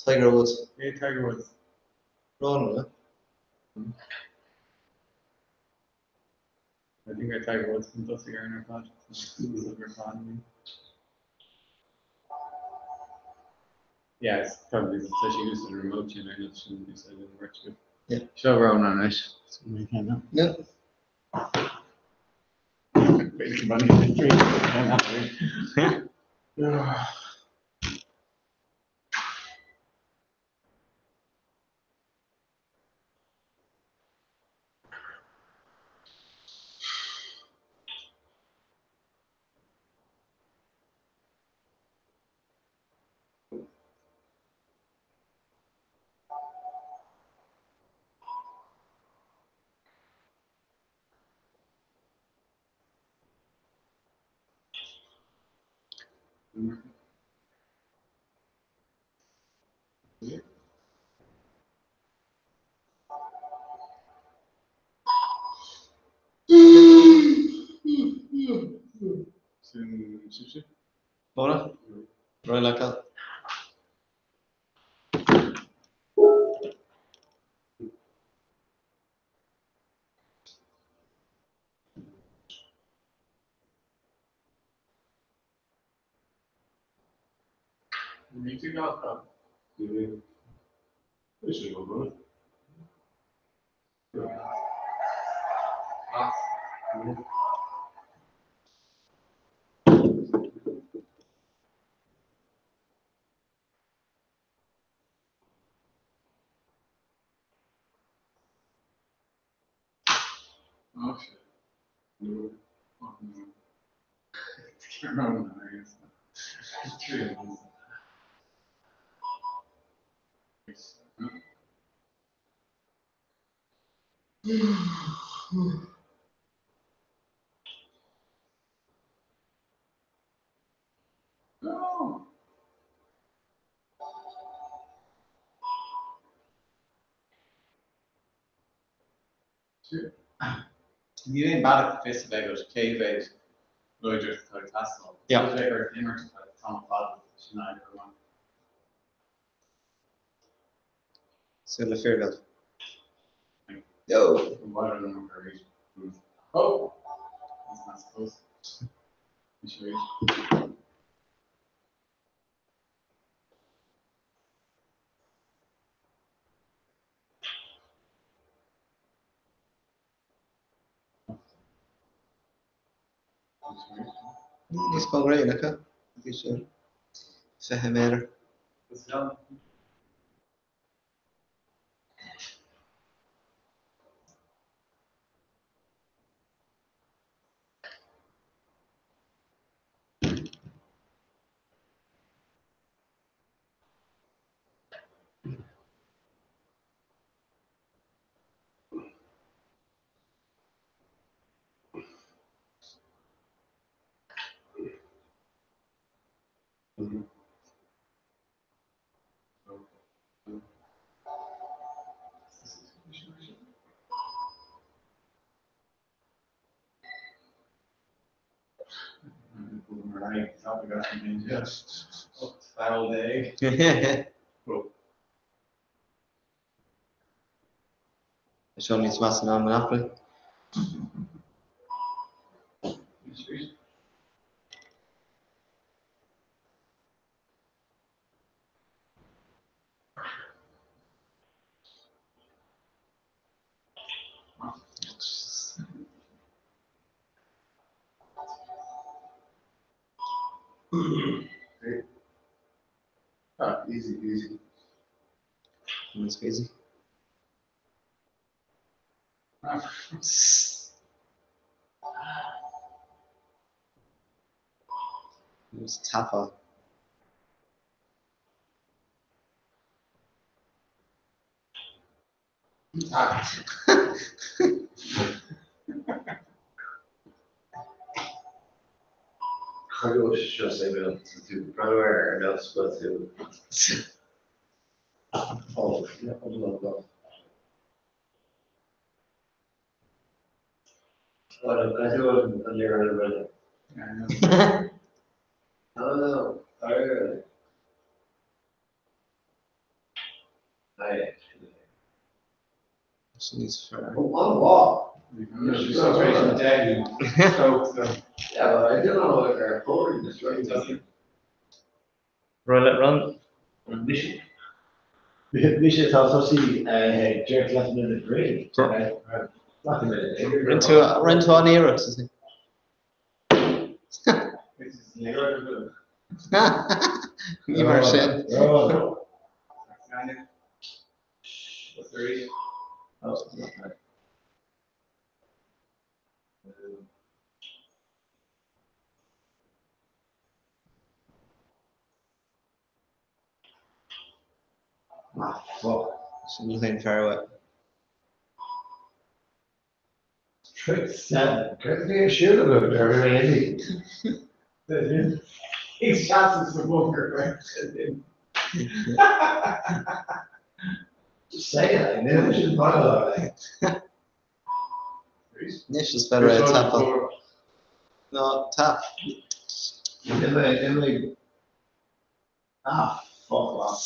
Tiger Woods. É Tiger Woods. Ronald, I think I Tiger Woods chun tosaigh ar an ar fad. Ar fad. Yeah, it's probably tá sé úsáid an remote sin ar sin úsáid an virtual. Yeah. Seo Ronan anois. Yeah. Yeah. Sin sibhse? Mona? Right like that. Ní tú gach Oh shit. No. Oh no. Can't remember now, I guess. No. Níl aon bealach fios a bheith agat cé mhéad láidreacht atá ag teastáil. Yeah. Is bheith ort imirt le tamall fada sin aghaidh ar amháin. Súil le fíorghailf. Yo! Oh! That's not supposed. Ní sé arís. Níos cóngaraí nach ea? Bhí sé 20 méadar. Foul day. Seo níos measa ná Monopoly. Ah, easy, easy. That's crazy. It was tap on. Chuir seo sé tú breathnú ar nós go tú Oh, I do an léir an rinne. No, no, I Sin níos fearr. Oh, on what? Yeah, Yeah, but I don't know if they're recording this right. Run it, run. Bhí tá tosaí deir leat mé brí. Rinn tú an iarracht, is Ní mar sin. Ah, fuck. Sin ní féin fairway. Trick seven. Cur bhí siú go ar Andy. He's shots the bunker. Just say it. I knew it should bother. Anois is féidir é tap on. No, tap. Emily. Ah, fuck off.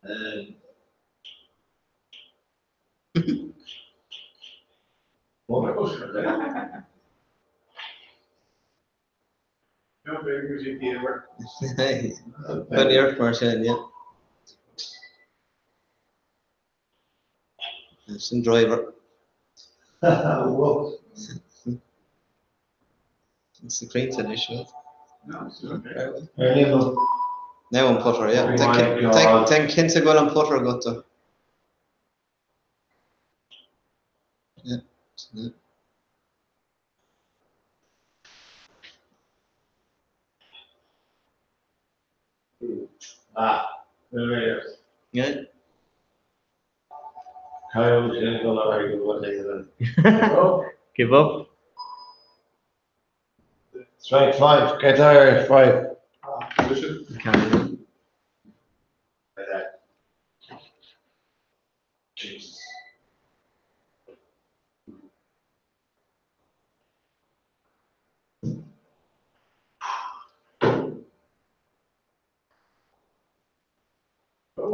Um, Coinnigh ort mar sin, yeah. Sin driver. Sa crainnte anois, bhuel. Now an putter, yeah. Déan cinnte go bhfuil an putter agat. Yeah, sin é. Ah, Yeah. Give up. Strike 5, get there, 5. Can't. Jesus.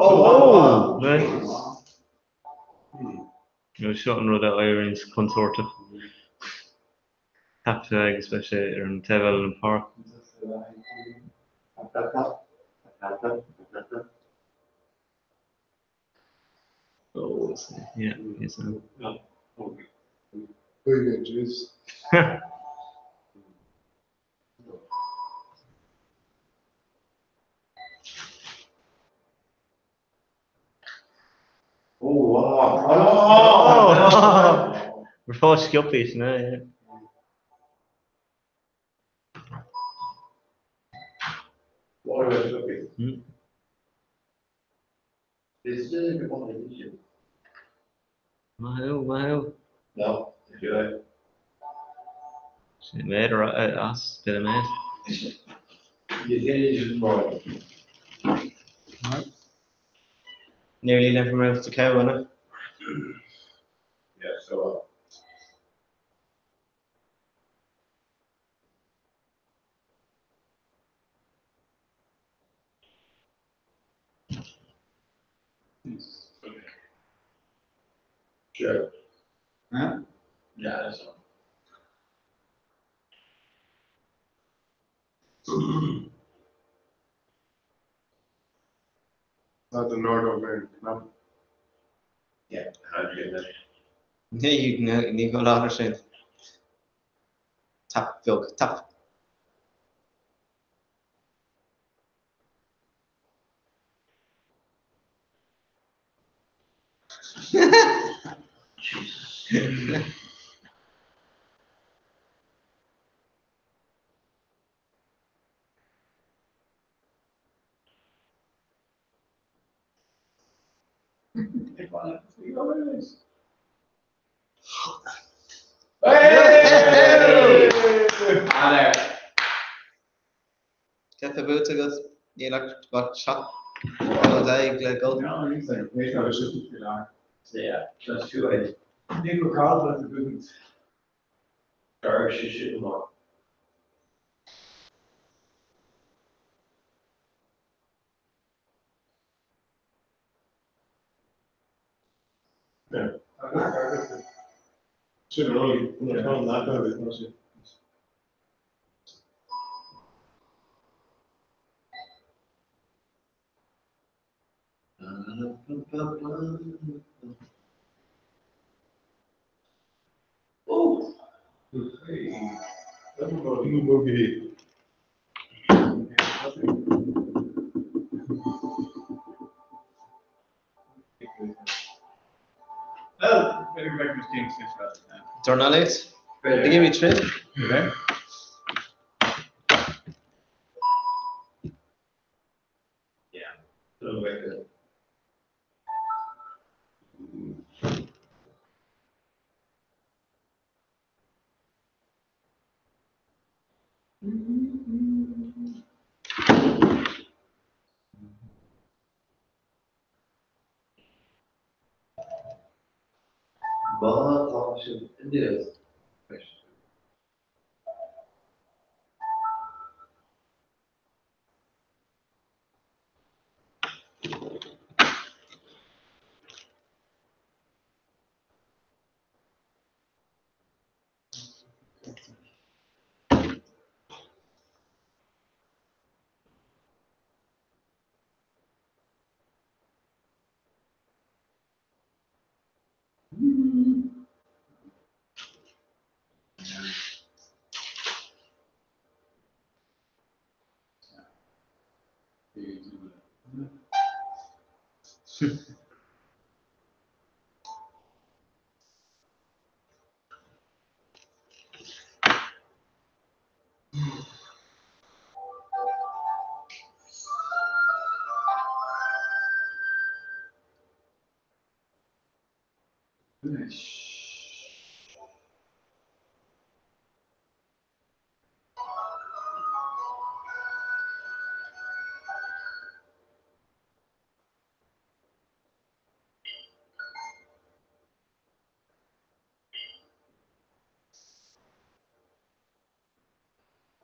Oh, nice. No, seo an rud a éiríonn contúirteach. Ceapann tú agus beidh sé ar an taobh eile den pháirc. Oh, yeah, yes, I Very good, jeez. Oh, wow. Oh! We're fáil sciobtha sin, yeah. Maith thú, maith thú. No, do Sin méid as, bit of méid. Nearly never mouth to cow, innit? Yeah, so. Sure. Huh? Yeah, that's all. Not the Nordo man. No. Yeah, how'd you get that? Ní ní go láthar sin. Tap beag, tap. Hey! Ah, there. Ceapadh buaite agat, níl ach about 7 dul le dul. No, he's like, wait, I was just Yeah, that's too late. Nico Carlson the good. Sorry, she shouldn't more. Yeah. Sin really, that bad, Oh! Hey. Boogie. Well, better go back to James Dornales? They give me trip. Okay. Yeah. Little bit. Má tá sin inniu.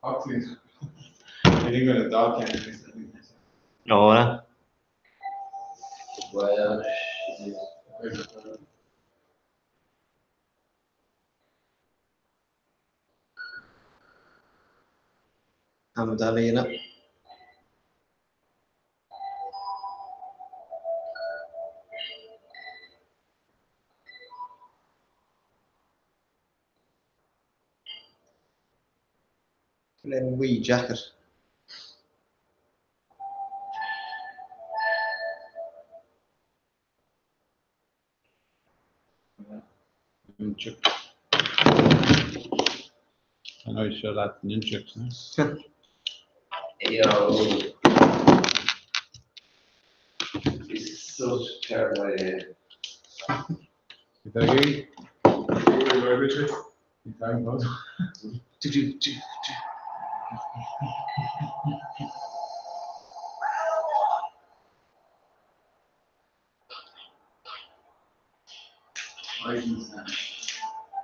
Ó, Well, Tá dá lína. Le wee jacket. Nunchuck. I know you show that nunchucks, no? Yo. This is such a terrible idea. Is that you? Do, do, do, do.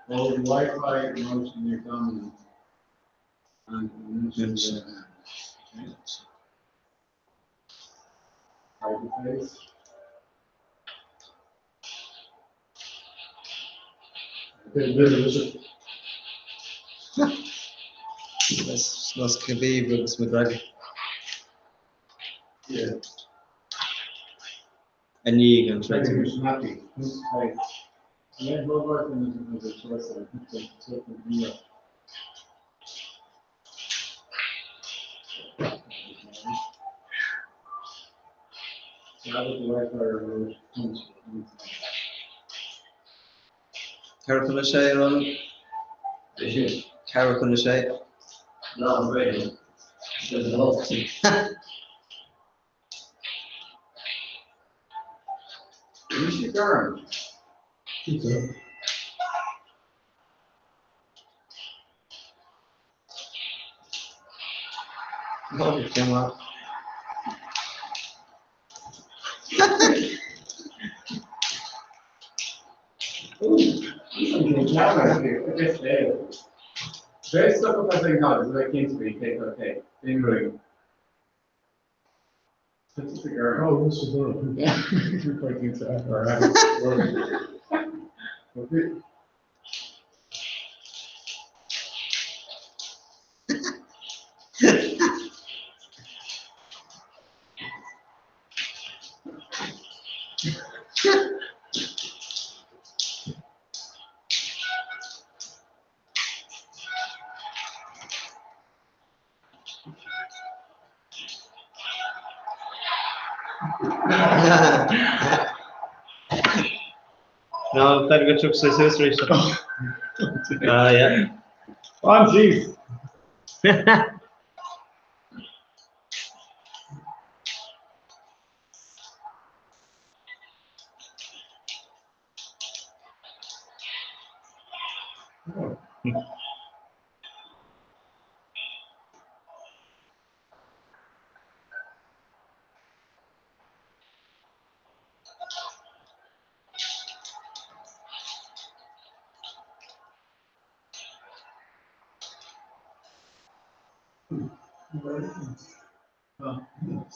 Hold the Wi-Fi remote in your dominant and the hand. Hide the face. Nos Khabib agus McGregor. Yeah. A ní an Try to tre be snappy. Right. Yeah, well, working is a choice. I think so. Grab the Wi-Fi remote. Ceir chun sé an Ceir chun sé. No, I'm ready. There's a lot. Who's your girl? No, cé Very stuff about saying no, this is like came to me, okay, okay. Anyway. That's just a girl. Oh, this is one. Yeah. You're pointing to her. Okay. No, better go chuck sa suas rí. Ah, yeah. Oh, jeez.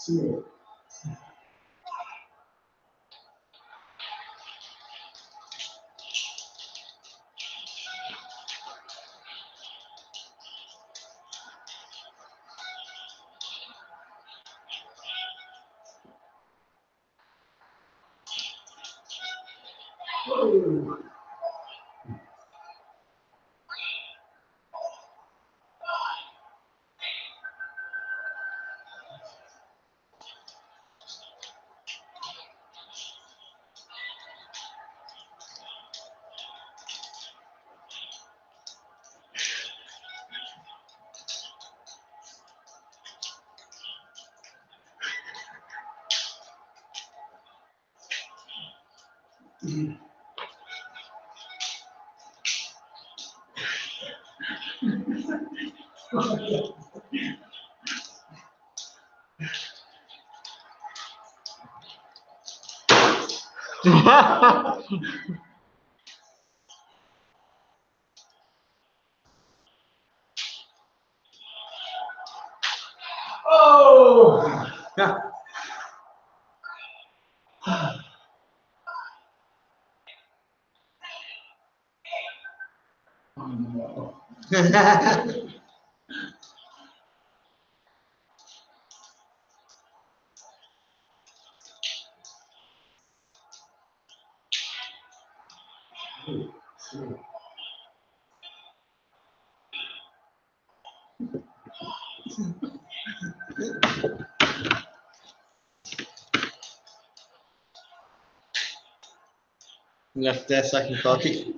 Sure. Oh! Oh no. Left there second coffee.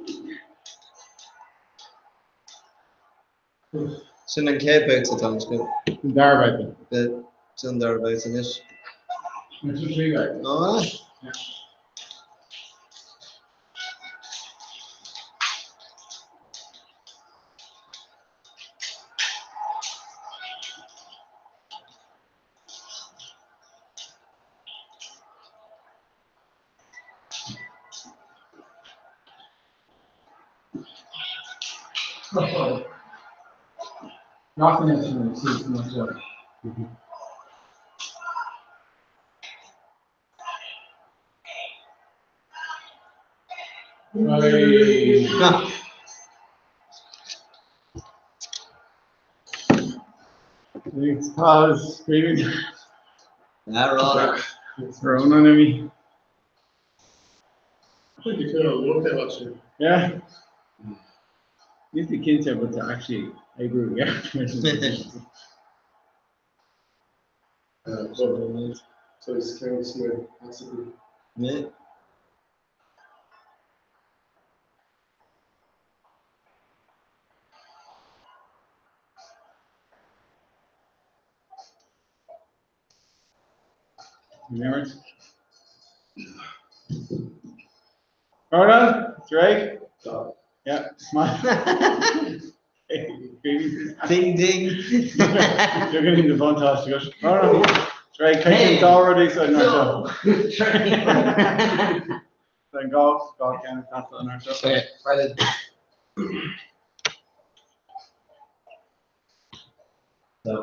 Sin an chéad babhta atá an scoil. An dara babhta. Sin an dara babhta anois. An tríú babhta. Ó. Nothing is in the season as well. Right. Thanks, pause. Screaming. That It's thrown on me. I think you could have looked at actually. Yeah. Needs to cinnte but to actually agree yeah. So it's kind of smooth, possibly. Yeah. Remember? Ronan, it's right. Yeah, smile. Ding ding. You're getting the fantastic. Ronan, it's right. Hey. Already, so no. Then golf, golf can pass on our show. Okay, right. So.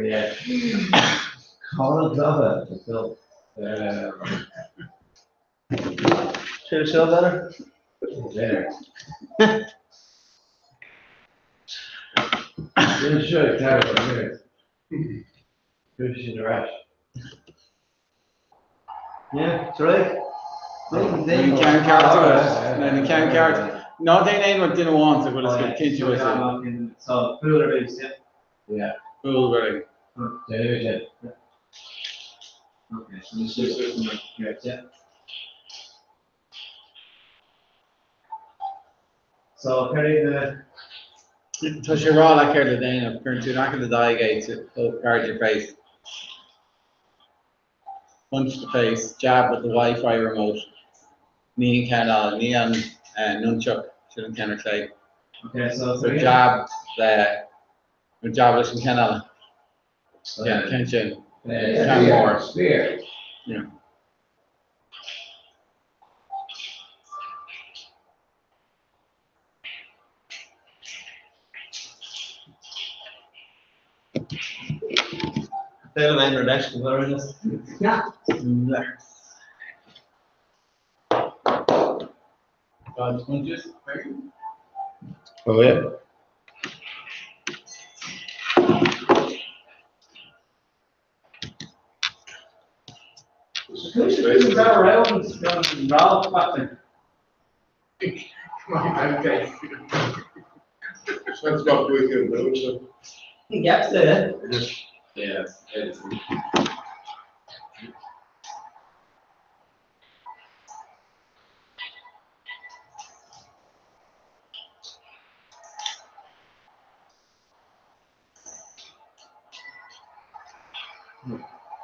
Yeah. Colin Glover, the film. Should show better? There. Didn't show it terrible here. Push in the rash. Yeah, it's right. Ding, ding. Ní cean ceart ní cean ceart. Ná déon aon rud duine amháin sa bhfuil is cinnte with it. So, pool or yeah. Yeah. Pool really. There Okay, so this is yeah. So, carry the Tá sé rá le céir le déanamh chun tú nach le daigéid guard your face. Punch the face, jab with the Wi-Fi remote. Ní an ceann ní an nunchuck sin an ceann ar clé. Okay, so So jab le nó jab leis an ceann eile. Yeah, ceann sin. Ceann mór. Spear. Yeah. Féile mé ar leis go bhfuil Yeah. Dodge punches. Oh yeah. Who's that around Ralph Captain? Come on, okay. That's about weekend, though, so. He gets it. Yeah, it's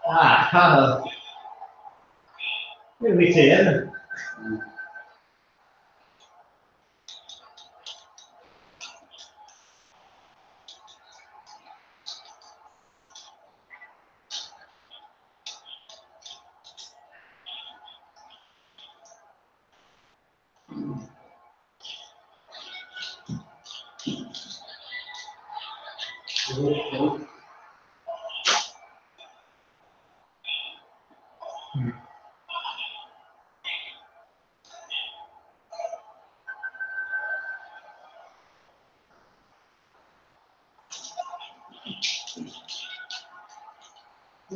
Ah, Cathal. Céard a bhí tú a dhéanamh?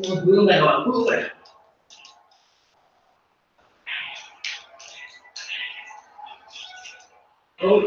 Buail mé, buail mé. Oh.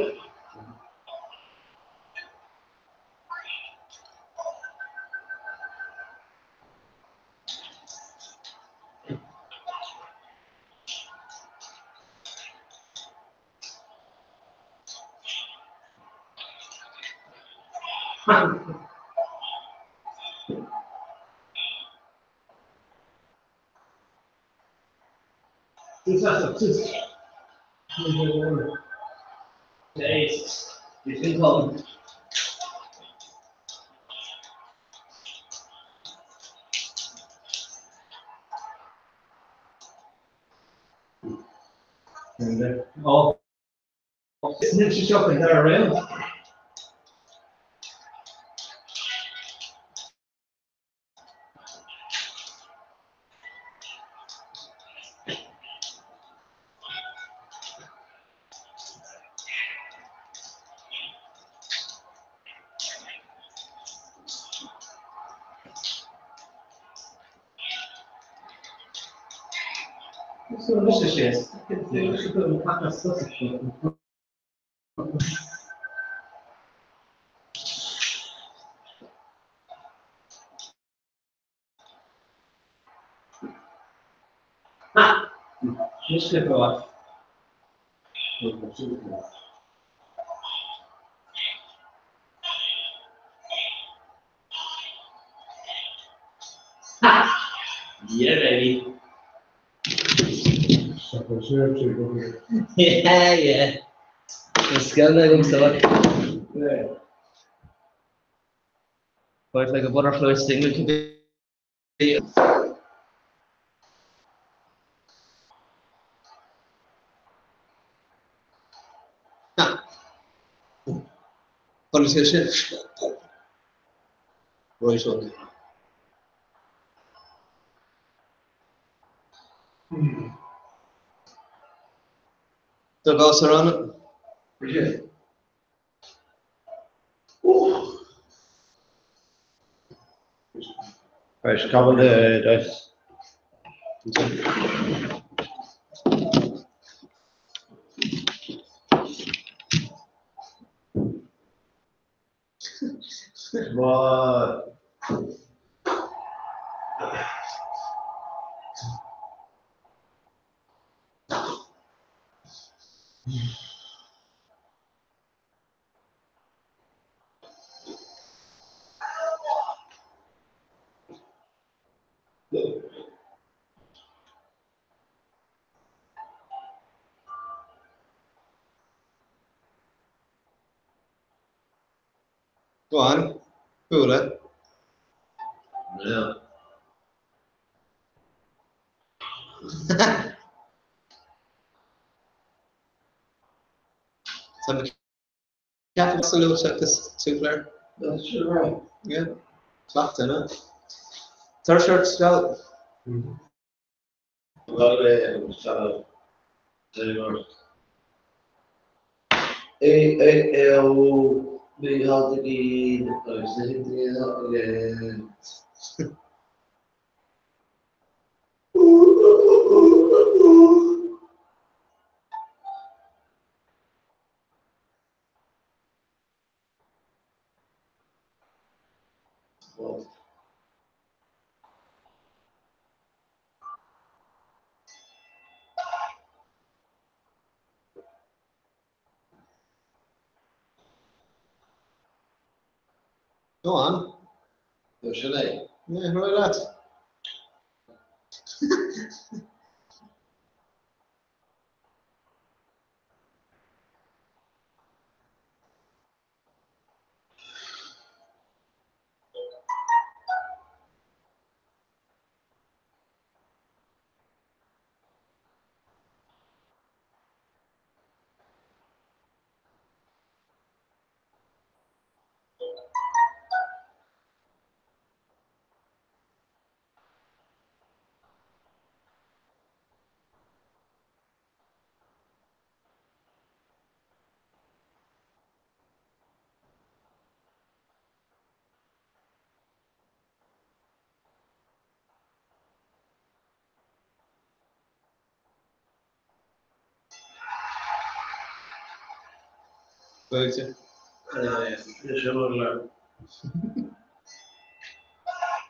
Jesus. Bhí sin tobann. Oh. Níl sé seo an dara round. Yeah, baby. Yeah, yeah. Scileanna agamsa. Quite like a butterfly sting to be. Chonaic sé sin. Right on. Tá gás ar an. Right, gabháil de What? Go on. Bualadh. Yeah. Tá mé ceaptha sa luaite agus súpléir. That's right. Yeah. Cleachtadh, no? Turas ort scoil. Go on. Sin é. Yeah, right leat. Buailte.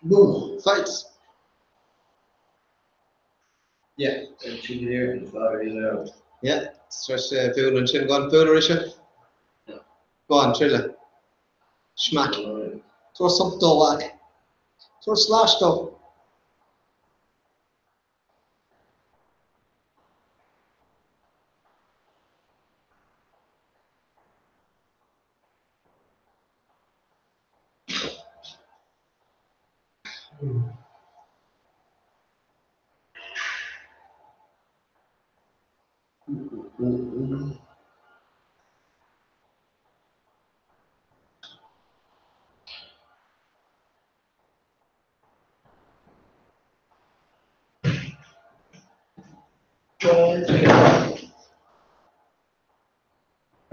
Boom, fights. Yeah. Yeah, stress bualadh ansin. Go on, buail arís. Go on, tuilleadh. Smack. Tabhair sop dó, a mhac. Tabhair slash dó.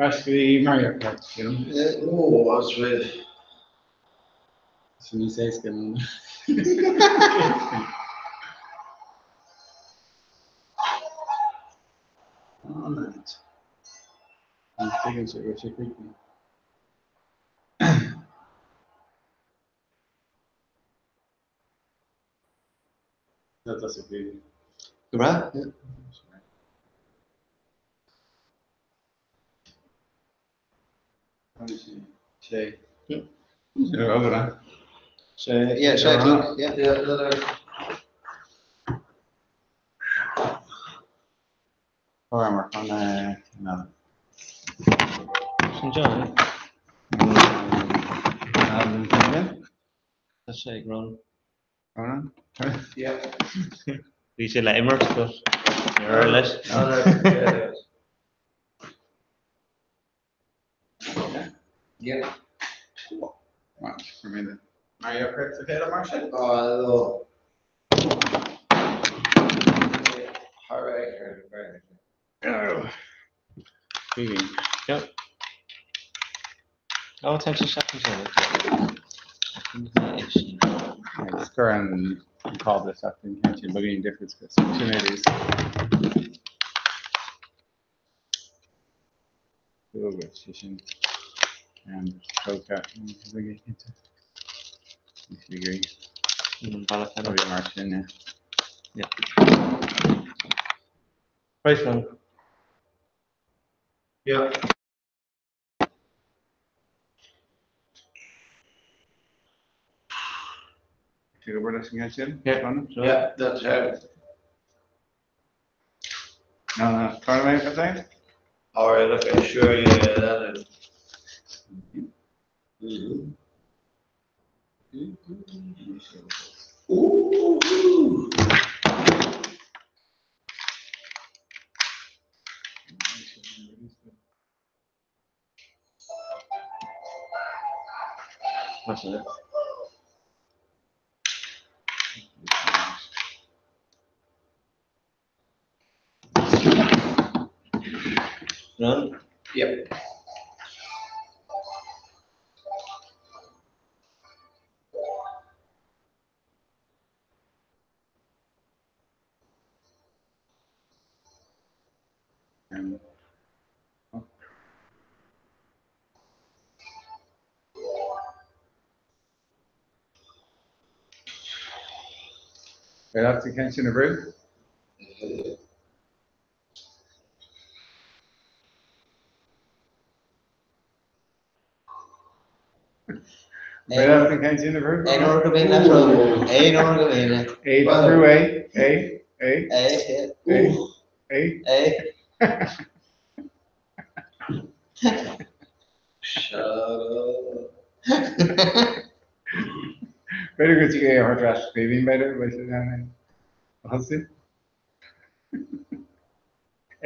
Ar ais go dtí Mario Kart, you know. Ó, as rud. Sin níos éasca ná. An-ait. Ní tuigeann sé go bhfuil sé críochnaithe. That's a good. Go breá, yeah. Sé. Sé, yeah, sé a chlog, yeah. Mar an na. Sin John. Tá sé ag run. Ronan? Yeah. Bhí sé le imirt, but níor éirigh leis. Yeah. Right, for me then. Mario Kart sa chéile mar sin? Oh, Yep. Oh, attention second Right, score and call this up and can't you boogie difference because opportunities. And Probably mar sin, yeah. Right one. Yeah. Take over leis an gceann sin? Yeah. Ronan? Yeah, that's right. No, no, turn away for a second. All right, okay, sure, yeah, that is. Mm-hmm. Ooh. That's it. Run. Yep. Oh. Right, that's the attention of Ruth. B'fhéidir an ceann sin a bhrú? Aon uair go mbíonn leat Aon uair go mbíonn leat. A brú A, A, A, A, A, A. A. Shut up. B'fhéidir go dtig é a thabhairt ar ais Caoimhín, b'fhéidir, beidh sé in ann é a thosú. A.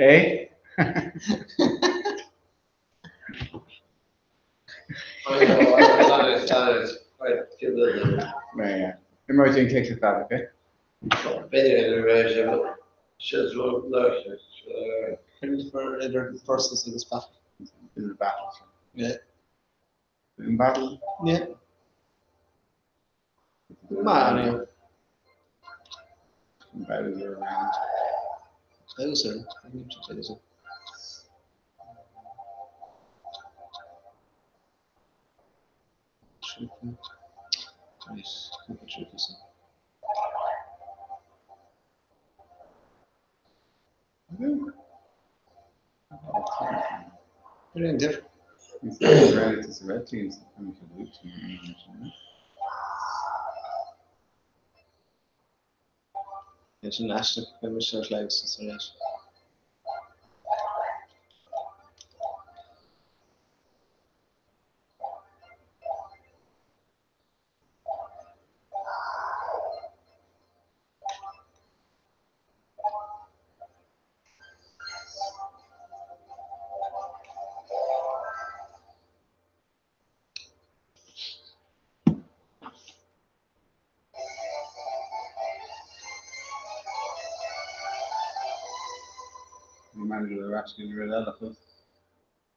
Imreoidh tú an cluiche fad, ok? Idir versus agus battle. Idir battle. Yeah. In battle? Yeah. Mario. Bowser around. Bowser. Bowser. Sin aisteach beidh mise ar chlé agus ar dheis.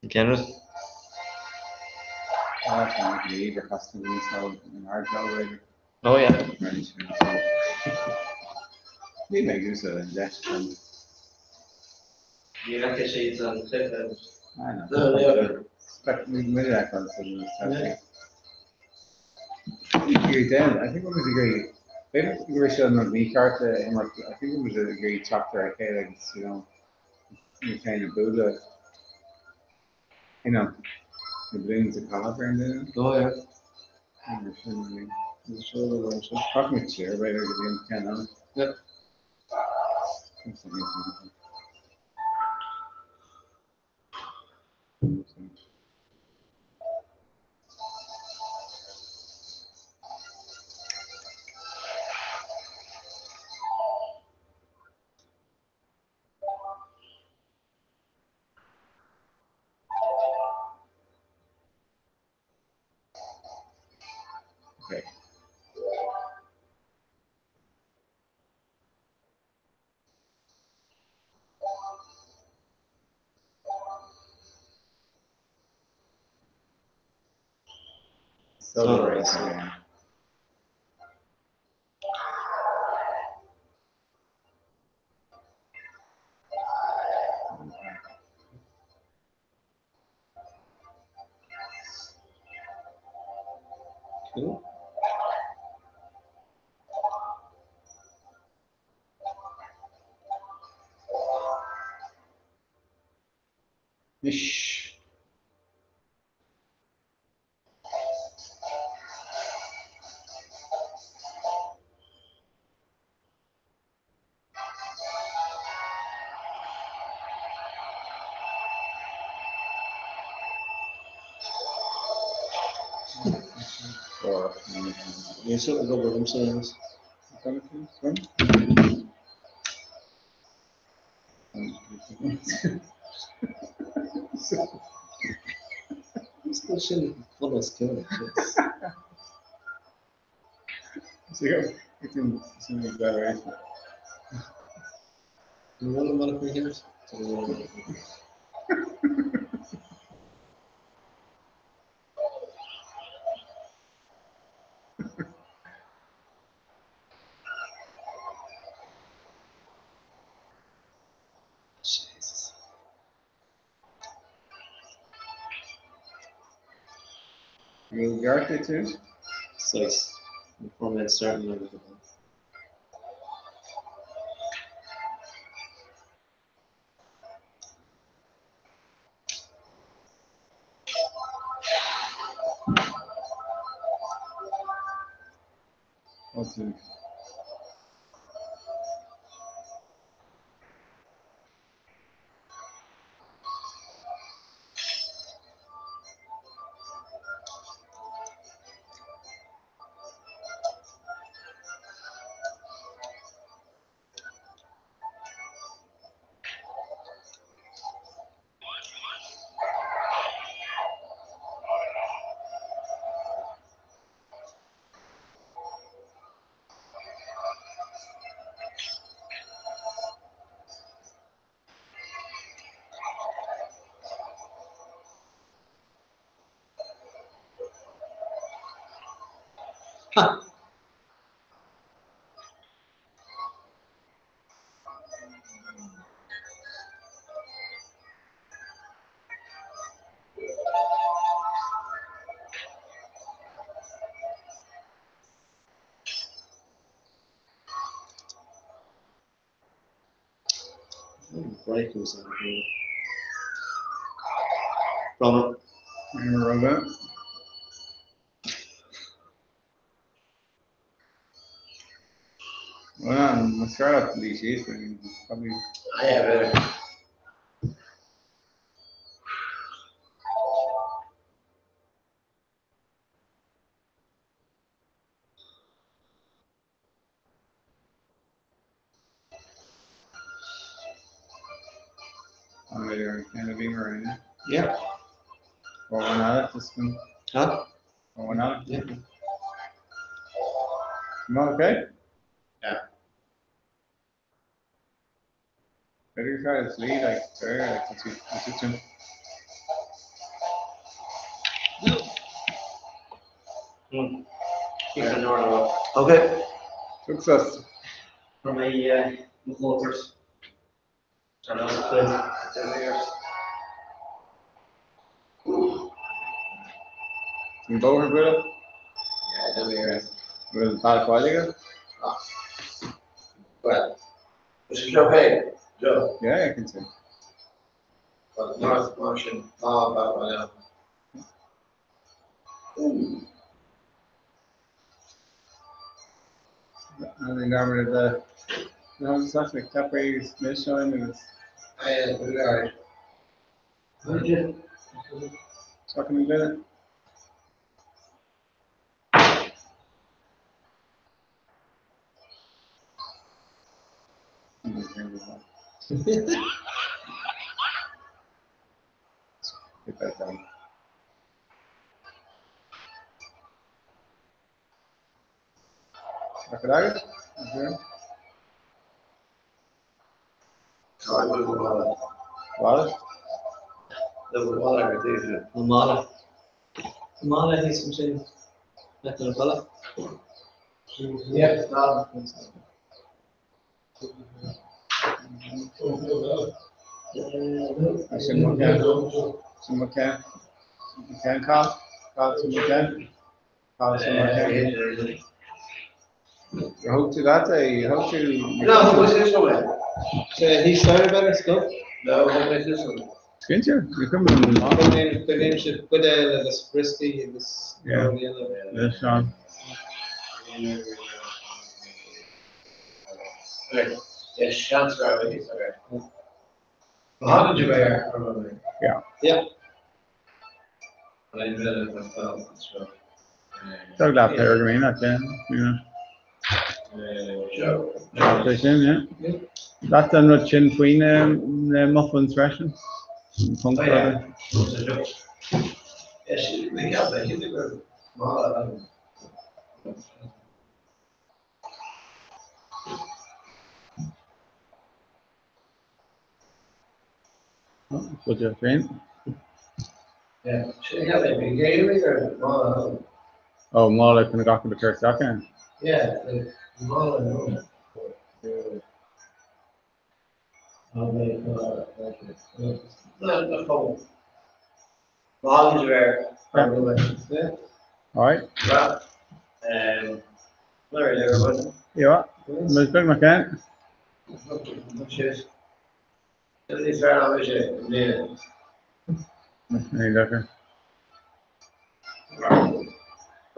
Cén rud? Oh yeah. Ní mé úsáid an deis an Ní fheiceann siad an cluiche. I think muid ag iarraidh b'fhéidir go raibh sé an rud mícheart a imirt I think muid ag iarraidh teacht ar a chéile agus you know muid féin a bualadh you know na balloons a chaitheamh ar an duine. Oh yeah. Caithfidh muid siar b'fhéidir go dtí an ceann eile. Yeah. Okay. So race again. Cool. Ish. Or Níl sé ag obair liomsa anois. Is go sin follas ceol. Ní bhfuil an mbealach mícheart? Jesus. You got it too? 6. Before we start another one. Break was on here. Brother. Robert. Well, I'm sure that's the síos, probably. I have it. I'm either kind of beamer right now. Yeah. Or one out this one. Huh? Or one out. Yeah. Am I okay? Yeah. Better try this lead like there, like it's it's it's Keep an order up. Okay. Success. From a McWalters. Turn on the plane. Some bower Buddha. Yeah, I don't hear it. With bad quality. Well, this is Joe Hay. Joe. Yeah, I can see. Well, North Martian, ah, about one now. I think I'm the no, it's actually Capri's mission and it's I am very. talking about it. Get that done. Look at that. What? Mala. Mala he's from sin. Let the fella. Yeah. Sin McCann. Sin McCann. McCann Carl. Carl Sin McCann. Carl Sin McCann. You hope to that day. You hope to. No, who was this one? So he started better stuff. No, who was this one? Skinter, you come in. The name should put in this Bristy and this. Yeah. This one. Okay. Yes, shots are okay. How did you wear? Yeah. Yeah. I did it myself. So. Doug that peregrine, that's it. Yeah. Joe. That's it, yeah. That's an rud sin faoi na muffins freisin. Punkt Oh, yeah. Yes, we have a huge Put your féin. Yeah, should have a big game or Oh, mála chun gach go chur an. Yeah, the mála. Yeah. All right. Well, Larry, everybody. Yeah. Ms. Big McCann. Cheers. Ní lecker.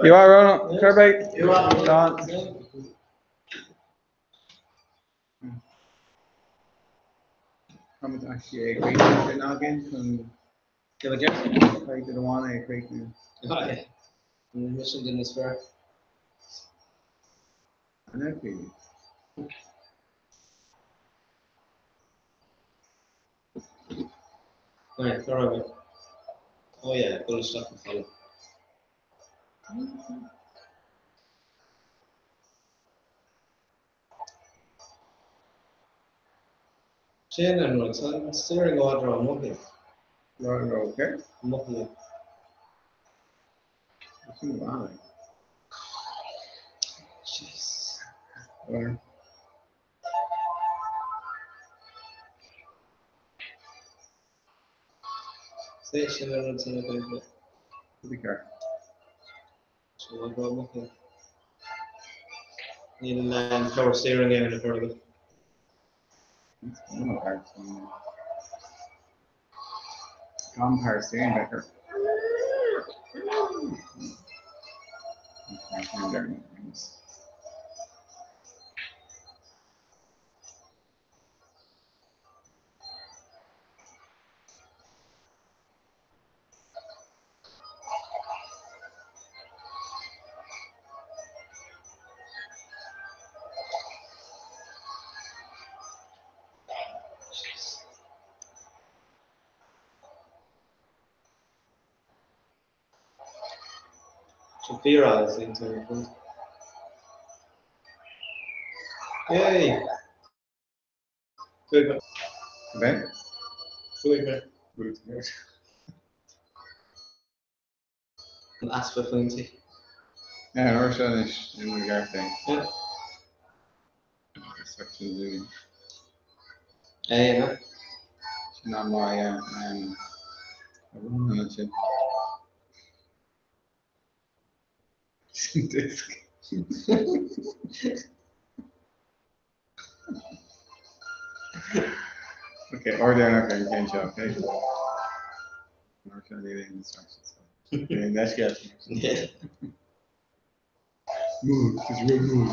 You are Ronan. Kirby. You are. Don. Táimid actually ag críochnú sin againn chun Caithfidh amháin é a chríochnú. Mise an duine is fearr. An é? Right, go raibh. Oh yeah, dul isteach an talamh. Sin an rud, tá an steering i bhfad ró-amuigh. Right, okay. Amuigh. Sin mhaith. Jeez. Right. Sé sin an rud sin a bheith. Be careful. Sin i bhfad ró-amuigh. Níl an power steering again in a agat. Gan power steering Becker. Sin fíor sin tú. Yay! Chuaigh mé. Okay. Chuaigh mé. Good. An easpa pointí. Yeah, an uair seo anois in mo gceart é. Yeah. Section Zoom. É, no? Sin an lá, yeah. A sin. Sin disc. Okay, order an cén seo, okay? An uair seo níl aon distractions. Níl aon deisceal. Yeah. Move, just remove.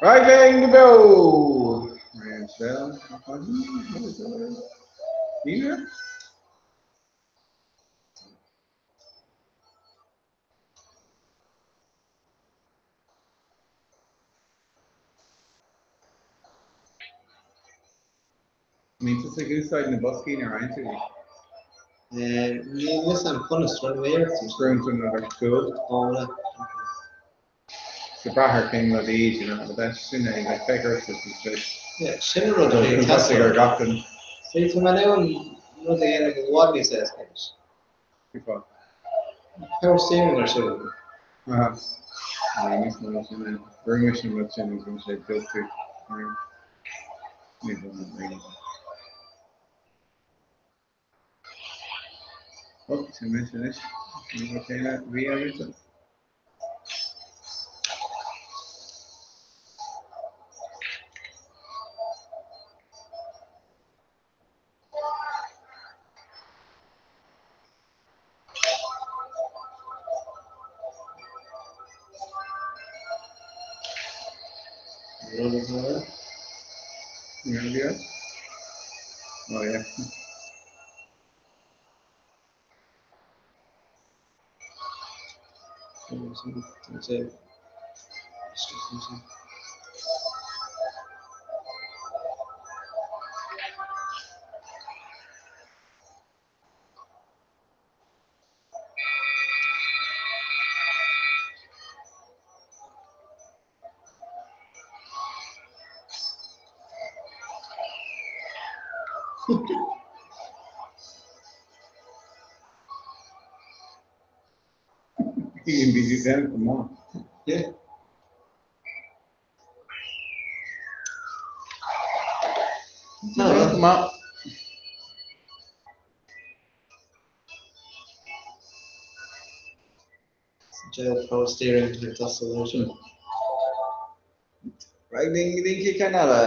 Right, the bell. Rand Bell. Nina? I mean, just like úsáid na boscaí ar aon tú. Níl fhios a'm conas rud mé Screwing to another school. Ála. Sa braithear cén rud iad, you know, but that's sin é, like feicir is is Yeah, sin rud a bhí Fantastic ar gach duine. Sí, tá mé in ann rud a dhéanamh i bhfad níos éasca anois. Cén fáth? Power steering ar siúl. Ah, ní níos mó sin é. Bhrúigh sin rud sin agus bhí sé diúltú. Ní bhfuil an really. Oh, sin mise anois. Ní bhfuil céanna bhí agat. Rud is mó. You gonna do it? Oh yeah. You can be then come on. Yeah. No, come on. Jail power steering, that's the version. Raghaidh linn go dtí an chéad cheann eile.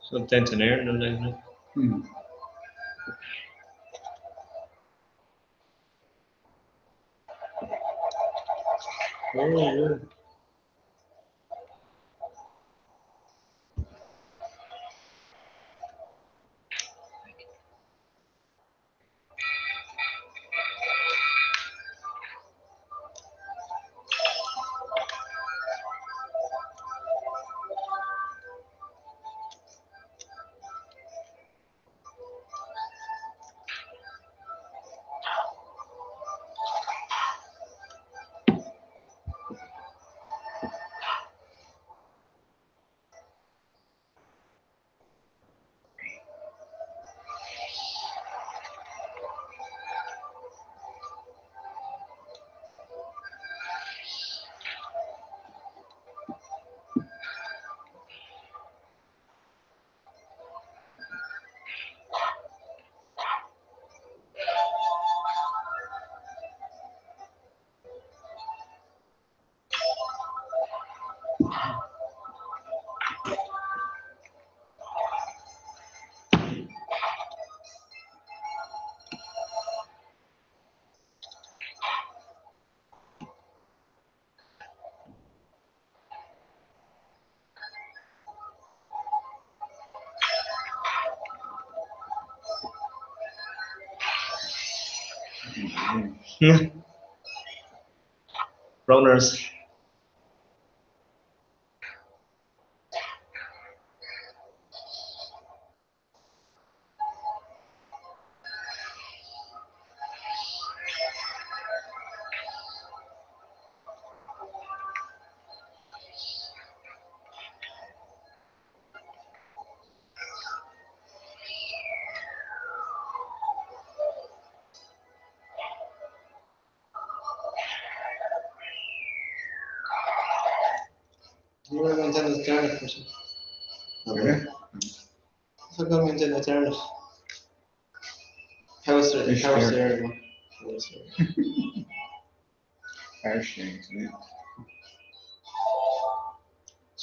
So déanta in Éirinn an léim. Oh, yeah. Runners. Ní raibh an duine deireanach mar sin. Tá go an duine deireanach.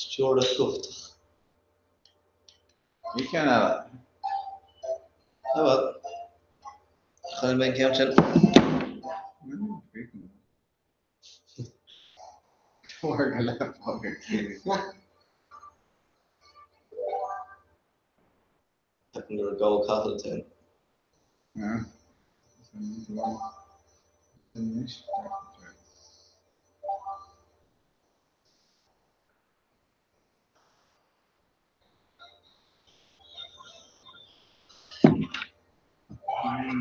Stiúradh cumhachtach. Ní ceann eile. Ah bhuel. Chaill mé an ceann sin. Tuar go leath ar chéile. Ceapaim go raibh gol capaill ansin.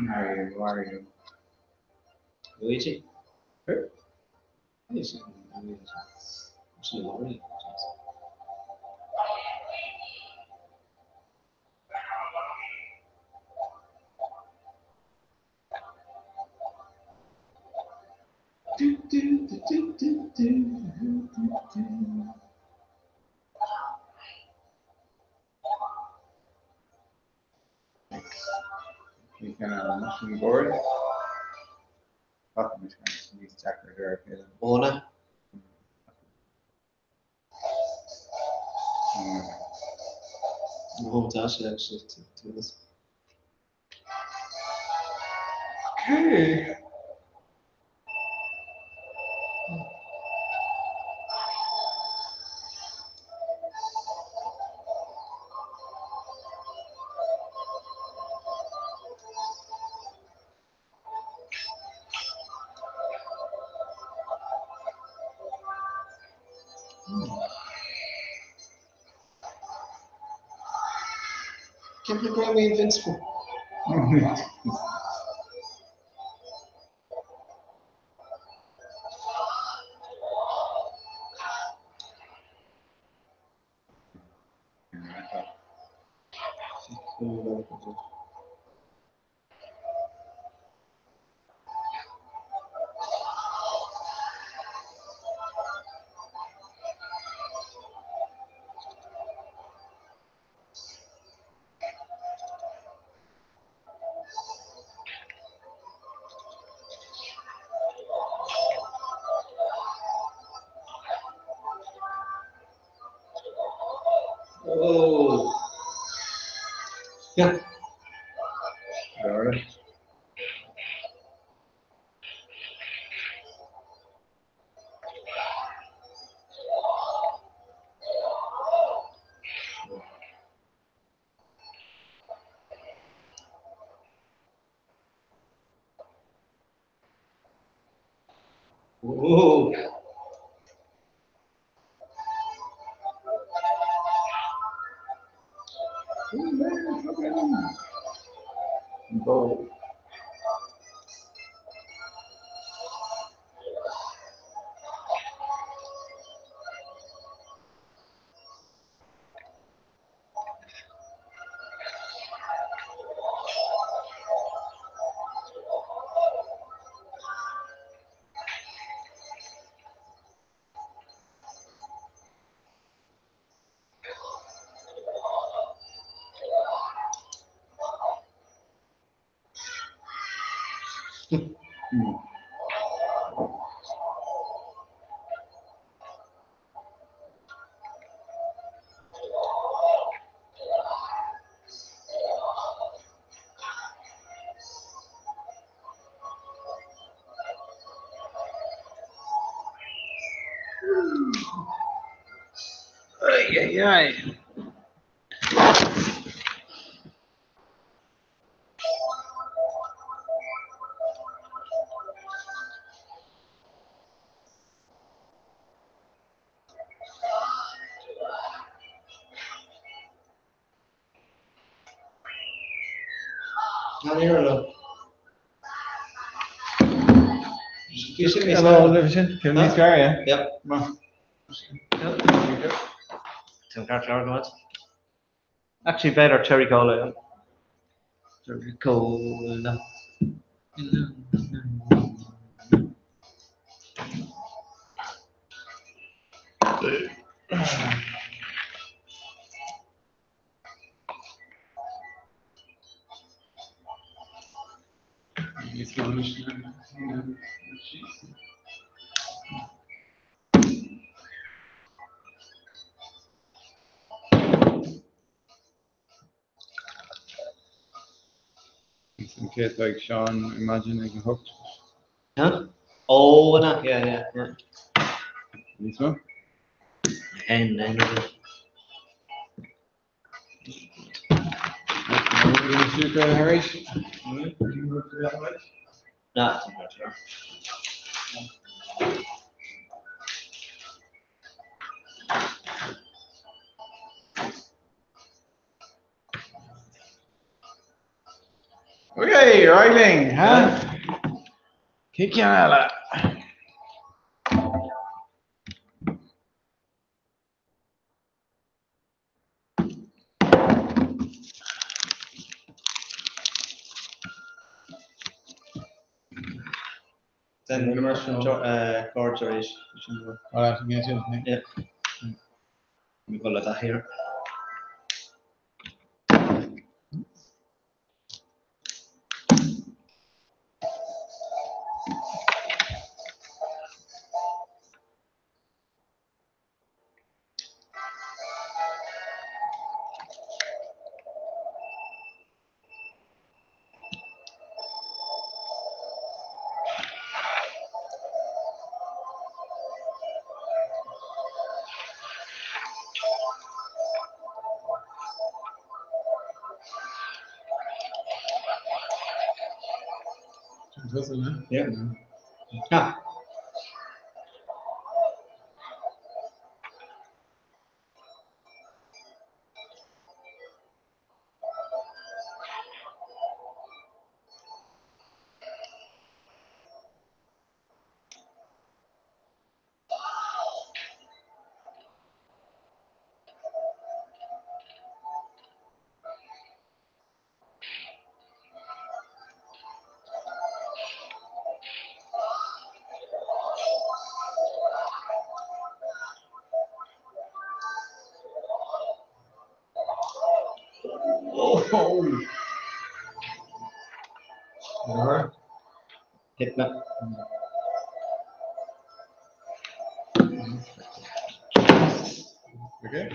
Mario, Wario. Luigi? Who? Sin Mario. Do, do, do, do, do, do, do, do. You can mushroom board. Níos deacra ar a chéile. Mona? Tá sé actually to this. Okay. Cén fáth go raibh mé invincible? Oh. Yeah. Oh. Bó. Ai, ai, ai. An éire liom. Bhí sin níos Hello, fearr. libh sin. Cén níos fearr, yeah? Yeah. Maith. Tá ceart leor go Actually, better cherry cola. Yeah. Cherry cola. Níos mó anois ná- An chéad ag Seán imagine ag a hocht. Huh? Oh, no, yeah, yeah, yeah. Níos mó? En, en. Thar éis? No, it's not sure. Okay, Riley, huh? Cé ceann eile? Then George arís. All right, yeah, yeah. Yeah. We've got that here. Yeah. Ah. Thit mé. Okay.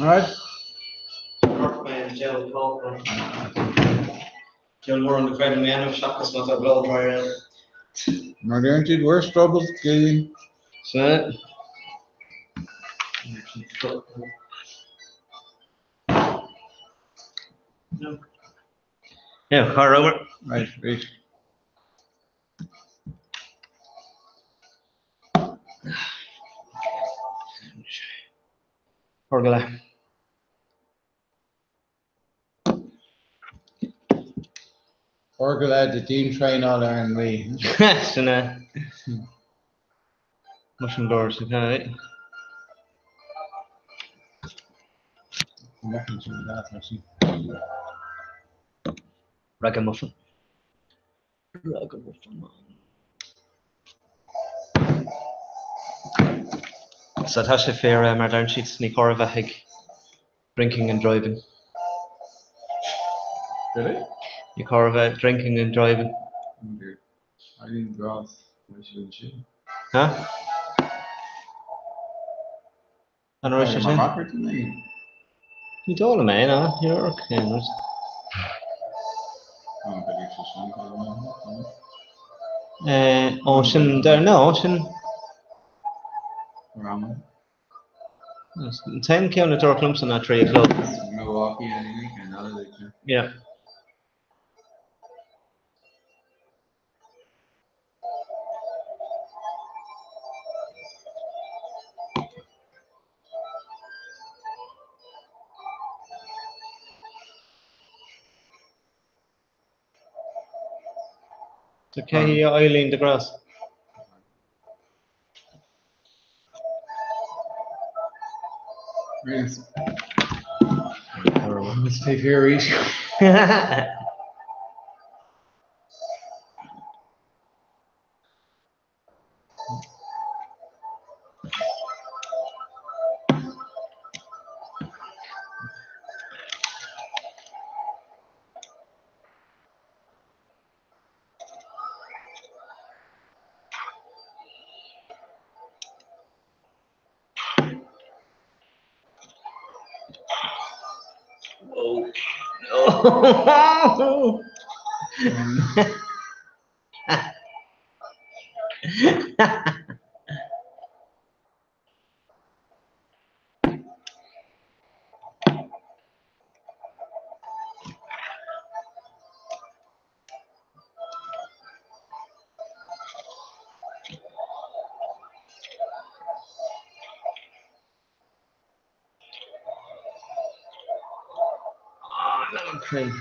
All right. Joe Joe mór an chreid mé seachas má tá blow dryer ann. Mar guaranteed worse troubles, Gillian. Sin. Yeah, car over. Right, right. Orgala. Orgala de Dean train all ar an rí. Sin é. Mushroom doors, okay. Ragamuffin. Ragamuffin man. So tá sé fíor mar deireann siad ní cóir a bheith ag drinking and driving. Really? Ní cóir a bheith drinking and driving. Oh dear. I didn't draw. Huh? An raibh sé sin? Ní dóigh liom é, ná. You're okay. Ó sin deir no, sin. Rama. An t-aon ceann a dúirt liomsa ná 3 a chlog. Milwaukee and another. Yeah. So cé hí Eileen de Grasse? Yes. Let's take here each. Whoa. No. Cruinn.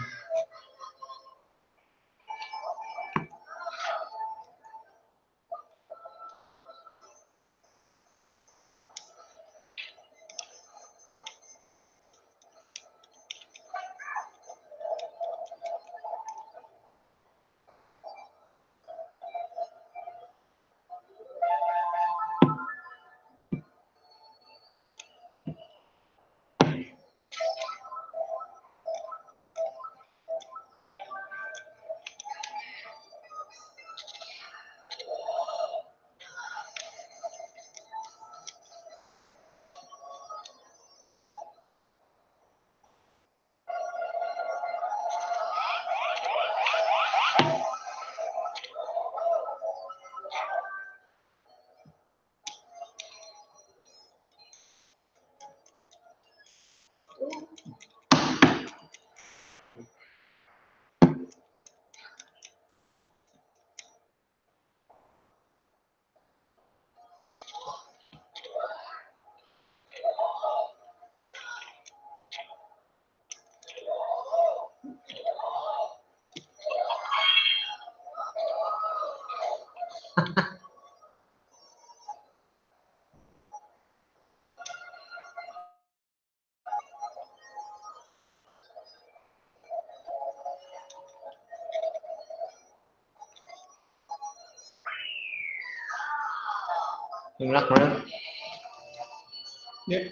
Nach mar Yeah.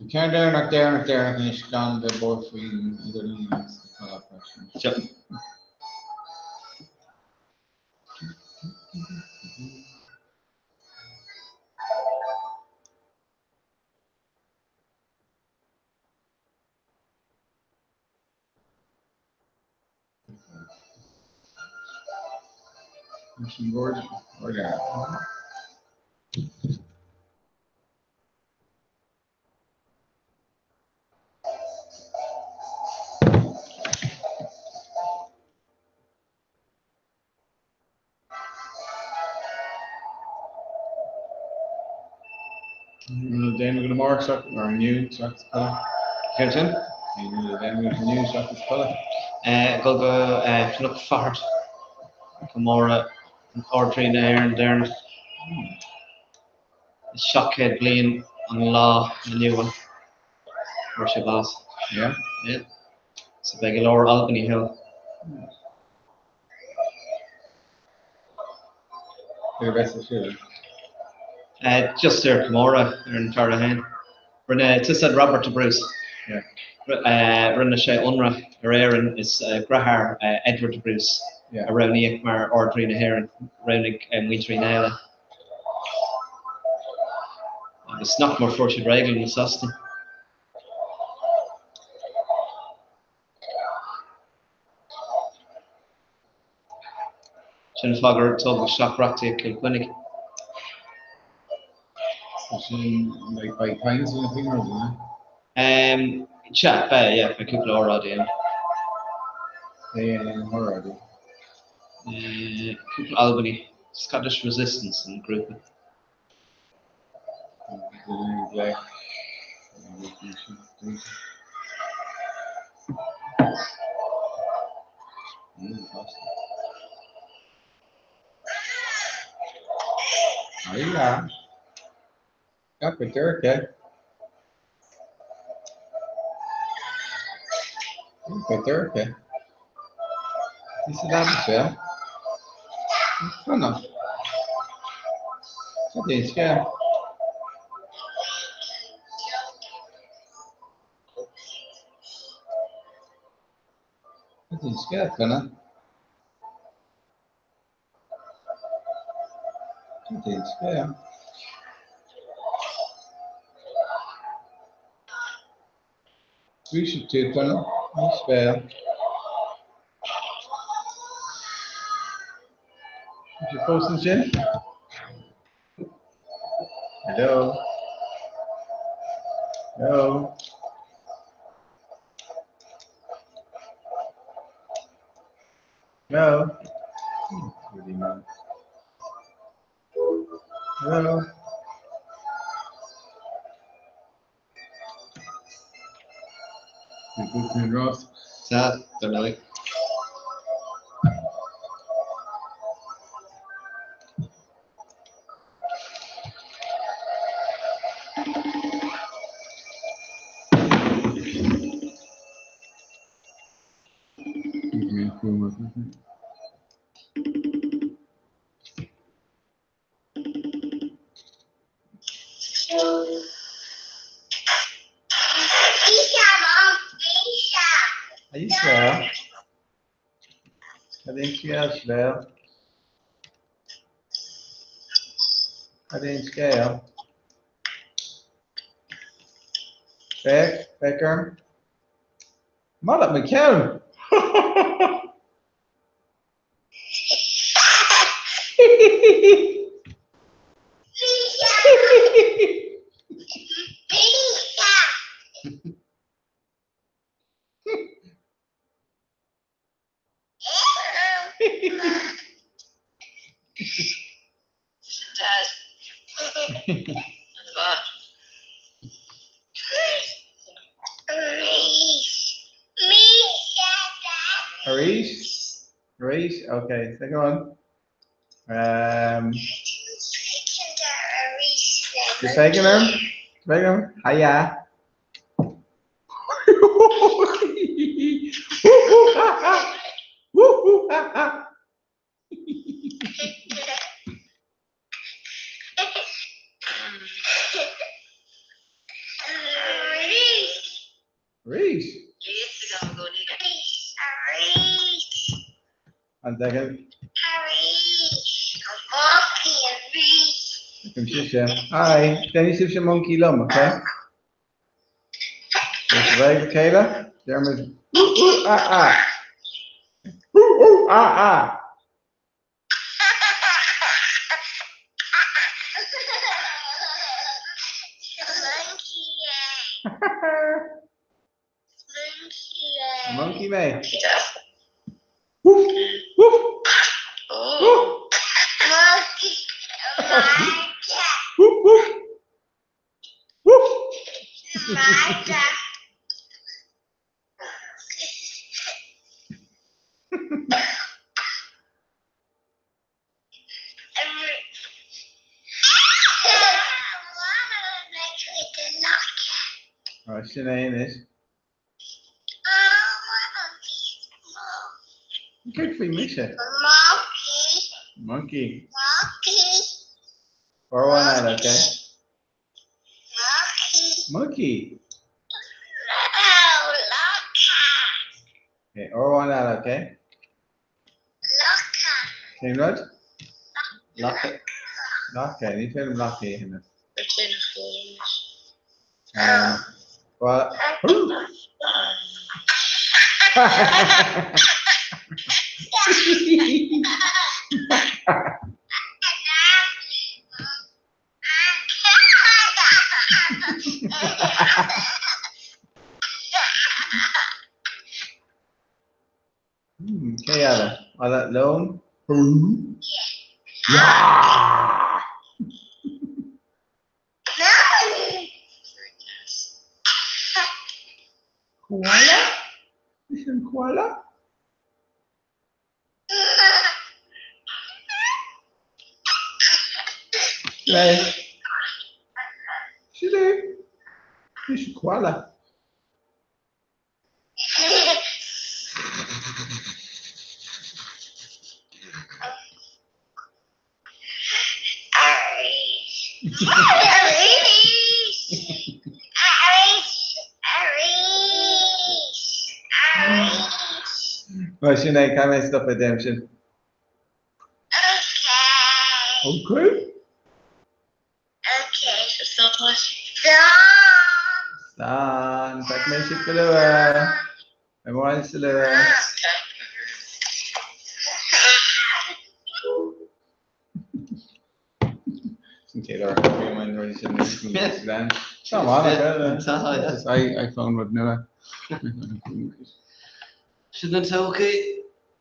An ceann deireanach deireanach deireanach anois gan bheith buartha faoin idirlíon agus na codladh freisin. Seo. Sin bord Déanamh go amárach seach mar inniu seachas codladh. Céard sin? Déanamh inniu seachas codladh. Dul go Cnoc Fátharta comóradh an Ard-Rí na hÉireann deireanach. Is 700 bliain an lá inniu an fuair sé bás. Yeah? Yeah. So beidh go leor Albany Hill. Just ar comóradh ar an fear é féin. Rinne tusa Robert de Bruce. Rinne sé ionradh ar Éirinn is deartháir Edward de Bruce a roghnaíodh mar Ard-Rí na hÉireann. Roghnaigh muintir Uí Néill é. Agus nach mór fuair siad réidh le na Sasanaigh. Sin an fáth gur tógadh isteach reachtaíocht Chill Chainnigh. So sin like beidh caint na faoin rud, isn't it? Sea, beidh, yeah, beidh cúpla óráidí ann. Beidh an óráidí. Cúpla Albany, Scottish Resistance an grúpa. Cad é an scéal? Cad é an scéal, Clíona? Cad é an scéal? Dhúisigh tú, Clíona? Ní scéal. Is tú fós ansin? Hello? Hello? Hello? Really nice. Hello? Bhuaigh tú an rás. Sea, dar ndóigh. Are you sure? Cad é an scéal, Sibéal? Cad é an scéal? Féach, féach orm. Maith leat mo cheann! Arís? Arís? Okay, second one. Um, the second one? Second one? Hiya. Arís. One second. Come sibhse. Hi, déanfaidh sibhse moncaí liom, okay? Is réidh le chéile? Déarfaimid ú ú a a. Ú ú a a. Monkey mé. Woof, woof. Woof. Woof, woof. Woof. Right, sin é anois. Céard faoi mise? Monkey. Or one out, okay? Monkey. Okay, or one out, okay? Cén rud? Lacha. Lacha, ní féidir liom lacha a dhéanamh. Um, well, Hmm, cé eile? An leat leon? Yeah! Koala? Is an koala? Lei. Sin é. Is koala. Mar sin é, caithfidh mé stop ag déanamh sin. Okay. Slán, feicfidh mé sibh go luath. Beidh mé abhaile go luath. Sin céad uair a bhí mé nuair sin Tá iPhone rud nua. Sin an todhchaí.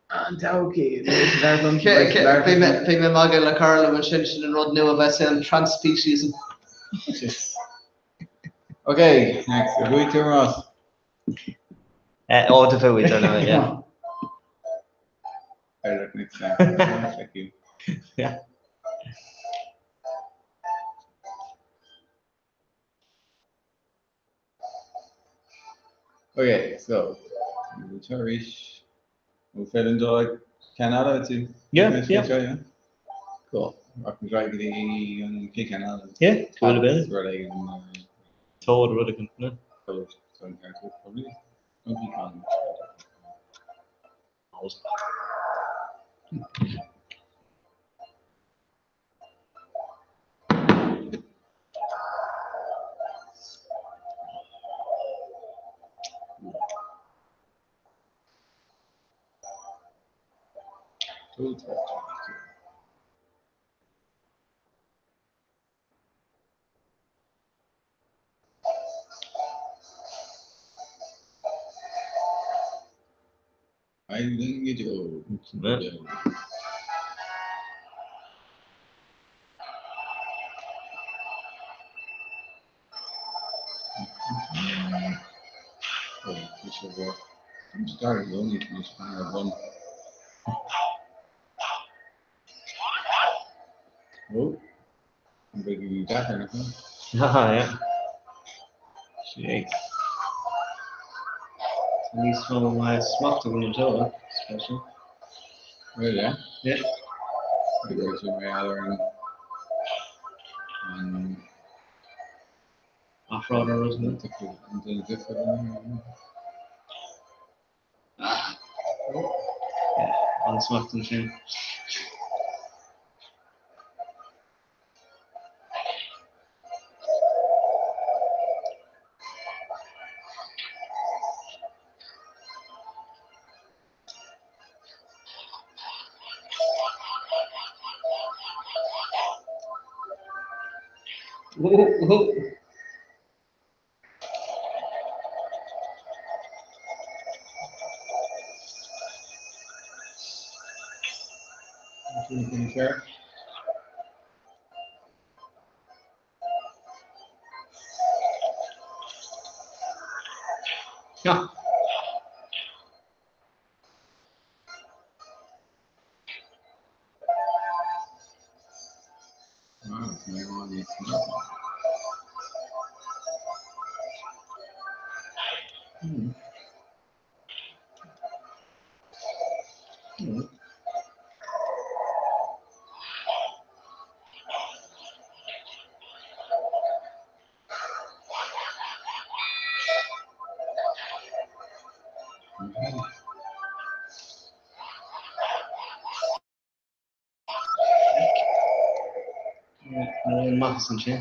An todhchaí. Bhí mé ag magadh le cara liom ansin, sin an rud nua a bheas ann, transpeciesism. Ok, next. Bhuaigh tú an rás. Ó, do bhuaigh, dar ndóigh, yeah. Yeah. Okay, so tar éis ó féidir dul ag ceann eile tú? Yeah, yeah. Cool. Rock and drag go dtí an chéad ceann eile. Yeah, cool a bit. Rud éigin Toad rud éigin, no? Toad, Toad, probably. Donkey Kong. Ah, yeah. Níos mó smacht agam anseo, special. Really, yeah? Yeah. Off-road or isn't it? Ah. Yeah, an-smacht ansin. Ooh, ooh. Share. Yeah. Wow, it's my one, it's not. Hmm. Hmm. Níl maitheas ansin.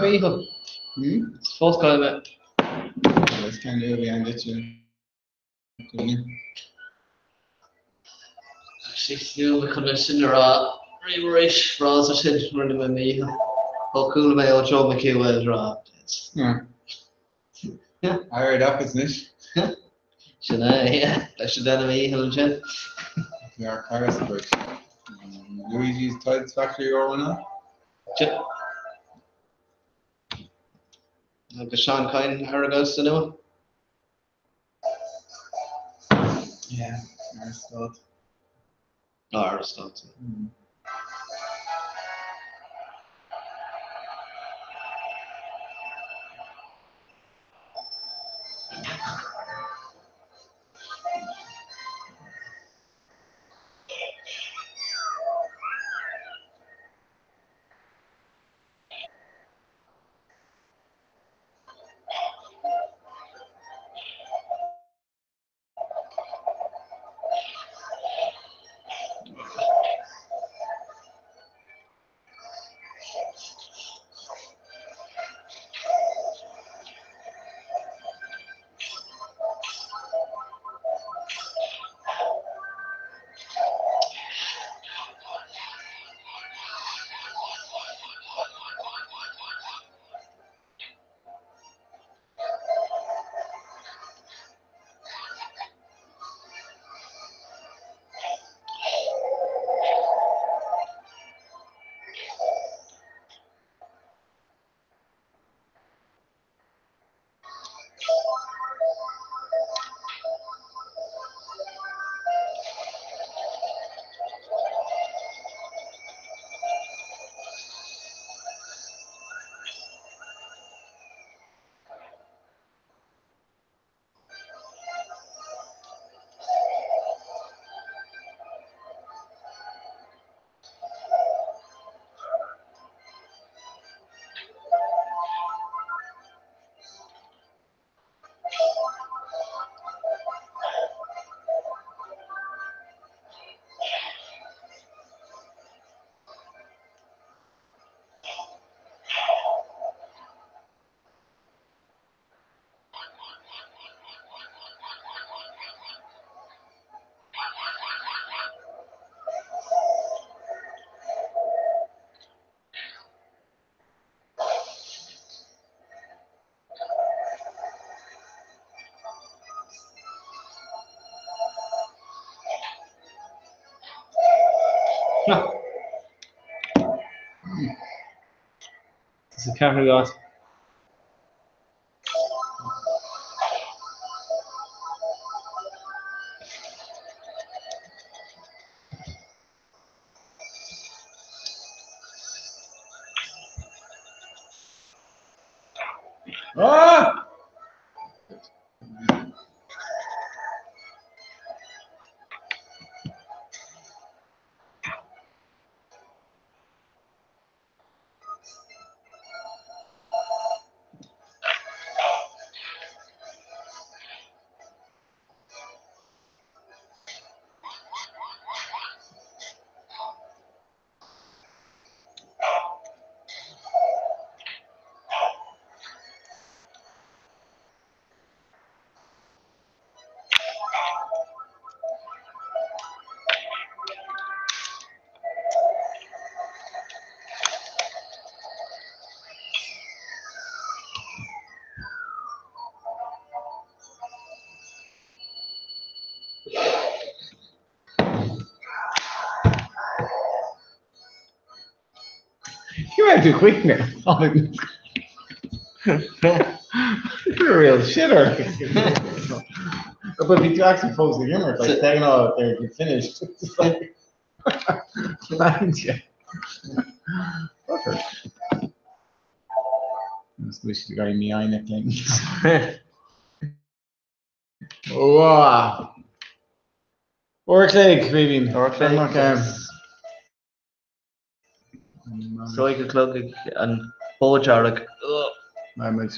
Mhícheál. Is fós go bheith. Let's kind of behind it. Níl chun sin a rá riamh arís frása sin rinne mé mícheál. Ó chuala mé ó Joe McHugh é rá. Yeah. Yeah. I heard up, isn't it? Sin é, yeah. Beidh sé ag déanamh a dhícheall ansin. Neart Paris a dúirt. Luigi's Tights Factory or one Agus Seán Kyne thar a gcósta nua. Yeah, Aire Stáit. Aire Stáit. Sa ceathrú áit. Ah! You had to quick now. You're a real shitter. But if you actually post the humor, like taking all out there, you finished. It's like, land you. Fucker. Must wish the guy me eye thing. Wow. Or click, maybe. Or click. Soigh a chlog ag an bó dearg. Beidh muid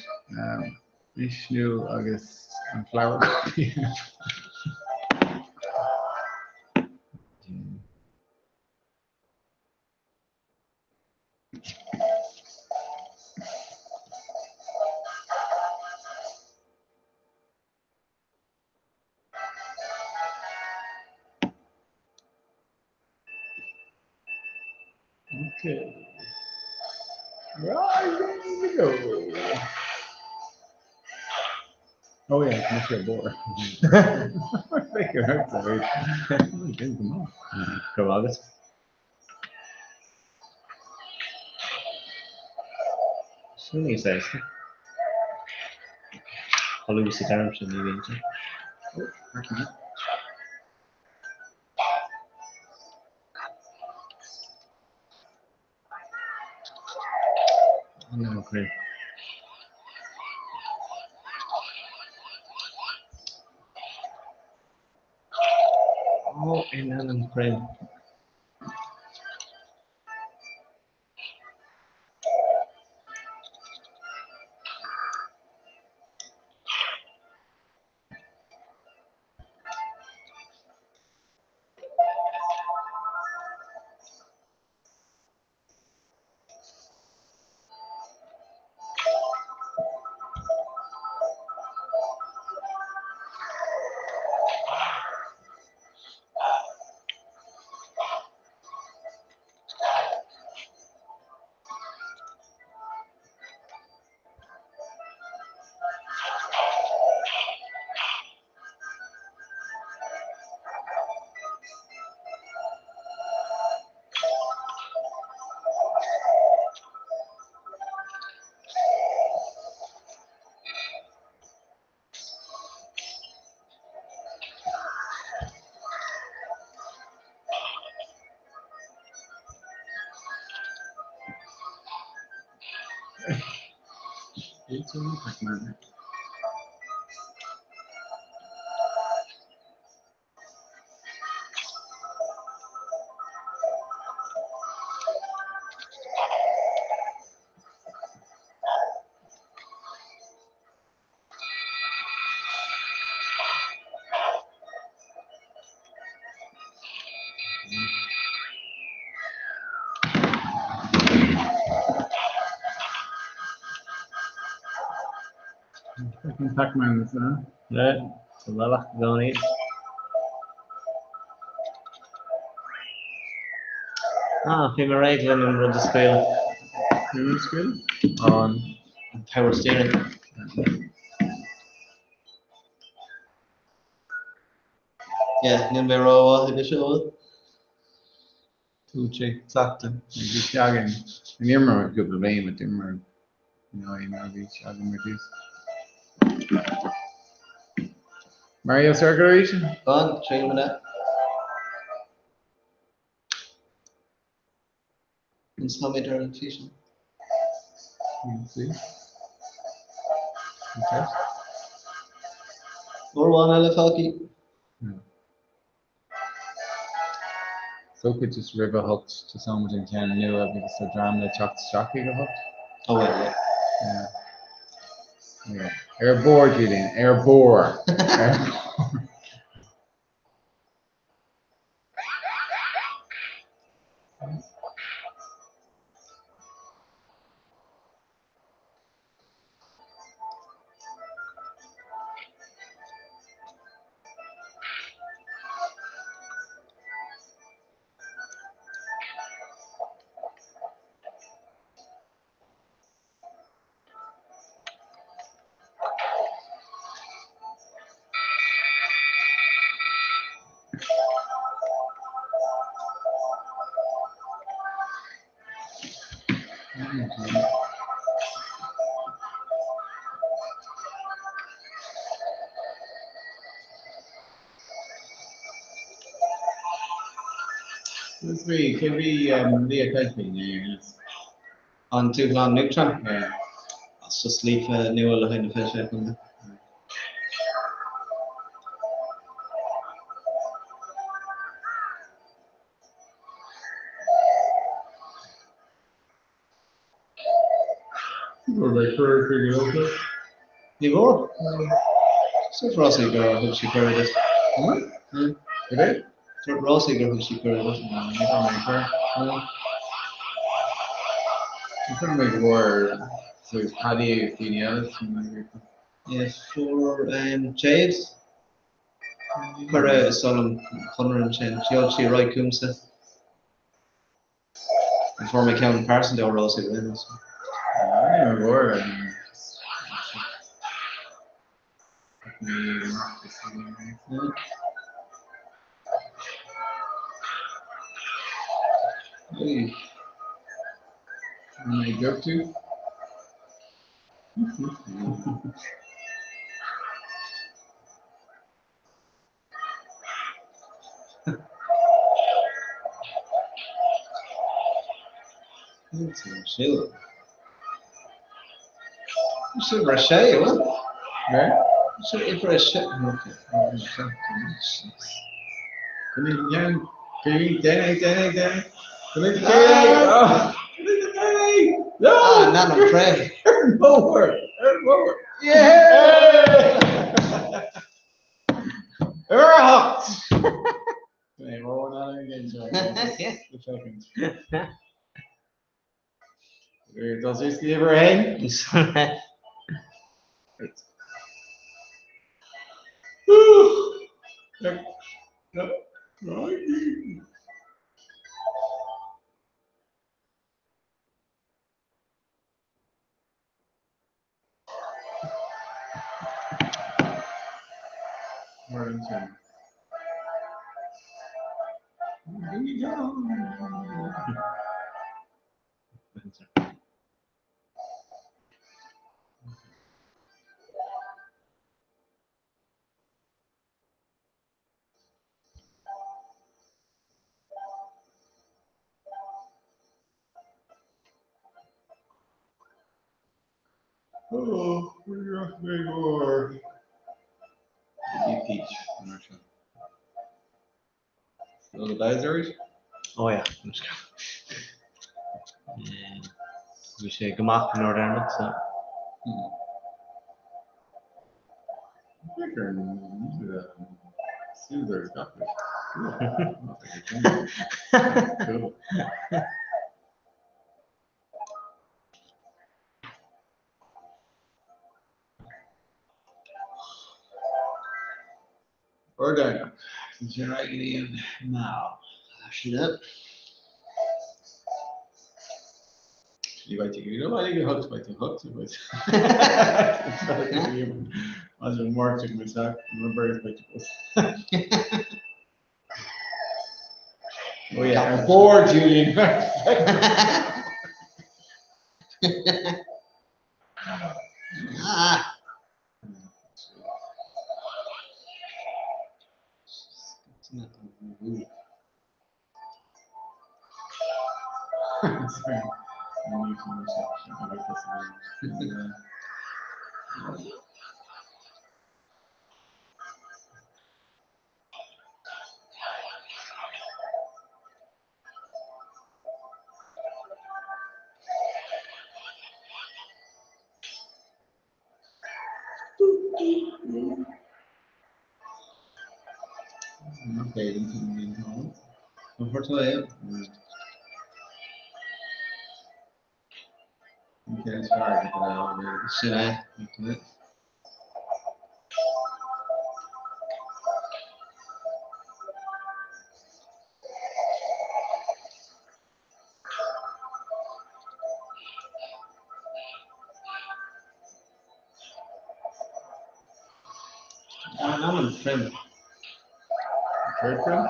misniúil agus an flower copy. Okay. Right, there we go. Oh yeah, tá sé ar bord. Go raibh agat. Sin níos éasca. Chomh luath is a deirim sin, ní bhíonn sé. Oh, great. Oh, in an cruinn. Pac-Man is that? Yeah, sa bhealach i gcónaí. Ah, bhí mé réidh lena an rud a scaoileadh. Rud a scaoileadh? An power steering. Yeah, níl mé rómhaith aige seo, bhfuil? Tú sé. Cleachtadh. Bhí sé againn. Ní imreoidh mé cúpla bliain, but d'imir no, you know, bhí sé againn mar dtús. Mario Circuit arís? Go on, tríú mine. Inseoidh ar an bhfíseán. See? Okay. Uair amháin eile fágtha. So could just roimh a hocht tosóimid an ceann nua agus tá dream le teacht isteach ag a hocht. Oh well, yeah. Yeah. Yeah. Ar bord, Julian, ar bord. Ar bord. This week, can be Leah Kelsey An dúshlán Nuachtáin? Yeah. That's just líofa nua le haghaidh na 26 contae. Ní mhór. Dúirt Rosie gur thug sí cuireadh duit. What? Yeah. Did it? Dúirt Rosie gur thug sí cuireadh duit. No, ní raibh mé cuireadh. Ní raibh mé go mhór so it's Paddy agus daoine eile sin mé go. Yeah, fuair um, Jade cuireadh is dóigh liom conradh ansin. Sheol sí ar aghaidh chugamsa. An fuair mé ceann pearsanta ó Rosie roimhe so. Ní raibh mé mhór. Hey. An go to? Sin. Sin mar sé, bhfuil? Sin uimhir a sé. No! Ah, nan an pré. Nowhere! Nowhere! Yeah! Uimhir a hocht! The second. Does this give her a Oh, we're more. Peach. Still the Bowser's? Oh yeah. Bhí sé go maith an ordairne so. Cool. Ordine. Since you're right in now. Sin it. You wait to you know I think hooked by the hooked but as a marching myself remember Oh yeah, I'm bored, Julian. Ah. Sorry. Okay, Unfortunately, Okay, it's hard to get out of here. Sin é. I'm in trim. Third trim?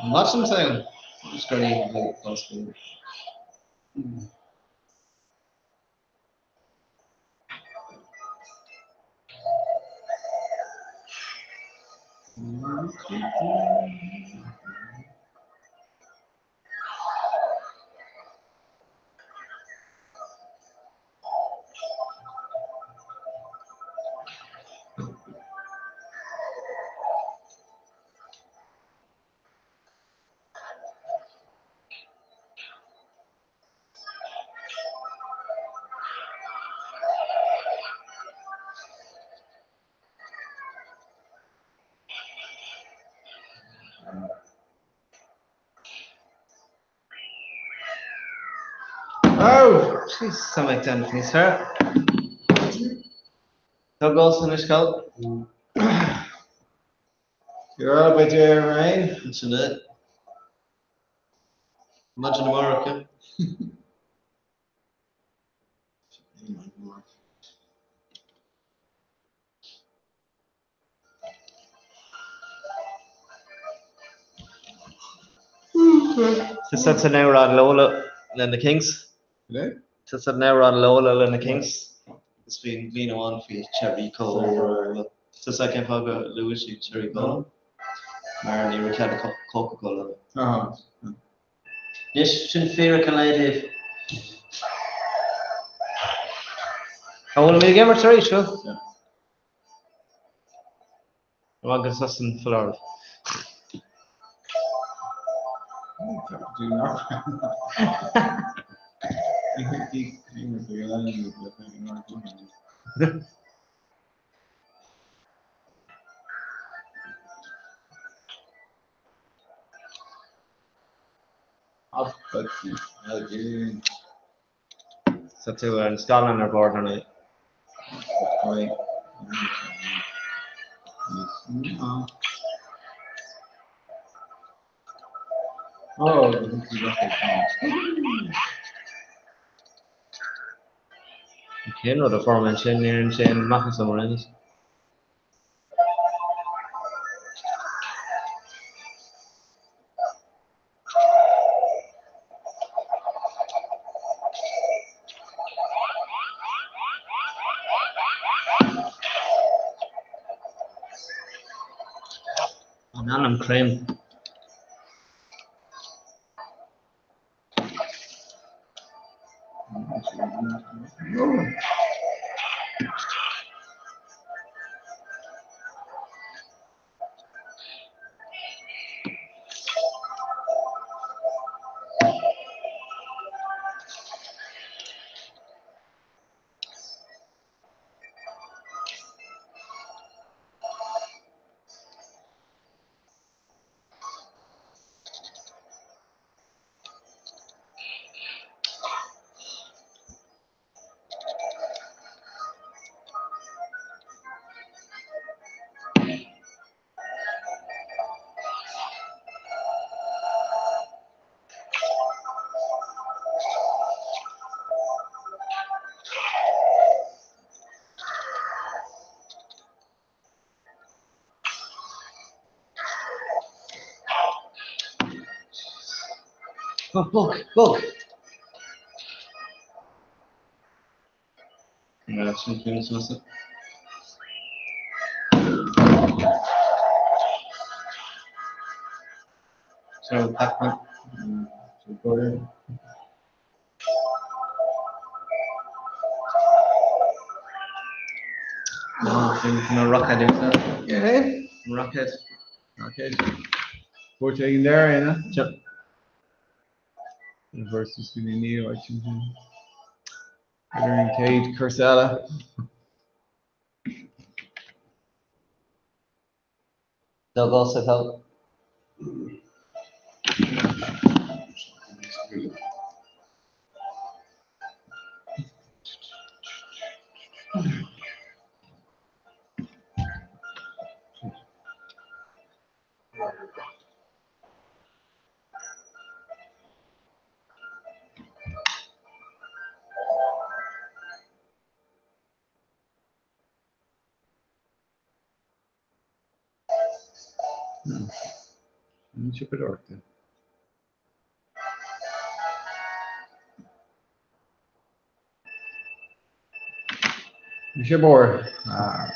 Watch them saying. Just go to possible. Oh! Jeez, tá mé ag déanamh níos fearr. Tá gol san uisce. You're all by there, Rain. Sin é. Maidin amárach, yeah. Tá san amhrán Lola le na Kinks. Tá san amhrán Lola le na Kinks. Is bhí líne amháin faoi Cherry Cola. Tá sé cén fáth gur luaigh siad Cherry Cola? Mar ní raibh cead Coca-Cola. Anois, sin fíric an lae daoibh. An bhfuil mé ag imirt arís, bhfuil? Agus as an foláireamh. Tá tú ar an scáileán ar bord ar ndóigh. Cén rud a fuair mé ansin? Níor fhan sé amach as an roinnt. An ainm cruinn. Oh, bog, bog! Sin cúnamh sásta. So, Pac-Man. No, sin an rockhead é. Yeah. Rockhead. Rockhead. Buaite ag an deireadh, ina? Sure. Versus bhí ní áit sin. Idir an chéad cúrsa eile. Doug also felt. Siopadóireachta. Siopadóir. Ah.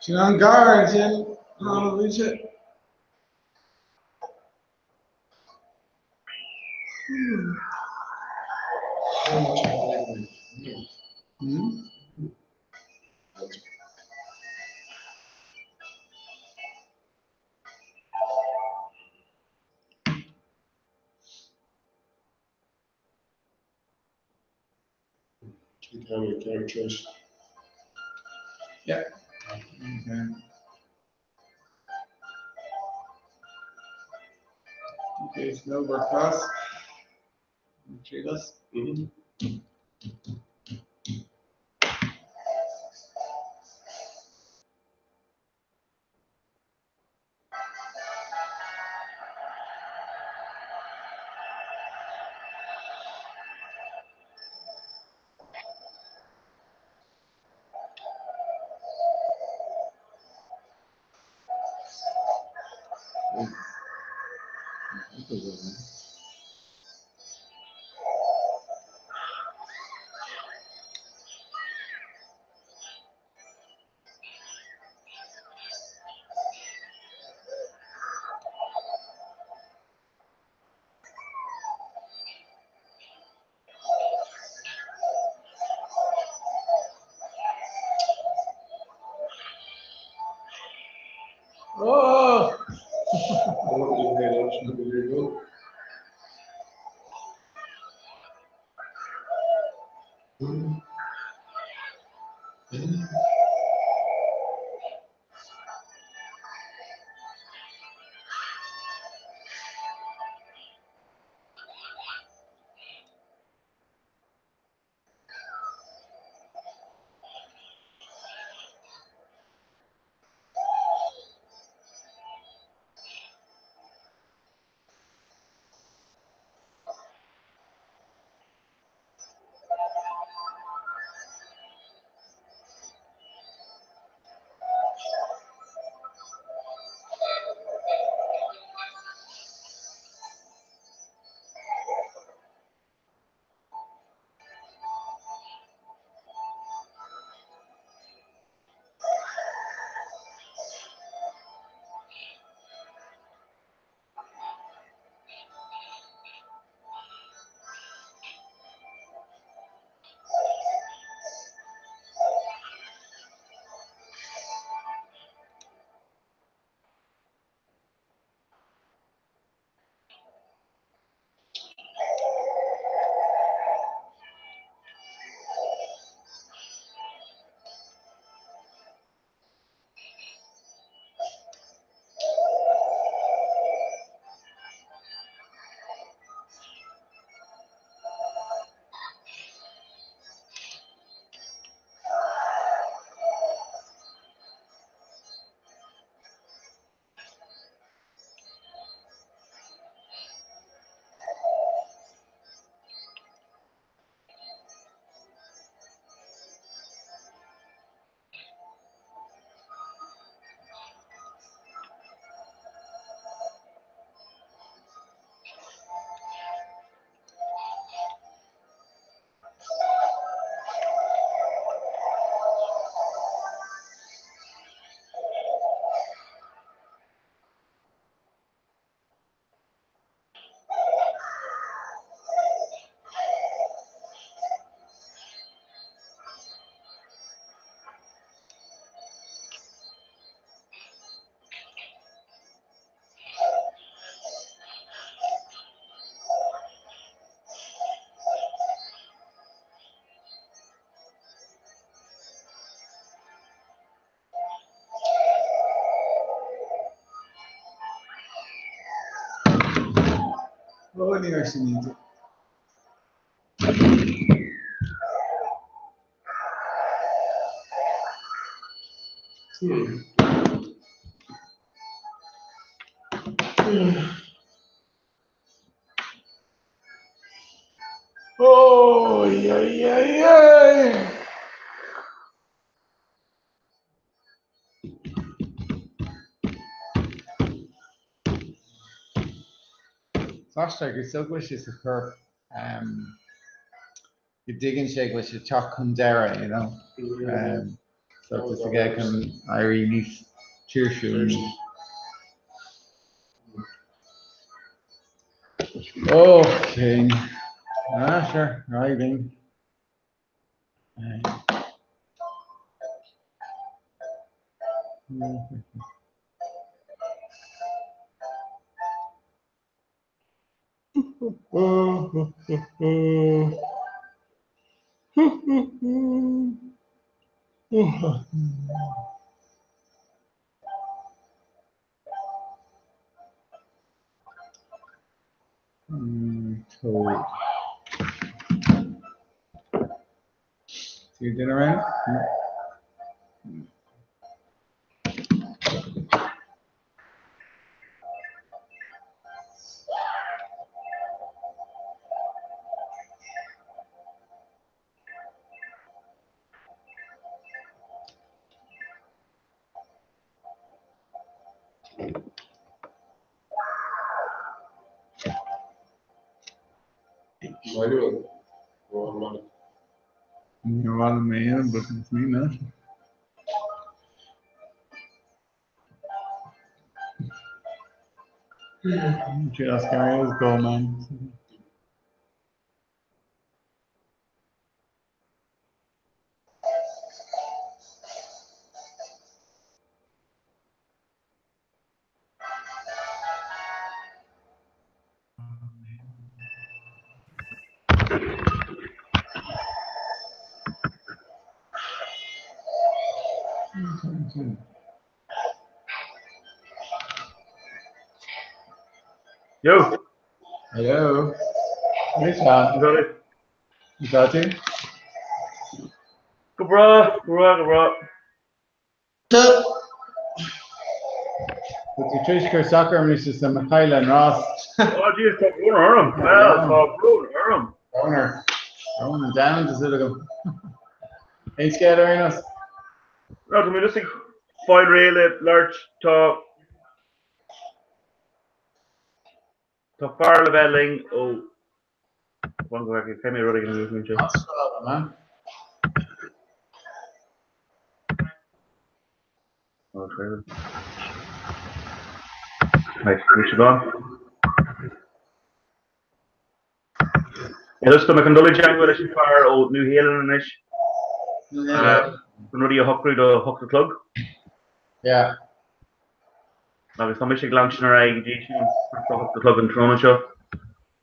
Sin an gar ansin, bhí sé. Yeah. Okay. Okay, snowboard cross. Treat us. Mm -hmm. Oh! Ó, ní raibh sin iontach. Oi, oi, oi, oi. Is aisteach, is dóigh go bhfuil sé sa chorp go dtuigeann sé go bhfuil sé ag teacht chun deireadh, you know. So tá sé aige chun éirí níos tuirsiúil. Okay. Ah, sure, right then. Toad. See your dinner around? Níor mhaith liom é a dhéanamh, but is mian leat. Just carry go, man. Yo. Hello. Hey, Sean. Is that you? Go breá, go breá, go breá. Tá tú tar éis cur sac orm anois is tá mé ag cailleadh an rás. Oh jeez, tá brón orm. Well, tá brón orm. Brón ar. Brón an domhain, tá súil agam. Aon scéal ar aon nós? No, tá mé just ag fáil réidh le labhairt. Tá Tá fear le bheith linn ó Fan go bhfeicfidh cé mé rud éigin a luaigh mé. Right, bhí sé gone. Just tá mé chun dul i dteagmháil leis an fear ó Nua Shéalainn anois. Chun rudaí a shocrú do 8 a chlog. Yeah. Agus tá mise ag leanúint ar aghaidh go dtí sin, thart fá 8 a chlog an tráthnóna seo.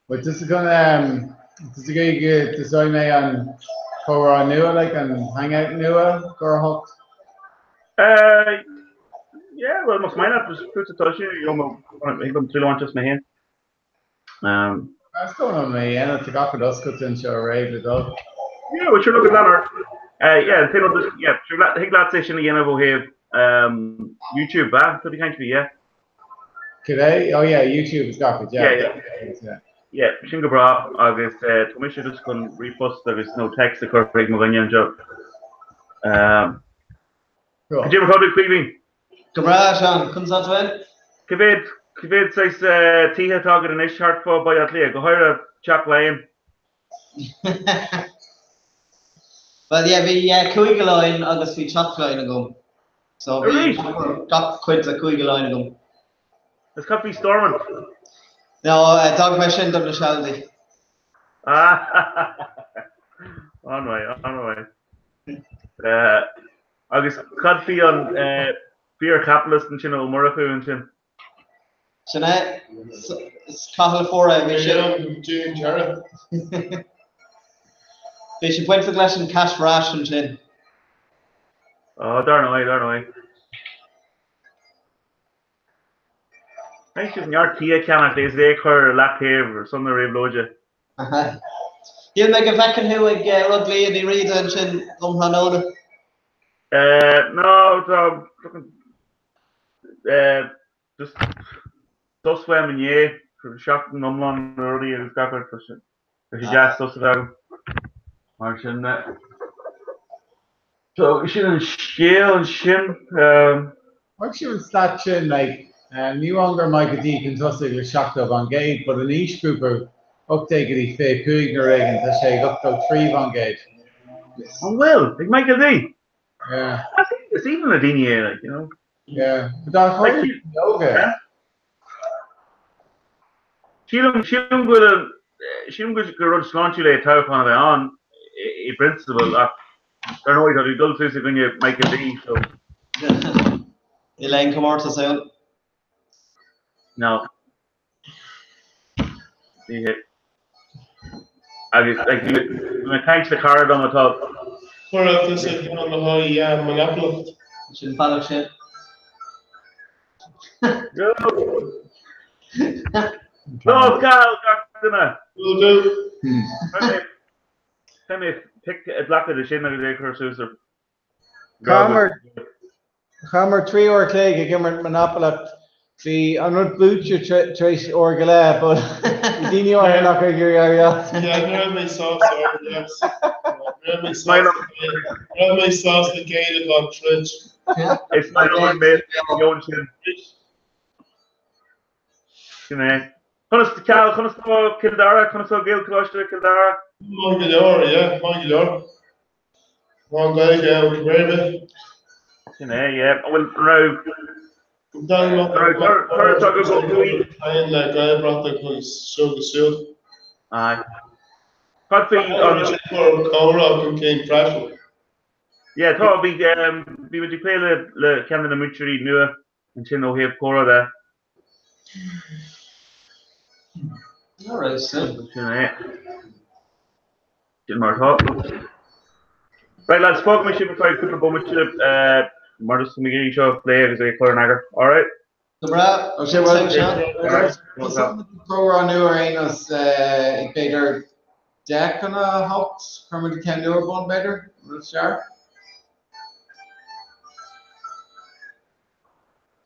Bhuel, tusa chun, tusa go dtosóidh mé an comhrá nua, like an hangout nua, gur a hocht? Uh, yeah, well, más maith leat, fútsa atá sé, you know, thig liom triail a bhaint as mé féin. Um, Is dóigh liom é a dhéanamh, tá gach rud oscailte anseo réidh le dul. Yeah, well, sure, look at that. Yeah, an t-aon rud is, yeah, sure, thig leat é sin a dhéanamh ó thaobh um, YouTube, eh? Tá tú ag caint faoi, yeah. Cad é? Oh yeah, YouTube is gach rud, yeah. Yeah, yeah. yeah. Yeah, sin go breá agus uh, tá mise just chun ríomhphost agus nó text a chur chuig mo dhuine anseo. Um, Cool. Cad é mar atá tú, Caoimhín? Go breá, Seán. Conas tá tú féin? Cé mhéad, cé mhéad saghas tithe atá agat anois thart fá Baile Átha Cliath, go háirithe Teach Laighean? Bhuel, yeah, bhí Cúige Laighean agus bhí Teach Laighean agam. So bhí gach cuid de Chúige Laighean agam. Is cad faoi Stormont? No, d'fhág mé sin do na Sealadaigh. An-mhaith, an-mhaith. Agus cad faoi an fíor-chapitalist ansin, Ó Murchú ansin? Sin é. Is Cathal a fuair é. Bhí sé. Jane Jarrett. Bhí sé bainteach leis an cash rash ansin. Ó, dar ndóigh, dar ndóigh. Caithfidh sibh neart tea a cheannach agus é a chur ar leataobh ar son na réabhlóide. Shíl mé go bhfeicfinn thú ag rud Liadh Ní Riada ansin um thráthnóna. No, tá just sos uaim inné, seachtain iomlán rudaí agus gach rud, tá sé deas sos a bheith agam. Mar sin de. So sin an scéal ansin. Chonaic sibh an stat sin, like, ní amháin go raibh Michael D chun tosaigh le 70%, but an aoisghrúpa 18 go dtí 25 nó rud éigin, tá sé ag 83%. An bhfuil? Ag Michael D? Yeah. Is aoibhinn le daoine é, like, you know. Yeah. But dá chóir óga. Sílim, sílim go bhfuil, sílim go gur rud sláintiúil é toghchán a bheith ann i bprionsabal ach dar ndóigh tá tú ag dul suas i gcoinne Michael D so. Níl aon chomórtas ann. No. Ní hé. Agus like bhí mé ag caint le cara dom atá. Chuir tusa ceann le haghaidh Monopoly. Sin bealach sin. Lá geal gach duine! Will do. Caithfidh mé pic a ghlacadh de sin agus é a chur suas ar Chaitheamar 3 uair a chloig ag imirt Monopoly. Bhí an rud buaite tar éis uair go leith but bhí daoine áirithe nach raibh ag iarraidh éirí as. Yeah, ní raibh mé sásta éirí as. Ní raibh mé sásta ní raibh mé sásta géilleadh gan troid. Is maith liom an méid a sin. Sin é. Conas, Cal, conas tá Cill Dara? Conas tá Gaelcholáiste Chill Dara? Maith go leor, yeah, maith go leor. Tá an Ghaeilge ann cibé ar bith. Sin é, yeah. An bhfuil, an raibh, an raibh turas agaibh ó thuaidh? Téann le Gaelbhratach agus seo agus siúd. Aye. Cad faoi an... Comhrá chun cinn freisin. Yeah, tá, bhí, bhí muid ag plé le, le ceann de na múinteoirí nua ansin ó thaobh comhrá de. Alright, so. Sin é. Sin mar atá. Right lads, fágfaidh mé sibh ar feadh cúpla bomaite mar is mé ag iarraidh seo a phlé agus é a chur in eagar. Alright? Go breá. Ó sé well, comhrá nua ar aon nós ag b'fhéidir 7:50, chuir muid ceann nua ar bun b'fhéidir, rud is fearr.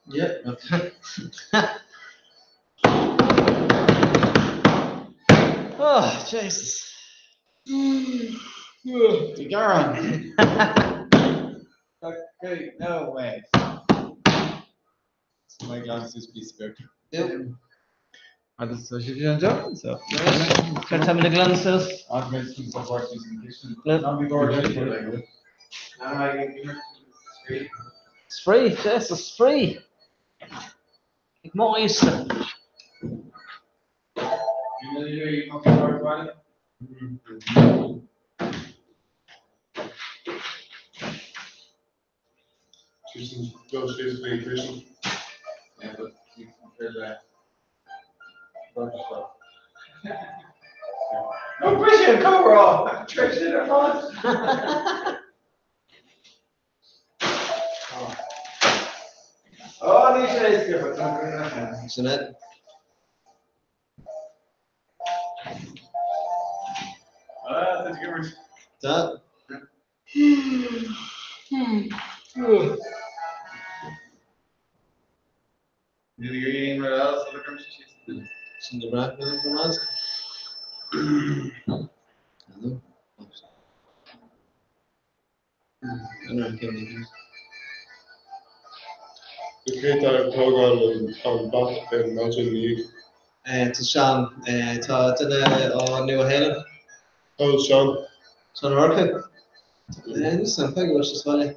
Yeah. Oh, Jesus. The Garan. Okay, no way. My glasses piece of paper. Yep. Agus tá sibh anseo, so. Cad tá mé glan suas? I've made some support using the kitchen. Not before Spraoi, Jesus, spraoi! Ag mo aosta. Go síos go dtí an kitchen. No briseadh comhrá tar éis sin ar fad. Ó ní sé Sin é. Ah, tá tú Tá. Sin go breá, go maith. Cé tá ag tógáil an bata ar maidin inniu? Tá Seán. Tá duine ó Nua-Shéalainn. Cá bhfuil Seán? Seán Ó Murchú. Níl a fhios agam, cé go bhfuil sé sa bhaile.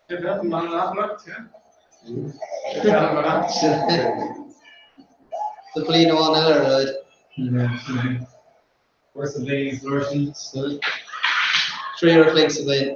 Sa bhliain amháin eile ar a laghad. Uair sa bhliain is leor sin. 3 uair a chloig sa bhliain.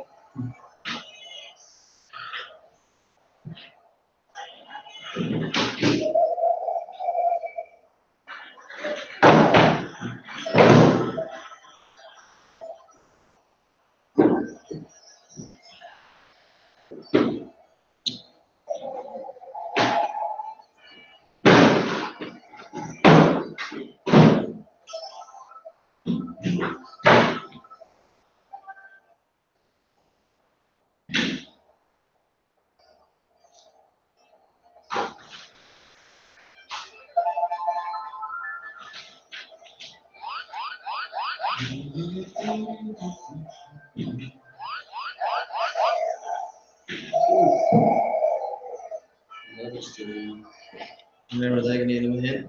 Ní raibh rud éigin a dhéanamh mé féin.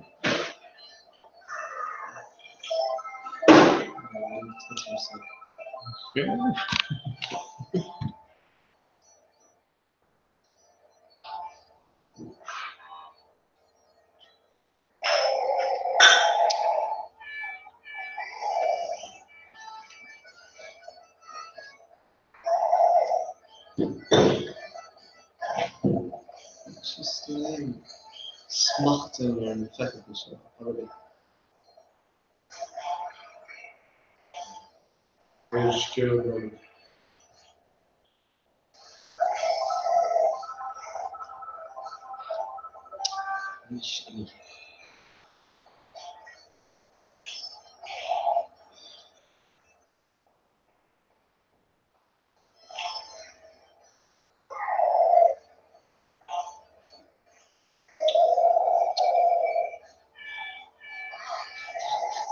Just smacht ar an feithicil seo, ar bith.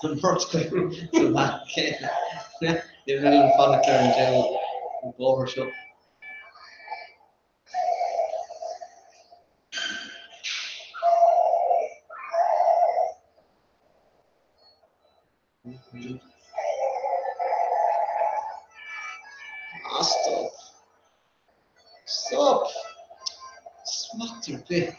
An bheirt sa bhean chéile. Ní bheidh an fanacht ar an deireadh bóthar seo. Ah, stop. Stop! Smacht ar bith.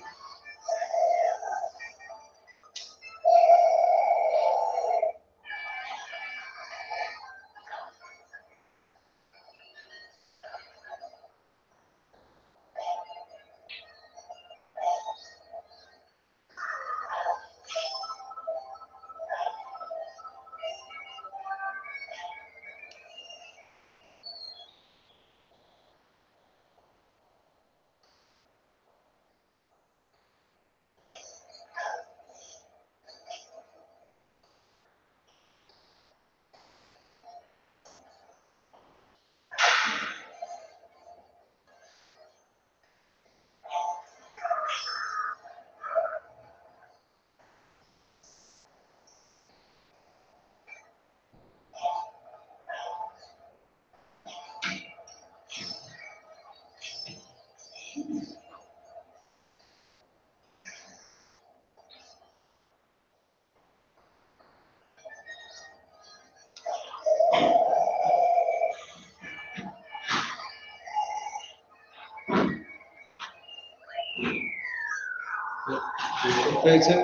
Féilte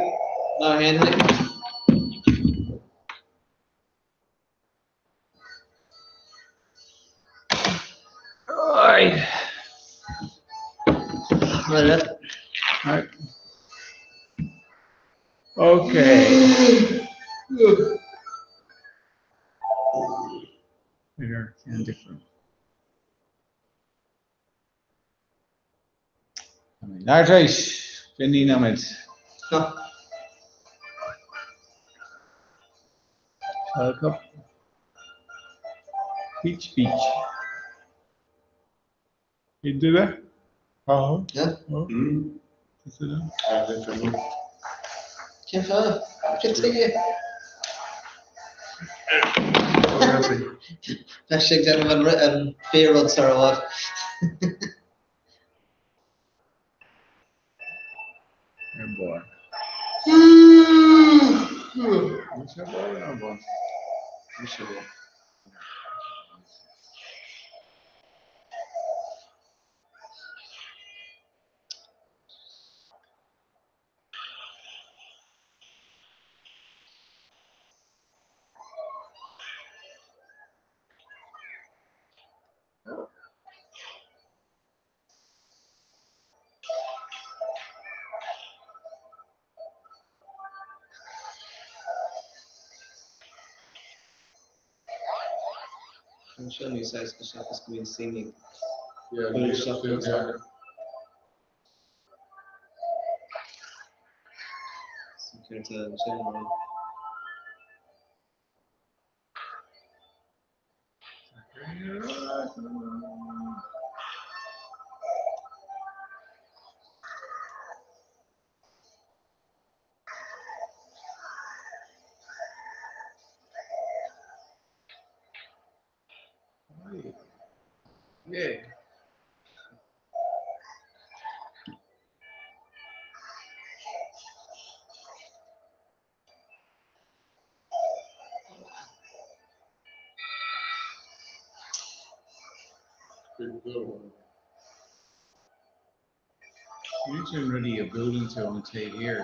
ná haon Right. Right. Right. Okay. Here and different. Tar éis 29 nóiméad. Cup. Peach Beach. You do that? Oh. Yeah. Oh. Mm. Is it on? Cén fáth? Cén tuige? Bheadh sé ag déanamh an an fíor-rud sar i bhfad. Ar barr. Is ar barr ar barr? Is ar barr. Ceann seo níos éasca seachas go mbíonn daoine ag Yeah, bualadh isteach yeah. Sin céard é ansin, ar aghaidh. Yeah. Good go. Níl sin rudaí a buaileann tú ón taobh thiar.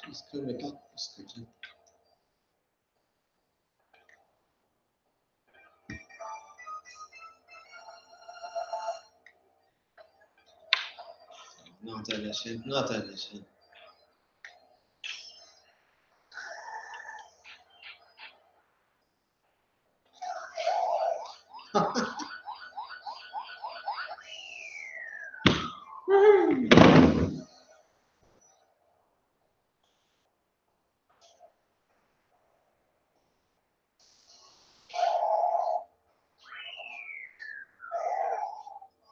Is cuma gach bosca sin. Ná déan é sin, ná déan é sin.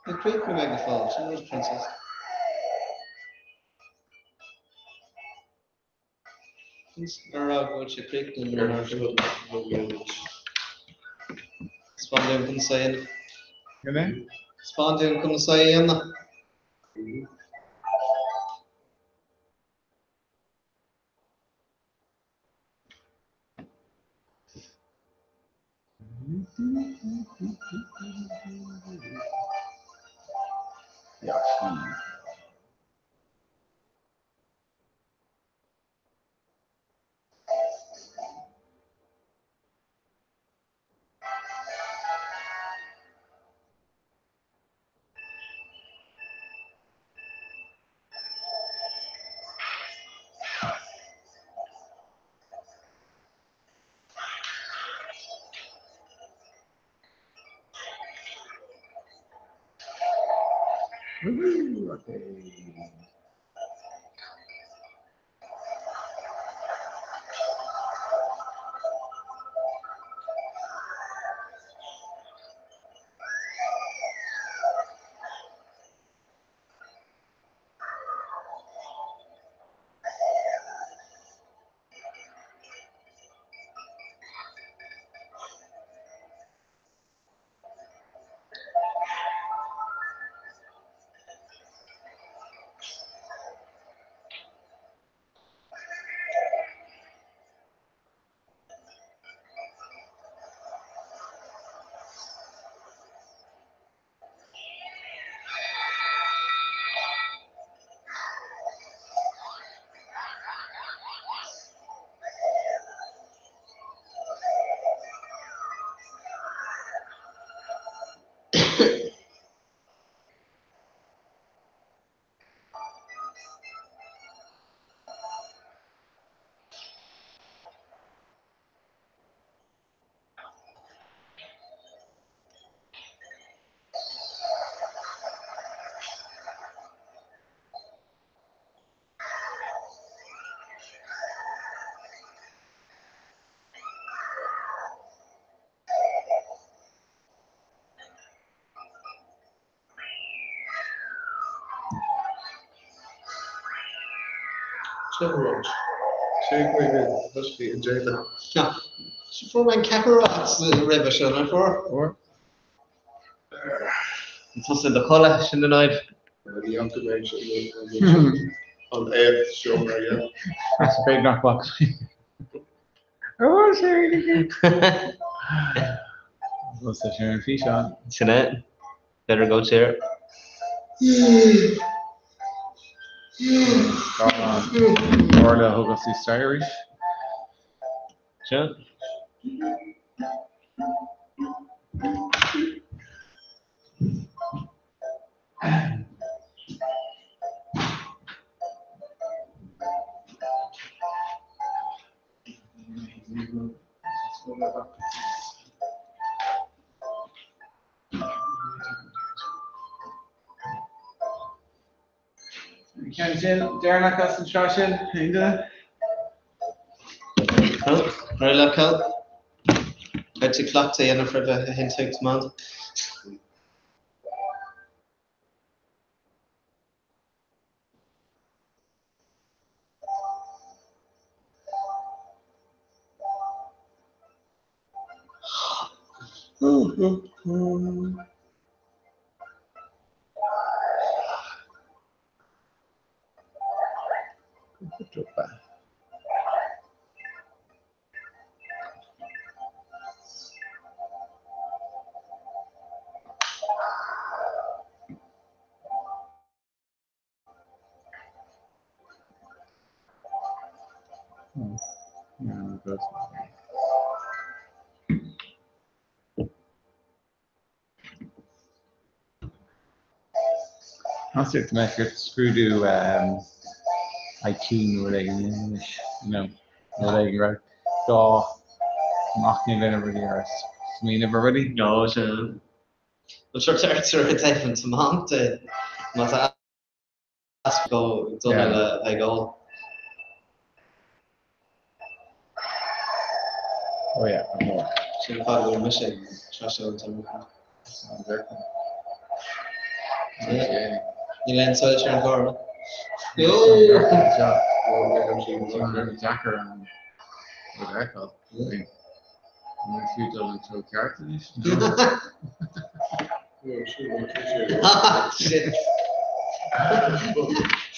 Ní chríochnóidh mé go fóill, sin rud Princess. Mar a rá go bhfuil sé críochnaithe nuair a Spáin dúinn conas é a dhéanamh. Cad é? Spáin dúinn conas é a dhéanamh. Yeah. Woohoo! Okay. Sin rud. Sé go bhfuil toisí i dtéada. Fuair mé an ceathrú áit roimhe seo, nach bhfuair? Fuair. An tusa i do chodladh, sin an fhadhb. Ní fhaca mé an éacht seomra yet. That's a big knockbox. Oh, sé really good. What's that sharing físeán? Sin é. Better go siar. Orla thugas í stair arís. Seo. An ceann sin deireanach as an sraith sin, aon duine? Ar aghaidh leat, Cal. Caithfidh tú cleachtadh a dhéanamh roimh a théann tú ag tiomáint. Meas tú mbeidh ort scrúdú IT nó rud éigin anois, nó rud éigin raibh gá machnamh a dhéanamh rudaí ar smaoineamh ar rudaí? No, sin. Bhuel, sure, deirtear i dtaobh an tiomáint de, má tá easpa go dona le bheith ag ól. Oh yeah, go mór. Sin an fáth go bhfuil mise ag trasnáil an tseomra. Níl aon soilse ar an gcarr. Deacair an rud a fheiceáil. An bhfuil fiú dul an treo ceart anois? Shit.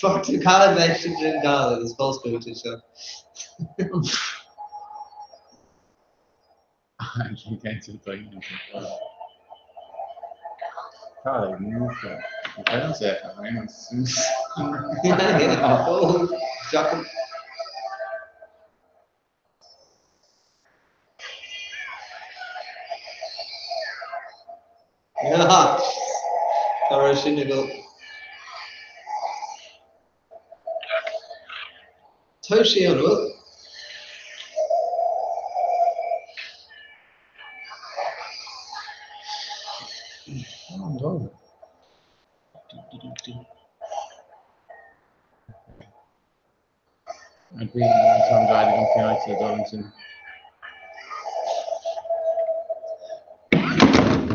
Fuair tú cailin leis sin sin gal agus fós go bhfuil seo. Jacob. Tá raibh sin ag dul. Tá sé an bhfuil?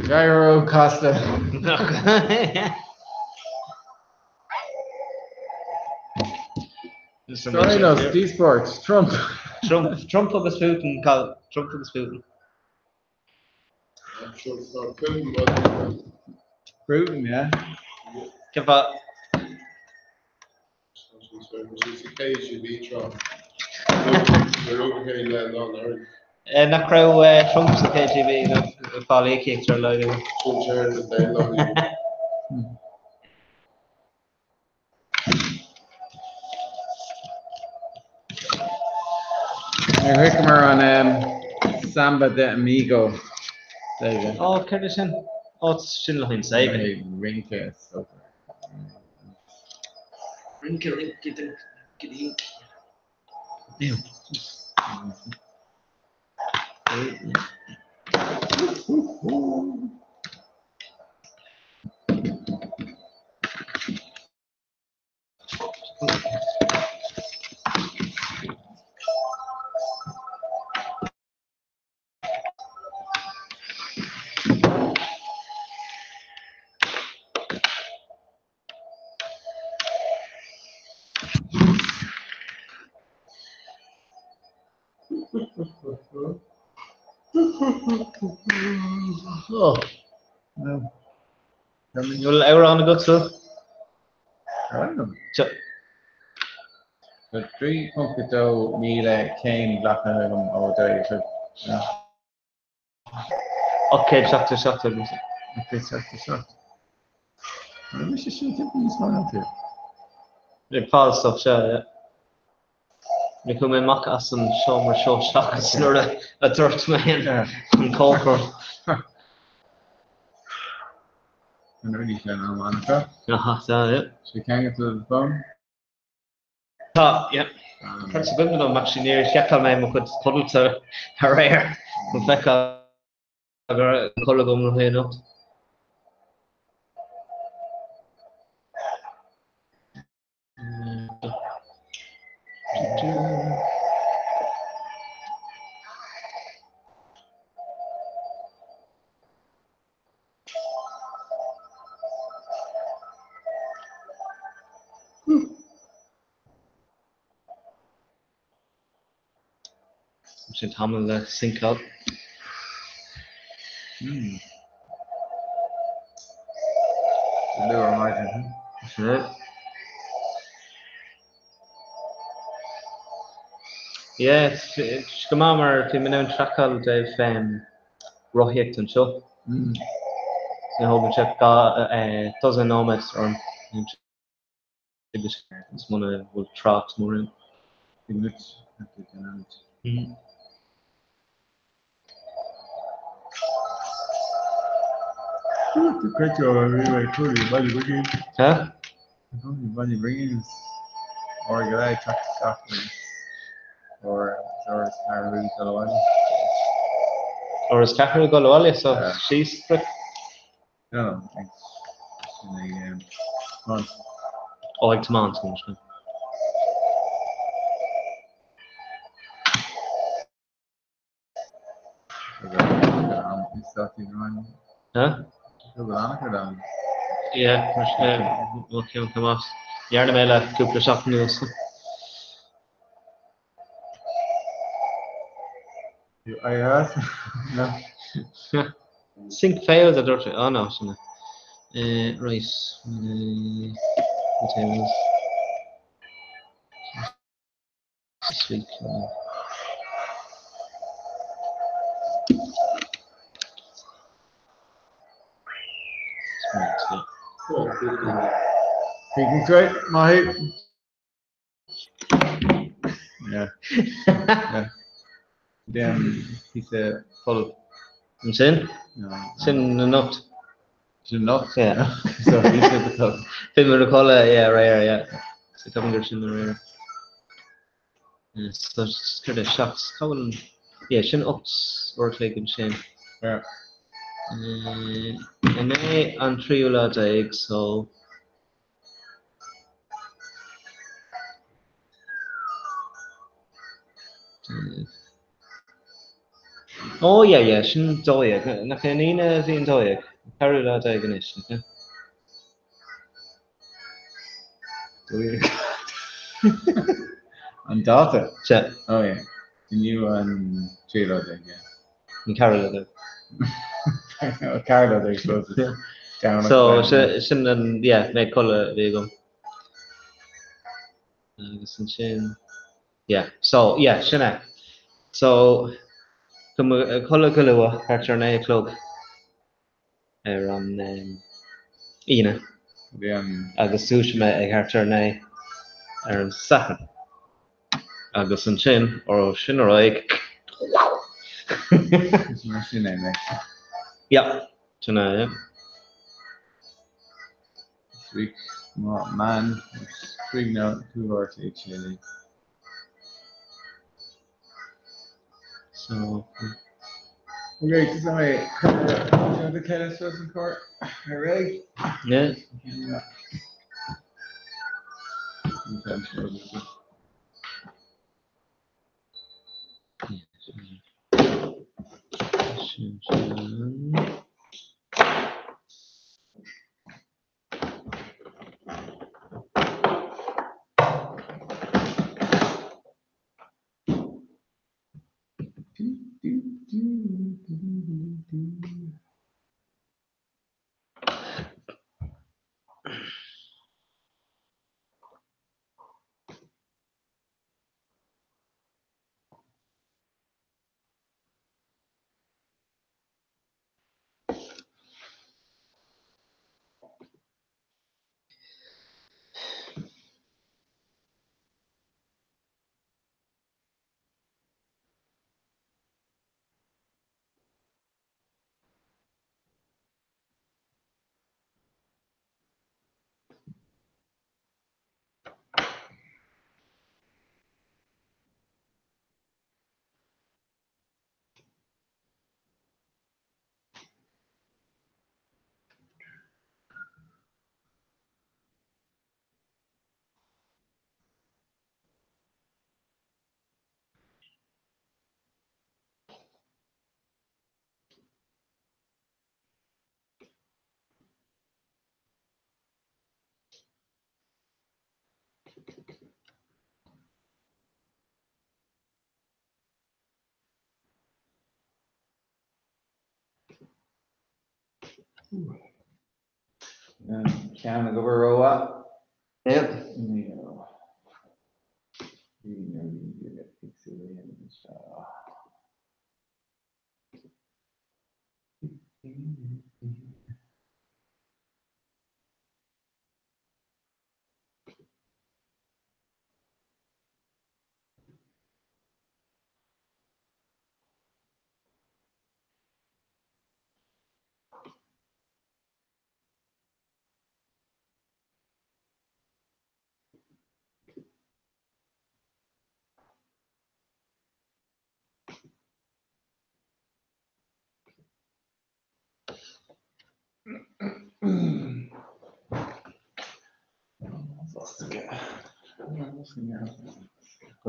Gyro Costa. Sorry, no, díospóireacht, Trump. Trump, Trump agus Putin, Cal, Trump agus Putin. Putin, yeah. Cén fáth? Nach raibh Trump sa KGB ag fáil íocaíocht ar laghdú? Níor shroicheamar an Samba de Amigo. Ó, céard é sin? Ó, sin le haghaidh an saving. Rince is dócha. Rince, rince, dink, dink. Oh. No. Bhfuil amhrán agat sa? Tá 3.2 míle céim glactha agam ó 2. 877 agus. 877. Bhí sé sin timpeall níos mó ná tú. Ag fáil stop seo, yeah. Ní chuaigh mé amach as an seomra seo seachas nuair a dúirt mé an cócaire. An rudaí sin an amach. Aha, tá, yeah. Sé ceangal to the phone? Tá, yeah. Cuireann sé cuimhne dom, actually, níor sheiceáil mé mo chuid codlata aréir. Chun feiceáil go raibh an codladh agam roimhe anocht. Sin tamall le sinceáil. Luath ar maidin. Sin é. Yeah, it's go maith mar bhí mé in ann traiceáil i dtaobh rothaíocht anseo. Ní thógann sé dosaen nóiméad orm. Agus muna bhfuil trácht mór ann. Uair is ceathrú ag dul abhaile so síos bric. Ó, ag tiomáint anois. Yeah, mar sin é, mo cheann Tomás. Dhearna mé le cúpla seachtain anuas. I asked. No. Sync failed a dúirt sé. Oh no, sin é. Right. Potatoes. This week. Speaking straight, Mahi. Yeah. Yeah. Then he said, full. Ansin? No. Sin anocht. Sin anocht? Yeah. So he said the club. Bhí mé ag codladh, yeah, aréir, yeah. So ceapaim gur sin aréir. Yeah, so céard é, seacht, cá bhfuil an, yeah, sin 8 uair a chloig ansin. Yeah. Inné an tríú lá déag, so. Ó yeah yeah, sin 12, nach é an Aoine a bhí an 12? An ceathrú lá déag anois, nach ea? 12. An dáta? Sea. Oh yeah. Inniu an tríú lá déag, yeah. An ceathrú lá déag. Ceathrú lá déag, suppose. Yeah. Domhnach So, Domhnach. sin an, yeah, méid codladh a bhí agam. Agus ansin, yeah, so, yeah, sin é. So, chuaigh mé a chodladh go luath, thart ar a naoi a chlog ar an Aoine. Bhí an. Agus dhúisigh mé ag thart ar a naoi ar an Satharn. Agus ansin, ó sin ar aghaidh. Is mar sin é, mate. Yeah, sin é, yeah. This week, man, cúig nó cúig eight sé. So. Okay, just let me cover the céile suas an cor ar réidh. Yeah. Ceann ag obair rómhaith. Yep.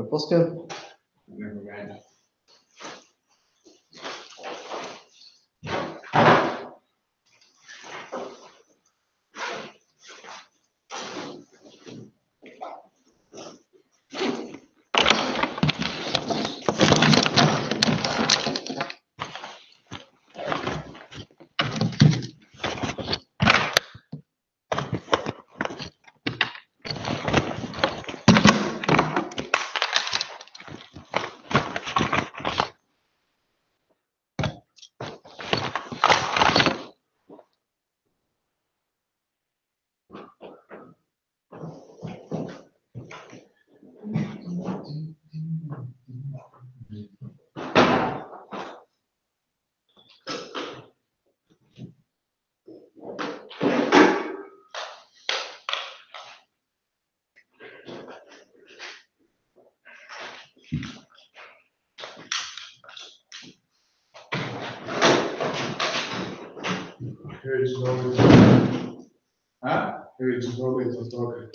Bosca.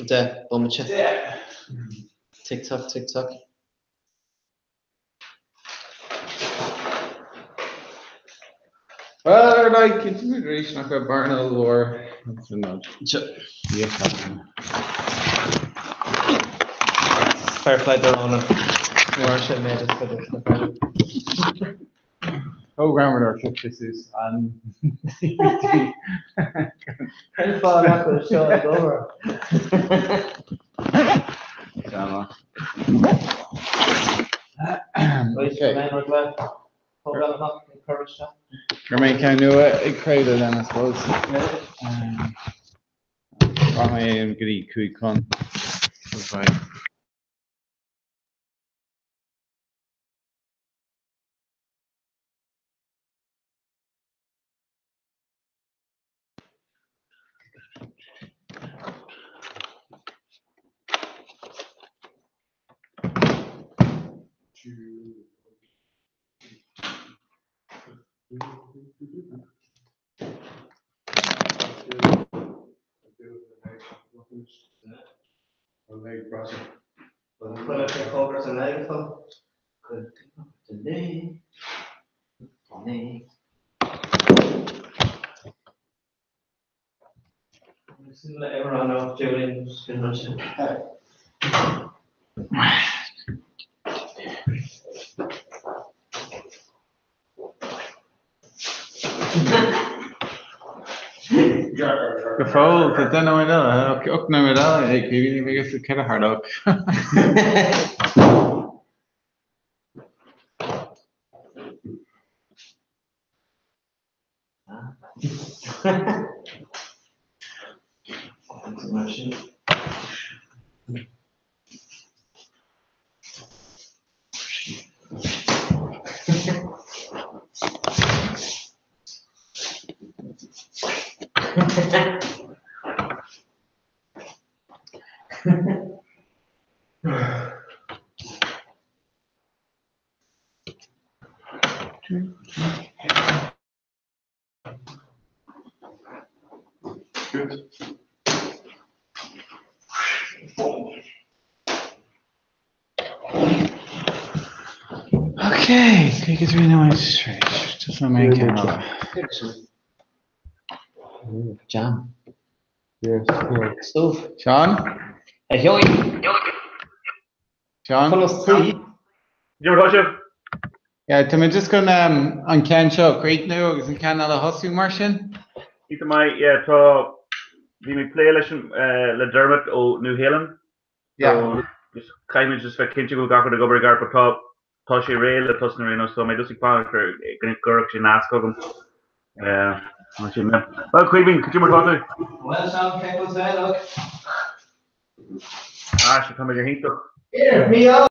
10 bomaite. Tic toc, tic toc. Well, ar like, cinnte arís nach raibh bearna ollmhór san Fair play do Ronan. Ní raibh sé méid is cuid de na Programmer suas an Cén fáth nach bhfuil seo ag obair? Gur mé ceann nua ag craoladh then, I suppose. Rachaidh mé go dtí 5 chun. Bye. Go fóill, tá 10 nóiméad eile, 8 nóiméad eile ag Caoimhín, ní bheidh a fhios agat céard a tharlódh. Ok, 53 nóiméad tar éis. Just mé ceann eile. Jam. Yes. Stove. Seán? A Sheáin. Seán? Conas taoi? Cad é mar atá sibh? Yeah, tá mé just chun an ceann seo a chríochnú agus an ceann eile a thosú mar sin. Iontach maith, yeah, tá, bhí mé ag plé leis an, le Dermot ó Nua Shéalainn. So, just caithfimid just bheith cinnte go bhfuil gach rud ag obair i gceart, but tá, tá sé réidh le tosnú ar aon nós, so mé just ag fanacht ar go gcuirfeadh sé nasc chugam. Mar sin, yeah. Well, Caoimhín, cad é mar atá tú? Well, Seán, cén chaoi a bhfuil tú? Ah, sea, tá mé go hiontach. Here, mí-ádh!